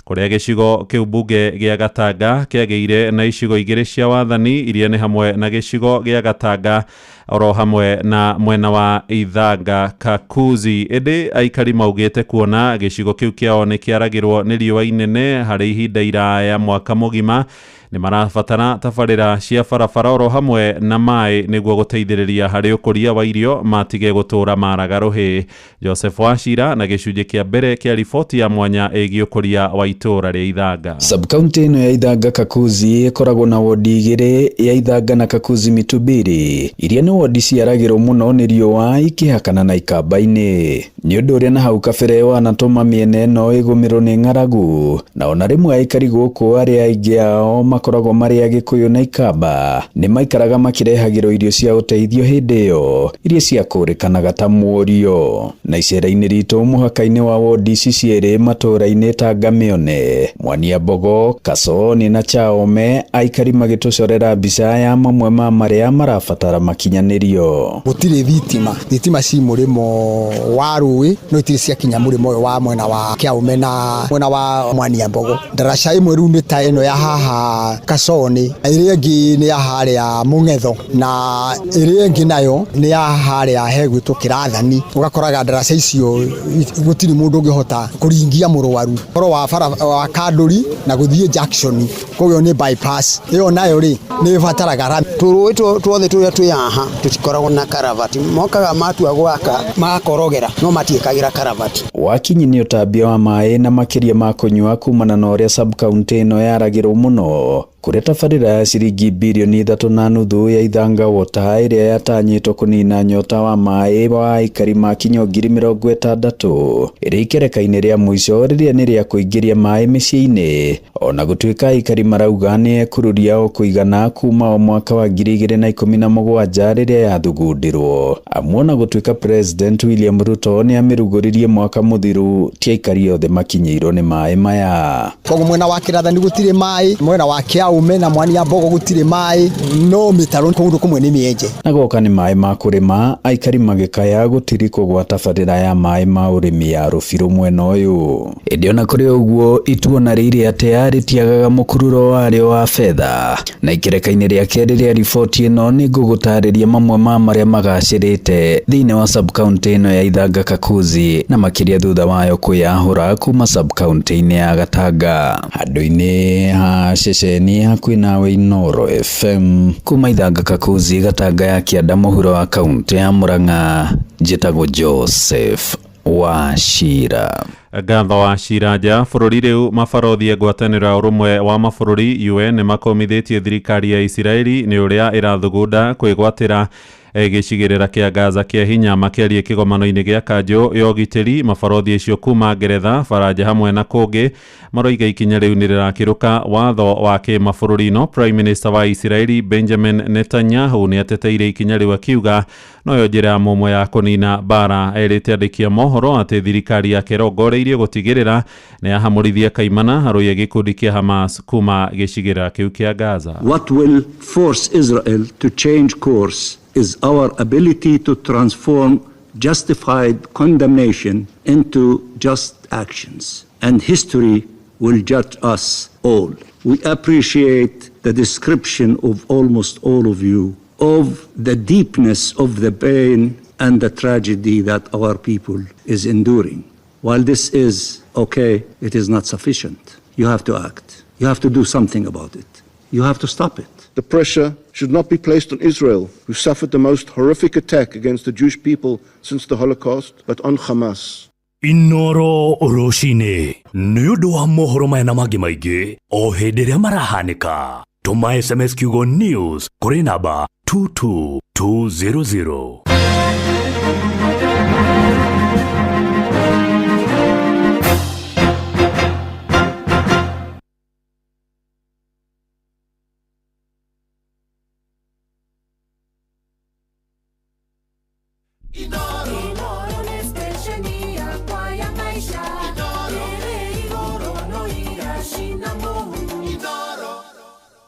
kũrĩa gĩcigo kĩu mbunge gĩa Gatanga kĩagĩire na icigo igĩrĩ cia wathani iria nĩ hamwe na gĩcigo gĩa Gatanga oro hamwe na mwena wa Ithanga Kakuzi. Ĩndĩ aikari maugĩte kuona gĩcigo kĩu kĩao nĩ kĩaragĩrwo nĩ riũa inene harĩ ihinda iraya mwaka mũgima nĩ marabatara tabarĩra cia barabara oro hamwe na maĩ nĩguo gũteithĩrĩria harĩ ũkũria wa irio matige gũtũra maraga rũhĩ. Joseph Wachira na gĩcunjĩ kĩa mbere kĩa riboti ya mwanya ĩgiĩ ũkũria wa itũra rĩa Ithanga. Sub-county ĩno ya Ithanga Kakuzi ĩkoragwo na wodi igĩrĩ ya Ithanga na Kakuzi Mitubiri iria nĩ wodi ciaragĩrwo mũno nĩ riũa ikĩhakana na ikamba-inĩ nĩ ũndũ ũrĩa na hau kabere wanatũma mĩena ĩno ĩgũmĩrwo nĩ ng'aragu na ona rĩmwe aikari gũkũ arĩa aingĩ ao makoragwo marĩ Agĩkũyũ na Ikamba nĩ maikaraga makĩrehagĩrwo irio cia ũteithio hĩndĩ ĩyo iria ciakũrĩkanaga ta mũrio. Na icera-inĩ ritũ mũhaka-inĩ wa wodi ici cierĩ matũũra-inĩ ta Ngamione, Mwania Mbogo, Kasoni na Chaome aikari magĩtũcorera mbica ya mamwe ma marĩa marabatara makinyanĩrio. Gũtirĩ thitima, thitima ci mũrĩmo wa rũĩ no itirĩ ciakinya mũrĩmo ũyũ wa mwena wa Kĩaume na mwena wa Mwania Mbogo. Ndaraca ĩmwe rĩu nĩ ta ĩno ya haha Kasoni, ĩrĩa ĩngĩ nĩ ya harĩa Mũng'etho na ĩrĩa ĩngĩ nayo nĩ ya harĩa hegwĩtwo Kĩrathani. Ũgakoraga ndaraca icio gũtirĩ mũndũ ũngĩhota kũringia mũrwaru. Ũhoro wa bara wa Kandũri na gũthiĩ junction, koguo nĩ bypass ĩyo nayo rĩ nĩ ĩbataraga rami. Tũrũĩ tuothe tũrĩa twĩ haha tũtikoragwo na karavati, mokaga matua gwaka magakorogera no matiĩkagĩra karavati. Wakinyi nĩ ũtambia wa maĩ na makĩria ma kũnyua kumana na ũrĩa sub-county ĩno yaragĩrwo mũno kũrĩa tabarĩra ya ciringi birioni 3.5 ya Ithanga Water ĩrĩa yatanyĩtwo kũnina nyota wa maĩ wa aikari makinya 60,000 ĩrĩ ikereka-inĩ rĩa mũico rĩrĩa nĩ rĩa kũingĩria maĩ mĩciĩ-inĩ ona gũtuĩka aikari marauga nĩ ekururia o kũigana kuma o mwaka wa 2017 rĩrĩa yathugundirwo. Amu ona gũtuĩka President William Ruto nĩ amĩrugũririe mwaka mũthiru ti aikari othe makinyĩirwo nĩ maĩ maya. Koguo mwena wa Kĩrathani gũtirĩ maĩ, mwena wa Kĩaume na Mwania Mbogo gũtirĩ maĩ, no mĩtaro kũndũ kũmwe nĩ mĩenje. Na goka nĩ maĩ ma kũrĩma aikari magĩkaya gũtirikwo gwa tabarĩra ya maĩ ma ũrĩmi ya Rũbirũ mwena ũyũ. Ĩndĩ ona kũrĩ ũguo ituona rĩrĩ atĩa rĩtiagaga mũkururo warĩo wa fedha na ikereka-inĩ rĩa kerĩ rĩa riboti ĩno nĩ ngũgũtarĩria mamwe ma marĩa magacĩrĩte thĩinĩ wa sub-county ĩno ya Ithanga Kakuzi na makĩria thutha wayo kwĩyahũra kuma sub-county-inĩ ya Gatanga. Handũ-inĩ ha ceceni hakuhĩ nawe Inooro FM kuma Ithanga Kakuzi Gatanga ya kĩanda mũhuro wa kaunti ya Murang'a, njĩtagwo Joseph Wachira. Ngatho wa Shiraja. Bũrũri rĩu mabarothi ngwatanĩro ya ũrũmwe wa mabũrũri UN nĩ makomithĩtie thirikari ya Isiraeli nĩ ũrĩa ĩrathugunda kwĩgwatĩra gĩcigĩrĩra kĩa Gaza kĩa hinya. Makĩaria kĩgomano-inĩ gĩa kanjũ ya ũgitĩri mabarothi acio kuma Ngeretha, Faranja hamwe na kũngĩ maroiga ikinya rĩu nĩ rĩrakĩrũka watho wa kĩmabũrũri. No Prime Minister wa Isiraeli Benjamin Netanyahu nĩ ateteire ikinya rĩu akiuga noyo njĩra ya mũmwe ya kũnina mbara. Erĩte andĩki a mohoro atĩ thirikari yake ĩrongoreirie gũtigĩrĩra nĩ yahamũrithia kaimana arũi a gĩkundi kĩa Hamas kuma gĩcigĩrĩra kĩu kĩa Gaza. What will force Israel to change course is our ability to transform justified condemnation into just actions, and history will judge us all. We appreciate the description of almost all of you of the deepness of the pain and the tragedy that our people is enduring. While this is okay, it is not sufficient. You have to act. You have to do something about it. You have to stop it. The pressure should not be placed on Israel, who suffered the most horrific attack against the Jewish people since the Holocaust, but on Hamas. Inooro rũcinĩ nĩ ũndũ wa mohoro maya na mangĩ maingĩ o hĩndĩ ĩrĩa marahanĩka. Tũma SMS kiugo news kũrĩ namba 22200.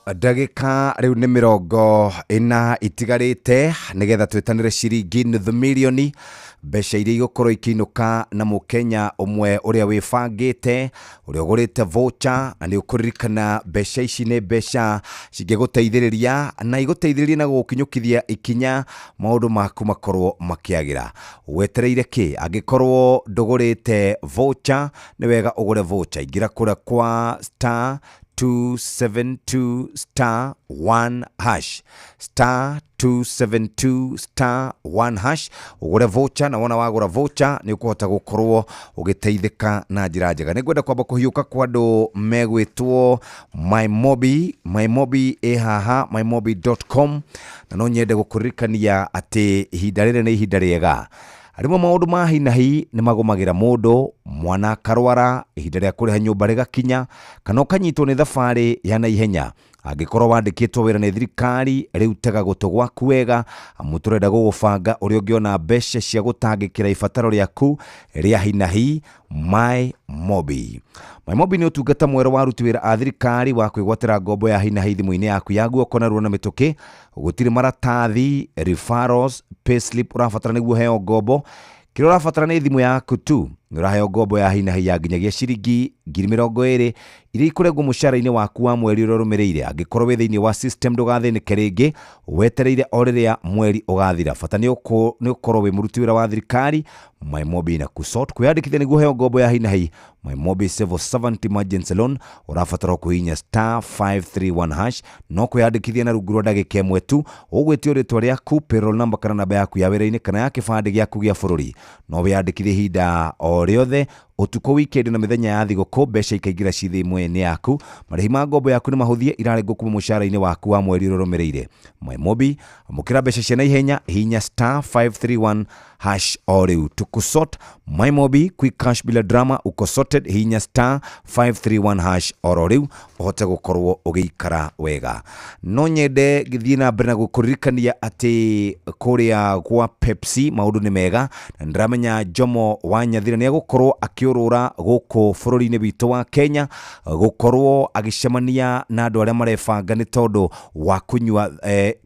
Ndagĩka rĩu nĩ 40 itigarĩte nĩgetha twĩtanĩre ciringi nuthu mirioni, mbeca iria igũkorwo ikĩinũka na mũkenya ũmwe ũrĩa wĩbangĩte, ũrĩa ũgũrĩte voucher. Na nĩ ũkũririkana mbeca ici nĩ mbeca cingĩgũteithĩrĩria na igũteithĩrĩrie na gũgũkinyũkithia ikinya maũndũ maku makorwo makĩagĩra. Wetereire kĩ? Angĩkorwo ndũgũrĩte voucher, nĩ wega ũgũre voucher. Ingĩra kũrĩa kwa star 272 star 1 hash, star 272 star 1 hash, ũgũre voucher. Na wona wagũra voucher, nĩ ũkũhota gũkorwo ũgĩteithĩka na njĩra njega. Nĩ ngwenda kwamba kũhiũka kwa andũ megwĩtwo MyMobi. MyMobi ĩ haha, mymobi.com. Na no nyende gũkũririkania atĩ ihinda rĩrĩ nĩ ihinda rĩega. Rĩmwe maũndũ ma hi na hi nĩ magũmagĩra mũndũ, mwana akarwara, ihinda rĩa kũrĩha nyũmba rĩgakinya, kana ũkanyitwo nĩ thabarĩ ya naihenya. Angĩkorwo wandĩkĩtwo wĩra nĩ thirikari, rĩu tega gũtũ gwaku wega, amu tũrenda gũgũbanga ũrĩa ũngĩona mbeca cia gũtangĩkĩra ibataro rĩaku rĩa hi na hi. MyMobi. MyMobi nĩ ũtungata mwerũ wa aruti wĩra a thirikari wa kwĩgwatĩra ngombo ya hi na hi thimũ-inĩ yaku ya guoko narua na mĩtũkĩ. Gũtirĩ maratathi, referrals, payslip ũrabatara nĩguo ũheo ngombo. Kĩrĩa ũrabatara nĩ thimũ yaku tu. Nĩ ũraheo ngombo ya hi na hi ya nginyagia ciringi 20,000 iria ikũrengwo mũcara-inĩ waku wa mweri ũrĩa ũrũmĩrĩire. Angĩkorwo wĩ thĩinĩ wa system, ndũgathĩnĩke rĩngĩ, wetereire o rĩrĩa mweri ũgathira. Bata nĩ ũkorwo wĩ mũruti wĩra wa thirikari. MyMobi na kusort. Kwĩyandĩkithia nĩguo ũheo ngombo ya hi na hi MyMobi Civil Servant Emergency Loan, ũrabatara kũhihinya star 531 hash. No kwĩyandĩkithia na rungu rwa ndagĩka 1 tu. Ũgwĩtio rĩtwa rĩaku, payroll number kana namba yaku ya wĩra-inĩ kana ya kĩbandĩ gĩaku gĩa bũrũri. No wĩyandĩkithie ihinda o rĩothe, ũtukũ, weekend na mĩthenya ya thigũkũ, mbeca ikaingĩra ci thimũ-inĩ yaku. Marĩhi ma ngombo yaku nĩ mahũthie, irarengwo kuma mũcara-inĩ waku wa mweri ũrĩa ũrũmĩrĩire. MyMobi, amũkĩra mbeca cia naihenya, hihinya star 531 hash o rĩu. Tukusort. MyMobi, quick cash bila drama. Uko sorted. Hihinya star 531 hash oro rĩu ũhote gũkorwo ũgĩikara wega. No nyende ngĩthiĩ na mbere na gũkũririkania atĩ kũrĩa gwa Pepsi maũndũ nĩ mega, na nĩndĩramenya Jomo wa Nyathira nĩ egũkorwo akĩũrũra gũkũ bũrũri-inĩ witũ wa Kenya, gũkorwo agĩcemania na andũ arĩa marebanga nĩ tondũ wa kũnyua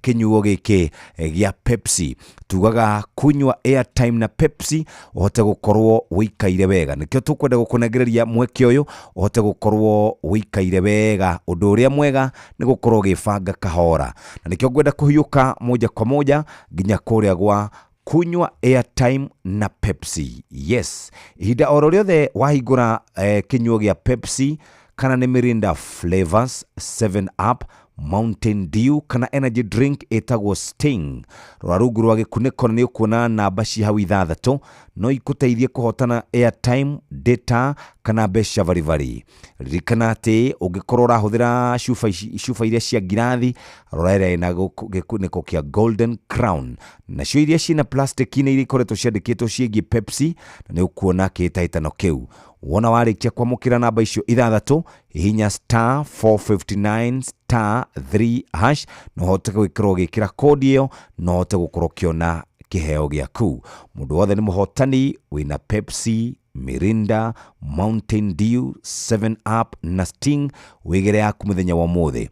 kĩnyuo gĩkĩ gĩa Pepsi. Tugaga kunywa airtime na Pepsi ũhote gũkorwo ũikaire wega. Nĩkĩo tũkwenda gũkũnengereria mweke ũyũ ũhote gũkorwo ũikaire wega. Ũndũ ũrĩa mwega nĩ gũkorwo ũgĩbanga kahora, na nĩkĩo ngwenda kũhiũka moja kwa moja nginya kũrĩa gwa kunywa airtime na Pepsi. Yes, ihinda oro rĩothe wahingũra kĩnyuo gĩa Pepsi, kana nĩ Mirinda flavors, 7 Up, Mountain Dew kana energy drink ĩtagwo Sting, rora rungu rwa gĩkunĩko na nĩ ũkuona namba ci hau ithathatũ no ikũteithie kũhotana airtime, data kana mbeca baribari. Ririkana atĩ ũngĩkorwo ũrahũthĩra cuba ici, cuba iria cia ngirathi, rora ĩrĩa ĩna gĩkunĩko kĩa Golden Crown, nacio iria ciĩna plastic-inĩ iria ikoretwo ciandĩkĩtwo ciĩgiĩ Pepsi, na nĩ ũkuona kĩhĩtahĩtano kĩu. Wona warĩkia kwamũkĩra namba icio ithathatũ, hihinya star 459 star 3 hash na ũhote gwĩkĩrwo ũgĩkĩra kodi ĩyo na ũhote gũkorwo ũkĩona kĩheo gĩaku. Mũndũ wothe nĩ mũhotani wĩna Pepsi, Mirinda, Mountain Dew, 7 Up na Sting. Wĩgĩre yaku mũthenya wa ũmũthĩ.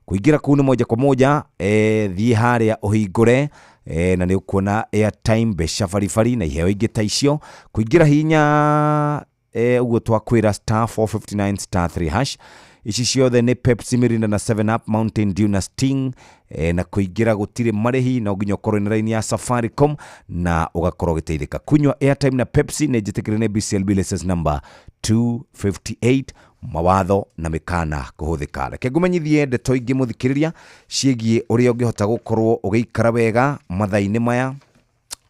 Kũingĩra kũu nĩ moja kwa moja, thiĩ harĩa ũhingũre, na nĩ ũkuona airtime, mbeca baribari na iheo ingĩ ta icio. Kũingĩra hinya ũguo twakwĩra star 459 star 3 hash. Ici ciothe nĩ Pepsi, Mirinda na 7 Up, Mountain Dew na Sting. Na kũingĩra gũtirĩ marĩhi, no nginya ũkorwo na raini ya Safaricom na ũgakorwo ũgĩteithĩka. Kunywa airtime na Pepsi nĩ njĩtĩkĩre nĩ BCLB license number 258. Mawatho na mĩkana kũhũthĩka. Reke ngũmenyithie ndeto ingĩ, mũthikĩrĩria, ciĩgiĩ ũrĩa ũngĩhota gũkorwo ũgĩikara wega mathaa-inĩ maya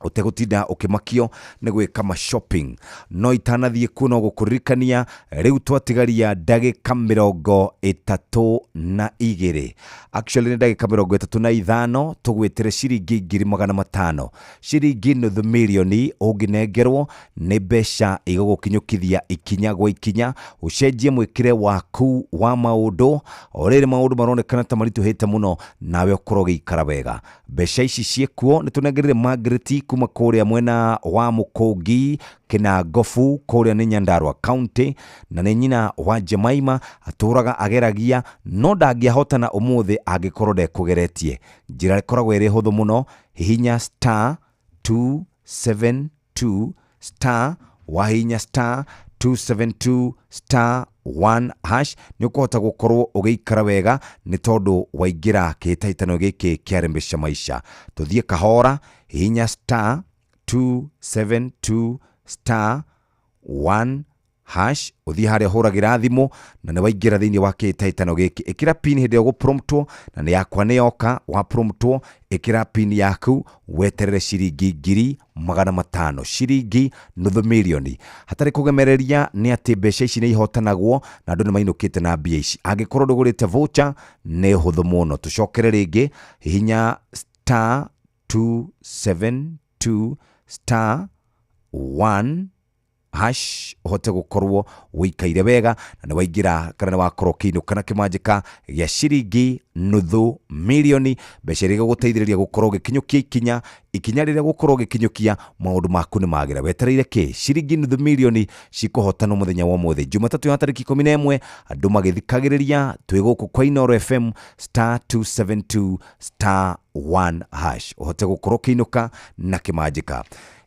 ũtegũtinda ũkĩmakio nĩ gwĩka ma shopping. No itanathiĩ kuo, no gũkũririkania rĩu twatigaria ndagĩka 32, actually nĩ ndagĩka 35, tũgwĩtĩre ciringi 500,000, ciringi nuthu mirioni. Ũngĩnengerwo nĩ mbeca igũgũkinyũkithia ikinya gwa ikinya ũcenjie mwĩkĩre waku wa maũndũ. O rĩrĩ maũndũ maronekana ta maritũhĩte mũno, nawe ũkorwo ũgĩikara wega. Mbeca ici ciĩkuo nĩ tũnengerire Margaret kuma kũrĩa mwena wa Mũkũngi Kĩnangobu kũrĩa nĩ Nyandarua County, na nĩ nyina wa Jemaima, atũraga ageragia no ndangĩahotana ũmũthĩ angĩkorwo ndekũgeretie. Njĩra ĩkoragwo ĩrĩ hũthũ mũno, hihinya star 272 star, wahihinya star 272 star 1 hash nĩ ũkũhota gũkorwo ũgĩikara wega nĩ tondũ waingĩra kĩhĩtahĩtano gĩkĩ kĩa Rembesha Maisha. Tũthiĩ kahora, hihinya star 272 star 1 hash, ũthiĩ harĩa ũhũragĩra thimũ na nĩ waingĩra thĩinĩ wa kĩhĩtahĩtano gĩkĩ. Ĩkĩra pin hĩndĩ ĩyo gũpromptwo, na nĩ yakwa nĩ yoka, wa promptwo ĩkĩra pin yaku weterere ciringi 500,000, ciringi nuthu mirioni. Hatarĩ kũgemereria nĩ atĩ mbeca ici nĩ ihotanagwo na andũ nĩ mainũkĩte na mbia ici. Angĩkorwo ndũgũrĩte voucher nĩ hũthũ mũno. Tũcokere rĩngĩ, hihinya star 272 star 1 hash ũhote gũkorwo ũikaire wega na nĩ waingĩra kana nĩ wakorwo ũkĩinũka na kĩmanjĩka gĩa ciringi nuthu mirioni, mbeca iria igũgũteithĩrĩria gũkorwo ũgĩkinyũkia ikinya ikinya rĩrĩa gũkorwo ũgĩkinyũkia maũndũ maku nĩ magĩra. Wetereire kĩ? Ciringi nuthu mirioni cikũhotanwo mũthenya wa ũmũthĩ Jumatatũ ya tarĩki 11, andũ magĩthikagĩrĩria twĩ gũkũ kwa Inooro FM star 272 star 1 hash ũhote gũkorwo ũkĩinũka na kĩmanjĩka.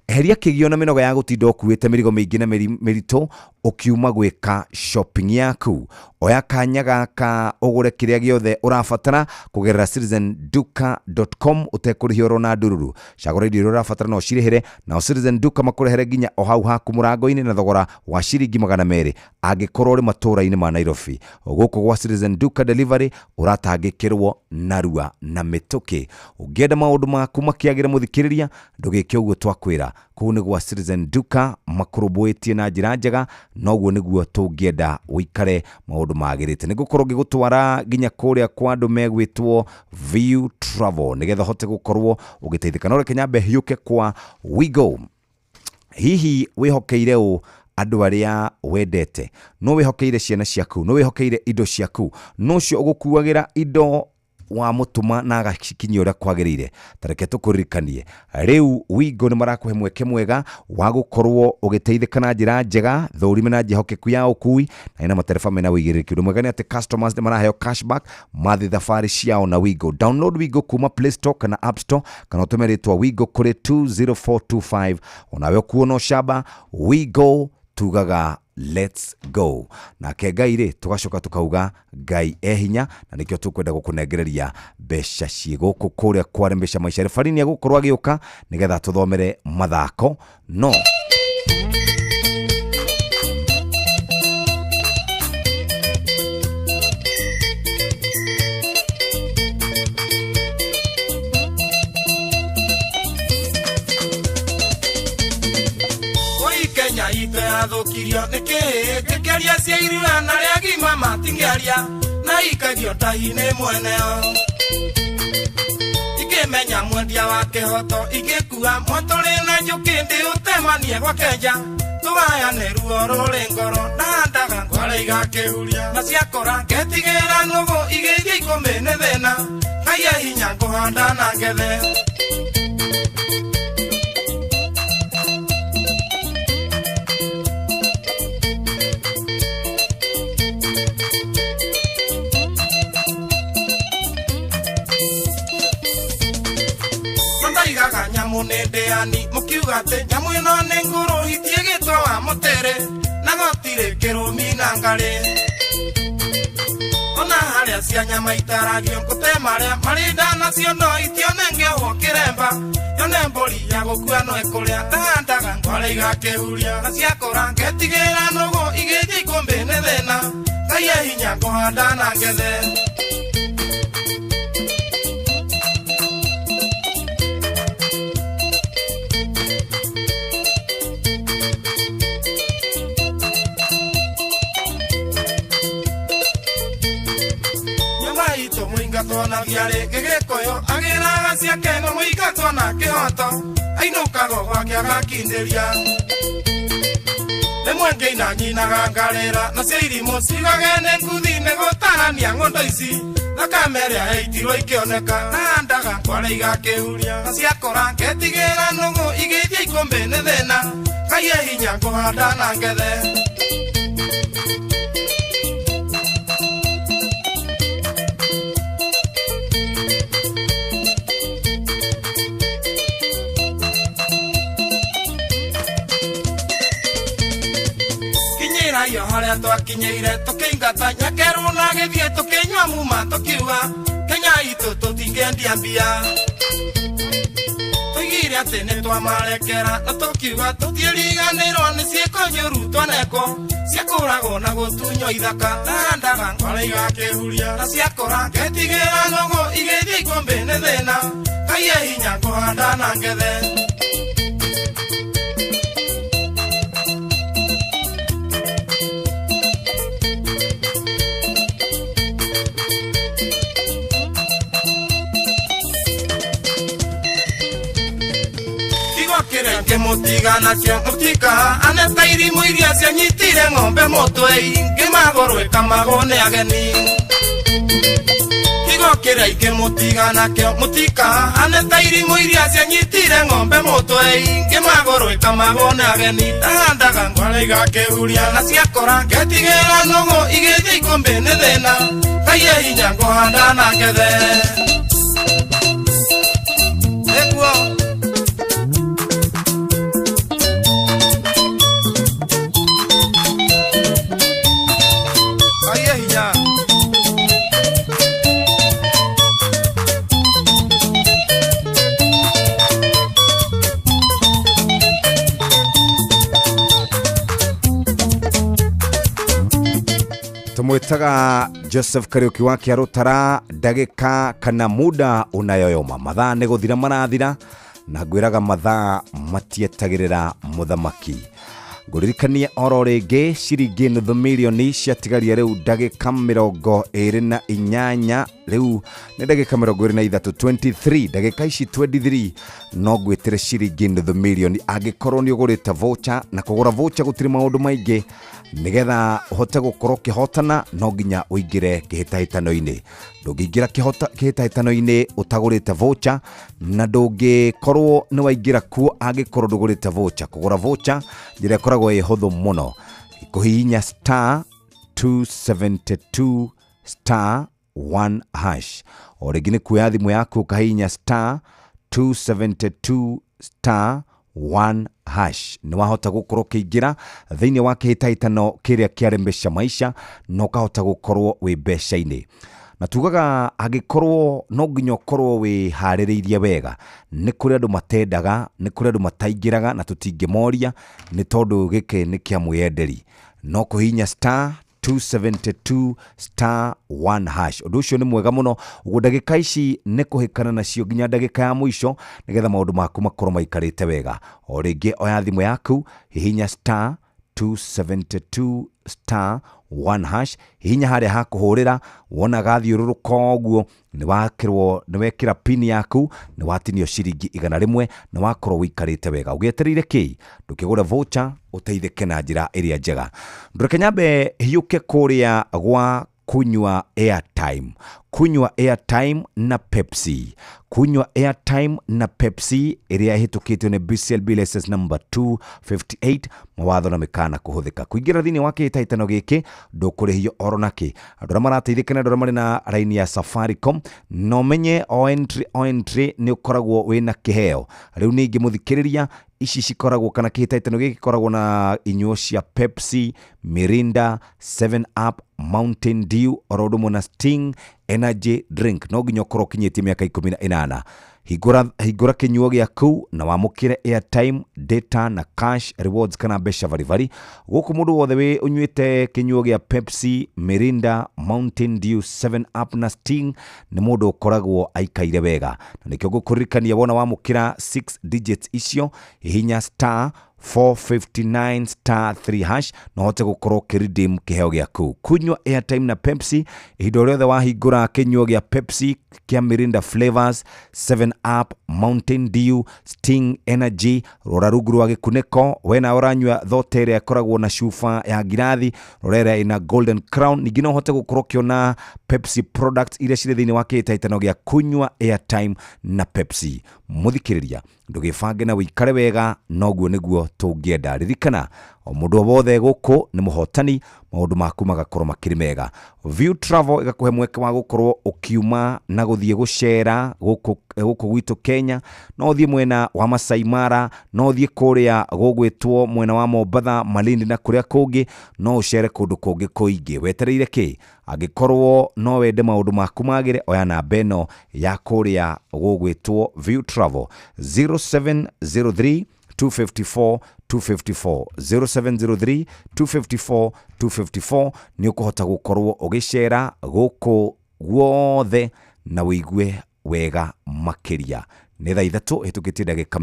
Eheria kĩgio na mĩnoga ya gũtinda ũkuĩte mĩrigo mĩingĩ na mĩritũ ũkiuma gwĩka shopping yaku. Oya kanya gaka ũgũre kĩrĩa gĩothe ũrabatara kũgerera citizenduka.com ũtekũrĩhia oro na ndururu. Cagũra indo iria ũrabatara na ũcirĩhĩre, nao Citizen Duka makũrehere nginya o hau haku mũrango-inĩ na thogora wa ciringi 200 angĩkorwo ũrĩ matũũra-inĩ ma Nairobi. Gũkũ gwa Citizen Duka Delivery ũratangĩkĩrwo narua na mĩtũkĩ. Ũngĩenda maũndũ maku makĩagĩre mũthikĩrĩria, ndũgĩke ũguo twakwĩra. Kũu nĩ gwa Citizen Duka makũrũmbũĩtie na njĩra njega, noguo nĩguo tũngĩenda ũikare maũndũ magĩrĩte. Nĩ ngũkorwo ngĩgũtwara nginya kũrĩa kwa andũ megwĩtwo View Travel nĩgetha ũhote gũkorwo ũgĩteithĩka. No reke nyambe hiũke kwa Wigo. Hihi wĩhokeire ũ andũ arĩa wendete? No wĩhokeire ciana ciaku, no wĩhokeire indo ciaku, no ũcio ũgũkuagĩra indo wamũtũma na agacikinyia ũrĩa kwagĩrĩire. Ta reke tũkũririkanie rĩu Wigo nĩ marakũhe mweke mwega wa gũkorwo ũgĩteithĩka na njĩra njega, thũrime na njĩhokeku ya ũkui na ĩna matereba mena ũigĩrĩrĩki. Ũndũ mwega nĩ atĩ customers nĩ maraheo cashback mathiĩ thabarĩ ciao na Wigo. Download Wigo kuma Play Store kana App Store kana ũtũme rĩtwa Wigo kũrĩ 20425 onawe ũkuo no camba. Wigo tugaga let's go. Nake Ngai rĩ tũgacoka tũkauga Ngai e hinya, na nĩkĩo tũkwenda gũkũnengereria mbeca ciĩ gũkũ kũrĩa kwa Rembesha Maisha. Referee nĩ egũkorwo agĩũka nĩgetha tũthomere mathako no Oi Kenya itũ yathũkirio nĩ kĩĩ? Ngĩkĩaria cia irura na arĩa agima matingĩaria na ikagio tahi-inĩ mweneo. Ingĩmenya mwendia wa kĩhoto ingĩkua mwatũrĩ na njũkĩ ndĩũtemanie gwa Kenya tũgayane ruo rũrĩ ngoro ndahandaga ngware igakĩhuria na ciakũra ngetigĩra nũgũ igĩthiĩ ikũmbĩ nĩ thĩna Ngai e hinya ngũhanda na ngethe. Ndaigaga nyamũ nĩ ndĩani mũkiuga atĩ nyamũ ĩno nĩ ngũrũ itiĩgĩtwo wa mũtĩrĩ na gũtirĩ kĩrũmi na ngarĩ. Ona harĩa cia nyama itaragio ngũte marĩa marĩ nda nacio no itionengehwo kĩremba yone mbũri ya gũkua no ĩkũrĩa ndahandaga ngware igakĩhuria na ciakũra ngetigĩra nũgũ igĩthiĩ ikũmbĩ nĩ thĩna Ngai e hinya ngũhanda na ngethe. Mũingatwo na thiarĩ gĩgĩkũyũ agĩraga ciake no mũingatwo na kĩhoto ainũkago gwake agakindĩria. Rĩmwe ngĩina nyinaga ngarĩra nacio irimũ cigage nĩ nguthi nĩ gũtarania ng'ondo ici thakame ĩrĩa ĩitirwo ikĩoneka nahandaga kware igakĩhuria na ciakũra ngetigĩra nũgũ igĩthiĩ ikũmbĩ nĩ thĩna Ngai e hinya ngũhanda na ngethe. Kinyĩra iyo harĩa twakinyĩire tũkĩingata nyakerũ na gĩthiĩ tũkĩnyua muma tũkiuga Kenya itũ tũtingĩendia mbia. Tũigire atĩ nĩ twamarekera na tũkiuga tũtiĩriganĩrwo nĩ ciĩko njũru twanekwo ciakũragwo na gũtunywo ithaka nahandaga ngware igakĩhuria na ciakũra ngetigĩra nũgũ igĩthiĩ ikũmbĩ nĩ thĩna Ngai e hinya ngũhanda na ngethe. Ngĩmũtiga nakĩo mũtika aneta irimũ iria cianyitire ng'ombe mũtwe ngĩmagũrũ ĩkamagwo nĩ ageni. Kigo kĩrĩa ingĩmũtiga nakĩo mũtika aneta irimũ iria cianyitire ng'ombe mũtwe ngĩmagũrũ ĩkamagwo nĩ ageni. Ndahandaga ngware igakĩhuria na ciakũra ngetigĩra nũgũ igĩthiĩ ikũmbĩ nĩ thĩna Ngai e hinya ngũhanda na ngethe. Nĩguo tumwitaga Joseph Kariuki wa Kĩarũtara ndagĩka kana muda unayoyoma mathaa nĩ gũthira marathira na ngwĩraga mathaa matietagĩrĩra mũthamaki. Ngũririkanie oro rĩngĩ ciringi nuthu mirioni ciatigaria rĩu ndagĩka 28 rĩu nĩ ndagĩka 23 23 ndagĩka ici 23 no ngwĩtĩre ciringi nuthu mirioni angĩkorwo nĩ ũgũrĩte voucher na kũgũra voucher gũtirĩ maũndũ maingĩ nĩgetha ũhote gũkorwo ũkĩhotana no nginya ũingĩre kĩhĩtahĩtano-inĩ. Ndũngĩingĩra kĩhĩtahĩtano-inĩ ũtagũrĩte voucher na ndũngĩkorwo nĩ waingĩra kuo angĩkorwo ndũgũrĩte voucher. Kũgũra voucher njĩra ĩkoragwo ĩ hũthũ mũno, kũhihinya star 272 star 1 hash. O rĩngĩ nĩ kuoya thimũ yaku ũkahihinya star 272 star 1 hash. Nĩ wahota gũkorwo ũkĩingĩra thĩinĩ wa kĩhĩtahĩtano kĩrĩa kĩa Maisha na ũkahota gũkorwo wĩ mbeca-inĩ. Na tugaga angĩkorwo no nginya ũkorwo wĩharĩrĩirie wega, nĩ kũrĩ andũ matendaga, nĩ kũrĩ andũ mataingĩraga na tũtingĩmoria nĩ tondũ gĩkĩ nĩ kĩa mwĩyenderi. No kũhihinya star 272 star 1 hash. Ũndũ ũcio nĩ mwega mũno ũguo ndagĩka ici nĩ kũhĩkana nacio nginya ndagĩka ya mũico nĩgetha maũndũ maku makorwo maikarĩte wega. O rĩngĩ oya thimũ yaku hihinya star 272 star 1 hash, hihinya harĩa ha kũhũrĩra wona gathiũrũrũka ũguo nĩ wekĩra pin yaku nĩ watinio ciringi 100 na wakorwo wĩikarĩte wega. Ũgĩetereire kĩ? Ndũkĩgũre voucher ũteithĩke na njĩra ĩrĩa njega. Ndũreke nyambe hiũke kũrĩa gwa kunywa airtime. Kunywa airtime na Pepsi. Kunywa airtime na Pepsi ĩrĩa ĩhĩtũkĩtio nĩ BCLB license number 258 mawatho na mĩkana kũhũthĩka. Kũingĩra thĩinĩ wa kĩhĩtahĩtano gĩkĩ ndũkũrĩhio oro nakĩ. Andũ arĩa marateithĩka na andũ arĩa marĩ na raini ya Safaricom no menye o entry nĩ ũkoragwo wĩna kĩheo. Rĩu ningĩ mũthikĩrĩria ici cikoragwo kana kĩhĩtahĩtano gĩkĩ gĩkoragwo na inyuo cia Pepsi, Mirinda, 7 Up, Mountain Dew oro ũndũ ũmwe na Sting Energy Drink. No nginya ũkorwo ũkinyĩtie mĩaka 18. Hingũra kĩnyuo gĩaku na wamũkĩre airtime, data na cash rewards kana mbeca baribari. Gũkũ mũndũ wothe wĩ ũnyuĩte kĩnyuo gĩa Pepsi, Mirinda, Mountain Dew, 7 Up na Sting nĩ mũndũ ũkoragwo aikaire wega. Na nĩkĩo ngũkũririkania wona wamũkĩra 6 digits icio hihinya star 459 star 3 hash na ũhote gũkorwo ũkĩredeem kĩheo gĩaku. Kunywa airtime na Pepsi ihinda o rĩothe wahingũra kĩnyuo gĩa Pepsi kĩa Mirinda Flavors, 7 Up, Mountain Dew, Sting Energy, rora rungu rwa gĩkunĩko. We nawe ũranyua thota ĩrĩa ĩkoragwo na cuba ya ngirathi, rora ĩrĩa ĩna Golden Crown. Ningĩ no ũhote gũkorwo ũkĩona Pepsi products iria cirĩ thĩinĩ wa kĩhĩtahĩtano gĩa kunywa airtime na Pepsi. Mũthikĩrĩria, ndũgĩbange na wĩikare wega, noguo nĩguo tũngĩenda. Ririkana, o mũndũ o wothe gũkũ nĩ mũhotani, maũndũ maku magakorwo makĩrĩ mega. View Travel ĩgakũhe mweke wa gũkorwo ũkiuma na gũthiĩ gũcera gũkũ gũkũ gwitũ Kenya. No ũthiĩ mwena wa Masai Mara, no ũthiĩ kũrĩa gũgwĩtwo mwena wa Mombatha, Malindi na kũrĩa kũngĩ, no ũcere kũndũ kũngĩ kũingĩ. Wetereire kĩ? Angĩkorwo no wende maũndũ maku magĩre, oya namba ĩno ya kũrĩa gũgwĩtwo View Travel, 0703 254 254, 0703 254 254. Nĩ ũkũhota gũkorwo ũgĩcera gũkũ guothe na wĩigue wega makĩria. Nĩ thaa 3 ĩhĩtũkĩtie ndagĩka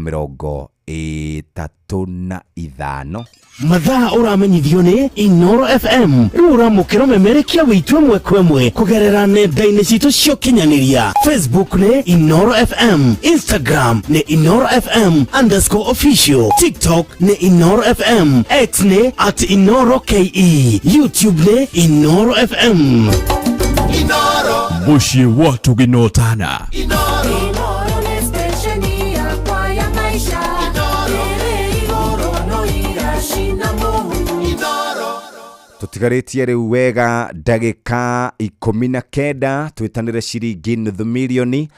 35. Mathaa ũramenyithio nĩ Inoro FM. Rĩu ũramũkĩra ũmemerekia witũ ĩmwe kwa ĩmwe kũgerera nenda-inĩ citũ cia ũkinyanĩria. Facebook nĩ Inoro FM, Instagram nĩ Inoro FM underscore official, TikTok nĩ Inoro FM, X nĩ at Inoro KE, YouTube nĩ Inoro FM. Mũciĩ wa Tugina Ũtana. Inoro nĩ stesheni yakwa ya maisha ĩrĩ igũrũ no iracina mũhu. Tũtigarĩtie rĩu wega ndagĩka 19 twĩtanĩre ciringi nuthu mirioni.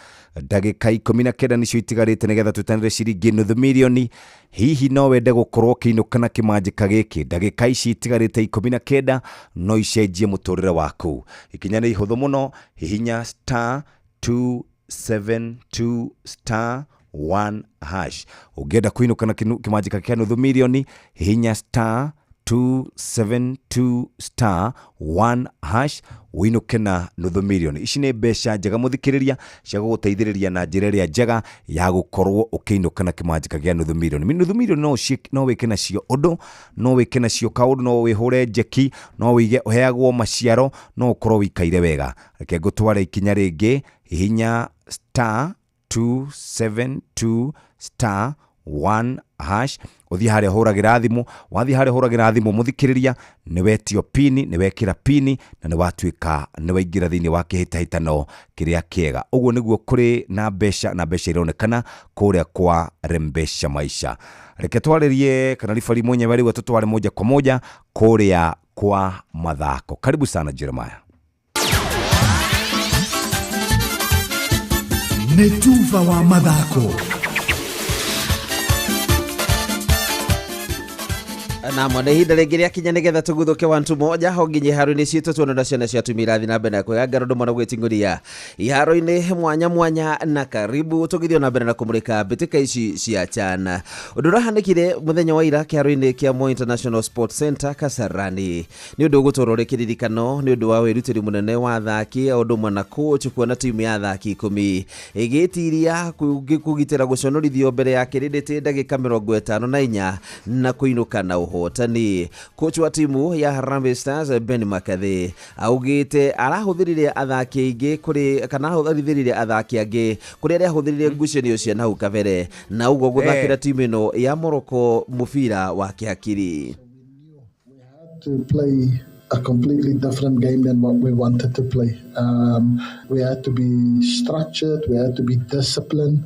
Ndagĩka 19 nĩcio itigarĩte nĩgetha twĩtanĩre ciringi nuthu mirioni. Hihi no wende gũkorwo ũkĩinũka na kĩmanjĩka gĩkĩ? Ndagĩka ici itigarĩte 19 no icenjie mũtũrĩre waku. Ikinya nĩ ihũthũ mũno, hihinya star 272 star 1 hash. Ũngĩenda kũinũka na kĩmanjĩka kĩa nuthu mirioni, hihinya star 272 star 1 hash ũinũke na nuthu mirioni. Ici nĩ mbeca njega mũthikĩrĩria, cia gũgũteithĩrĩria na njĩra ĩrĩa njega ya gũkorwo ũkĩinũka na kĩmanjĩka kĩa nuthu mirioni. Nuthu mirioni no wĩke nacio ũndũ, no wĩke nacio kaũndũ, no wĩhũre njeki, no wĩige ũheagwo maciaro, no ũkorwo wĩikaire wega. Reke ngũtware ikinya rĩngĩ, hihinya star 272 star 1 hash, ũthiĩ harĩa ũhũragĩra thimũ. Wathiĩ harĩa ũhũragĩra thimũ mũthikĩrĩria, nĩ wetio pini, nĩ wekĩra pini na nĩ watuĩka nĩ waingĩra thĩinĩ wa kĩhĩtahĩtano kĩrĩa kĩega. Ũguo nĩguo kũrĩ na mbeca, na mbeca ironekana kũrĩa kwa Rembesha Maisha. Reke twarĩrie kana ribari mwenyewe rĩu atũtware moja kwa moja kũrĩa kwa mathako. Karibu sana Jeremiah. Nĩ tuba wa mathako. Namo nĩ ihinda rĩngĩ rĩakinya nĩgetha tũguthũke wantu moja ho nginya iharo-inĩ citũ tuone ũrĩa ciana ciatumia irathiĩ na mbere na kwĩgangara ũndũ mwana gwĩting'ũria iharo-inĩ mwanya mwanya. Na karibu tũgĩthiĩ na mbere na kũmũrĩka mbĩtĩka ici cia CHAN. Ũndũ ũrahanĩkire mũthenya wa ira kĩharo-inĩ kĩa Moi International Sports Center Kasarani nĩ ũndũ ũgũtũrwo ũrĩ kĩririkano nĩ ũndũ wa wĩrutĩri mũnene wa athaki o ũndũ ũmwe na coach, kuona timu ya athaki 10 ĩgĩtiria kũgitĩra gũconorithio mbere ya kĩrĩndĩ ndagĩka 54 na kũinũka na ũhotani. Coach wa timu ya Harambee Stars Ben McCarthy augĩte arahũthĩrire athaki aingĩ kũrĩ kana arahũthĩrire athaki angĩ kũrĩ arĩa ahũthĩrire ngucanio cia nahau kabere na ũguo gũthakĩra timu ĩno ya Morocco mũbira wa kĩhakiri. To play a completely different game than what we wanted to play. We had to be structured, we had to be disciplined,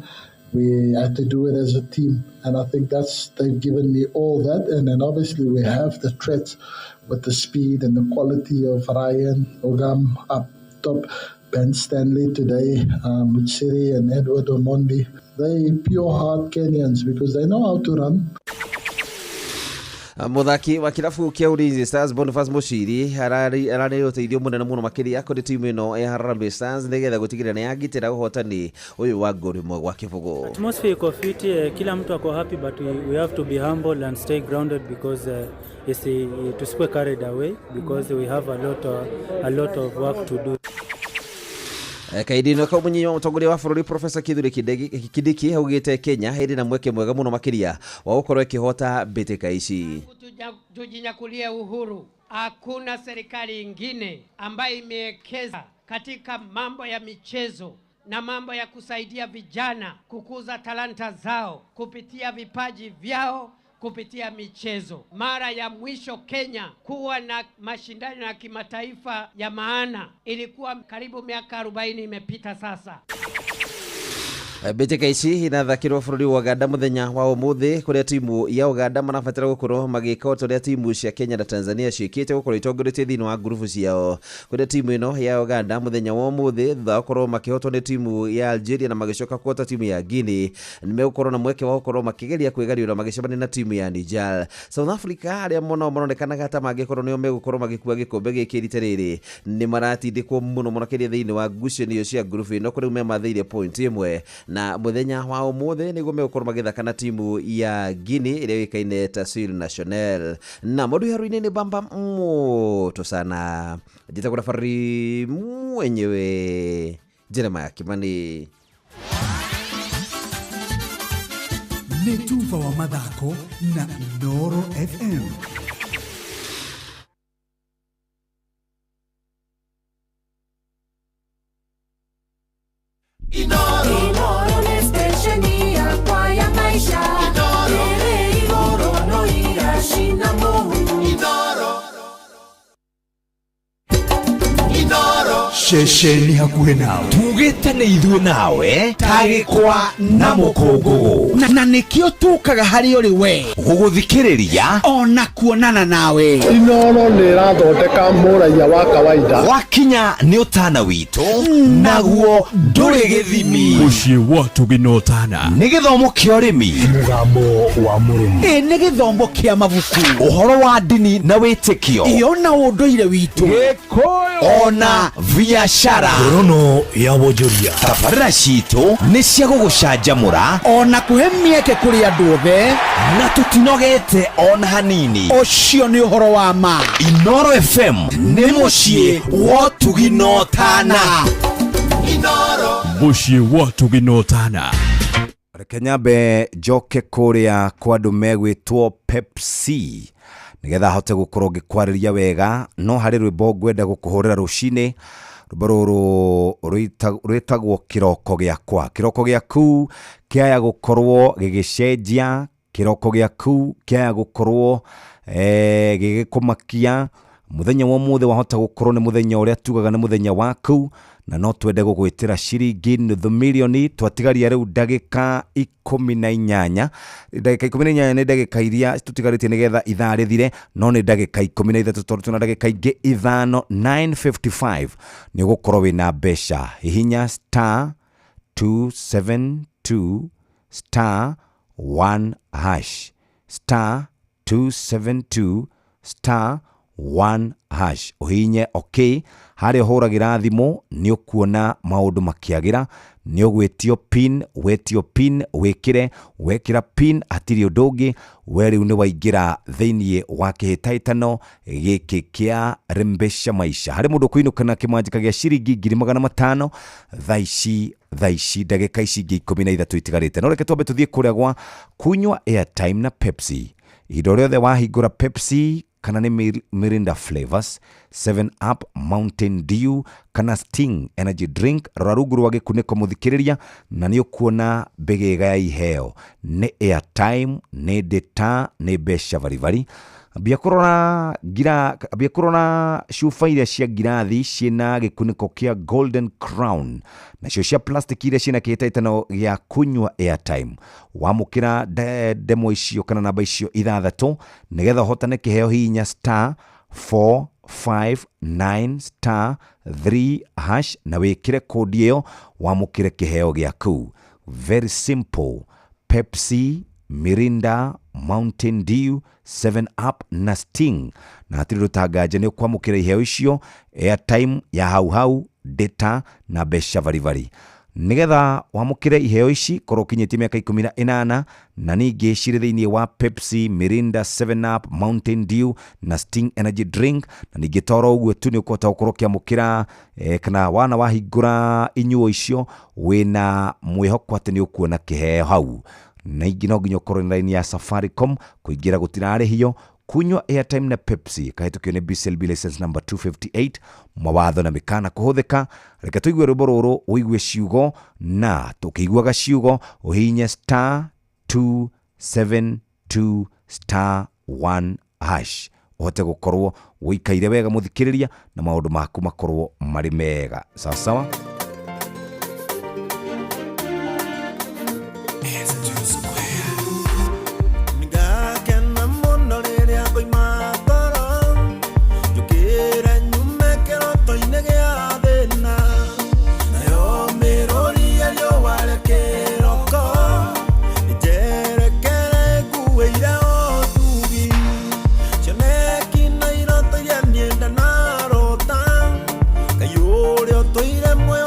we had to do it as a team. And I think they've given me all that. And then obviously we have the threats with the speed and the quality of Ryan, Ogam up top, Ben Stanley today, Mutsiri and Edward Omondi. They pure heart Kenyans because they know how to run. Mũthaki wa kĩrabu kĩa Ulinzi Stars Boniface Muchiri ararĩ ũteithio mũnene mũno makĩria kũrĩ timu ĩno ya Harambee Stars nĩgetha gũtigĩrĩra nĩ yagitĩra ũhotani ũyũ wa ngolu 1-0. Atmosphere iko fiti, kila mtu ako happy, but we have to be humble and stay grounded because tusikuwe carried away because we have a lot of work to do. Kaindi-inĩ kau mũnyinyi wa mũtongoria wa bũrũri Professor Kithure Kindiki augĩte Kenya ĩrĩ na mweke mwega mũno makĩria wa gũkorwo ĩkĩhota mbĩtĩka ici. Tujinyakulie uhuru, hakuna serikali ingine ambayo imewekeza katika mambo ya michezo na mambo ya kusaidia vijana kukuza talanta zao kupitia vipaji vyao kupitia michezo. Mara ya mwisho Kenya kuwa na mashindano ya kimataifa ya maana ilikuwa karibu miaka 40 imepita sasa. Mbĩtĩka ici irathakĩrwo bũrũri wa Uganda mũthenya wa ũmũthĩ kũrĩa timu ya Uganda marabatara gũkorwo magĩka ota ũrĩa timu cia Kenya na Tanzania ciĩkĩte gũkorwo itongoretie thĩinĩ wa ngurubu ciao, kũrĩa timu ĩno ya Uganda mũthenya wa ũmũthĩ thutha wa gũkorwo makĩhotwo nĩ timu ya Algeria na magĩcoka kũhota timu ya Guinea nĩmegũkorwo na mweke wa gũkorwo makĩgeria kwĩgariũra magĩcemania na timu ya Niger. South Africa arĩa mũno maronekanaga ta mangĩkorwo nĩo megũkorwo magĩkua gĩkombe gĩkĩ rita rĩrĩ nĩ maratindĩkwo mũno mũno makĩria thĩinĩ wa ngucanio cia ngurubu ĩno kũrĩa memathĩire point ĩmwe, na muthenya wa umuthi niguo megukorwo magithaka na timu ya Guinea ĩrĩa yũĩkaine ta Syli National. Na maũndũ iharo-inĩ nĩ bamba moto sana. Njĩtagwo Rafari mwenyewe Jeremiah Kimani. Nĩ tuba wa mathako na Inooro FM. Inoro nĩ stesheni yakwa ya maisha. Ĩrĩ igũrũ no iracina mũhu. Ceceni hakuhĩ nawe. Tugĩte nĩ ithuĩ nawe ta gĩkwa na mũkũngũgũ, na nĩkĩo tũkaga harĩ ũrĩ we gũgũthikĩrĩria ona kuonana nawe. Inooro nĩ ĩrathondeka mũraiya wa kawaida. Wakinya nĩ ũtana witũ naguo ndũrĩ gĩthimi. Mũciĩ wa Ũtugi na Ũtana nĩ gĩthomo kĩa ũrĩmi, mũgambo wa mũrĩmi, ĩ nĩ gĩthomo kĩa mabuku, ũhoro wa ndini na wĩtĩkio, ĩyo na ũndũire witũ, ona biashara, ngorono ya wonjoria. Tabarĩra citũ nĩ cia gũgũcanjamũra ona kũhe mĩeke kũrĩ andũ othe, na tũtinogete ona hanini. Ũcio nĩ ũhoro wa ma. Inooro FM nĩ mũciĩ wa ũtugi na ũtana. Mũciĩ wa Ũtugi na Ũtana. Reke nyambe njoke kũrĩa kwa andũ megwĩtwo Pepsi nĩgetha hote gũkorwo ngĩkwarĩria wega, no harĩ rwĩmbo ngwenda gũkũhũrĩra rũcinĩ. Rwĩmbo rũrũ rwĩtagwo kĩroko gĩakwa. Kĩroko gĩaku kĩaya gũkorwo gĩgĩcenjia, kĩroko gĩaku kĩaya gũkorwo gĩgĩkũmakia. Mũthenya wa ũmũthĩ wahota gũkorwo nĩ mũthenya ũrĩa tugaga nĩ mũthenya waku, na no twende gũgwĩtĩra ciringi nuthu mirioni. Twatigaria rĩu ndagĩka 18. Ndagĩka 18 nĩ ndagĩka iria tũtigarĩtie nĩgetha ithaa rĩthire, no nĩ ndagĩka 13 tondũ twĩna ndagĩka ingĩ ithano. 9:55 nĩ ũgũkorwo wĩna mbeca. Hihinya star 272 star 1 hash, star 272 star 1 hash, ũhihinye okay. Harĩa ũhũragĩra thimũ nĩ ũkuona maũndũ makĩagĩra, nĩ ũgwĩtio pin, wetio pin wĩkĩre, wekĩra pin hatirĩ ũndũ ũngĩ, we rĩu nĩ waingĩra thĩinĩ wa kĩhĩtahĩtano gĩkĩ kĩa Rembesha Maisha. Harĩ mũndũ ũkũinũka na kĩmanjĩka gĩa ciringi 500,000 thaa ici, thaa ici ndagĩka ici ingĩ 13 itigarĩte. No reke twambe tũthiĩ kũrĩa gwa kunywa airtime na Pepsi. Ihinda rĩothe wahingũra Pepsi kana nĩ Mirinda Flavors, 7 Up, Mountain Dew kana Sting Energy Drink, rora rungu rwa gĩkunĩko mũthikĩrĩria na nĩ ũkuona mbĩgĩga ya iheo. Nĩ airtime, nĩ data, nĩ mbeca baribari. Ambia kũrora cuba iria cia ngirathi ciĩna gĩkunĩko kĩa Golden Crown, nacio cia plastic iria ciĩna kĩhĩtahĩtano gĩa kunyua airtime. Wamũkĩra ndemwa icio kana namba icio ithathatũ nĩgetha ũhotane kĩheo, hihinya star 459 star 3 hash na wĩkĩre kodi ĩyo wamũkĩre kĩheo gĩaku. Very simple. Pepsi, Mirinda, Mountain Dew, 7 Up na Sting, na hatirĩ rũtanganja nĩ ũkwamũkĩra iheo icio, airtime ya hau hau, data na mbeca baribari. Nĩgetha wamũkĩre iheo ici, korwo ũkinyĩtie mĩaka 18, na ningĩ cirĩ thĩinĩ wa Pepsi, Mirinda, 7 Up, Mountain Dew na Sting Energy Drink. Na ningĩ toro ũguo tu, nĩ ũkũhota gũkorwo ũkĩamũkĩra kana wana wahingũra inyuo icio wĩna mwĩhoko atĩ nĩ ũkuona kĩheo hau. Na ingĩ no nginya ũkorwo na raini ya Safaricom. Kũingĩra gũtirarĩhio. Kunywa airtime na Pepsi kahĩtũkio nĩ BCLB license number 258. Mawatho na mĩkana kũhũthĩka. Reke tũigue rwĩmbo rũrũ, ũigue ciugo, na tũkĩiguaga ciugo ũhihinye *272*1# ũhote gũkorwo ũikaire wega, mũthikĩrĩria, na maũndũ maku makorwo marĩ mega. Sawasawa. Nĩngakena mũno rĩrĩa ngoima toro, njũkĩre nyume kĩroto-inĩ gĩa thĩna, nayo mĩrũri ya riũa rĩa kĩroko ĩnjerekere nguĩire ũtugi, cioneki na iroto iria niĩ ndanarota. Ngai ũrĩa ũtũire muoyo.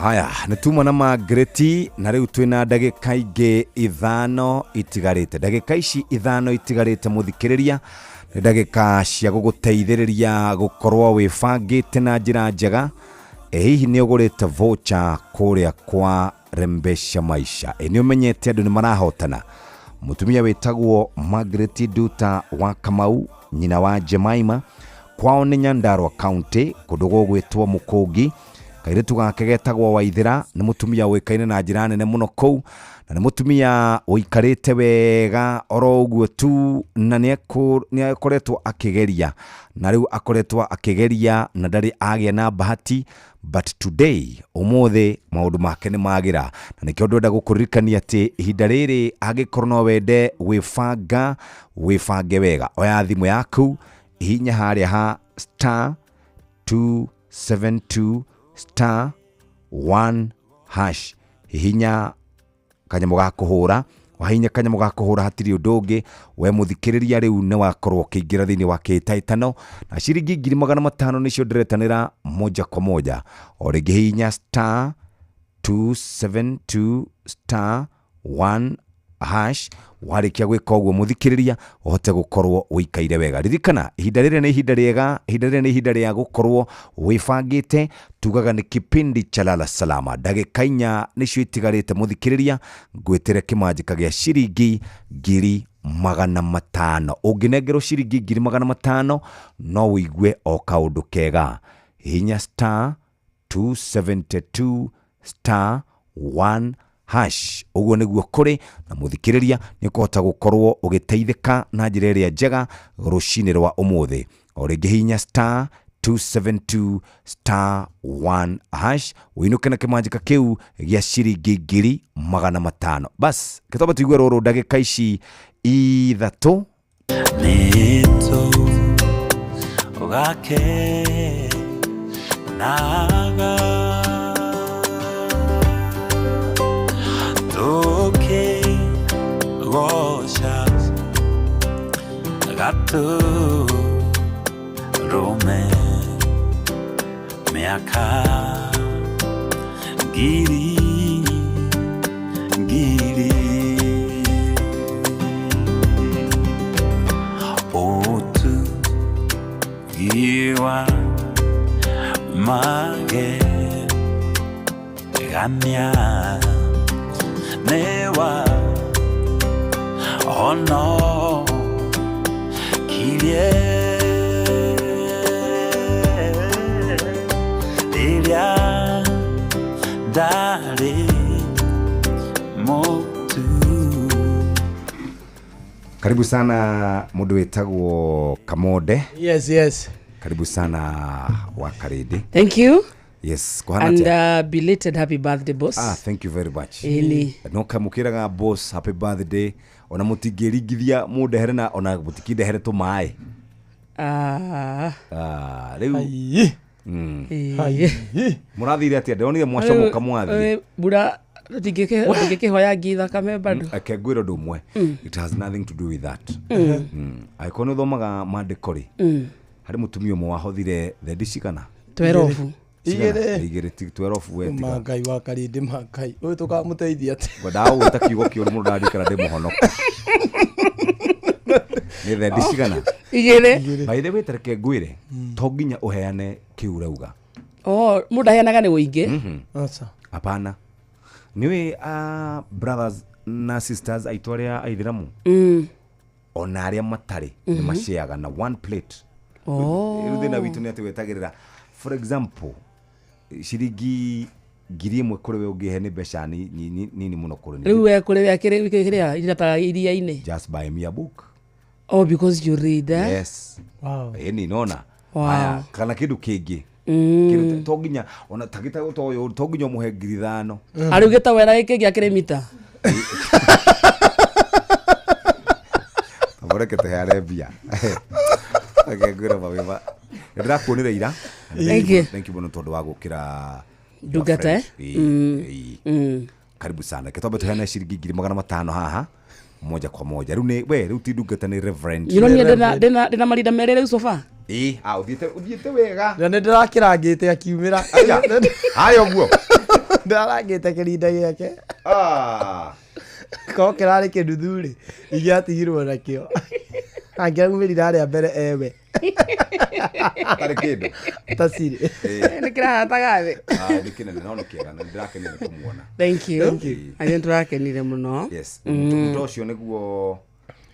Haya, nĩ tuma na Margaret na rĩu twĩna ndagĩka ingĩ ithano itigarĩte. Ndagĩka ici ithano itigarĩte mũthikĩrĩria nĩ ndagĩka cia gũgũteithĩrĩria gũkorwo wĩbangĩte na njĩra njega. Ĩ hihi nĩ ũgũrĩte voucher kũrĩa kwa Rembesha Maisha? Ĩ nĩ ũmenyete andũ nĩ marahotana? Mũtumia wĩtagwo Margaret Nduta wa Kamau, nyina wa Jemima, kwao nĩ Nyandarua County, kũndũ gũgwĩtwo Mũkũngi. Kairĩtu gake getagwo Waithĩra, nĩ mũtumia ũĩkaine na njĩra nene mũno kũu, na nĩ mũtumia ũikarĩte wega oro ũguo tu, na nĩ akoretwo akĩgeria, na rĩu akoretwo akĩgeria na ndarĩ agĩa na bahati, but today, ũmũthĩ maũndũ make nĩ magĩra. Na nĩkĩo ndwenda gũkũririkania atĩ ihinda rĩrĩ angĩkorwo no wende gwĩbanga, wĩbange wega. Oya thimũ yaku, hihinya harĩa ha star 272 star 1 hash, hihinya kanyamũ ga kũhũra. Wahihinya kanyamũ ga kũhũra hatirĩ ũndũ ũngĩ, we mũthikĩrĩria rĩu nĩ wakorwo ũkĩingĩra thĩinĩ wa kĩhĩtahĩtano na ciringi 500,000 nĩcio ndĩretanĩra moja kwa moja. O rĩngĩ hihinya star 272 star 1 hash. Warĩkia gwĩka ũguo mũthikĩrĩria ũhote gũkorwo ũikaire wega. Ririkana ihinda rĩrĩ nĩ ihinda rĩega, ihinda rĩrĩ nĩ ihinda rĩa gũkorwo wĩbangĩte. Tugaga nĩ kipindi cha lala salama. Ndagĩka inya nĩcio itigarĩte mũthikĩrĩria, ngwĩtĩre kĩmanjĩka gĩa ciringi 500,000. Ũngĩnengerwo ciringi 500,000 no ũigue o kaũndũ kega. Hihinya star 272 star 1 hash. Ũguo nĩguo kũrĩ na mũthikĩrĩria nĩ ũkũhota gũkorwo ũgĩteithĩka na njĩra ĩrĩa njega rũcinĩ rwa ũmũthĩ. O rĩngĩ hihinya star 272 star 1 hash ũinũke na kĩmanjĩka kĩu gĩa ciringi 500,000. Bas gĩtomba tũigue rũrũ ndagĩka ici ithatũ. Nĩtũ ũgakenaga tũkĩgoca gatũrũme mĩaka ngiri ngiri. Ũtugi wa magegania nĩ wa honokirie rĩrĩa ndarĩ mũtu. Karibu sana mũndũ wĩtagwo Kamonde. Yes, yes. Karibu sana wa Karindi. Thank you. Yes, kũhana And atĩa? belated happy birthday, boss. Ah, thank you very much. Ĩni. No kamũkĩraga boss happy birthday ona mũtingĩringithia mũndehere na ona mũtikindehere tũmaĩ. Ah. Ah, rĩu. Ĩĩ. Mũrathire atĩa? Ndĩronire mwacomoka mwathiĩ. Mbura tũtingĩkĩhoya ngi thakame bado. Reke ngwĩre ũndũ ũmwe. It has nothing to do with that. Angĩkorwo nĩ ũthomaga maandĩko rĩ, harĩ mũtumia ũmwe wahothire thendi cigana? Twerobu. Cigana? Igĩrĩ. Igĩrĩ ti twerobu we tiga. Ma Ngai wa Karindi, ma Ngai ũyũ tũkamũteithia atĩa? Ngwendaga gũgwĩta kiugo kĩũru mũno ndarikara ndĩ mũhonoku. Nĩ thendi cigana? Igĩrĩ. By the way, tareke ngwĩre, to nginya ũheane kĩu ũrauga. Oh, mũndũ aheanaga nĩ ũingĩ. Hapana. Nĩũĩ brothers na sisters aitũ arĩa aithĩramu ona arĩa matarĩ nĩ maceaga na one plate. Oh. Rĩu thĩna witũ nĩ atĩ wetagĩrĩra for example ciringi 1,000 kũrĩ we ũngĩhe nĩ mbeca nini mũno kũrĩ niĩ. Rĩu we kũrĩ we akĩrĩ kĩrĩa iria ta iria-inĩ. Just buy me a book. Oh, because you read, eh? Yes. Wow. Ĩni nona. Wow. Haya, kana kĩndũ kĩngĩ. Kĩndũ to nginya ona ta gĩtarũ ta ũyũ to nginya ũmũhe 5,000. Arĩ ugĩta wera gĩkĩ gĩa mita. Reke tũheane mbia. Reke ngwĩre mawĩma. Nĩ ndĩrakuonire ira. Thank you. Thank you mũno tondũ wa gũkĩra Ndungata, eh? Ĩĩ, ĩĩ. Karibu sana. Reke twambe tũheane ciringi 500,000 haha moja kwa moja. Rĩu nĩ we rĩu ti ndungata nĩ reverend. You know niĩ ndĩna ndĩna marinda merĩ rĩu so far. Ĩĩ, ah ũthiĩte wega. Na nĩ ndĩrakĩrangĩte akiumĩra. Aya. Haya ũguo. Ndarangĩte kĩrinda gĩake. Korwo kĩrarĩ kĩnuthu rĩ, ingĩatigirwo nakĩo. Angĩraumĩrire harĩa mbere ewe. Atarĩ kĩndũ. Tacirĩ. Nĩ kĩrahataga thĩ. Ah, nĩ kĩnene no nĩ kĩega na nĩndĩrakenire nĩ kũmuona. Thank you. Thank you. Na nĩ tũrakenire mũno. Yes. Mm. Mũto ũcio nĩguo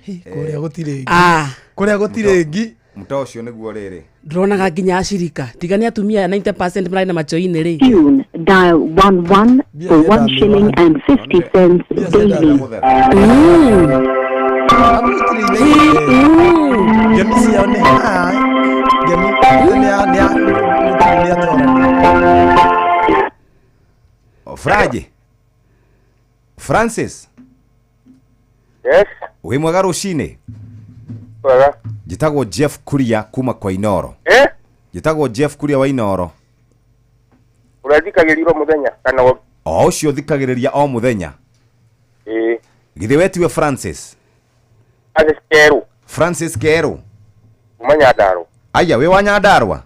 Kũrĩa gũtirĩ ngi. Ah. Kũrĩa gũtirĩ ngi. Mũto ũcio nĩguo rĩrĩ. Ndĩronaga nginya acirika tiga nĩ atumia 90% mararĩ na macho-inĩ rĩ. Tune, dial 11 for 1 shilling and 50 cents daily. Ngemi ciao nĩ haha. Ngemi nĩ ya nĩ ya nĩ ya Fraje. Francis. Yes. Wĩ mwega rũcinĩ. Wega. Njĩtagwo Jeff Kuria kuma kwa Inoro. Eh? Njĩtagwo Jeff Kuria wa Inoro. Ũrathikagĩrĩrio mũthenya kana o O ũcio thikagĩrĩria o mũthenya. ĩĩ Githĩ we tiwe Francis? Francis Kerũ Francis Kerũ. kuma Nyandarũa. Aya wĩ wa Nyandarũa?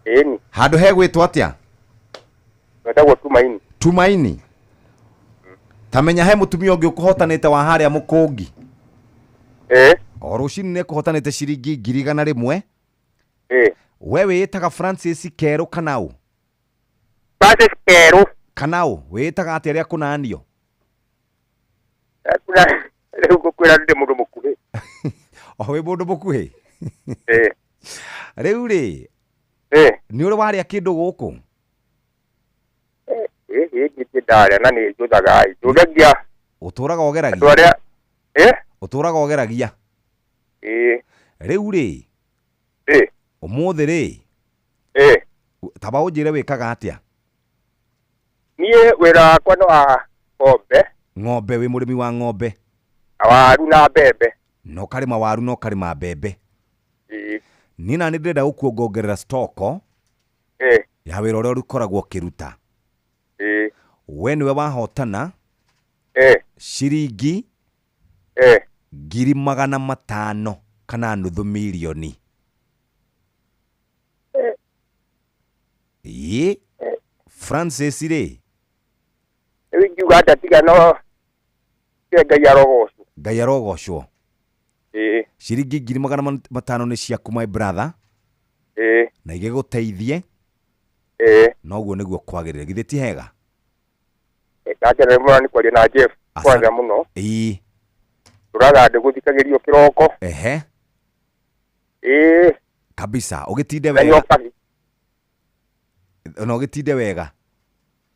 Ĩni Handũ hegwĩtwo atĩa? wetagwo Tumaini. Tumaini. Ta menya he mũtumia ũngĩ ũkũhotanĩte wa harĩa Mũkũngi. Ĩĩ. O rũcinĩ nĩ ekũhotanĩte ciringi 100,000. Ĩĩ. We wĩĩtaga Francis Kerũ kana ũ? Francis Kerũ. Kana ũ? Wĩĩtaga atĩa rĩa kũnanio? Kuna rĩu ngũkwĩra ndĩ mũndũ mũkuhĩ. O wĩ mũndũ mũkuhĩ? Ĩĩ. Rĩu rĩ. Ĩĩ. Nĩ ũrĩ warĩa kĩndũ gũkũ? Ĩĩ ĩĩ ndĩ ndarĩa na nĩ njũthaga ĩ. Njũthagia Ũtũraga ũgeragia? andũ arĩa ĩĩ Ũtũraga ũgeragia? ĩĩ Rĩu rĩ. Ĩĩ. Ũmũthĩ rĩ. Ĩĩ. Taba ũnjĩre wĩkaga atĩa? Niĩ wĩra wakwa nĩ wa ng'ombe, Ng'ombe wĩ mũrĩmi wa ng'ombe. na waru na mbembe. Na ũkarĩma waru na ũkarĩma mbembe. Ĩĩ. Niĩ nani ndĩrenda gũkuongongerera stoko Ĩĩ. ya wĩra ũrĩa ũkoragwo ũkĩruta. Ĩĩ. We nĩwe wahotana Ĩĩ. ciringi Ĩĩ. 500,000 kana nuthu mirioni. Ĩĩ. Francis rĩ. Rĩu ingiuga atĩa tiga no tiga Ngai arogocwo. Ngai arogocwo. Ĩĩ. Ciringi 500,000 nĩ ciaku my brother. Ĩĩ. Na igĩgũteithie. Ĩĩ. Noguo nĩguo kwagĩrĩire. Githĩ ti hega? Ndakenera mũno nĩ kwaria na Jeff kwanza mũno. Ĩĩ. Tũraga ndĩgũthikagĩrio kĩroko. Ehe. Ĩĩ. Kabisa. Ũgĩtinde Na wega. nyokabi. Na ũgĩtinde wega.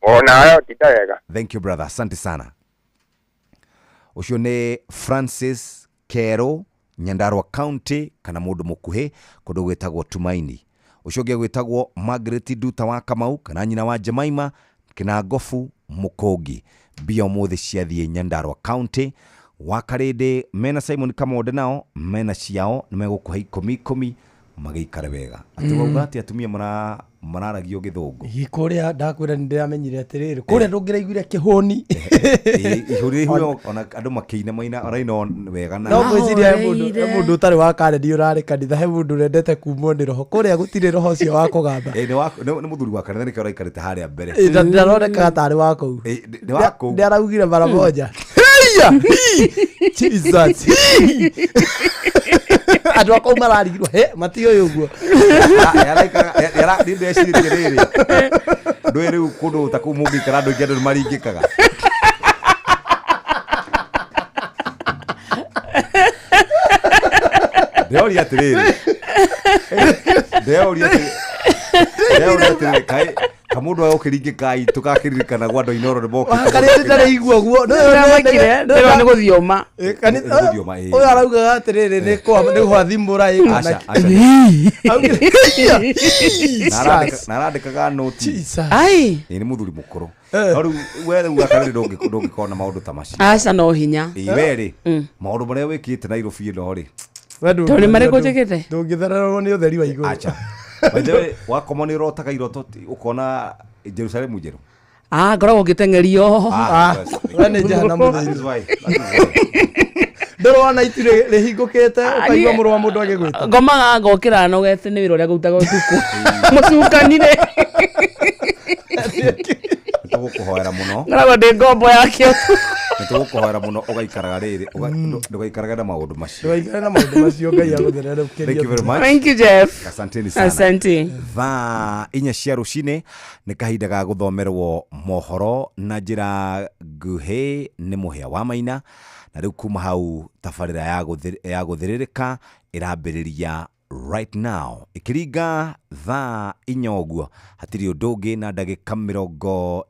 Onawe tinda wega. Thank you brother. Asante sana. Ũcio nĩ Francis Kerũ Nyandarua County kana mũndũ mũkuhĩ kũndũ gwĩtagwo Tumaini. Ũcio ũngĩ gwĩtagwo Margaret Nduta wa Kamau kana nyina wa Jemaima Kĩnangobu Mũkũngi. Mbia ũmũthĩ ciathiĩ Nyandarua County. Wa Karĩndĩ mena Simon Kamonde nao mena ciao nĩ megũkũhe ikũmi ikũmi magĩikare wega. Atĩ wauga atĩ atumia mararagio gĩthũngũ. Ĩ, kũrĩa ndakwĩra nĩ ndĩramenyire atĩrĩrĩ kũrĩa ndũngĩraiguire kĩhũni Ihũri ihũri ona andũ makĩina maina araina wega na no ngwĩciria he mũndũ he mũndũ ũtarĩ wa kareni ũrarĩ kanitha he mũndũ ũrendete kumwo nĩ roho kũrĩa gũtirĩ roho ũcio wa kũgamba Ĩ, nĩ wa- nĩ nĩ mũthuri wa kanitha nĩkĩo araikarĩte harĩa mbere. Ĩ, na ndaronekaga tarĩ wa kũu Ĩ, nĩ wa kũu. nĩ araugire mara moja Heya! Hii! Jesus! Hii! andũ a kũu mararigirwo he matiũĩ ũguo Niĩ ndeciririe rĩrĩ ndũĩ rĩu kũndũ ta kũu mũngĩikara andũ aingĩ andũ nĩ maringĩkaga. Ndĩroria atĩrĩrĩ ndĩroria atĩrĩrĩ ndĩroria atĩrĩrĩ kaĩ kamũndũ agũkĩringĩka tũgakĩririkana gwa andũ a Inooro nĩ mokĩte Karĩa ndĩraigua ũguo Ndĩramakire, ndĩrona nĩ gũthioma. Nĩ gũthioma, ĩ. ũyũ araugaga atĩrĩrĩ nĩ gwathimũra ĩ kana Aca, aca. Na arandĩkaga noti. Ai. Ĩ, nĩ mũthuri mũkũrũ. No rĩu we rĩu gakarĩrĩ ndũngĩkorwo na maũndũ ta macio. Aca no hinya. Ĩ, we rĩ maũndũ marĩa wĩkĩte Nairobi ĩno rĩ Tondũ nĩ marĩkũ njĩkĩte? Ndũngĩthererwo nĩ ũtheri wa igũrũ. Aca. By the way, wakoma nĩ ũrotaga iroto ũkona Jerusalemu njerũ. Ah, ngoragwo ngĩteng'erio. Ah, we nĩ jehanamu That thĩinĩ. is why. That is why. Ndũrona itu rĩhingũkĩte ũkaigua niĩ- mũrũ wa mũndũ agĩgwĩta. Ngomaga ngokĩra nogete nĩ wĩra ũrĩa ngũrutaga ũtukũ. Mũcukanire. tũgũkũhoera mũno. Ngoragwo ndĩ ngombo yakĩo. Nĩ tũgũkũhoera mũno ũgaikaraga rĩrĩ, ndũgaikarage na maũndũ macio. Ndũgaikare na maũndũ macio, Ngai agũthererũkĩrie. Thank you very much. Thank you, Jeff. Asanteni sana. Asante. Thaa 4 cia rũcinĩ nĩ kahinda ga gũthomerwo mohoro na njĩra nguhĩ nĩ Mũhĩa wa Maina, na rĩu kuma hau tabarĩra ya gũthĩrĩrĩka ĩrambĩrĩria right now ĩkĩringa thaa 4 ũguo, hatirĩ ũndũ ũngĩ na ndagĩka 40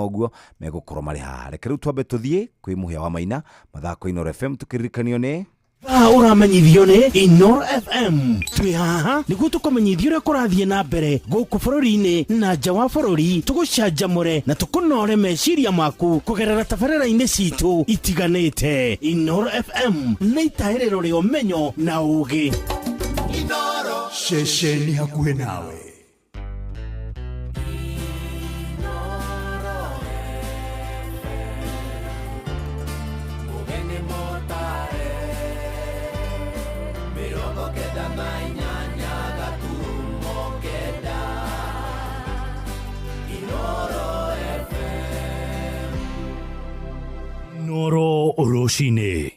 ũguo megũkorwo marĩ haha. Reke rĩu twambe tũthiĩ kwĩ Mũhĩa wa Maina mathako Inooro FM, tũkĩririkanio nĩ Thaa ũramenyithio nĩ Inooro FM. Twĩ haha nĩguo tũkũmenyithia ũrĩa kũrathiĩ na mbere gũkũ bũrũri-inĩ na nja wa bũrũri, tũgũcanjamũre na tũkũnore meciria maku kũgerera tabarĩra-inĩ citũ itiganĩte. Inooro FM nĩ itahĩrĩro rĩa ũmenyo na ũgĩ. Ceceni hakuhĩ nawe. Inooro rũcinĩ.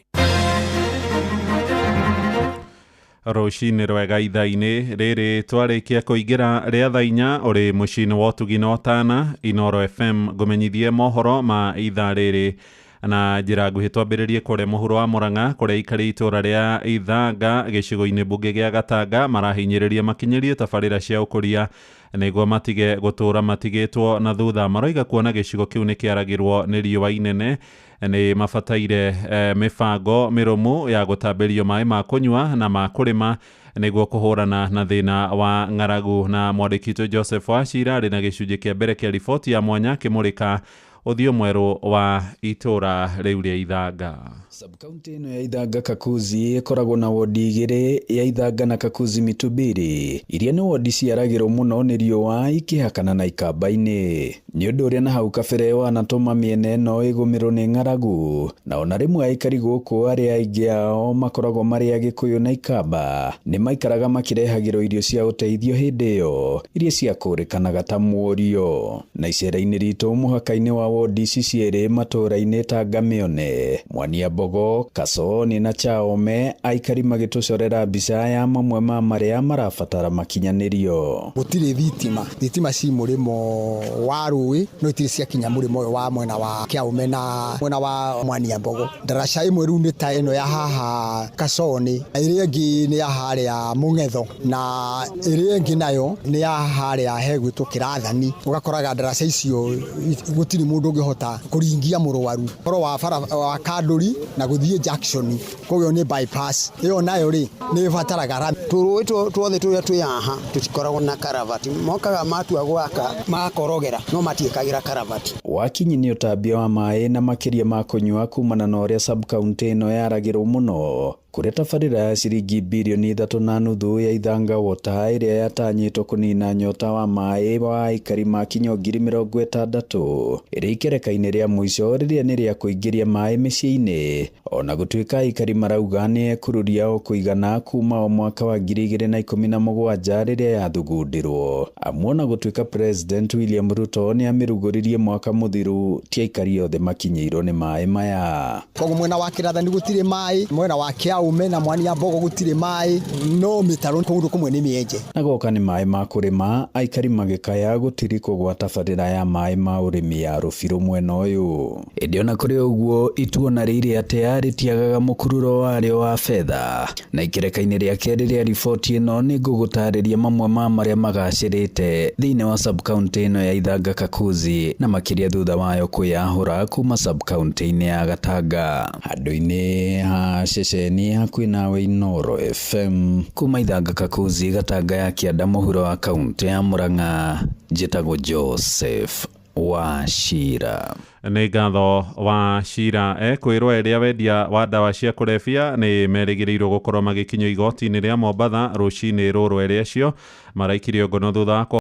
Rũcinĩ rwega ithaa-inĩ rĩrĩ twarĩkia kũingĩra rĩa thaa 4 ũrĩ mũciĩ-inĩ wa ũtugi na ũtana Inooro FM, ngũmenyithie mohoro ma ithaa rĩrĩ na njĩra nguhĩ. Twambĩrĩrie kũrĩa mũhuro wa Murang'a, kũrĩa aikari itũra rĩa Ithanga gĩcigo-inĩ mbunge gĩa Gatanga marahinyĩrĩria makinyĩrie tabarĩra cia ũkũria nĩguo matige gũtũra matigĩtwo na thutha. Maroiga kuona gĩcigo kĩu nĩ kĩaragĩrwo nĩ riũa inene, nĩ mabataire mĩbango mĩrũmu ya gũtambĩrio maĩ ma kũnyua na ma kũrĩma nĩguo kũhũrana na thĩna wa ng'aragu. Na mwandĩki witũ Joseph Wachira arĩ na gĩcunjĩ kĩa mbere kĩa riboti ya mwanya kĩmũrĩka ũthiũ mwerũ wa itũra rĩu rĩa Ithanga. Subkaunti ĩno ya Ithanga Kakuzi ĩkoragwo na wodi 2 ya Ithanga na Kakuzi Mitubiri, iria nĩ wodi ciaragĩrwo mũno nĩ riũa ikĩhakana na ikamba-inĩ. Nĩ ũndũ ũrĩa na hau kabere wanatũma mĩena ĩno ĩgũmĩrwo nĩ ng'aragu, na ona rĩmwe aikari gũkũ arĩa aingĩ ao makoragwo marĩ Agĩkũyũ na Ikamba nĩ maikaraga makĩrehagĩrwo irio cia ũteithio hĩndĩ ĩyo, iria ciakũrĩkanaga ta mũrio. Na icera-inĩ ritũ mũhaka-inĩ wa wodi ici cierĩ matũũra-inĩ ta Ngamione, Mwania Mbogo, Kasoni na Chaome, aikari magĩtũcorera mbica ya mamwe ma marĩa marabatara makinyanĩrio. Gũtirĩ thitima, thitima ci mũrĩmo wa rũĩ no itirĩ ciakinya mũrĩmo ũyũ wa mwena wa Kĩaume na mwena wa Mwania Mbogo. Ndaraca ĩmwe rĩu nĩ ta ĩno ya haha Kasoni, ĩrĩa ĩngĩ nĩ ya harĩa Mũng'etho, na ĩrĩa ĩngĩ nayo nĩ ya harĩa hegwĩtwo Kĩrathani. Ũgakoraga ndaraca icio gũtirĩ mũndũ ũngĩhota kũringia mũrwaru ũhoro wa bara wa Kandũri na gũthiĩ Jackson, koguo nĩ bypass ĩyo nayo rĩ nĩ ĩbataraga rami. Tũrũĩ tuothe tũrĩa twĩ haha tũtikoragwo na karavati, mokaga matua gwaka magakorogera no matiĩkagĩra karavati. Wakinyi nĩ ũtambia wa maĩ na makĩria ma kũnyua kumana na ũrĩa subkaunti ĩno yaragĩrwo mũno, kũrĩa tabarĩra ya ciringi birioni 3.5 ya Ithanga Water ĩrĩa yatanyĩtwo kũnina nyota wa maĩ wa aikari makinya 60,000 ĩrĩ ikereka-inĩ rĩa mũico rĩrĩa nĩ rĩa kũingĩria maĩ mĩciĩ-inĩ. Ona gũtuĩka aikari marauga nĩ ekururia o kũigana kuma o mwaka wa 2017 rĩrĩa yathugundĩrwo. Amu ona gũtuĩka President William Ruto nĩ amĩrugũririe mwaka mũthiru, ti aikari othe makinyĩirwo nĩ maĩ maya. Koguo mwena wa Kĩrathani gũtirĩ maĩ, mwena wa Kĩaume na Mwania Mbogo gũtirĩ maĩ, no mĩtaro kũndũ kũmwe nĩ mĩenje. Na goka nĩ maĩ ma kũrĩma, aikari magĩkaya gũtirikwo gwa tabarĩra ya maĩ ma ũrĩmi ya Rũbirũ mwena ũyũ. Ĩndĩ ona kũrĩ ũguo, ituona rĩrĩ atĩa rĩtiagaga mũkururo warĩo wa betha. Na ikereka-inĩ rĩa kerĩ rĩa riboti ĩno nĩ ngũgũtarĩria mamwe ma marĩa magacĩrĩte thĩinĩ wa subkaunti ĩno ya Ithanga Kakuzi, na makĩria thutha wayo kwĩyahũra kuma subkaunti-inĩ ya Gatanga. Handũ-inĩ ha ceceni hakuhĩ nawe Inooro FM, kuma Ithanga Kakuzi, Gatanga ya Kĩanda, mũhuro wa kaunti ya Murang'a, njĩtagwo Joseph Wachira. Nĩ ngatho Wachira. Ekwĩrwo ĩrĩa wendia wa ndawa cia kũrebia nĩ merĩgĩrĩirwo gũkorwo magĩkinyio igoti-inĩ rĩa Mombatha rũcinĩ rũrũ. Erĩ acio maraikirio ngono thutha wa